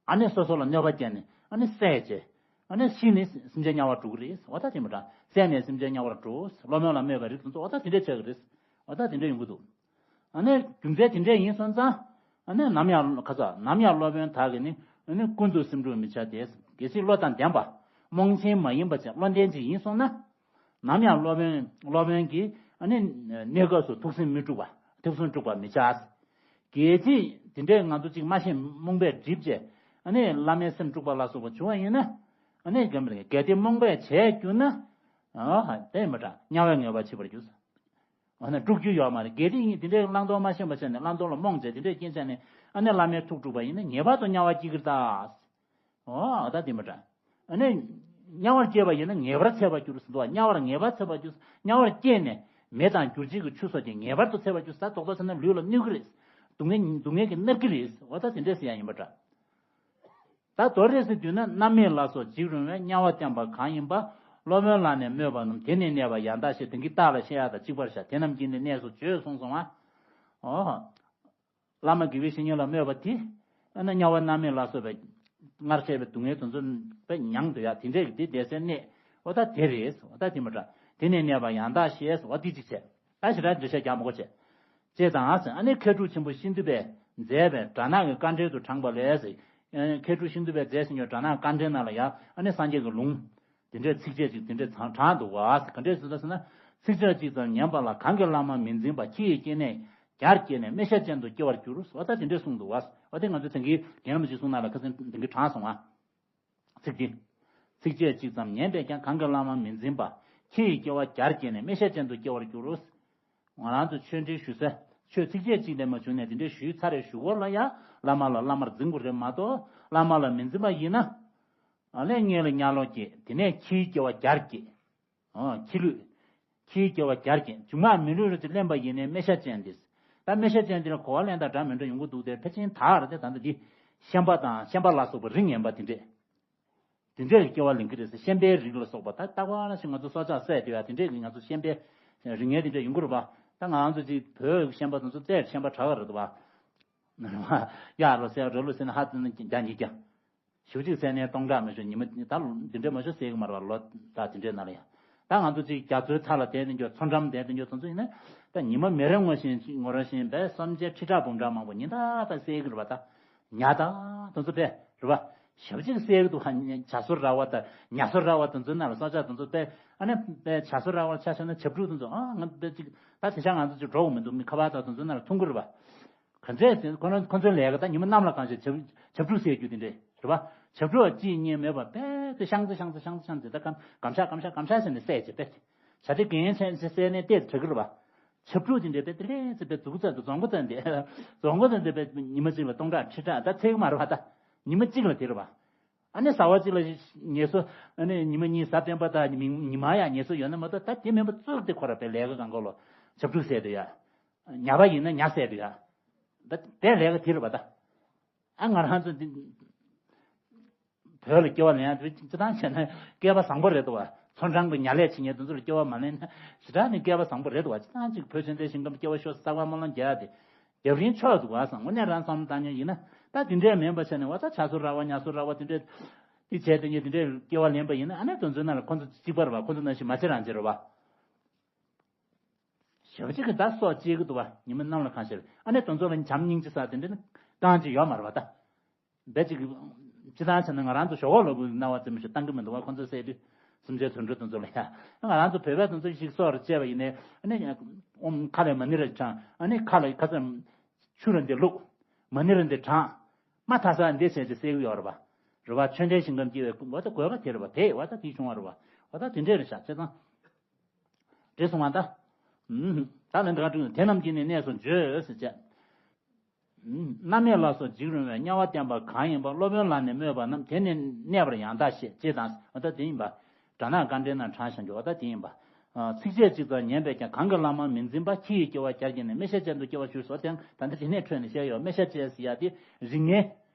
ཨ་ནི་སོ་སོ་ལ་གནོད་པ་བསྐྱལ་ནས་ཨ་ནི་བསད་བྱས། ཨ་ནི་ཤི་ནས་སེམས་ཅན་དམྱལ་བར་འགྲོ་གི་རེད། འོ་ད་དེ་མི་འདྲ། བསད་ནས་སེམས་ཅན་དམྱལ་བར་འགྲོ། སློབ་དཔོན་ལ་སྨོད་པའི་རིགས་དེ་ཚོ་འོ་ད་དེ་འདྲས་བྱེད་ཀྱི་རེད། འོ་ད་དེ་འདྲས་ཡོང་གི་འདུག་ཨ་ནི་རྒྱུ་མཚན་དེ་འདྲས་ཡིན་སོང་ཙང་། ཨ་ནི་ནམ་ཡང་ཁ་ཚ་ནམ་ཡང་སློབ་དཔོན་དག་གིས་ནི་ཨ་ནི་ཀུན་ཏུ་སེམས་འཁྲུག་མི་བྱ་སྟེ། གལ་སྲིད་བློ་དང་ལྡན་པ། རྨོངས་ཆེན་མ་ཡིན་པ་བྱས་བློ་ལྡན་ཅིག་ཡིན་སོང་ན། ནམ་ཡང་སློབ་དཔོན་སློབ་དཔོན་གྱིས་ཨ་ནི་གནས་སྐབས་སུ་ཐུགས་སེམས་མི་འཁྲུགས་པ། ཐུགས་སེམས་འཁྲུགས་པ་མི་བྱ། གལ་ཏེ་དེ་འདྲའི་ང་ཚོ་ཅིག་མ་ཤེས་རྨོངས་པས་སྒྲིབ་བྱས། ཨ་ནི་བླ་མའི་སེམས་འཁྲུགས་པ་ལ་སོགས་པ་བྱུང་བ་ཡིན་ན། ཨ་ནི་གལ་ཏེ་རྨོངས་པས་བྱས་གྱུར་ན། ཨ་དེ་མི་དྲག་དམྱལ་བའི་ངལ་བ་བྱེད་པར་འགྱུར། འོ་ན་དཀྲུག་རྒྱུ་ཡོད་མ་རེད། གལ་ཏེ་ཡིན་དེ་འདྲའི་བླང་དོར་མ་ཤེས་པ་བྱས་ནས་བླང་དོར་ལ་རྨོངས་བྱས་དེ་འདྲའི་རྐྱེན་བྱས་ནས་ཨ་ནི་བླ་མའི་ཐུགས་དཀྲུགས་པ་ཡིན་ན་ངེས་པར་དུ་དམྱལ་བ་སྐྱེ་གི་རེད་ད། འོ་ད་དེ་མི་དྲག་ཨ་ནི་དམྱལ་བར་སྐྱེས་པ་ཡིན་ན་ངེས་པར་ཚད་པར་འགྱུར་ཟེར་འདུག་བ། དམྱལ་བར་ངེས་པར་ཚད་པར་འགྱུར། དམྱལ་བར་སྐྱེས་ནས་མེ་དང་འགྱུར་བྱེད་ཀྱི་ཆུ་སོགས་ཀྱིས་ངེས་པར་དུ་ཚད་པར་འགྱུར་ཟེར། རྡོག་རྡོག་ཚད་ན་ལུས་ལ་གནོད་ཀྱི་རེད། སྡུག་བསྔལ་སྡུག་བསྔལ་གྱིས་མནར་གྱི་རེད། འོ་ད་དེ་འདྲས་ཟེར་ཡ་ཡིན་པ་འདྲ། ད་མདོར་རེ་ཟེར་དུས་ན་རྣམ་སྨིན་ལ་སོགས་འཇིགས་རུང་བས་དམྱལ་བ་བསྟན་པ་གང་ཡིན་པ། སློབ་དཔོན་ལ་ནི་སྨོད་པ་རྣམས་དེ་ནི་གནས་པ་ཡང་དག་ཤེས། དེང་གི་རྟགས་ལ་བཤད་ཡ་དང་གཅིག་པར་བྱ། དེ་རྣམས་ཀྱིས་ནི་གནས་སུ་བྱོས་གསུངས་སོང་ང་། འོ། བླ་མ་དགེ་བའི་བཤེས་གཉེན་ལ་སྨོད་པ་དེ། ཨ་ནི་དམྱལ་བ་རྣམ་སྨིན་ལ་སོགས་པའི་སྔར་བཤད་པའི་སྡུག་བསྔལ་དེ་ཚོ་དཔེ་མྱང་དུ་ཡ་དེ་འདྲས་ཀྱི་དེ་བསྡད་སའི་གནས། འོ་ད་དེ་རེད། འོ་ད་དེ་མ་འདྲ། དེ་ནི་གནས་པ་ཡང་དག་ཤེས། འོ་དེ་གཅིག་བྱས། ད་ཞེ་དྲག་འགྲེལ་བཤད་རྒྱག་མ་དགོས་བྱས། ཅེས་དང་ཟེར། ཨ་ནི་མཁས་གྲུབ་ཆེན་པོ་ཤིན་ཏུ་པས་མཛད་པའི་སྦྲ་ནག་གི་དཀའ་འགྲེལ་དུ་དྲངས་པ་ལས་ཟེར། མཁས་གྲུབ་ཤིན་ཏུ་པས་མཛད་ཟིན་གྱི་སྦྲ་ནག་དཀའ་འགྲེལ་ནང་ལ་ཡང་ཨ་ནི་སངས་རྒྱས་ཀྱི་ལུང་དེ་འདྲའི་ཚིགས་བཅད་ཅིག་དེ་འདྲའི་དྲངས་དྲངས་འདུག་བ། ག་འདྲས་ཟེར་ན། ཚིགས་བཅད་གཅིག་ཙམ་ཉན་པ་ལ་གང་གིས་བླ་མ་མི་འཛིན་པ། ཁྱི་ཡི་སྐྱེ་གནས་བརྒྱར་སྐྱེས་ནས་སྨེ་ཤ་ཅན་དུ་སྐྱེ་བར་འགྱུར། འོ་ད་དེ་འདྲས་གསུངས་འདུག་བ། འོ་དེ་ང་ཚོ་དེང་གི་རྒན་རིན་པོ་ཆེ་གསུང་ནང་ལ་ཁ་སང་དེང་གི་དྲངས་སོང་བ། ཚིག་འདི། ཚིགས་བཅད་གཅིག་ཙམ་ཉན་པས་ཀྱང་གང་གིས་བླ་མ་མི་འཛིན་པ། ཁྱི་ཡི་སྐྱེ་བ་བརྒྱར་སྐྱེས་ནས་སྨེ་ཤ་ཅན་དུ་སྐྱེ་བར་འགྱུར་རོ། ང་རང་ཚོ་ཆོས་འབྲེལ་ཞུ་ས། ཆོས་ཚིགས་བཅད་གཅིག་ལས་མ་བྱུང་ནས་དེ་འདྲའི་ཞུས་ཚར་རེ་ཞུ་སྐོར་ལ་ཡང་བླ་མ་ལ་བླ་མར་འཛིན་དགོས་རེད་མ་གཏོགས། བླ་མ་ལ་མི་འཛིན་པ་ཡིན་ན། ཨ་ལས་དམྱལ་ལ་དམྱལ་ལོག་སྐྱེ། དེ་ནས་ཁྱིའི་སྐྱེ་བ་བརྒྱར་སྐྱེ། ཨོ། ཁྱི་ལུས། ཁྱིའི་སྐྱེ་བ་བརྒྱར་སྐྱེ། མཇུག་མ་མི་ལུས་རུ་ཅིག་ལེན་པ་ཡིན་ནའི་སྨེ་ཤ་ཅན་ཏེ། ད་སྨེ་ཤ་ཅན་དེ་ལ་གོ་བ་ལེན་དང་འདྲ་མི་འདྲ་ཡོང་གི་འདུག་སྟེ། ཕལ་ཆེར་དག་རེད་དེ། ད་ལྟ་འདི་ཤན་པ་དང་ཤན་པ་ལ་སོགས་པ་རིགས་ངན་པ་དེ་འདྲས། དེ་འདྲས་ཀྱི་སྐྱེ་བ་ལེན་གྱི་རེད་ཟེར། ཤན་པའི་རིགས་ལ་སོགས་པ། ད་ལྟ་བ་ལ་ཞིག་ང་ཚོ་སྲོག་ཆགས་བསད་དེ་ཡ་དེ་འདྲས་ཀྱི་ང་ཚོ་ཤན་པའི་རིགས་ངན་དེ་འདྲས་ཡོང་གི་རེད་པ། ད་ང་རང་ཚོ་ཅིག་བོད་ཤན་པ་དེ་ཚོ་བཙས་ཤན་པ་དྲག་ག་རེད་དོ་བ། ཡ་རོ་ཟེར་རོ་ལོ་ཟེར་ན་ཧ་ཙི་ན་རྒྱ་ཉིས་རྒྱ། ཞོགས་གཅིག་ཟས་ནས་སྟོང་ཕྲག་མི་ཤོར། ཉི་མ་ད་འདི་འདྲ་མ་ཤོར་ཟེར་གི་མ་རེད་པ། ལོ་ད་འདི་འདྲའི་ནང་ལ་ཡང་། ད་ང་ཚོ་ཅིག་རྒྱ་མཚོའི་མཐའ་ལ་བསྡད་དེ་འགྱོ། མཚོ་འགྲམ་བསྡད་དེ་འགྱོ། དེ་ཚོ་ཡིན་ན་ད་ཉི་མ་མེ་རི་ངོ་བཞིན་ངོ་ར་བཞིན་པའི་སེམས་ཅན་ཁྲི་ཕྲག་འབུམ་ཕྲག་མང་པོ་ཉིན་ལྟར་ད་བསད་གི་རེད་པ། ད་ཉ་དང་དེ་ཚོ་དཔེ་རེད་པ། ཞོགས་གཅིག་བསད་གི་འདུག་ཧ། བྱ་སོ་ར་བ་དང་ཉ་སོ་ར་བ་དེ་ཚོའི་ནང་ལ་སྲོག་ཆགས་དེ་ཚོ་དཔེ། ཨ་ནི་དཔེ་བྱ་སོ་ར་བ་ཆ་བཞག་ན་བྱ་ཕྲུག་དེ་ཚོ། ཨ་ང་དཔེ་ཅིག་ད་དེ་ཆ་ང་ཚོ་ཅིག་འགྲོ་གི་མི་འདུག་མི་ཁ་པར་དང་དེ་ཚོའི་ནང་ལ་མཐོང་གི་རེད་པ། ག་ཚད་ཟེར་ཁོ་རང་ཁོ་ཚོའི་ལས་ཀ་ད་ཉི་མ་གནམ་ལ་གང་ཞིག་བྱ་བྱ་ཕྲུག་བསད་རྒྱུ་དེ་འདྲས་རེད་པ། བྱ་ཕྲུག་གཅིག་གཉིས་མེད་པར་དཔེ་དེ་ཤང་ཙེ་ཤང་ཙེ་ཤང་ཙེ་ཤང་ཙེ་ད་སྐམ་སྐམ་ཤ་སྐམ་ཤ་སྐམ་ཤ་ཟེར་ནས་བསད་བྱས་དཔེ། བྱ་དེ་རྒན་ཆེན་ཆེ་བསད་ནས་བལྟས་དྲག་གི་རེད་པ། བྱ་ཕྲུག་དེ་འདྲས་དཔེ་དེ་ལས་ཙེ་དཔེ་རྫོང་མགོ་ཙམ་དུ་རྫོང་མགོ་ཙམ་དེ་རྫོང་མགོ་ཙམ་དེ་དཔེ་ཉི་མ་གཅིག་ལ་སྟོང་ཕྲག་ཁྲི་ཕྲག་ད་ཚད་གི་མ་རེད་པ། ད་ཉི་མ་གཅིག་ལ་དེ་རེད་པ། ཨ་ནི་ཟ་བ་གཅིག་ལ་ཉལ་ས། ཨ་ནི་ཉི་མ་གཉིས་ཟ་བསྟན་པ་ད་ཉི་མ་ཉི་མ་ཡང་ཉལ་ས་ཡོད་ན་མ་གཏོགས། ད་དེ་མིན་པ་ཙུག་དེ་ཁོ་ར་དཔེ་ལས་ཀ་གང་གོ་ལོ་བྱ་ཕྲུག་བསད་དུ་ཡ། ཉ་པ་ཡིན་ན་ཉ་བསད་དུ་ཡ། ད་དཔེ་ལས་ཀ་དེ་རེད་པ་ད། ཨ་ང་རང་ཚོ་འདི་བོད་ལ་སྐྱེ་བ་ལེན་ཡ་དེ་སྤྱི་བཏང་བྱས་ན་སྐལ་པ་བཟང་པོ་རེད་དོ་བ། མཚོ་འགྲམ་གྱི་ཉ་ལས་བྱེད་མཁན་དེ་ཚོ་ལ་སྐྱེ་བ་མ་ལེན་ན་ཞེ་དྲག་ནས་སྐལ་པ་བཟང་པོ་རེད་དོ་བ། སྤྱི་བཏང་ཅིག་བོད་ཆེན་པོའི་ཞིང་ཁམས་སྐྱེ་བ་ཤོར་ས་ག་སྨོན་ལམ་རྒྱག་ཡ་དེ། རྒྱབ་རིན་ཆོག་འདུག་བ་བསམ། དངོས་གནས་རང་བསམ་བློ་བཏང་མཁན་ཡིན་ན། ད་དེ་འདྲས་མིན་པ་བྱས་ནས་བ། ད་བྱ་སོ་ར་བ་ཉ་སོ་ར་བ་དེ་འདྲས་དེ་བྱས་དེ་ཉིད་དེ་འདྲས་སྐྱེ་བ་ལེན་པ་ཡིན་ན། ཨ་ནི་དེ་ཚོའི་ནང་ལ་ཁོ་ཚོ་གཅིག་པ་རེད་བ། ཁོ་ཚོ་ནང་བཞིན་མ་བྱེད་རང་བྱེད་རེད་བ། ཞབས་ཕྱི་གི་ད་སྲོག་བཅད་ཀྱི་འདུག་བ། ཉི་མ་གནམ་ལ་གང་ཤར། ཨ་ནི་དེ་ཚོ་ལ་བྱམས་སྙིང་རྗེ་ས་དེ་འདྲས་ནི་རྐང་གཅིག་ཡོད་མ་རེད་བ་ད། རྦད་ཅིག་སྤྱི་བཏང་བྱས་ན་ང་རང་ཚོ་ཞོགས་ཀ་ལོ་བུ་སྣང་བ་ཙམ་ཞིག་བཏང་གི་མི་འདུག་བ། ཁོ་ཚོ་བསད་དུས་ སེམས་ཅན་དུད་འགྲོ་དེ་ཚོ་ལ་ཡ། ང་རང་ཚོ་བོད་པ་དེ་ཚོ་ཞིག་སྲོག་རུ་བཅད་པ་ཡིན་ནའི་ཨ་ནི་ཨོམ་ཁ་ལ་མ་ཎི་རེ་བགྲང་། ཨ་ནི་ཁ་ལ་ཁ་ཚ་ཆུ་རེ་འདི་བླུགས། མ་ཎི་རེ་འདི་བགྲང་། མ་ཐ་ས་འདི་བྱས་ཏེ་སེལ་གི་ཡོད་རེད་པ། རེད་པ། ཆོས་འབྲེལ་ཞིང་ཁམས་སྐྱེ་བའི་བ་ད་དགོས་པ་དེ་རེད་པ། དེ་བ་ད་དེ་བྱུང་བ་རེད་པ། བ་ད་དེ་འདྲས་རེད་ཤག་བྱས་ཙང་། འདྲེ་སོང་བ་ད། ཨུམ། ད་ལན་དགའ་སྤྲོ་དེ་རྣམས་ཀྱིས་ནི་གནས་སུ་འགྱུར་ཟེར་བྱས། ཨུམ། རྣམ་སྨིན་ལ་སོགས་འཇིགས་རུང་བའི། དམྱལ་བ་བསྟན་པ་གང་ཡིན་པ། སློབ་དཔོན་ལ་ནི་སྨོད་པ་རྣམས། དེ་ནི་གནས་པར་ཡང་དག་བཤད། ཅེས་དང་། འོ་ད་དེ་ཡིན་པ། དགྲ་ནག་དཀའ་འགྲེལ་ན་དྲངས་བཞག་རྒྱུ། འོ་ད་དེ་ཡིན་པ། ཚིགས་བཅད་གཅིག་ཙམ་ཉན་པས་ཀྱང་། གང་གིས་བླ་མ་མི་འཛིན་པ། ཁྱི་ཡི་སྐྱེ་བ་བརྒྱར་བསྐྱེད་ནས། སྨེ་ཤ་ཅན་དུ་སྐྱེ་བར་འགྱུར་ཟེར། དེ་ད་ལྟ་དེ་ནས་འཕྲོས་ནས་བཤད་ཡོད། སྨེ་ཤ་ཅན་ཟེར་ཡ་དེ་རིགས་ངན།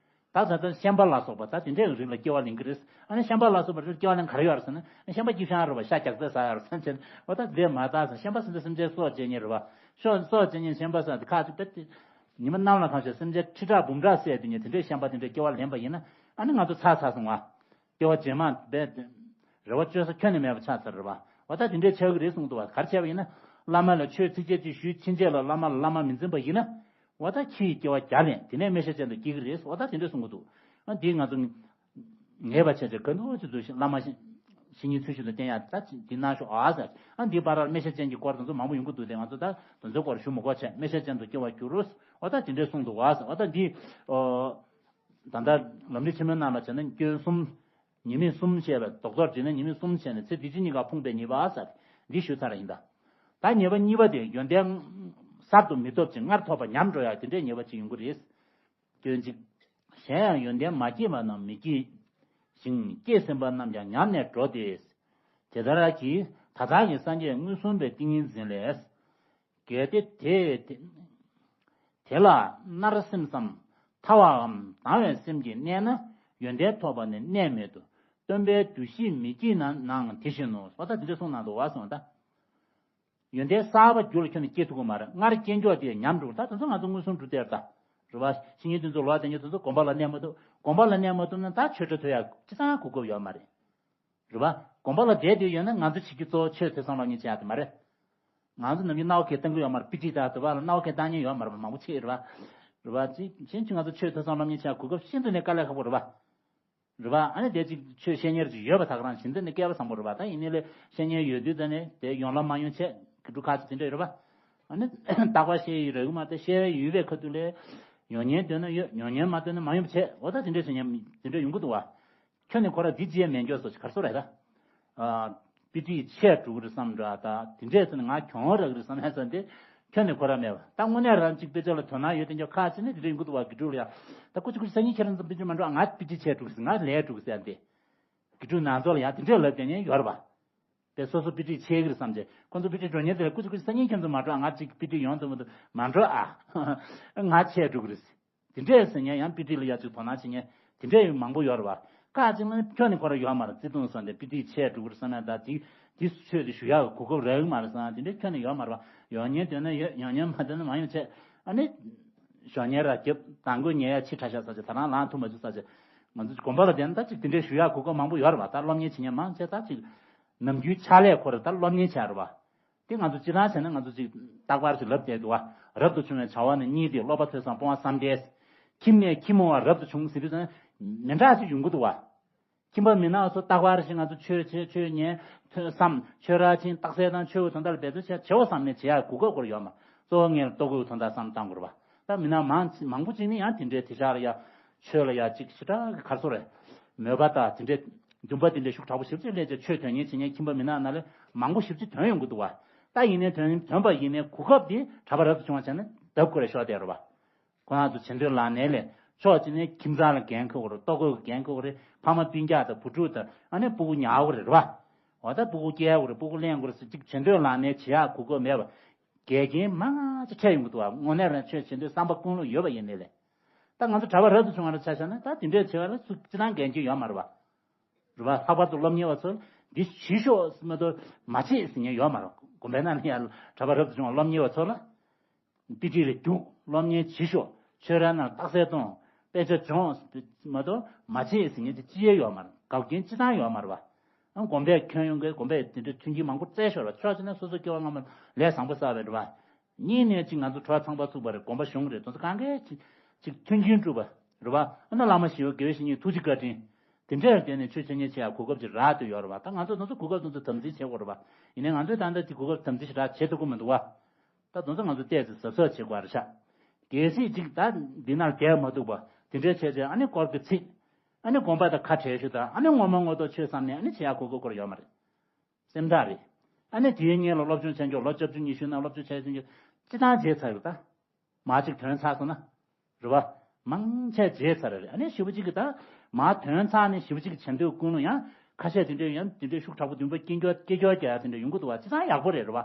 ད་ད་ལྟ་ཤན་པ་ལ་སོགས་པ་ད་དེ་འདྲའི་རིགས་ལ་སྐྱེ་བ་ལེན་གི་རེད། ཨ་ནི་ཤན་པ་ལ་སོགས་པ་རིགས་སྐྱེ་བ་ལེན་ག་རེ་ཡོད་རེད་ཟེར་ན། ཤན་པ་སྐྱིད་ཤང་རེད་པ། ཤ་རྒྱགས་ཚད་ཟ་ཡ་རེད་ཟེར་བྱས། འོ་ད་དེ་མ་ད་ཟེར། ཤན་པ་ཟེར་དུས་སེམས་ཅན་སྲོག་བཅད་མཁན་རེད་པ། སྲོག་སྲོག་བཅད་མཁན་ཤན་པ་ཟེར་དེ་ཁ་ཅིག་ད་དེ་ཉི་མ་གནམ་ལ་གང་ཤར་སེམས་ཅན་ཁྲི་ཕྲག་འབུམ་ཕྲག་བསད་དེ་ཉིད་དེ་འདྲའི་ཤན་པ་དེ་འདྲའི་སྐྱེ་བ་ལེན་པ་ཡིན་ན། ཨ་ནི་ང་ཚོ་ཚར་ཚར་སོང་བ། སྐྱེ་བ་རྗེས་མ་བས། རེ་བ་བཅོལ་ས་ཁྱོན་ནས་མེད་པ་ཆགས་ཚར་རེད་པ། འོ་ད་དེ་འདྲའི་ཆགས་ཀྱི་རེད་གསུངས་འདུག་པ། ག་རེ་བྱས་པ་ཡིན་ན། བླ་མ་ལ་ཆོས་ཚིགས་བཅད་གཅིག་ཞུས་ཕྱིན་ཆད་ལ་བླ་མ་ལ་བླ་མ་མི་འཛིན་པ་ཡིན་ན། འོ་ད་ཁྱི་ཡི་སྐྱེ་བ་བརྒྱ་ལེན། དེ་ནས་སྨེ་ཤ་ཅན་དུ་སྐྱེ་གི་རེད། འོ་ད་དེ་འདྲས་གསུང་གི་འདུག། ཨ་འདི་ང་ཚོ་ངེས་པ་བྱས་ཚེ་ག་འདུག་ཅི་འདུག་བླ་མ་བཤེས་གཉེན་ཚུལ་བཞིན་དུ་བསྟེན་ཡ་ད་འདི་གནང་ཤོག་ཨ་ཟེར། ཨ་འདི་བར་ལ་སྨེ་ཤ་ཅན་གྱི་སྐོར་དེ་ཚོ་མང་པོ་ཡོང་གི་འདུག་སྟེ། ང་ཚོ་ད་དེ་ཚོའི་སྐོར་ཞུ་མི་དགོས་བྱས། སྨེ་ཤ་ཅན་དུ་སྐྱེ་བར་འགྱུར་རོ། འོ་ད་དེ་འདྲས་གསུངས་འདུག་ཨ་ཟེར། འོ་ད་འདི་ཨོ། ད་ལྟ་ལམ་རིམ་ཆེན་མོའི་ནང་ལ་བྱས་ན་སྐྱོན་གསུམ། ཉེས་དམིགས་གསུམ་བཤད་པའི་རྡོག་རྡོག་བྲིས་ན་ཉེས་དམིགས་གསུམ་བྱས་ནས་ཚེ་འདི་ཕྱི་གཉིས་ཀ་ཕོངས་པའི་ཉེས་པ་ཟེར། འདི་ཞུས་ཚར་ཡིན་ད། ད་ཉེས་པ་གཉིས་པ་དེ་ཡོན་ཏན་གསར་དུ་མི་ཐོབ་ཅིང་སྔར་ཐོབ་པ་ཉམས་འགྲོ་ཡ་དེ་འདྲའི་ཉེས་པ་ཅིག་ཡོང་གི་རེད། སྐྱོན་གཅིག། གཞན་ཡང་ཡོན་ཏན་མ་སྐྱེས་པ་རྣམས་མི་སྐྱེ་ཞིང་། སྐྱེས་ཟིན་པ་རྣམས་ཀྱང་ཉམས་ནས་འགྲོ་སྟེ། དེ་ལྟར་གྱིས་ད་ལྟ་ཡི་སངས་རྒྱས་མངོན་སུམ་པའི་ཏིང་ངེ་འཛིན་ལས། གལ་ཏེ་དེ་དེ་ལ་མནར་སེམས་སམ་ཐར་བའམ་སྡང་བའི་སེམས་ཀྱིས་གནས་ན། ཡོན་ཏན་ཐོབ་པ་ནི་གནས་མེད་དོ། སྟོན་པའི་འདུ་ཤེས་མི་སྐྱེ་ན་ནའང་དེ་བཞིན་ནོ། འོ་ད་དེ་འདྲ་གསུངས་གནང་འདུག་བ་སོང་ད། ཡོན་ཏན་གསར་པ་རྒྱུད་ལ་ཁྱོན་ནས་སྐྱེ་ཐུབ་ཀྱི་མ་རེད། སྔར་སྐྱེས་འཇོག་དེ་ཉམས་འགྲོ། ད་དེ་ཚོ་ང་ཚོ་མངོན་སུམ་གྲུབ་སྟེ་རེད་ད། རེད་བ། བཤེས་གཉེན་དེ་ཚོ་ལོག་དེ་ཉིད་དེ་ཚོ་དགོན་པ་ལ་གནས་མ་ཐུབ། དགོན་པ་ལ་གནས་མ་ཐུབ་ན་ད་ཆོས་ཁྲ་ཐོས་ཡག་ཅི་ཙང་གོ་སྐབས་ཡོད་མ་རེད། རེད་བ། དགོན་པ་ལ་བསྡད་དུས་ཡོད་ན་ང་ཚོ་བྱེད་རྒྱུ་གཙོ་བོ་ཆོས་ཐོས་བསམ་སློབ་གཉེར་བྱེད་ཡག་དེ་མ་རེད། ང་ཚོ་ནམ་རྒྱུན་རྣ་བ་གས་བཏང་གི་ཡོད་མ་རེད། པི་ཊི་ད་དུ་བ་ལ་རྣ་བ་གས་བཏང་མཁན་ཡོད་མ་རེད་པ། མང་པོ་ཆེ་རེད་བ། རེད་བ། ཅི་ཕྱིན་ཅི་ང་ཚོ་ཆོས་ཐོས་བསམ་སློབ་གཉེར་བྱེད་ཡག་གོ་སྐབས་ཤིན་ཏུ་ནས་དཀའ་ལས་ཁག་པོ་རེད་བ། རེད་བ། ཨ་ནི་དེ་ཅིག་ཆོས་བཤད་མཁན་ཅིག་ཡོད་པ་ད་ག་རང་བཞིན་དུ་ནི་སྐལ་བ་བཟང་པོ་རེད་བ། ད་ཡིན་ནའི་ལས་བཤད་མཁན་ཡོད་དུས་ད་ནི་དེ་ཡོང་ལམ་མ་ཡོང་བྱས་དགེ་ཕྲུག་ཁག་ཅིག་དེ་འདྲ་ཡོད་རེད་བ། ཨ་ནི་རྟག་པར་བཤད་ཡི་རེད་གི་མ་གཏོགས་བཤད་ཡོད་པའི་ཁ་ཐུག་ལས་ཡོང་མཁན་འདོད་ན་ཡོད། ཡོང་མཁན་མ་འདོད་ན་མ་ཡོང་བྱས། འོ་ད་དེ་འདྲ་བྱེད་མཁན་དེ་འདྲ་ཡོང་གི་འདུག་བ། ཁྱོད་ནི་ཁོ་ར་འདི་བྱས་མེད་འགྱོ་སོ་གར་སོ་རེད་ད། ཨ། པི་ཊི་ཆད་འགྲོ་གི་རེད་བསམ་འདྲ་ད། དེ་འདྲས་ཟེར་ནས་ང་གྱོང་རག་གི་རེད་བསམ་ཡ་ས་འདི། ཁྱོད་ནི་ཁོ་ར་མེད་པ། ད་དངོས་གནས་རང་གཅིག་དཔེ་ཆ་ལ་དོ་སྣང་ཡོད་དེ་འཇོག་ཁ་ཅིག་ནི་དེ་འདྲ་ཡོང་གི་འདུག་བ། དགེ་ཕྲུག་ལ་ཡ། ད་ཀུ་ཅི་ཀུ་ཅི་སང་ཉིན་ཁྱེད་རང་ཚོ་པི་ཅི་མ་འགྲོ། ང་པི་ཅི་ཆད་འགྲོ་གི་ཟེར། ང་ལས་འགྲོ་གི་ཟེར་ཡ་འདི། དགེ་ཕྲུག་ནང་ཚོགས་ལ་ཡ་དེ་འདྲས་ལབ་བསྡད་མཁན་ཡོད་རེད་བ། དེ་སོ་སོ་པི་ཅི་ཆད་གི་རེད་བསམ་བྱས། ཁོ་ཚོ་པི་ཅི་འགྲོ་མཁན་དེ་ལ་ཀུ་ཅི་ཀུ་ཅི་སང་ཉིན་ཁྱེད་ཚོ་མ་འགྲོ། ང་གཅིག་པི་ཅི་ཡོང་ཐུབ་མ་ཐུབ་མ་འགྲོ་ཨ། ང་ཆད་འགྲོ་གི་རེད། དེ་འདྲས་ཟེར་ནས་ཡང་པི་ཏི་ལ་ཡ་ཅིག་དོ་སྣང་བྱེད་མཁན་དེ་འདྲས་ཡང་མང་པོ་ཡོད་རེད་བ། ཁ་ཅིག་ནི་ཁྱོན་ནས་ཁོ་ར་ཡོད་མ་རེད། བརྩེ་དུང་སོགས་དེ་པི་ཏི་ཆད་འགྲོ་གི་རེད་བསམ་ཡ། ད་དེ་དེ་ཆོས་དེ་ཞུ་ཡག་གི་གོ་སྐབས་རག་གི་མ་རེད་བསམ་ཡ་དེ་འདྲས་ཁྱོན་ནས་ཡོད་མ་རེད་བ། ཡོང་མཁན་དོན་ན་ཡོད། ཡོང་མཁན་མ་དོན་ན་མ་ཡོང་བྱས། ཨ་ནི་ཞོགས་ཉལ་ར་རྒྱབ། དང་གོས་ཉལ་ཡ་ཕྱི་དྲགས་ཤག་ཟེར་བྱས། ད་རང་ལངས་ཐུབ་མ་བཅུག་ཟེར་བྱས། ང་ཚོ་དགོན་པ་ལ་བསྡད་ན་ད་ཅིག་དེ་འདྲས་ཞུ་ཡག་གོ་སྐབས་མང་པོ་ཡོད་རེད་བ། ད་སློབ་གཉེར་བྱེད་མཁན་མང་ཆེ་ད་ཅིག་ནམ་རྒྱུན་ཕྱག་ལས་ཁོ་ར་ད་སློབ་གཉེར་བྱས་རེད་བ། དེ་ང་ཚོ་སྤྱིར་བཏང་བྱས་ན་ང་ཚོ་ཅིག་རྟག་པར་ཅིག་ལབ་བསྡད་འདུག་བ། རབ་ཏུ་བྱུང་བའི་བྱ་བ་ནི་གཉིས་ཏེ། སློབ་པ་ཐོས་བསམ་སྤོང་བ་བསམ་གཏན། ཁྱིམ་ནས་ཁྱི་མོ་བ་རབ་ཏུ་བྱུང་ཟེར་དུས་ཙང་མི་འདྲ་ཅིག་ཡོང་གི་འདུག་བ། ཁྱིམ་པ་མི་ནག་ཚོ་རྟག་པར་ཞིག་ང་ཚོ་ཆོས་བྱེད། ཆོས་ཉན། ཐོས་བསམ། ཆོས་ར་ཆེན་རྟགས་གསལ་དང་ཆོས་གོས་དོན་དག་ལ་འབད་རྩོལ་བྱས། བྱེད་འོ་བསམ་ནས་བྱེད་ཡག་གོ་སྐབས་ཁོ་ར་ཡོད་མ། གཙོ་བོ་ངས་ལྟོ་གོས་དོན་དག་བསམ་བཏང་དགོས་རེད་བ། ད་མི་ནག་མང་མང་པོ་ཅིག་ནི་ཡང་དེ་འདྲའི་དེ་ཤག་ལ་ཡ་ཆོས་ལ་ཡ་ཅིག་ཞེ་དྲག་གི་གར་སོ་རེད། མོས་པ་དང་དེ་འདྲའི་འདུན་པ་དེ་འདྲའི་ཤུགས་དྲག་པོ་ཞེ་པོ་ཅིག་སླེབས་བྱས་ཆོས་དོན་གཉེར་བྱེད་མཁན་ཁྱིམ་པ་མི་ནག་ནང་ལ་མང་པོ་ཞེ་པོ་ཅིག་ཐོན་ཡོང་གི་འདུག་བ། ད་ཡིན་ནའི་ཐོན་ཐོན་པ་ཡིན་ནའི་གོ་སྐབས་དེ་གྲྭ་པ་རབ་ཏུ་བྱུང་བ་བྱས་ན་ལྡབ་དགོས་རེད་ཤོག་དེ་རེད་བ། ཁོ་རང་ཚོ་བྱེ་འདོད་ལག་ལེན་ལས་ཕྱོགས་གཅིག་ནས་ཁྱིམ་ཚང་ལ་འགན་འཁུར་དགོས་རེད། ལྟོ་གོས་ཀྱི་འགན་འཁུར་དགོས་རེད། ཕ་མ་སྤུན་ཀྱག་དང་བུ་ཕྲུག་དང་ཨ་ནི་སྤུ་གུ་ཉར་དགོས་རེད་བ། འོ་ད་སྤུ་གུ་སྐྱེལ་དགོས་རེད། སྤུ་གུ་ལེན་དགོས་རེད་ཟེར་གཅིག་བྱེ་འདོད་ལག་ལེན་བྱེད་ཡག་གོ་སྐབས་མེད་པ། འགལ་རྐྱེན་མང་ང་ཅིག་འཕྲད་ཡོང་གི་འདུག་བ། དངོས་གནས་རང་ཆོས་བྱེད་འདོད་བསམ་པ་ཀུན་སློང་ཡོད་པ་ཡིན་ནའི་ལས། ད་ང་ཚོ་གྲྭ་པ་རབ་ཏུ་བྱུང་བ་ལ་ཆ་བཞག་ན་ད་དེ་འདྲའི་བྱེད་པ་ལ་སུ་ཅི་ལྟར་འགལ་རྐྱེན་ཡོད་མ་རེད་བ། རེད་བ། ལྷག་པར་དུ་སློབ་གཉེར་བ་ཚོར་འདི་བྱེད་ཤོག་མ་གཏོགས་མ་བྱེད་ཟེར་མཁན་ཡོད་མ་རེད། དགོན་པའི་ནང་ནས་ཡང་གྲྭ་པ་རབ་ཏུ་བྱུང་བ་སློབ་གཉེར་བ་ཚོ་ལ། པི་ཊི་ལ་རྒྱུགས། སློབ་གཉེར་བྱེད་ཤོག། ཆོས་ར་ནང་རྟགས་གསལ་གཏོང་། དཔེ་ཆ་སྦྱོང་། མ་གཏོགས་མ་བྱེད་ཟེར་མཁན་དེ་ཅི་ཡང་ཡོད་མ་རེད། དགའ་རྐྱེན་ཅི་ཙང་ཡོད་མ་རེད་བ། ཨང་། དགོན་པས་ཁྱོན་ཡོངས་ཀྱི་དགོན་པས་དེ་འདྲའི་མཐུན་རྐྱེན་མང་པོ་བཙལ་ཤོར་བ། ཕྱོགས་གཅིག་ནས་སོ་སོ་སྐྱེ་བ་སྔ་མ་ལས་བཟང་པོ་བསགས་པའི་རེད་བ། གཉིས་ནས་གཅིག་ང་ཚོ་གྲོགས་ཚང་པ་ཚུགས་པ་རེད། དགོན་པ་གཞུང་རེད། དེ་ཚོ་གང་གས་གཅིག་གཅིག་མཐུན་རྐྱེན་སྒྲུབ་པ་རེད་བ། ཨ་ན་བླ་མ་ཞི་བ་དགེ་བའི་བཤེས་གཉེན་ཐུགས་རྗེ་བཀའ་དྲིན། དེ་འདྲའི་སྟེང་ནས་ཆོས་འཆད་ཉན་བྱེད་ཡ་གོ་སྐབས་ཅིག་རག་བསྡད་ཡོད་རེད་བ། ད་ང་ཚོ་དེ་ཚོ་གོ་སྐབས་དེ་ཚོ་དམ་འཛིན་བྱེད་དགོས་རེད་བ། ཡིན་ནའི་ང་ཚོས་ད་ལྟ་དེ་གོ་སྐབས་དམ་འཛིན་ཞེ་དྲག་བྱེད་ཐུབ་ཀྱི་མི་འདུག་བ། ད་དེ་ཚོ་ང་ཚོ་ཏོག་ཙམ་གཟབ་གཟབ་བྱེད་དགོས་རེད་ཤག་གལ་སྲིད་ཅིག་ད་འདི་ནང་བསྡད་མ་ཐུབ་པ་དེ་འདྲའི་བྱས་བྱས་ཨ་ནི་སྐོར་གྱི་ཚིག་ཨ་ནི་དགོན་པ་དང་ཁ་བྲལ་ཞུ་དང་ཨ་ནི་ངོ་མ་ངོ་ཐོག་ཆོས་བསམ་ནས་ཨ་ནི་བྱེད་ཡ་གོ་སྐབས་སྐོར་ཡོད་མ་རེད། སེམས་ཐག་རེད། ཨ་ནི་དེའི་སྔོན་ལ་སློབ་སྦྱོང་བྱས་མགྱོགས་ལོ་བཅུ་བཅུ་ཉི་ཤུ་ནང་སློབ་སྦྱོང་བྱས་ཟིན་རྒྱུ་ཅི་ཐང་བརྗེད་ཚར་ཡོད་ད། མ་གཅིག་ཐོན་ཚར་སོང་ན། རེད་བ། མང་ཆེ་བརྗེད་ཚར་རེད། ཨ་ནི་ཞེ་པོ་གཅིག་གི་ད། མ་ཐོན་ཚར་ནས་ཞེ་པོ་གཅིག་གི་བྱེད་འདོད་ཀུན་ལ་ཡང་ཁ་ཤས་དེ་འདྲའི་ཡང་དེ་འདྲའི་ཤུགས་དྲག་པོ་མདུན་པ་སྐྱེ་འགྱོ་སྐྱེ་འགྱོ་རྒྱག་ཡ་དེ་འདྲ་ཡོང་གི་འདུག་བ་ཅི་ཚང་ཡག་པོ་རེད་རེད་བ།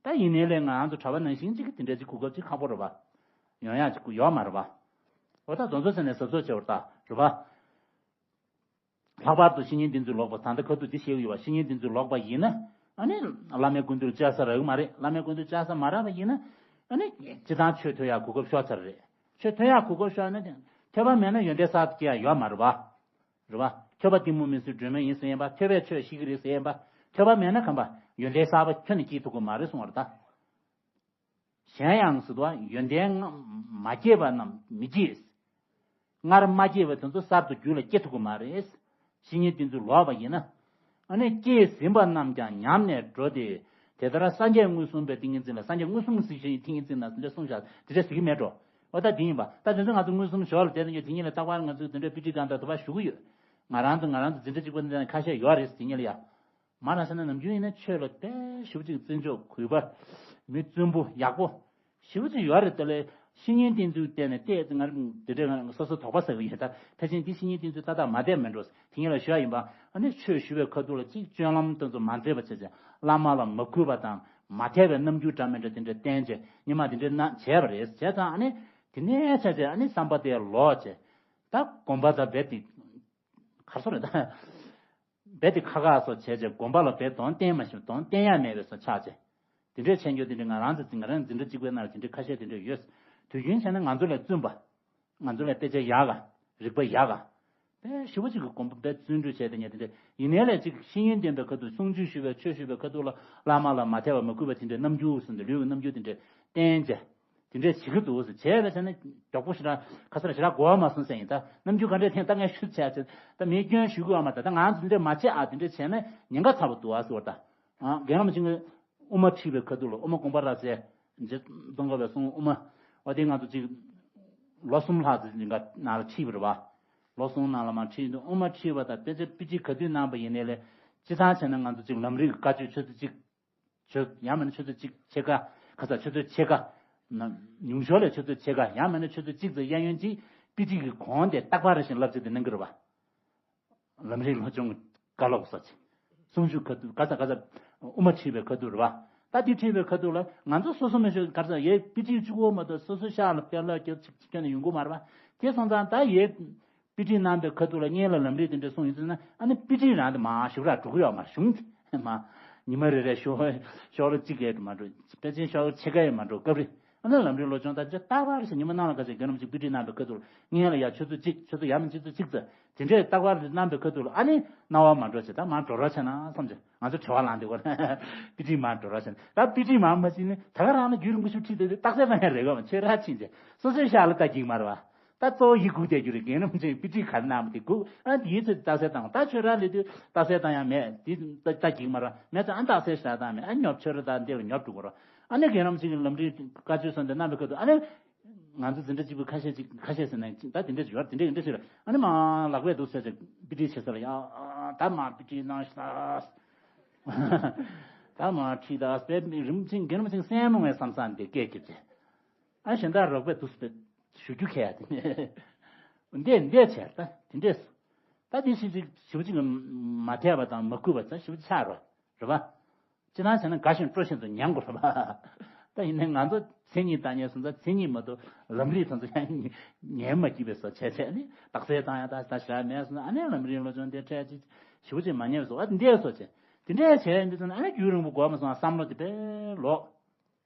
ད་ཡིན་ནའི་ལས་ང་རང་ཚོ་གྲྭ་པ་ནང་བཞིན་གཅིག་གི་དེ་འདྲ་ཅིག་གོ་སྐབས་ཅིག་ཁག་པོ་རེད་བ། ཡོང་ཡ་ཅིག་ཡོད་མ་རེད་བ། འོ་ད་དེ་ཚོ་ཟེར་ནས་གཟབ་གཟབ་བྱེད་པར་ད་རེད་བ། ལྷག་པར་དུ་བཤེས་གཉེན་བསྟེན་ཚུལ་ལོག་པ་ད་ལྟ་ཁ་ཐུག་འདི་བཤད་ཀྱི་ཡོད་པ་བཤེས་གཉེན་བསྟེན་ཚུལ་ལོག་པ་ཡིན་ན། ཨ་ནི་བླ་མའི་སྐུ་མདུན་བཅར་ས་རག་གི་མ་རེད། བླ་མའི་སྐུ་མདུན་བཅར་ས་མ་རག་པ་ཡིན་ན། ཨ་ནི་སྤྱི་བཏང་ཆོས་ཐོས་ཡག་གོ་སྐབས་ཤོར་ཚར་རེད། ཆོས་ཐོས་ཡག་གོ་སྐབས་ཤོར་ན་ཐོས་པ་མེད་ན་ཡོན་ཏན་གསར་དུ་སྐྱེ་ཡག་ཡོད་མ་རེད་བ། རེད་བ། ཐོས་པ་གཏི་མུག་མི་བཟོད་སྒྲོན་མེ་ཡིན་ཟེར་ཡིན་པ་ཐོས་པས་ཆོས་ཤེས་ཀྱི་རེད་ཟེར་ཡིན་པ། ཐོས་པ་མེད་ན་གམ་པ་ཡོན་ཏན་གསར་པ་ཁྱོན་ནས་སྐྱེ་ཐུབ་ཀྱི་མ་རེད་གསུང་བ་རེད་ད། གཞན་ཡང་ཟེར་དུས་ཡོན་ཏན་སྔ་མ་སྐྱེས་པ་རྣམས་མི་བརྗེད། སྔར་མ་སྐྱེས་པ་དེ་ཚོ་གསར་དུ་རྒྱུད་ལ་སྐྱེ་ཐུབ་ཀྱི་མ་རེད། བཤེས་གཉེན་བསྟེན་ཚུལ་ལོག་པ་ཡིན་ན། ཨ་ནི་སྐྱེས་ཟིན་པ་རྣམས་ཀྱང་ཉམས་ནས་འགྲོ་སྟེ། དེ་ལྟར་སངས་རྒྱས་མངོན་སུམ་པའི་ཏིང་ངེ་འཛིན་ལ་སངས་རྒྱས་མངོན་སུམ་གཟིགས་ཤིང་ཏིང་ངེ་འཛིན་ལ་འདི་འདྲ་གསུངས་བཞག་འདི་འདྲ་ཟེར་གྱི་མེད་འགྲོ། འོ་ད་དེ་ཡིན་པ་ད་དེ་ཚོ་ང་ཚོ་མངོན་སུམ་ཞོར་ལ་བསྡད་ན་ཡོད་དེ་ཉིད་ལ་རྟག་པར་ང་ཚོས་དེ་འདྲ་པི་ཏི་གང་དང་དུ་བ་ཞུ་གི་ཡོད། ང་རང་ཚོ་ང་རང་ཚོ་འཛིན་གྲྭ་གཅིག་པ་འདི་ཁ་ཤས་ཡོད་རེད་དེ་ཉིད་ལ་ཡ། མ་ར་ས་ན་ནམ་རྒྱུན་ཡིན་ན་ཆོས་ལ་དཔེ་ཞེ་པོ་ཅིག་བརྩི་འཇོག་གུས་པ། མི་བཙུན་པོ་ཡག་པོ། ཞེ་པོ་ཅིག་ཡོད་རེད་དེ་ལས་བཤེས་གཉེན་བསྟེན་ཚུལ་བལྟས་ནས་བལྟས་ང་དེ་འདྲ་ང་སོ་སོ་དོགས་པ་ཟ་གི་ཡོད་ད་ཕལ་ཆེར་འདི་བཤེས་གཉེན་བསྟེན་ཚུལ་ཏག་ཏག་མ་བསྡད་མེད་འགྲོ་དེ་ཉིད་ལ་ཞུ་ཡ་ཡིན་པ་ཨ་ནི་ཆོས་ཞུ་བའི་ཁ་ཐུག་ལ་གཅིག་སྤྱོད་ལམ་དེ་ཚོ་མ་མཛེས་པ་བྱས་ཙང་བླ་མ་ལ་མ་གུས་པ་དང་མ་དད་པའི་རྣམ་འགྱུར་འདྲ་མི་འདྲ་དེ་འདྲ་བསྟན་བྱས་ཉི་མ་དེ་འདྲ་ན་བྱས་པ་རེད་བྱས་ཙང་ཨ་ནི་དེ་ནས་བྱས་ཙང་ཨ་ནི་བསམ་པ་དེ་ལོག་བྱས་ད་དགོན་པ་དང་རྦད་དེ་གར་སོ་རེད་ད། རྦད་དེ་ཁ་ཁ་སོགས་བྱས་རྗེས་དགོན་པ་ལ་རྦད་གདོང་བསྟན་མ་ཤེས་གདོང་བསྟན་ཡ་མེད་པའི་སོ་ཆགས་རྗེས། དེ་འདྲའི་མཆན་བརྗོད་དེ་འདྲའི་ང་རང་ཚོ་ང་རང་འཛིན་གྲྭ་གཅིག་པའི་ནང་ལ་དེ་འདྲའི་ཁ་ཤས་དེ་འདྲ་ཡོད། དུས་རྒྱུན་བྱས་ན་ང་ཚོ་ལས་བཙུན་པ། ང་ཚོ་ལས་དཔེ་ཆ་ཡག་ག་རིག་པ་ཡག་ག་དཔེ་ཞེ་པོ་ཅིག་གི་དགོན་པ་དཔེ་བརྩོན་འགྲུས་བྱས་དེ་ཉིད་དེ་འདྲ་ཡིན་ནའི་ལས་ཅིག་བཤེས་གཉེན་བསྟེན་པའི་ཁ་ཐུག་གསུང་ཆོས་ཞུ་བའི་ཆོས་ཞུ་བའི་ཁ་ཐུག་ལ་བླ་མ་ལ་མ་དད་པ་མ་གུས་པ་དེ་འདྲའི་རྣམ་འགྱུར་ཟེར་འདི་ལུས་ཀྱི་རྣམ་འགྱུར་དེ་འདྲ་བསྟན་རྗེས། དེ་འདྲས་བྱེད་ཀྱི་འདུག་ཟེར་བྱས་པས་ཟེར་ན་མགྱོགས་པོ་ཞེ་དྲག་ཁ་སར་ཞེ་དྲག་གོ་བ་མ་སོང་ཟེར་ཡིན་ད་རྣམ་འགྱུར་ག་འདྲས་ཐེངས་ད་ངས་ཤུད་བྱས་ཚེ་ད་མིའི་སྐྱོན་ཞུ་གི་ཡོད་མ་ད་ད་ང་ཚོ་འདི་འདྲས་མ་བྱེད་ཨ་དེ་འདྲས་བྱས་ན་ཉེན་ཁ་ཚ་པོ་འདུག་ཨ་ཟེར་བ་ད་རྒན་རབས་ཆེན་གྱི་དབུ་མ་ཁྲིད་པའི་ཁ་ཐུག་ལ་དབུ་མ་དགོངས་པ་རབ་གསལ་རྗེ་ཙོང་ཁ་པའི་གསུང་དབུ་མ་བ་དེ་ང་ཚོ་གཅིག་ལོ་གསུམ་ལྷག་ཙམ་ནང་ལ་ཁྲིད་པ་རེད་བ། ལོ་གསུམ་ནང་ལ་མ་ཁྲིད་འདུག་དབུ་མ་ཁྲིད་པ་དང་དཔེ་ཆ་པི་ཅི་ག་དུས་གནང་པ་ཡིན་ནའི་ལས་སྤྱི་བཏང་བྱས་ན་ང་ཚོ་གཅིག་ལམ་རིམ་གྱི་བཀའ་ཆོས་ཆུ་ཚོད་གཅིག་ཆོས་ཡང་མིན་ན་ཆུ་ཚོད་གཅིག་ཕྱེད་ཀ་ཁ་ཚ་ཆུ་ཚོད་ཕྱེད་ཀ་ན་ཉུང་ཤོས་ལ་ཆུ་ཚོད་ཕྱེད་ཀ་ཡང་མིན་ན་ཆུ་ཚོད་གཅིག་ཙམ་གཡས་གཡོན་གཅིག་པི་ཅིག་གི་གོང་དེ་རྟག་པར་བཞིན་བསླབ་བྱ་དེ་གནང་གི་རེད་བ། ལམ་རིམ་སློབ་སྦྱོང་བཀའ་སློབ་སོགས་ཀྱི་གསུང་ཆོས་ཁ་ཐུག་ག་ས་ག་ས་དབུ་མ་ཁྲིད་པའི་ཁ་ཐུག་རེད་བ། ད་དེ་ཁྲིད་པའི་ཁ་ཐུག་ལ་ང་ཚོ་སོ་སོ་མི་ཤོད་ག་ས་ཡའི་པི་ཅིག་གཅིག་པོ་མ་གཏོགས་སོ་སོ་ཤག་ལ་དཔེ་བློ་སྐྱོར་ཅིག་ཁྱོན་ནས་ཡོང་གི་མ་རེད་བ། དེ་སོང་ཙང་ད་ཡའི་པི་ཏི་གནང་པའི་ཁ་ཐུག་ལ་སྔོན་ལ་ལམ་རིམ་དེ་འདྲ་གསུངས་ཡོད་ཚེ་ན་ཨ་ནི་པི་ཏི་རང་དེ་མར་ཞུགས་རག་འགྲོ་གི་ཡོད་མ་གཞུང་དེ་མ། ཉི་མ་རེ་རེ་ཤོག་ཤོག་ལོ་གཅིག་གས་མ་འགྲོ་པེ་ཅིན་ཤོག་ལོ་ཕྱེད་ཀ་ཡས་མ་འགྲོ་སྐབས་རེ་ཨ་ནི་ལམ་རིམ་སློབ་སྦྱོང་ད་ཅི་རྟག་པར་ཞིག་ཉི་མ་ནང་ལ་ཁ་ཤས་རྒན་རབས་ཅིག་པི་ཏི་གནང་པའི་ཁ་ཐུག་ལ་སྔོན་ལ་ཡ་ཆུ་ཚོད་གཅིག་ཆུ་ཚོད་ཡ་མིན་ཆུ་ཚོད་གཅིག་ཙམ་དེ་འདྲས་རྟག་པར་གནང་པའི་ཁ་ཐུག་ལ་ཨ་ནི་སྣང་བ་མ་འགྲོ་བྱས་ད་མར་འགྲོ་རོགས་བྱས་ན་བསམ་བྱས་ང་ཚོ་བྲེལ་བ་ལངས་དེ་བར་པི་ཏི་མར་འགྲོ་རོགས་བྱས་ན་ད་པི་ཏི་མར་མ་ཕྱིན་ནི་ད་ག་རང་ལ་རྒྱུན་རིང་པོ་ཞིག་ཁྲིད་དེ་རྟགས་གསལ་བཏང་ཡ་རེད་ག་མ་ཆོས་ར་ཕྱིན་བྱས་སོ་སོའི་ཤག་ལ་ལྟ་གིག་མ་རེད་བ། ད་གཙོ་བོ་ཡིད་འགུག་བསྡད་རྒྱུ་རེད། རྒན་རབས་ཆེན་པི་ཏི་ག་རེ་གནང་བ་དེ་འགུག་ཨ་དེའི་ཚེ་རྟགས་གསལ་བཏང་ད་ཆོས་ར་ལས་དུས་རྟགས་གསལ་བཏང་ཡ་མེད་དེ་ད་ད་གིག་མ་ར་མེད་ཙང་ཨ་རྟགས་གསལ་ཞེ་དྲག་བཏང་མེད་ཨ་ཉོབ་ཆོས་ར་ད་འདི་ལ་ཉོབ་འགྲོ་གོ་ར་ཨ་ནི་རྒན་རབས་ཆེན་གྱི་ལམ་རིམ་བཀའ་ཆོས་སོགས་འདི་གནང་བའི་སྐབས་དུ་ཨ་ནི་ང་ཚོ་འཛིན་གྲྭ་གཅིག་པུ་ཁ་ཤས་ཅིག་ཁ་ཤས་ཟེར་ན་ད་དེ་འདྲ་ཅིག་ཡོད་རེད། དེ་འདྲ་འདྲ་ཞིག་རེད། ཨ་ནི་མ་ལག་པས་འདུག་ཟེར་ཅིག་པི་ཏི་བྱེད་ས་ལ་ཡ་ད་མ་པི་ཏི་གནང་ཤག་ད་མ་ཁྲིད་ད་དཔེ་རིམ་ཆེན་རྒན་རབས་ཆེན་སྲས་མོ་ངའི་བསམ་བསམ་འདི་སྐད་སྐྱིད་ཅེ། ཨ་གཞན་དག་རོགས་པས་འདུག་ཟེར་ཞུ་རྒྱུ་ཁས་ཡ་དེ་འདས་འདས་བྱས་ད་དེ་འདྲས་སུ་ད་དེ་ཞིག་ཅིག་ཞིབ་ཅིག་མ་ཐད་པ་དང་མ་གུས་པ་ཚ་ཞིབ་ཅིག་ཆགས་རོགས་རེད་པ། ཅི་ན་བྱས་ན་དགའ་ཞིང་སྤྲོ་བཞིན་དུ་ཉན་དགོས་རེད་པ། ད་ཡིན་ནའི་ང་ཚོ་མཚན་ཉིད་བཏང་ཉན་སོང་ཙང་མཚན་ཉིད་མ་གཏོགས་ལམ་རིམ་ཐོན་ཚོ་ཡང་ཉན་མ་སྐྱིད་པས་སོ་བྱས་བྱས་ནི་རྟགས་གསལ་བཏང་ཡ་ད་ད་ཞག་མེད་སོང་ཨ་ནི་ལམ་རིམ་སློབ་སྦྱོང་དེ་འཕྲད་ཅིག་ཞིབ་ཅིག་མ་ཉན་པས་སོ་ཨ་འདས་སོ་བྱས་དེ་འདྲས་བྱས་འདི་ཚོ་ནི་ཨ་ནི་རྒྱུན་རིང་པོ་འགོར་མ་སོང་བསམ་བློ་དེ་དཔེ་ལོག་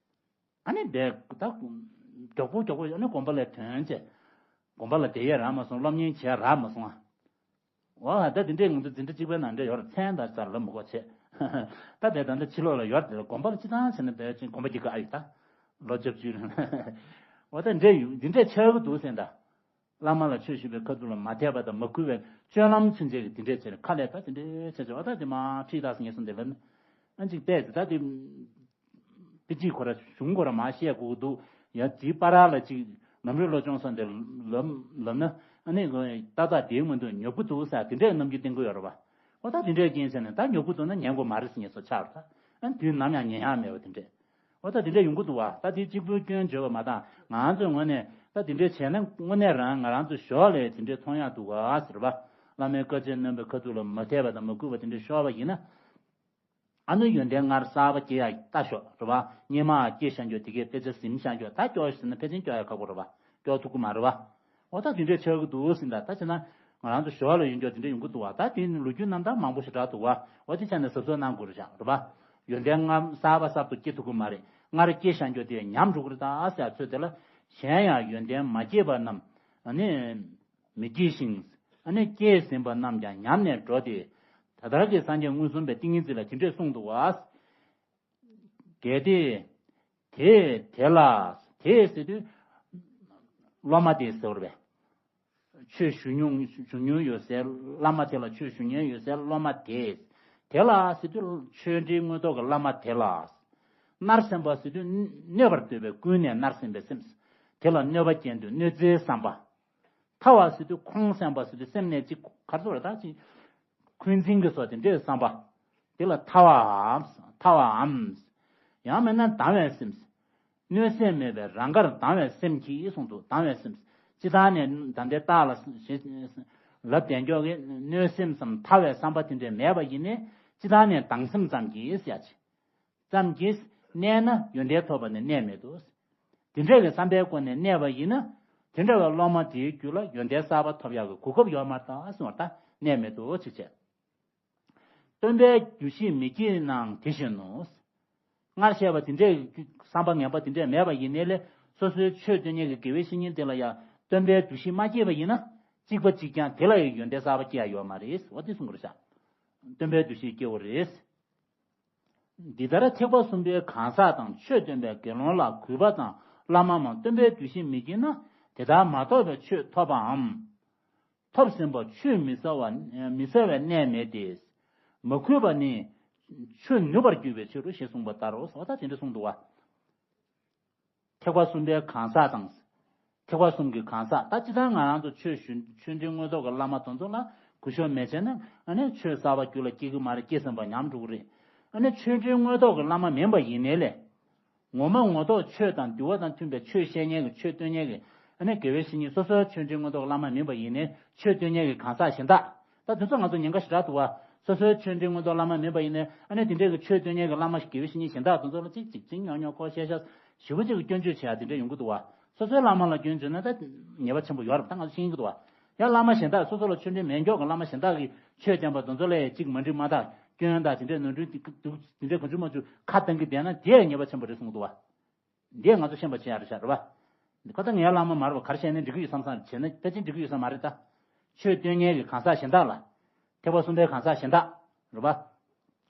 ཨ་ནི་བས་ད་མགྱོགས་པོ་མགྱོགས་པོ་ཨ་ནི་དགོན་པ་ལ་ཐོན་བྱས། དགོན་པ་ལ་བསྡད་ཡས་རག་མ་སོང་སློབ་གཉེར་བྱས་རག་མ་སོང་ཨ། འོ་ད་དེ་འདྲས་ང་ཚོ་འཛིན་གྲྭ་གཅིག་པའི་ནང་འདྲ་ཡོད་རེད་མཚན་དང་ཙར་ལབ་མི་དགོས་བྱས། ད་དེ་ད་ལྟ་ཕྱི་ལོགས་ལ་ཡོད་རེད་དགོན་པ་ལ་སྤྱི་བཏང་བྱས་ན་བས་ཅིང་དགོན་པ་གཅིག་ག་ཨ་ཡོད་ད། ལོ་བཅུ་བཅུ་ལ། འོ་ད་འདྲས་ཡོད་འདི་འདྲས་ཆགས་ཀྱི་འདུག་ཟེར་ད། བླ་མ་ལ་ཆོས་ཞུ་བའི་ཁ་ཐུག་ལ་མ་དད་པ་དང་མ་གུས་པའི་སྤྱོད་ལམ་ཚུན་ཆད་ཀྱི་དེ་འདྲས་བྱས་ནས་ཁ་ལས་ད་དེ་འདྲས་བྱས་བྱས་བ་ད་དེ་མ་ཁྲིད་ད་སི་ངེས་སོང་དེ་ལ་ནི་ཨ་ཅིག་བལྟས་ཏེ་ད་དེ་པི་ཅིག་ཁོ་ར་གཞུང་ཁོ་ར་མ་བཤད་དགོས་འདུག་ཡང་དེའི་བར་ལ་ཅིག་ལམ་རིམ་བློ་སྦྱོང་སོགས་འདི་ལམ་ལམ་ན་ཨ་ནི་ཏག་ཏག་བསྡད་མི་འདུག་ཉོབ་པོ་འདུག་ཟེར་དེ་འདྲས་རྣམ་འགྱུར་བསྟན་གི་ཡོད་རེད་བ། ཨོ་ད་དེ་འདྲས་རྐྱེན་བྱས་ནས་ད་ཉོབ་པོ་འདུག་ན་ཉན་དགོས་མ་རེད་ཟེར་ངེས་སོ་ཆགས་རེད་ད། ཨ་དུས་ནམ་ཡང་ཉན་ཡག་མེད་པ་དེ་འདྲས། ཨོ་ད་དེ་འདྲས་ཡོང་གི་འདུག་བ། ད་དེ་གཅིག་པུའི་སྐྱོན་བརྗོད་པ་མ་བཏང་ང་ཚོས་ངོས་ནས་ད་དེ་འདྲས་བྱས་ན་དངོས་གནས་རང་ང་རང་ཚོ་ཞོར་ལས་དེ་འདྲས་མཐོང་ཡག་འདུག་ག་ཟེར་བ། བླ་མའི་བཀའ་ཆད་སྣོན་པའི་ཁ་ཐུག་ལ་མ་དད་པ་དང་མ་གུས་པ་དེ་འདྲས་ཤོར་བ་ཡིན་ན། ཨ་ནི་ཡོན་ཏན་སྔར་གསར་པ་སྐྱེ་ཡག་ལྟ་ཞོག་རེད་བ། སྔོན་མ་སྐྱེ་ཤར་འགྱོ་དེ་གས་དཔེ་ཆ་ཟིན་ཤར་འགྱོ་ད་སྐྱོ་ཟེར་ན་ཕལ་ཆེར་སྐྱོ་ཡག་ཁག་པོ་རེད་བ། སྐྱོ་ཐུབ་ཀྱི་མ་རེད་བ། འོ་ད་དེ་འདྲས་ཆགས་ཀྱི་འདུག་ཟིན་ད་ད་བྱས་ན་ང་རང་ཚོ་ཞོར་ལ་ཡོང་འགྱོ་དེ་འདྲས་ཡོང་གི་འདུག་བ། ད་དེ་ནི་ལོ་རྒྱུས་རྣམ་ཐར་མང་པོ་ཞེ་དྲག་འདུག་བ། འོ་དེ་ཆ་ནས་གཟབ་གཟབ་གནང་དགོས་རེད་བཞག་རེད་བ། ཡོན་ཏན་སྔར་གསར་པ་གསར་དུ་སྐྱེ་ཐུབ་ཀྱི་མ་རེད། སྔར་སྐྱེ་ཤར་འགྱོ་དེ་ཉམས་འགྲོ་གི་རེད་ད་ཟེར་ཚོད་དེ་ལ་གཞན་ཡང་ཡོན་ཏན་མ་སྐྱེས་པ་རྣམས་ཨ་ནི། མི་སྐྱེ་ཞིང་། ཨ་ནི་སྐྱེས་ཟིན་པ་རྣམས་ཀྱང་ཉམས་ནས་འགྲོ་སྟེ། ད་ལྟར་གྱི་སངས་རྒྱས་མངོན་སུམ་པའི་ཏིང་ངེ་འཛིན་ལ་དེ་འདྲས་གསུངས་འདུག་བ། གལ་ཏེ། དེས་དེ་ལ། དེས་ཟེར་དུས། སློབ་མ་དེས་ཟེར་བ་རེད་པས། ཆོས་ཞུ་མྱོང་ཞུ་མྱོང་ཡོད་སའི་བླ་མ་དེ་ལ་ཆོས་ཞུ་མྱོང་ཡོད་སའི་སློབ་མ་དེས། དེ་ལ་ཟེར་དུས་ཆོས་འབྲེལ་མངོན་རྟོགས་ཀྱི་བླ་མ་དེ་ལ། མནར་སེམས་པ་ཟེར་དུས་གནོད་པར་འདོད་པའི་ཀུན་ནས་མནར་སེམས་པའི་སེམས། དེ་ལ་གནོད་པ་སྐྱེལ་འདོད་གནོད་འཚེའི་བསམ་པ། ཐ་བ་ཟེར་དུས་ཁོང་སེམས་པ་ཟེར་དུས་སེམས་ནས་ཅིག་གར་ཚོར་ད་ཅིག་འཁོན་འཛིན་གྱི་སོགས་དེ་འདྲའི་བསམ་པ། དེ་ལ་ཐ་བའམ། ཐ་བའམ། ཡང་མིན་ན་སྡང་བའི་སེམས། གནོད་སེམས་མེད་པའི་རང་དགར་སྡང་བའི་སེམས་ཀྱིས་གསུངས་འདུག་སྡང་བའི་སེམས། སྤྱི་བཏང་ནས་ད་ལྟའི་རྟགས་ལ་ཞེས་ལབ་བསྡད་འཇོག་གི་གནོད་སེམས་སམ་ཐ་བའི་བསམ་པ་དེ་འདྲའི་མེད་པ་ཡིན་ནས་སྤྱི་བཏང་ནས་སྡང་སེམས་ཙམ་གྱིས་ཟེར་ཡ་ཅིག་ཙམ་གྱིས་གནས་ན་ཡོན་ཏན་ཐོབ་པ་ནི་གནས་མི་འདུག་དེ་འདྲ་བའི་བསམ་པའི་སྒོ་ནས་གནས་པ་ཡིན་ན། དེ་འདྲ་བའི་སློབ་མ་དེའི་རྒྱུད་ལ་ཡོན་ཏན་གསར་པ་ཐོབ་ཡག་གི་གོ་སྐབས་ཡོད་མ་རེད་ད་གསུངས་པ་ད་གནས་མི་འདུག་ཅེས་བྱས། སྟོན་པའི་རྒྱུད་བཞི་མི་སྐྱེ་ནའང་དེ་བཞིན་ནོ། སྔར་བཤད་པ་དེ་འདྲའི་བསམ་པ་ངན་པ་དེ་འདྲ་མེད་པ་ཡིན་ནའི་ལས་སོ་སོའི་ཆོས་སྟོན་མཁན་གྱི་དགེ་བའི་བཤེས་གཉེན་དེ་ལ་ཡང་སྟོན་པའི་རྒྱུད་བཞི་མ་སྐྱེས་པ་ཡིན་ན་གཅིག་པ་གཅིག་རྐྱང་དེ་ལ་ཡང་ཡོན་ཏན་གསར་པ་སྐྱེ་ཡ་ཡོད་མ་རེད། འོ་དེ་གསུང་དགོས་རེད་ཤག་སྟོན་པའི་རྒྱུད་བཞི་སྐྱེ་བོ་རེད། འདི་ལྟར་ཐེག་པ་གསུམ་པའི་གང་ཟག་དང་ཆོས་སྟོན་པའི་དགེ་སློང་ལ་གུས་པ་དང་བླ་མའམ་སྟོན་པའི་རྒྱུད་བཞི་མི་སྐྱེ་ན་དེ་ལྟར་མ་ཐོབ་པའི་ཆོས་ཐོབ་པའམ། ཐོབ་ཟིན་པ་ཆུད་མི་ཟ་བ་མི་ཟ་བའི་གནས་མེད་དེ། མ་གུས་པ་ནི་ཆུད་ནུབ་པར་འགྱུར་བའི་ཕྱིར་རོ་ཞེས་གསུངས་པ་ལྟར་རོ། འོ་ད་དེ་འདྲ་གསུངས་འདུག་བ། ཐེག་པ་གསུམ་པའི་གང་ཟག་དང་། ཐེག་པ་གསུམ་གྱི་གང་ཟག་ད་སྤྱིར་བཏང་ང་རང་ཚོ་ཆོས་ཞུ་ཆོས་འབྲེལ་མངོན་རྟོགས་ཀྱི་བླ་མ་དེ་ཚོ་ལ་གུས་ཞབས་མེད་བྱས་ན་ཨ་ནི་ཆོས་གསར་པ་རྒྱུད་ལ་སྐྱེ་གི་མ་རེད། སྐྱེས་ཟིན་པ་ཉམས་འགྲོ་གི་རེད། ཨ་ནི་ཆོས་འབྲེལ་མངོན་རྟོགས་ཀྱི་བླ་མ་མིན་པ་ཡིན་ནའི་ལས། ངོ་མ་ངོ་ཐོག་ཆོས་དང་འདུལ་བ་དང་མཐུན་པའི་ཆོས་བཤད་མཁན་གྱི་ཆོས་སྟོན་མཁན་གྱི་ཨ་ནི་དགེ་བའི་བཤེས་གཉེན་སོ་སོའི་ཆོས་འབྲེལ་མངོན་རྟོགས་ཀྱི་བླ་མ་མིན་པ་ཡིན་ནའི་ཆོས་སྟོན་མཁན་གྱི་གང་ཟག་གཞན་དག་ད་དེ་ཚོ་ང་ཚོ་ཉེན་ཁ་ཞེ་དྲག་འདུག་བ། སོ་སོའི་ཆོས་འབྲེལ་མངོན་རྟོགས་བླ་མ་མིན་པ་ཡིན་ནའི་ཨ་ནི་དེ་འདྲའི་གི་ཆོས་སྟོན་མཁན་གྱི་བླ་མ་དགེ་བའི་བཤེས་གཉེན་གཞན་དག་དེ་ཚོ་ལ་ཅིག་ཅིག་ཅིག་ཉོག་ཉོག་ཁོག་བཤད་ཤག་ཞེ་པོ་ཅིག་གི་སྐྱོན་བརྗོད་བྱེད་ཡ་དེ་འདྲ་ཡོང་གི་འདུག་བ། སོ་སོའི་བླ་མ་ལ་སྐྱོན་བརྗོད་ན་ད་ཉེས་པ་ཆེན་པོ་ཡོད་རེད། ད་ང་ཚོ་ཤེས་ཀྱི་འདུག་བ། ཡང་བླ་མ་གཞན་དག་སོ་སོ་ལ་ཆོས་འབྲེལ་མེད་མཁན་གྱི་བླ་མ་གཞན་དག་གིས་ཆོས་བསྟན་པ་དེ་ཚོ་ལ་ཅིག་མ་འགྲིག་མ་དག་སྐྱོན་དང་དེ་འདྲའི་ནོར་འཁྲུལ་དེ་འདྲའི་གང་བྱུང་མང་བྱུང་ཁ་བཏང་གི་བསྡད་ན་དེ་ཡང་ཉེས་པ་ཆེན་པོ་རེད་གསུང་གི་འདུག་བ། འདི་ང་ཚོ་ཤེས་པ་བྱེད་ཡ་རེད་ཤག་རེད་བ། ཁོ་ད་ངའི་བླ་མ་མ་རེད་བ། ག་རེ་བཤད་ནའི་འགྲིག་གི་ཡོད་བསམ་བསམ་བྱས་ན་ཕལ་ཆེར་འགྲིག་གི་ཡོད་ས་མ་རེད་ད། ཆོས་སྟོན་མཁན་གྱི་གང་ཟག་གཞན་དག་ལ། ཐེག་པ་གསུམ་པའི་གང་ཟག་གཞན་དག་རེད་བ།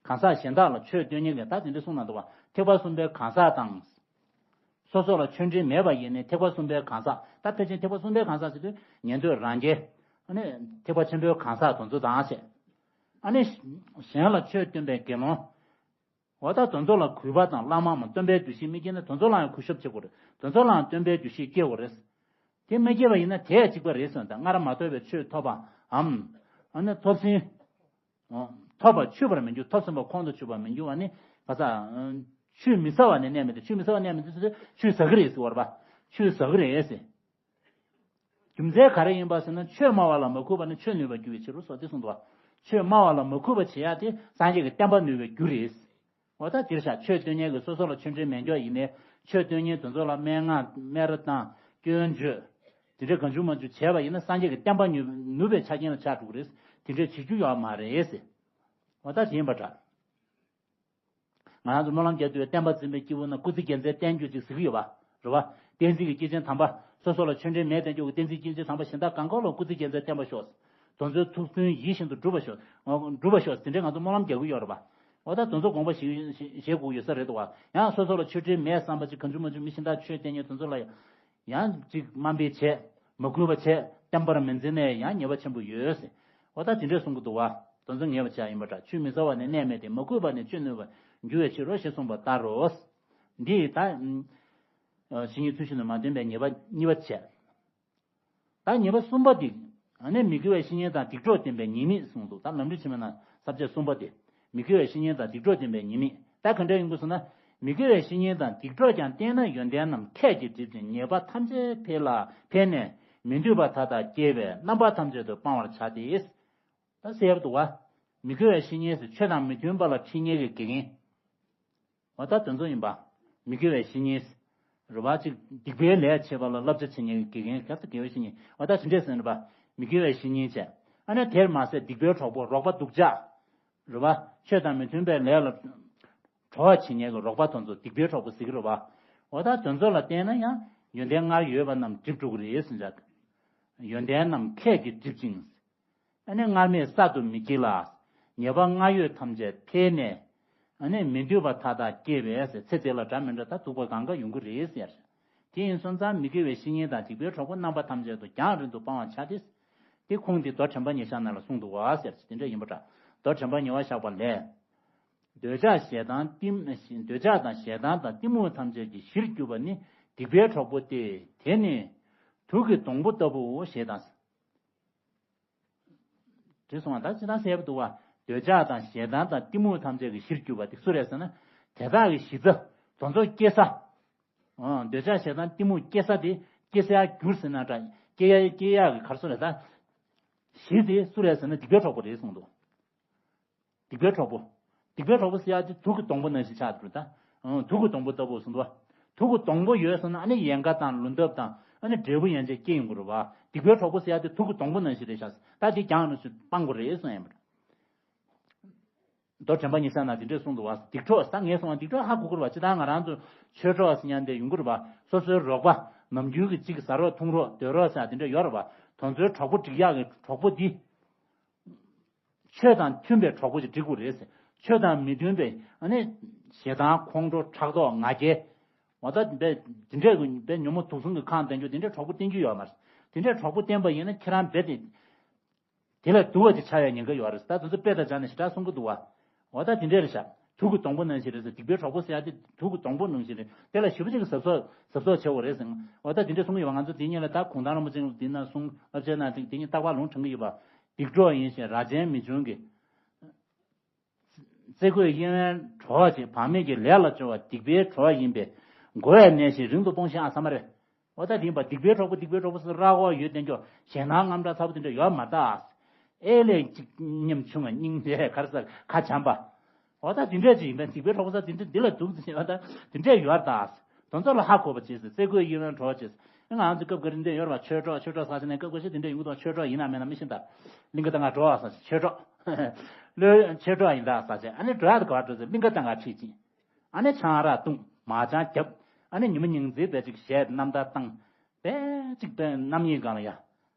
གང་ཟག་གཞན་དག་ལ་ཆོས་སྟོན་མཁན་གྱི་ད་དེ་འདྲ་གསུངས་གནང་འདུག་བ། ཐེག་པ་གསུམ་པའི་གང་ཟག་དང་། སོ་སོ་ལ་ཆོས་འབྲེལ་མེད་པ་ཡིན་ནའི་ཐེག་པ་གསུམ་པའི་གང་ཟག་ད་ཕལ་ཆེར་ཐེག་པ་གསུམ་པའི་གང་ཟག་ཟེར་དུས་ཉན་ཐོས་རང་རྒྱལ། ཨ་ནི་ཐེག་པ་ཆེན་པོའི་གང་ཟག་དེ་ཚོ་དང་བྱས། ཨ་ནི་གཞན་ལ་ཆོས་སྟོན་པའི་དགེ་སློང་། འོ་ད་དེ་ཚོ་ལ་གུས་པ་དང་བླ་མའམ་སྟོན་པའི་འདུ་ཤེས་མི་སྐྱེ་ན་དེ་ཚོ་ལའང་གུས་ཞབས་བྱེད་དགོས་རེད། དེ་ཚོ་ལའང་སྟོན་པའི་འདུ་ཤེས་སྐྱེ་དགོས་རེད། དེ་མི་སྐྱེ་བ་ཡིན་ན་དེ་གཅིག་པ་རེད་ཟེར་ན་ད་སྔར་མ་ཐོབ་པའི་ཆོས་ཐོབ་པའམ། ཨ་ནི་ཐོབ་ཟིན། ཐོབ་པ་ཆུད་པར་མི་འགྱུར། ཐོབ་ཟིན་པ་ཁོང་དུ་ཆུད་པར་མི་འགྱུར་བ་ནི་ག་ས། ཆུད་མི་ཟ་བ་ནི་གནས་མེད་དེ། ཆུད་མི་ཟ་བ་གནས་མེད་དེ་ཟེར་དུས་ཆུད་ཟ་གི་རེད་ཟེར་བ་རེད་པ། ཆུད་ཟ་གི་རེད་ཟེར། རྒྱུ་མཚན་ག་རེ་ཡིན་པ་ཟེར་ན་ཆོས་སྨྲ་བ་ལ་མ་གུས་པ་ནི་ཆོས་ནུབ་པར་འགྱུར་བའི་ཕྱིར་རོ་སོགས་དེ་གསུངས་འདུག་བ། ཆོས་སྨྲ་བ་ལ་མ་གུས་པ་བྱེད་ཡ་དེ་སངས་རྒྱས་ཀྱི་བསྟན་པ་ནུབ་པའི་རྒྱུ་རེད། འོ་ད་དེར་བཞག་ཆོས་སྟོན་མཁན་གྱིས་སོ་སོ་ལ་ཆོས་འབྲེལ་མེད་མཁན་ཡིན་ནའི་ཆོས་སྟོན་མཁན་དེ་ཚོ་ལ་སྨྲེ་སྔགས་སྨད་ར་བཏང་སྐྱོན་བརྗོད། དེ་འདྲ་གང་བྱུང་མང་བྱུང་བྱས་པ་ཡིན་ན་སངས་རྒྱས་ཀྱི་བསྟན་པ་ནུབ་ནུབ་པའི་ཆ་རྐྱེན་ལ་ཆགས་འགྲོ་གི་རེད། དེ་འདྲ་བྱེད་རྒྱུ་ཡོད་མ་རེད་ཟེར། འོ་ད་དེ་ཡིན་པ་འདྲ། ང་རང་ཚོ་སྨོན་ལམ་རྒྱག་དུས་བསྟན་པ་འཛིན་པའི་སྐྱེས་བུ་རྣམས་སྐུ་ཚེ་རྒྱལ་མཚན་བརྟན་གྱུར་ཅིག་ཟེར་གྱི་ཡོད་པ། རེད་བ། བསྟན་འཛིན་གྱི་སྐྱེས་ཆེན་དམ་པ། སོ་སོ་ལ་ཆོས་འབྲེལ་མེད་བསྟན་རྒྱུ་གི་བསྟན་འཛིན་སྐྱེས་ཆེན་དམ་པ་གཞན་དག་གང་ག་ལ་སྐུ་ཚེ་རྒྱལ་མཚན་བརྟན་པར་ཤོག་དེ་ཚོའི་ཐུགས་བརྩོན་ཡིད་བཞིན་དུ་འགྲུབ་པར་ཤོག་འགྲུབ་པར་ཤོག་དེ་འདྲའི་ང་ཚོ་སྨོན་ལམ་རྒྱག་གི་ཡོད་རེད་བ། འོ་ད་དེ་ཚོ་དགོངས་པ་བཞེས་བཞེས་དགོས་ཡོད་ས་རེད་འདུག་བ། ཡང་སོ་སོ་ལ་ཆོས་འབྲེལ་མེད་བསམ་པ་ཅིག་གང་བྱུང་མང་བྱུང་མི་གཞན་དག་ཆོས་བསྟན་མཁན་དེ་ཚོ་ལ་ཡང་ཅིག་དམའ་འབེབས་བྱས། མ་གུས་པ་བྱས་བསྟན་པར་མི་འཛིན་ནས་ཡང་ཉེས་པ་ཆེན་པོ་ཡོད་ཟེར། འོ་ད་དེ་འདྲས་གསུང་གི་འདུག་བ། དོན་ཚན་ངེས་པ་བྱས་ཡིན་པ་འདྲ། ཆུད་མི་ཟ་བ་ནི་གནས་མེད་དེ། མ་གུས་པ་ནི་ཆུད་གནོད་པར་འགྱུར་བའི་ཕྱིར་རོ་ཞེས་གསུངས་པ་ལྟར་རོ། འདི་ད་བཤེས་གཉེན་ཚུལ་བཞིན་དུ་མ་སྟོན་པའི་ཉེས་པ་གཉིས་པ་བྱས། ད་ཉེས་པ་གསུམ་པ་འདི། ཨ་ནི་མི་དགེ་བའི་བཤེས་གཉེན་དང་སྡིག་གྲོགས་བསྟེན་པའི་ཉེས་དམིགས་གསུངས་འདུག་ད་ལམ་རིམ་ཕྱི་མ་ན་ས་བཅད་གསུམ་པ་དེ། མི་དགེ་བའི་བཤེས་གཉེན་དང་སྡིག་གྲོགས་བསྟེན་པའི་ཉེས་དམིགས། ད་ག་འདྲ་ཡིན་དགོས་ཟེར་ན། མི་དགེ་བའི་བཤེས་གཉེན་དང་སྡིག་གྲོགས་ཀྱང་བསྟེན་ན་ཡོན་ཏན་རྣམས་ཁྱད་ཀྱིས་བསྒྲིབས་ཅིང་ཉེས་པ་ཐམས་ཅད་འཕེལ་ལ་འཕེལ་ནས་མི་འདོད་པ་མཐའ་དག་སྐྱེ་བས་རྣམ་པ་ཐམས་ཅད་དུ་སྤང་བར་བྱ་སྟེ། ད་ཟེར་ཡག་འདུག་བ། མི་དགེ་བའི་བཤེས་གཉེན་ཟེར་ཆོས་དང་མི་མཐུན་པ་ལ་ཁྲིད་མཁན་གྱི་དགེ་རྒན། འོ་ད་དོན་ཚོ་ཡིན་པ། མི་དགེ་བའི་བཤེས་གཉེན། རེད་བ། ཅིག་སྡིག་པའི་ལས་བྱེད་པ་ལ་བསླབ་བྱ་བྱེད་མཁན་གྱི་དགེ་རྒན་ག་ཚོད་དགེ་བའི་བཤེས་གཉེན། འོ་ད་དེ་འདྲས་ཟེར་ནས་པ། མི་དགེ་བའི་བཤེས་གཉེན་བྱས། ཨ་ནི་དེར་མ་ཟད་སྡིག་པའི་གྲོགས་པོ་རོགས་པ་སྡུག་ཅག་རེད་བ། ཆོས་དང་མི་མཐུན་པའི་ལས་ལ་གྲོགས་བྱེད་མཁན་གྱི་རོགས་པ་དེ་ཚོ་སྡིག་པའི་གྲོགས་པོ་ཟེར་གྱི་རེད་བ། འོ་ད་དེ་ཚོ་ལ་བརྟེན་ན་ཡང་ཡོན་ཏན་སྔར་ཡོད་པ་རྣམས་འགྲིབ་འགྲོ་གི་རེད་ཟེར་འདྲ། ཡོན་ཏན་རྣམས་ཁྱད་ཀྱིས་བསྒྲིབས་ཅིང་། ཨ་ནི་སྔར་མེད་གསར་དུ་མི་སྐྱེ་ལ། ཉེས་པ་སྔར་ཡོད་ཐམས་ཅད་འཕེལ་ནས། ཨ་ནི་མི་འདོད་པ་མཐའ་དག་སྐྱེ་བས་ཟེར། ཚེ་འདི་ལ་འདྲ་མི་འདྲ་ད་སྡུག་པ་གང་ག་ཡོང་གི་རེད་ཟེར། དེ་ཡིན་སོང་ཙང་མི་དགེ་བའི་བཤེས་གཉེན་དང་སྡིག་པའི་གྲོགས་པོ་རྣམ་པ་ཐམས་ཅད་དུ་རྒྱང་རིང་དུ་སྤང་བར་བྱ་སྟེ། དེ་ཁུངས་དེ་མདོ་དྲན་པ་ཉེར་བཞག་ནང་ལ་གསུངས་འདུག་བ་ཟེར། དེ་འདྲ་ཡིན་པ་འདྲ། མདོ་དྲན་པ་ཉེར་བཞག་པ་ལས། འདོད་ཆགས་ཞེ་སྡང་གཏི། འདོད་ཆགས་དང་ཞེ་སྡང་དང་གཏི་མུག་ཐམས་ཅད་ཀྱི་གཞིར་གྱུར་པ་ནི་སྡིག་པའི་གྲོགས་པོ་སྟེ། དེ་ནི་དུག་གི་སྡོང་པོ་ལྟ་བུའོ་ཞེས་དང་། དེ་སོང་བ་ད་ཅི་ལྟར་གསལ་པོ་འདུག་བ། འདོད་ཆགས་དང་ཞེ་སྡང་དང་གཏི་མུག་ཐམས་ཅད་ཀྱི་གཞིར་གྱུར་པ་དེ་སུ་རེད་ཟེར་ན། དེ་དག་གི་གཞི་རྩ་དེ་ཚོ་སྐྱེ་ས། འདོད་ཆགས་ཞེ་སྡང་གཏི་མུག་སྐྱེ་ས་དེ་སྐྱེ་སའི་རྒྱུར་ཟེར་ན་འདྲ། སྐྱེ་ཡ་སྐྱེ་ཡག་གི་ག་རེ་ཟེར་རེད་ད། གཞི་དེ་སུ་རེད་ཟེར་ན་སྡིག་པའི་གྲོགས་པོ་རེད་གསུངས་འདུག་སྡིག་པའི་གྲོགས་པོ། སྡིག་པའི་གྲོགས་པོ་ཟེར་ཡ་དེ་དུག་གི་སྡོང་པོ་ནང་བཞིན་ཆགས་འདུག་ད། ཨང་། དུག་གི་སྡོང་པོ་ལྟ་བུ་གསུངས་འདུག་དུག་གི་སྡོང་པོ་ཡོད་སོང་ན་ཨ་ནི་ཡལ་ག་དང་ལོ་འདབ་དང་ཨ་ནི་འབྲས་བུ་ཡན་ཆད་སྐྱེ་ཡོང་གི་རེད་བ། སྡིག་པའི་གྲོགས་པོ་ཟེར་ཡ་དེ་དུག་གི་སྡོང་པོ་ནང་བཞིན་རེད་ཤག་ད་དེ་རྒྱང་རིང་སུ་སྤང་དགོས་རེད་གསུངས་ཡ་མ་རེད། མདོ་དྲན་པ་ཉེར་བཞག་ན་དེ་འདྲས་གསུངས་འདུག་བ། སྡིག་གྲོགས་ད་ངས་གསུངས་བ་སྡིག་གྲོགས་ཧ་གོ་དགོས་རེད་བ། ཅི་ལྟར་ང་རང་ཚོ་ཆོས་གྲོགས་ཟེར་མཁན་དེ་ཡོང་གི་རེད་བ། སོ་སོའི་རོགས་པ་ནམ་རྒྱུན་གྱི་གཅིག་ཟ་རོགས་འཐུང་རོགས་སྡོད་རོགས་ཟེར་དེ་འདྲས་ཡོད་རེད་བ། དེ་ཚོའི་གྲོགས་པོ་སྒྲིག་ཡག་གི་གྲོགས་པོ་འདི། ཆོས་དང་མཐུན་པའི་གྲོགས་པོ་ཞིག་སྒྲིག་དགོས་རེད་ཟེར། ཆོས་དང་མི་མཐུན་པའི་ཨ་ནི་ཞེ་སྡང་ཁོང་ཁྲོ་ཕྲག་དོག་ང་རྒྱལ། འོ་ད་དེ་འདྲས་དེ་འདྲས་ཀྱི་དཔེ་ཉོན་མོངས་དུག་གསུམ་གྱི་ཁང་བསྟེན་རྒྱུ་དེ་འདྲས་གྲོགས་པོ་བསྟེན་རྒྱུ་ཡོད་མ་རེད། དེ་འདྲས་གྲོགས་པོ་བསྟེན་པ་ཡིན་ན་ཁྱེད་རང་རྦད་དེ། དེ་ལས་སྡུག་པ་ཅིག་ཆགས་ཡ་ཉེན་ཁ་ཡོད་རེད། ད་དེ་ཚོ་དཔེ་དང་སྦྱར་ནས་ཞེ་དྲག་གསུང་གི་འདུག་བ། འོ་ད་དེ་འདྲས་རེད་ཤག་དུག་གི་སྡོང་པོ་ནང་བཞིན་རེད་ཟེར། སྡིག་པའི་གྲོགས་པོ་ཟེར་ཡ་དེ་དུག་གི་སྡོང་པོ་ནང་བཞིན་རེད། དེ་ལ་ཞེ་པོ་ཅིག་གཟབ་གཟབ་གཟབ་གཟབ་བྱེད་དགོས་རེད་ཟེར། འོ་ད་དེ་འདྲས་གསུང་གི་ཡོད་པ། ང་ཚོ་དེ་ཉིད་ལ་ད་གུང་ཐང་རིན་པོ་ཆེ་འདི་ན་གསུང་བསླབ་བྱའི་ནང་དེ་དེ་ཉིད་རྟག་པར་ལུང་དྲན་གྱི་ཡོད་པ། སྡིག་གྲོགས་ཡིན་ཞེས་རྭ་ཅན་མི་འབྱུང་གི། རྩེ་རྒོད་གཡས་གཡོན་གྲོགས་ཅེས། བག་མེད་ཀྱི་ལས་ལ་སྦྱོར་བ་སྡིག་པའི་གྲོགས་ཡིན་པས། འགོ་བས་ནད་བཞིན་རིང་དུ་སྤོངས་ཤིག་ཨང་། ས་མ་རེད། འོ་ད་དེ་ཡིན་པ། སྡིག་པའི་གྲོགས་པོ་སྡིག་པའི་གྲོགས་པོ་ཟེར་ར་འོ་ཡོད་དེ་འགྱོ། ཞེད་སྣང་དངངས་སྐྲག་ཚ་པོ་དེ་འདྲ་ཡོད་མ་ད། ཨེ་ལས་ཅིག་ཉམ་ཆུང་བ་སྙིང་རྗེ་ག་རེ་ཟེར་ཁ་འཇམ་པ། འོ་ད་དེ་འདྲས་ཅིག་ཡིན་པས། སྡིག་པའི་གྲོགས་པོ་ཟེར་དེ་འདྲ་འདི་ལ་འདུག་ཟེར་བ་ད་དེ་འདྲས་ཡོད་ད། དོན་ཚོགས་ལ་ཧ་གོ་བ་བྱས་ཟེར། རྩེ་རྒོད་གཡས་གཡོན་གྲོགས་བྱས་ཟེར། ང་ཚོ་སྐབས་འགའ་རེ་འདི་ཡོད་རེད་བ། ཆོས་གྲོགས་ཆོས་གྲོགས་ཟེར་ནས་སྐབས་འགའ་ཞིག་དེ་འདྲས་ཡོང་གི་འདུག་ཆོས་གྲོགས་ཡིན་ན་མིན་ན་མི་ཤེས་ད། གླིང་ག་ད་ང་གྲོགས་ཟེར་ཆོས་གྲོགས། ལོས་ཆོས་གྲོགས་ཡིན་ད་ཟེར་བྱས། ཨ་ནི་འགྲོ་ཡ་དེ་ག་པར་འགྲོ་ཟེར། གླིང་ག་ད་ང་ཁྲིད་ཅིང་། ཨ་ནི་ཆང་རག་བཏུང་། མ་ཅང་རྒྱབ། ཨ་ནི་ཉི་མ་ཉིན་མཚན་དཔེ་ཅིག་གཞས་རྣམ་ཐར་བཏང་། དཔེ་ཅིག་དཔེ་རྣམ་གཡེང་སྒང་ལ་ཡ།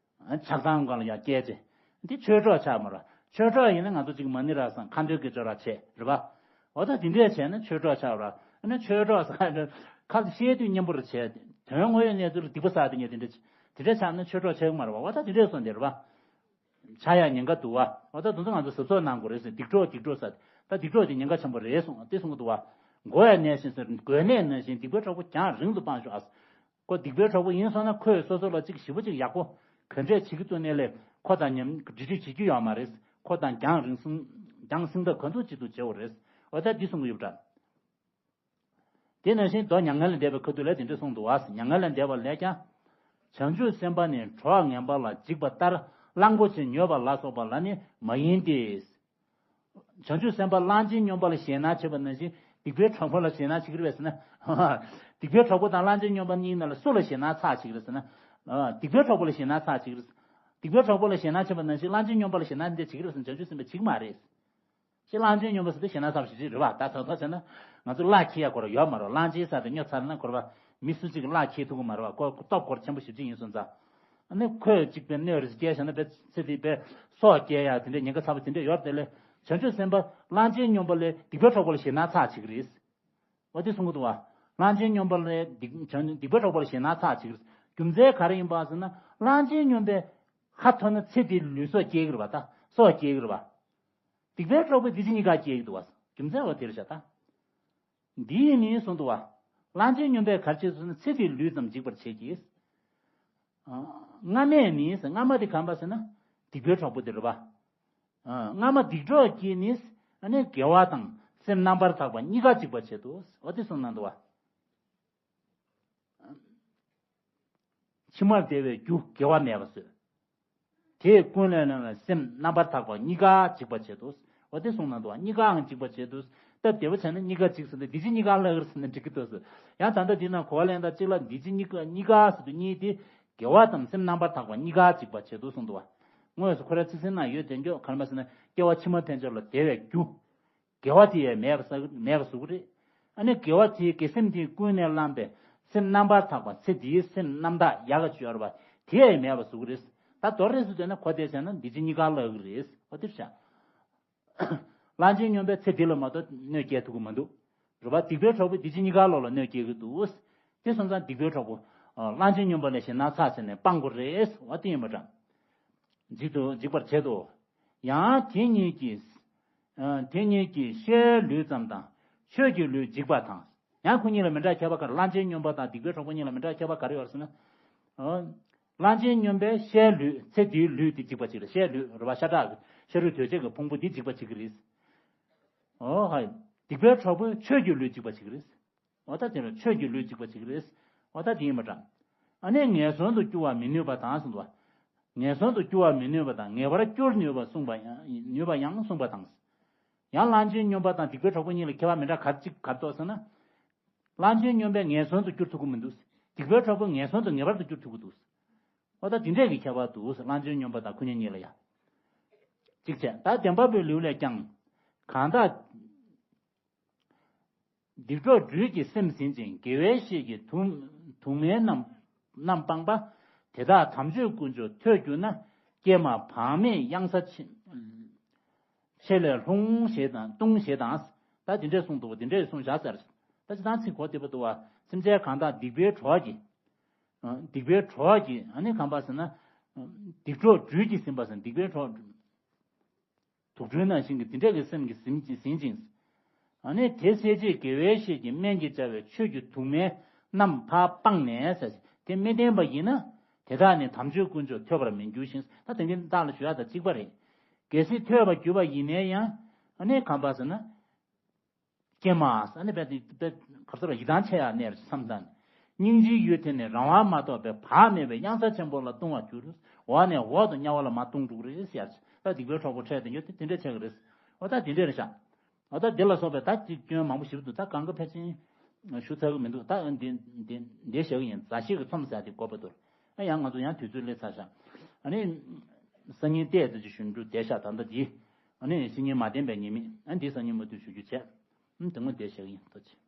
ཆགས་སྡང་སྒང་ལ་ཡ་སྐྱེལ་ཅེ། འདི་ཆོས་གྲོགས་ཆགས་མ་རེད། ཆོས་གྲོགས་ཡིན་ན་ང་ཚོ་ཅིག་མ་ཎི་ར་བསྲང་། ཁ་འདོན་དགེ་སྦྱོར་ར་བྱེད་རེད་པ། འོ་ད་འདི་འདྲས་བྱས་ན་ཆོས་གྲོགས་ཆགས་ར། ཨ་ནི་ཆོས་གྲོགས་ཟེར་ཁ་བཤད་དུས་སྙན་པོ་རེ་བྱས། དོན་དངོས་ཡོད་གནས་ཚུལ་ལ་སྡིག་པ་བསགས་དེ་ཉིད་དེ་འདྲས་དེ་འདྲས་ཆགས་ན་ཆོས་གྲོགས་ཆགས་ཀྱི་མ་རེད་པ། འོ་ད་འདི་འདྲས་སོང་དེ་རེད་པ། ཆགས་ཡ་ཉེན་ཁ་འདུག་བ། འོ་ད་དེ་ཚོ་ང་ཚོ་གཟབ་གཟབ་གནང་དགོས་རེད་ཟེར། སྡིག་གྲོགས་སྡིག་གྲོགས་ཟེར། ད་སྡིག་གྲོགས་དེ་ཉེན་ཁ་ཆེན་པོ་རེད་གསུངས་དེ་གསུང་གི་འདུག་བ། འགོ་བས་ནད་བཞིན་ཟེར། འགོས་ནད་ནང་བཞིན་སྡིག་པའི་གྲོགས་པོ་རྒྱང་རིང་དུ་སྤང་ཤོག་ཨ། ཁོ་སྡིག་པའི་གྲོགས་པོ་ཡིན་སོང་ན་ཁོས་སོ་སོ་ལ་ཅིག་ཞེ་པོ་ཅིག་ཡག་པོ་ག་འདྲས་བྱེད་ཀྱི་འདུག་ནས་ལས་ཁོ་དང་མཉམ་འབྲེལ་འདྲིས་བྱེད་རྒྱུ་ཡོད་མ་རེད། ཁོ་དང་རྒྱང་རིང་སིང་རྒྱང་སིང་ཐག་ག་འདུག་ཅི་འདུག་བྱེད་དགོས་རེད། འོ་ད་འདི་གསུང་གི་ཡོད་པ་འདྲ། དེ་ནང་བཞིན་མདོ་མྱ་ངན་ལས་འདས་པའི་ཁ་ཐུག་ལ་དེ་འདྲ་གསུངས་འདུག་བ། མྱ་ངན་ལས་འདས་པ་ལས་ཀྱང་། བྱང་ཆུབ་སེམས་དཔའ་ནི་གྲོགས་ངན་པ་ལ་འཇིགས་པ་ལྟར་གླང་པོ་ཆེ་མྱོས་པ་ལ་སོགས་པ་ལ་ནི་མ་ཡིན་ཏེ། བྱང་ཆུབ་སེམས་དཔའ་གླང་ཆེན་སྨྱོན་པ་ལ་ཞེད་སྣང་བྱེད་པ་ནང་བཞིན་སྡིག་པའི་གྲོགས་པོ་ལ་ཞེད་སྣང་བྱེད་ཀྱི་རེད་པས་ཟེར་ན། སྡིག་པའི་གྲོགས་པོ་དང་གླང་ཆེན་སྨྱོན་པ་གཉིས་ནང་ལ་སུ་ལ་ཞེད་སྣང་ཚ་བྱེད་ཀྱི་རེད་ཟེར་ན། སྡིག་པའི་གྲོགས་པོ་ལ་ཞེད་སྣང་ཚ་བྱེད་ཀྱི་རེད། སྡིག་པའི་གྲོགས་པོ་ལ་ཞེད་སྣང་བྱེད་པ་ནང་བཞིན་གླང་ཆེན་སྨྱོན་པ་ལ་ཞེད་སྣང་འདི་བྱེད་ཀྱི་རེད་ཟེར་ན་བྱང་ཆུབ་སེམས་དཔའ་བྱེད་ཀྱི་མ་རེད། ཅེས་གླང་ཆེན་སྨྱོན་པ་ཟེར་དུས་ཞེད་སྣང་ཚ་བ་ཞིག་ཅིག་རེད་བ། ད་ད་ལྟ་བྱས་ན་ང་ཚོ་གླགས་འཁྱེར་ཡ་སྐོར་ཡོད་མ་རེད། གླང་ཆེན་ཟེར་དུས་སྨྱོ་ཚར་ན་སྐོར་བ་མི་སུ་གཅིག་གིས་གླགས་འཁྱེར་ཐུབ་ཀྱི་མ་རེད་བ། ཁོ་སྟོབས་སྐོར་ཆེན་པོ་ཞེ་པོ་ཅིག་ཡིན་སོང་ཙང་། ཨ་ནི་ཁོས་གཅིག་པའི་སྣོད་རེ་ཞིག་སྐྱེལ་བཞག་ན་དཔེ་ཚེ་འདི་དཔེ་སྲོག་སྐྱེལ་ཡ་དེ་འདྲའི་ཉེན་ཁ་ཚ་པོ་དེ་འདྲ་ཡོད་དེ་ལས། བྱང་ཆུབ་སེམས་དཔའ་གླང་ཆེན་སྨྱོན་པ་ལས་སྡིག་པའི་གྲོགས་པོ་ལ་ཞེད་སྣང་ཚ་བྱེད་ཀྱི་རེད། འོ་དེ་གསུང་གི་འདུག་བ། གླང་ཆེན་སྨྱོན་པ་ལས་སྡིག་བྱང་སྡིག་པའི་གྲོགས་པོ་ལ་ཞེད་སྣང་ཚ་བྱེད་ཀྱི་རེད། རྒྱུ་མཚན་ག་རེ་ཡིན་པ་ཟེར་ན། གླང་ཆེན་སྨྱོན་པས་ཁ་འཐོར་ན་ཚེ་འདིའི་ལུས་སྲོག་སྐྱེ་གི་རེད་པ། ད་སྲོག་སྐྱེ་གི་རེད་པ། སྡིག་པའི་གྲོགས་པོས་འདི་ཕྱི་གཉིས་ཀ་སྐྱེ་གི་འདུག་བ། རྒྱུ་མཚན་བ་དེ་རེད་ཤག་ད། འདི་ཡིན་མིན་གསུངས་འདུག་བ། གླང་ཆེན་སྨྱོན་པས་ག་རེ་བྱེད་ཟེར་ན། ཚེ་འདིའི་ལུས་ཙམ་འཇིག་པར་བྱེད་ཀྱི། ཨ། སྔ་མས་ནི། སྔ་མ་དེ་ག་རེ་ཡིན་པ་ཟེར་ན། སྡིག་པའི་གྲོགས་པོ་དེ་རེད་པ། ཨ། སྔ་མ་སྡིག་གྲོགས་ཀྱིས་ནི། ཨ་ནི་དགེ་བ་དང་སེམས་རྣམ་པར་དག་པ་གཉིས་ཀ་འཇིག་པར་བྱེད་དོ། འོ་དེ་གསུངས་གནང་འདུག་བ། ཕྱི་མར་བདེ་བའི་རྒྱུ་དགེ་བ་མེད་པ་བཟོས། དེས་ཀུན་ནས་བསླངས་པའི་སེམས་རྣམ་པར་དག་པ་གཉིས་ཀ་འཇིག་པར་བྱེད་དོ། འོ་དེ་གསུངས་གནང་འདུག་བ། གཉིས་ཀའང་འཇིག་པར་བྱེད་དོ། སྟབས་བདེ་བོ་བྱས་ན་གཉིས་ཀ་འཇིག་ཟེར་ནས། འདི་ཕྱི་གཉིས་ཀ་ལ་ཟེར་ན་འགྲིག་གི་འདུག་ཟེར། ཡང་ད་ལྟ་འདི་ན་གོ་བ་ལེན་སྟངས་གཅིག་ལ། འདི་ཕྱི་གཉིས་ཀ། གཉིས་ཀ་ཟེར་དུས་གཉིས་དེ་དགེ་བ་དང་སེམས་རྣམ་པར་དག་པ་གཉིས་ཀ་འཇིག་པར་བྱེད་དོ་གསུངས་འདུག་བ། དངོས་སུ་ཁོ་རའི་ཚིག་ཟིན་ན་ཡོད། དེ་འགྱོ་ག་རེ་ཡིན་པ་ཟེར་ན། སྐྱེ་བ་ཕྱི་མ་ཕན་ཆད་ལ་བདེ་བའི་རྒྱུ། དགེ་བ་དེ་ཡང་མེད་པ་ས། མེད་པ་བཟོ་གི་རེད། ཨ་ནི་དགེ་བ་དེའི་དགེ་སེམས་དེས་ཀུན་ནས་བསླངས་པའི་སེམས་རྣམ་པར་དག་པ། ཚེ་འདིའི་སེམས་རྣམ་དག་ཡག་ག་ཅིག་ཡོད་རེད་པ། དེ་ཡང་མེད་པ་བཟོ་གི་རེད། ད་མདོར་ན་ཟེར་དུས་ན་གོ་བདེ་བྱས་ན་འདི་ཕྱི་གཉིས་ཀ་བརླག་གི་རེད། འོ་དེ་བྱ། གླང་ཆེན་སྨྱོན་པས་ཚེ་འདི་ལ་མ་གཏོགས་གནོད་སྐྱེལ་ཐུབ་ཀྱི་མི་འདུག་རེད་པ། སྡིག་པའི་གྲོགས་པོས་འདི་ཕྱི་གཉིས་ཀ་ལོག་ལ་གནོད་སྐྱེལ་གྱི་འདུག། དེ་སོང་ཙང་སྡིག་པའི་གྲོགས་པོ། ཨ། གླང་ཆེན་སྨྱོན་པ་ལས་ཞེད་སྣང་ཚ་ཟེར་ནས་སྤང་དགོས་རེད། འོ་དེ་ཡིན་པ་འདྲ། འཇིག་ཏུ། འཇིག་པར་བྱེད་དོ། ཡང་དེ་གཉིས་ཀྱིས། ཨ། དེ་གཉིས་ཀྱིས་ཤའི་ལུས་ཙམ་དང་ཆོས་ཀྱི་ལུས་འཇིག་པ་དང་། ཡང་ཁོ་གཉིས་ལ་མི་འདྲ་ཁྱད་པར་ག་རེ། གླང་ཆེན་སྨྱོན་པ་དང་སྡིག་པའི་གྲོགས་པོ་གཉིས་ལ་མི་འདྲ་ཁྱད་པར་ག་རེ་ཡོད་ཟེར་ན། ཨ། གླང་ཆེན་སྨྱོན་པས་ཤའི་ལུས། ཚེ་འདིའི་ལུས་དེ་འཇིག་པར་བྱེད་ཀྱི་རེད། ཤའི་ལུས་རེད་པ། ཤ་ཁྲག་གི་ཤ་རུས་གདོས་བཅས་ཀྱི་ཕུང་པོ་འདི་འཇིག་པར་བྱེད་ཀྱི་རེད། ཨོ་ཧ། སྡིག་པའི་གྲོགས་པོས་ཆོས་ཀྱི་ལུས་འཇིག་པར་བྱེད་ཀྱི་རེད། འོ་ད་དེ་ལ་ཆོས་ཀྱི་ལུས་འཇིག་པར་བྱེད་ཀྱི་རེད། འོ་ད་དེ་ཡིན་པ་འདྲ། ཨ་ནི་ངན་སོང་དུ་སྐྱུར་བར་མི་ནུས་པ་དང་གསུངས་འདུག་བ། ངན་སོང་དུ་སྐྱུར་བར་མི་ནུས་པ་དང་ངེས་པར་སྐྱུར་ནུས་པ་གསུངས་པ་ཡང་། ནུས་པ་ཡང་གསུངས་པ་དང་། ཡང་གླང་ཆེན་སྨྱོན་པ་དང་སྡིག་པའི་གྲོགས་པོ་གཉིས་ལ་ཁྱད་པར་མི་འདྲ་ག་ཅིག་ག་རེ་འདུག་ཟེར་ན། གླང་ཆེན་སྨྱོན་པས་ངན་སོང་དུ་སྐྱུར་ཐུབ་ཀྱི་མི་འདུག། སྡིག་པའི་གྲོགས་པོས་ངན་སོང་དུ་ངེས་པར་དུ་སྐྱུར་ཐུབ་ཀྱི་འདུག། འོ་ད་དེ་འདྲས་ཀྱི་ཁྱད་པར་འདུག། གླང་ཆེན་སྨྱོན་པ་དང་ཁོ་གཉིས་གཉིས་ལ་ཡ། གཅིག་བྱས། ད་བདེན་པ་པོའི་ལེའུ་ལས་ཀྱང་། གང་དག་སྡིག་གྲོགས་སྦྲུལ་གྱི་སེམས་ཟིན་ཅིང་། དགེ་བའི་བཤེས་ཀྱིས་དུག་དུག་སྨན་རྣམས་རྣམས་སྤངས་པ། དེ་དག་དམ་ཆོས་དཀོན་མཆོག་ཐོས་གྱུར་ན། ཀྱེ་མ་བག་མེད་གཡང་ས་ཆེ་ཆེ་ལས་ལྷུང་ཞེས་དང་ལྟུང་ཞེས་དང་། ད་དེ་འདྲས་གསུངས་འདུག་པ། དེ་འདྲས་གསུངས་བཞག་ཟེར། ད་ཅི་ཐང་ཚིག་གོ་བདེ་པོ་འདུག་བ། སེམས་ཅན་གང་དག་སྡིག་པའི་གྲོགས་ཀྱིས། ཨ། སྡིག་པའི་གྲོགས་ཀྱིས། ཨ་ནི་གང་པ་ཟེར་ན། སྡིག་གྲོགས་སྦྲུལ་གྱིས་ཟིན་པ་ཟེར། སྡིག་པའི་གྲོགས། དུག་སྦྲུལ་ནང་བཞིན་གྱི་དེ་འདྲས་ཀྱི་སེམས་ཀྱིས་ཟིན་ཅིང་ཟིན་ཅིང་། ཨ་ནི་དེ་སེལ་ཆེད་དགེ་བའི་བཤེས་ཀྱིས་སྨན་གྱིས་སྦྱར་བའི་ཆོས་ཀྱི་དུག་སྨན་རྣམས་ཕར་སྤངས་ནས་ཟེར། དེ་མི་བསྟེན་པ་ཡིན་ན། དེ་དག་ནི་དམ་ཆོས་དཀོན་མཆོག་ཐོས་པར་མི་འགྱུར་ཞིང་། ད་དེ་གིན་བདག་ལ་ཞུ་ཡག་དང་གཅིག་པ་རེད། གལ་སྲིད་ཐོས་པར་གྱུར་པ་ཡིན་ནའི་ཡང་། ཨ་ནི་གང་པ་ཟེར་ན། ཀྱེ་མ། ཨ་ནི་དཔེ་དེ་དཔེ་ག་རེ་ཟེར། ཡིད་ཐང་ཆད་ཡག་གནས་རེད་བསམ་ཙང་། སྙིང་རྗེའི་ཡུལ་དེ་ནི་རང་དབང་མ་གཏོགས་པའི་བག་མེད་པའི་གཡང་ས་ཆེན་པོ་ལ་ལྟུང་བར་འགྱུར། འོག་ནས་འོག་ཏུ་དམྱལ་བ་ལ་མར་ལྟུང་འགྲོ་གི་རེད་ཟེར། ད་སྡིག་པའི་གྲོགས་པོ་འཕྲད་དེ་ཡོད་དེ་དེ་འདྲས་ཆགས་ཀྱི་རེད། འོ་ད་དེ་འདྲས་རེད་ཤག། འོ་ད་དེ་ལ་སོགས་པའི་ད་ཅིག་སྐྱོན་མང་པོ་ཞིག་འདུག། ད་གང་ག་ཕལ་ཆེར་ཞུ་ཚར་གི་མི་འདུག། ད་འདི་འདི་འདི་བཤད་གི་ཡིན། མཛའ་བཤེས་ཀྱི་ཚོམས་ཟེར་དེ་དགོས་པ་འདུག། ཨ། ཡང་ང་ཚོ་ཡང་དུས་ཚོད་སླེབས་ཚར་ཤག། ཨ་ནི་སང་ཉིན་བལྟས་ཏེ་ཅིག་ཞུ་འགྲོ་བསྡད་ཤག། ད་ལྟ་འདི། ཨ་ནི་སང་ཉིན་མ་བསྟན་པའི་ཉེས་དམིགས། ཨ། འདི་སང་ཉིན་མུ་མཐུད་ཞུ་རྒྱུ་བྱས། ཨ། དེ་སྔོན་བསྡད་བཞག་ཡིན། ཐུགས་རྗེ་ཆེ།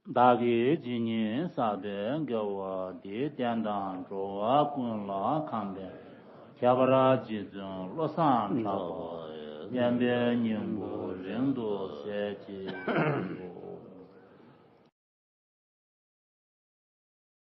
བདག་གིས་ཇི་སྙེད་བསགས་པའི་དགེ་བ་འདིས། བསྟན་དང་འགྲོ་བ་ཀུན་ལ་ཕན་པའི་ཕྱིར། ཁྱད་པར་རྗེ་བཙུན་བློ་བཟང་གྲགས་པ་ཡི། བསྟན་པའི་སྙིང་པོ་རིང་དུ་གསལ་བྱེད་ཅིང་།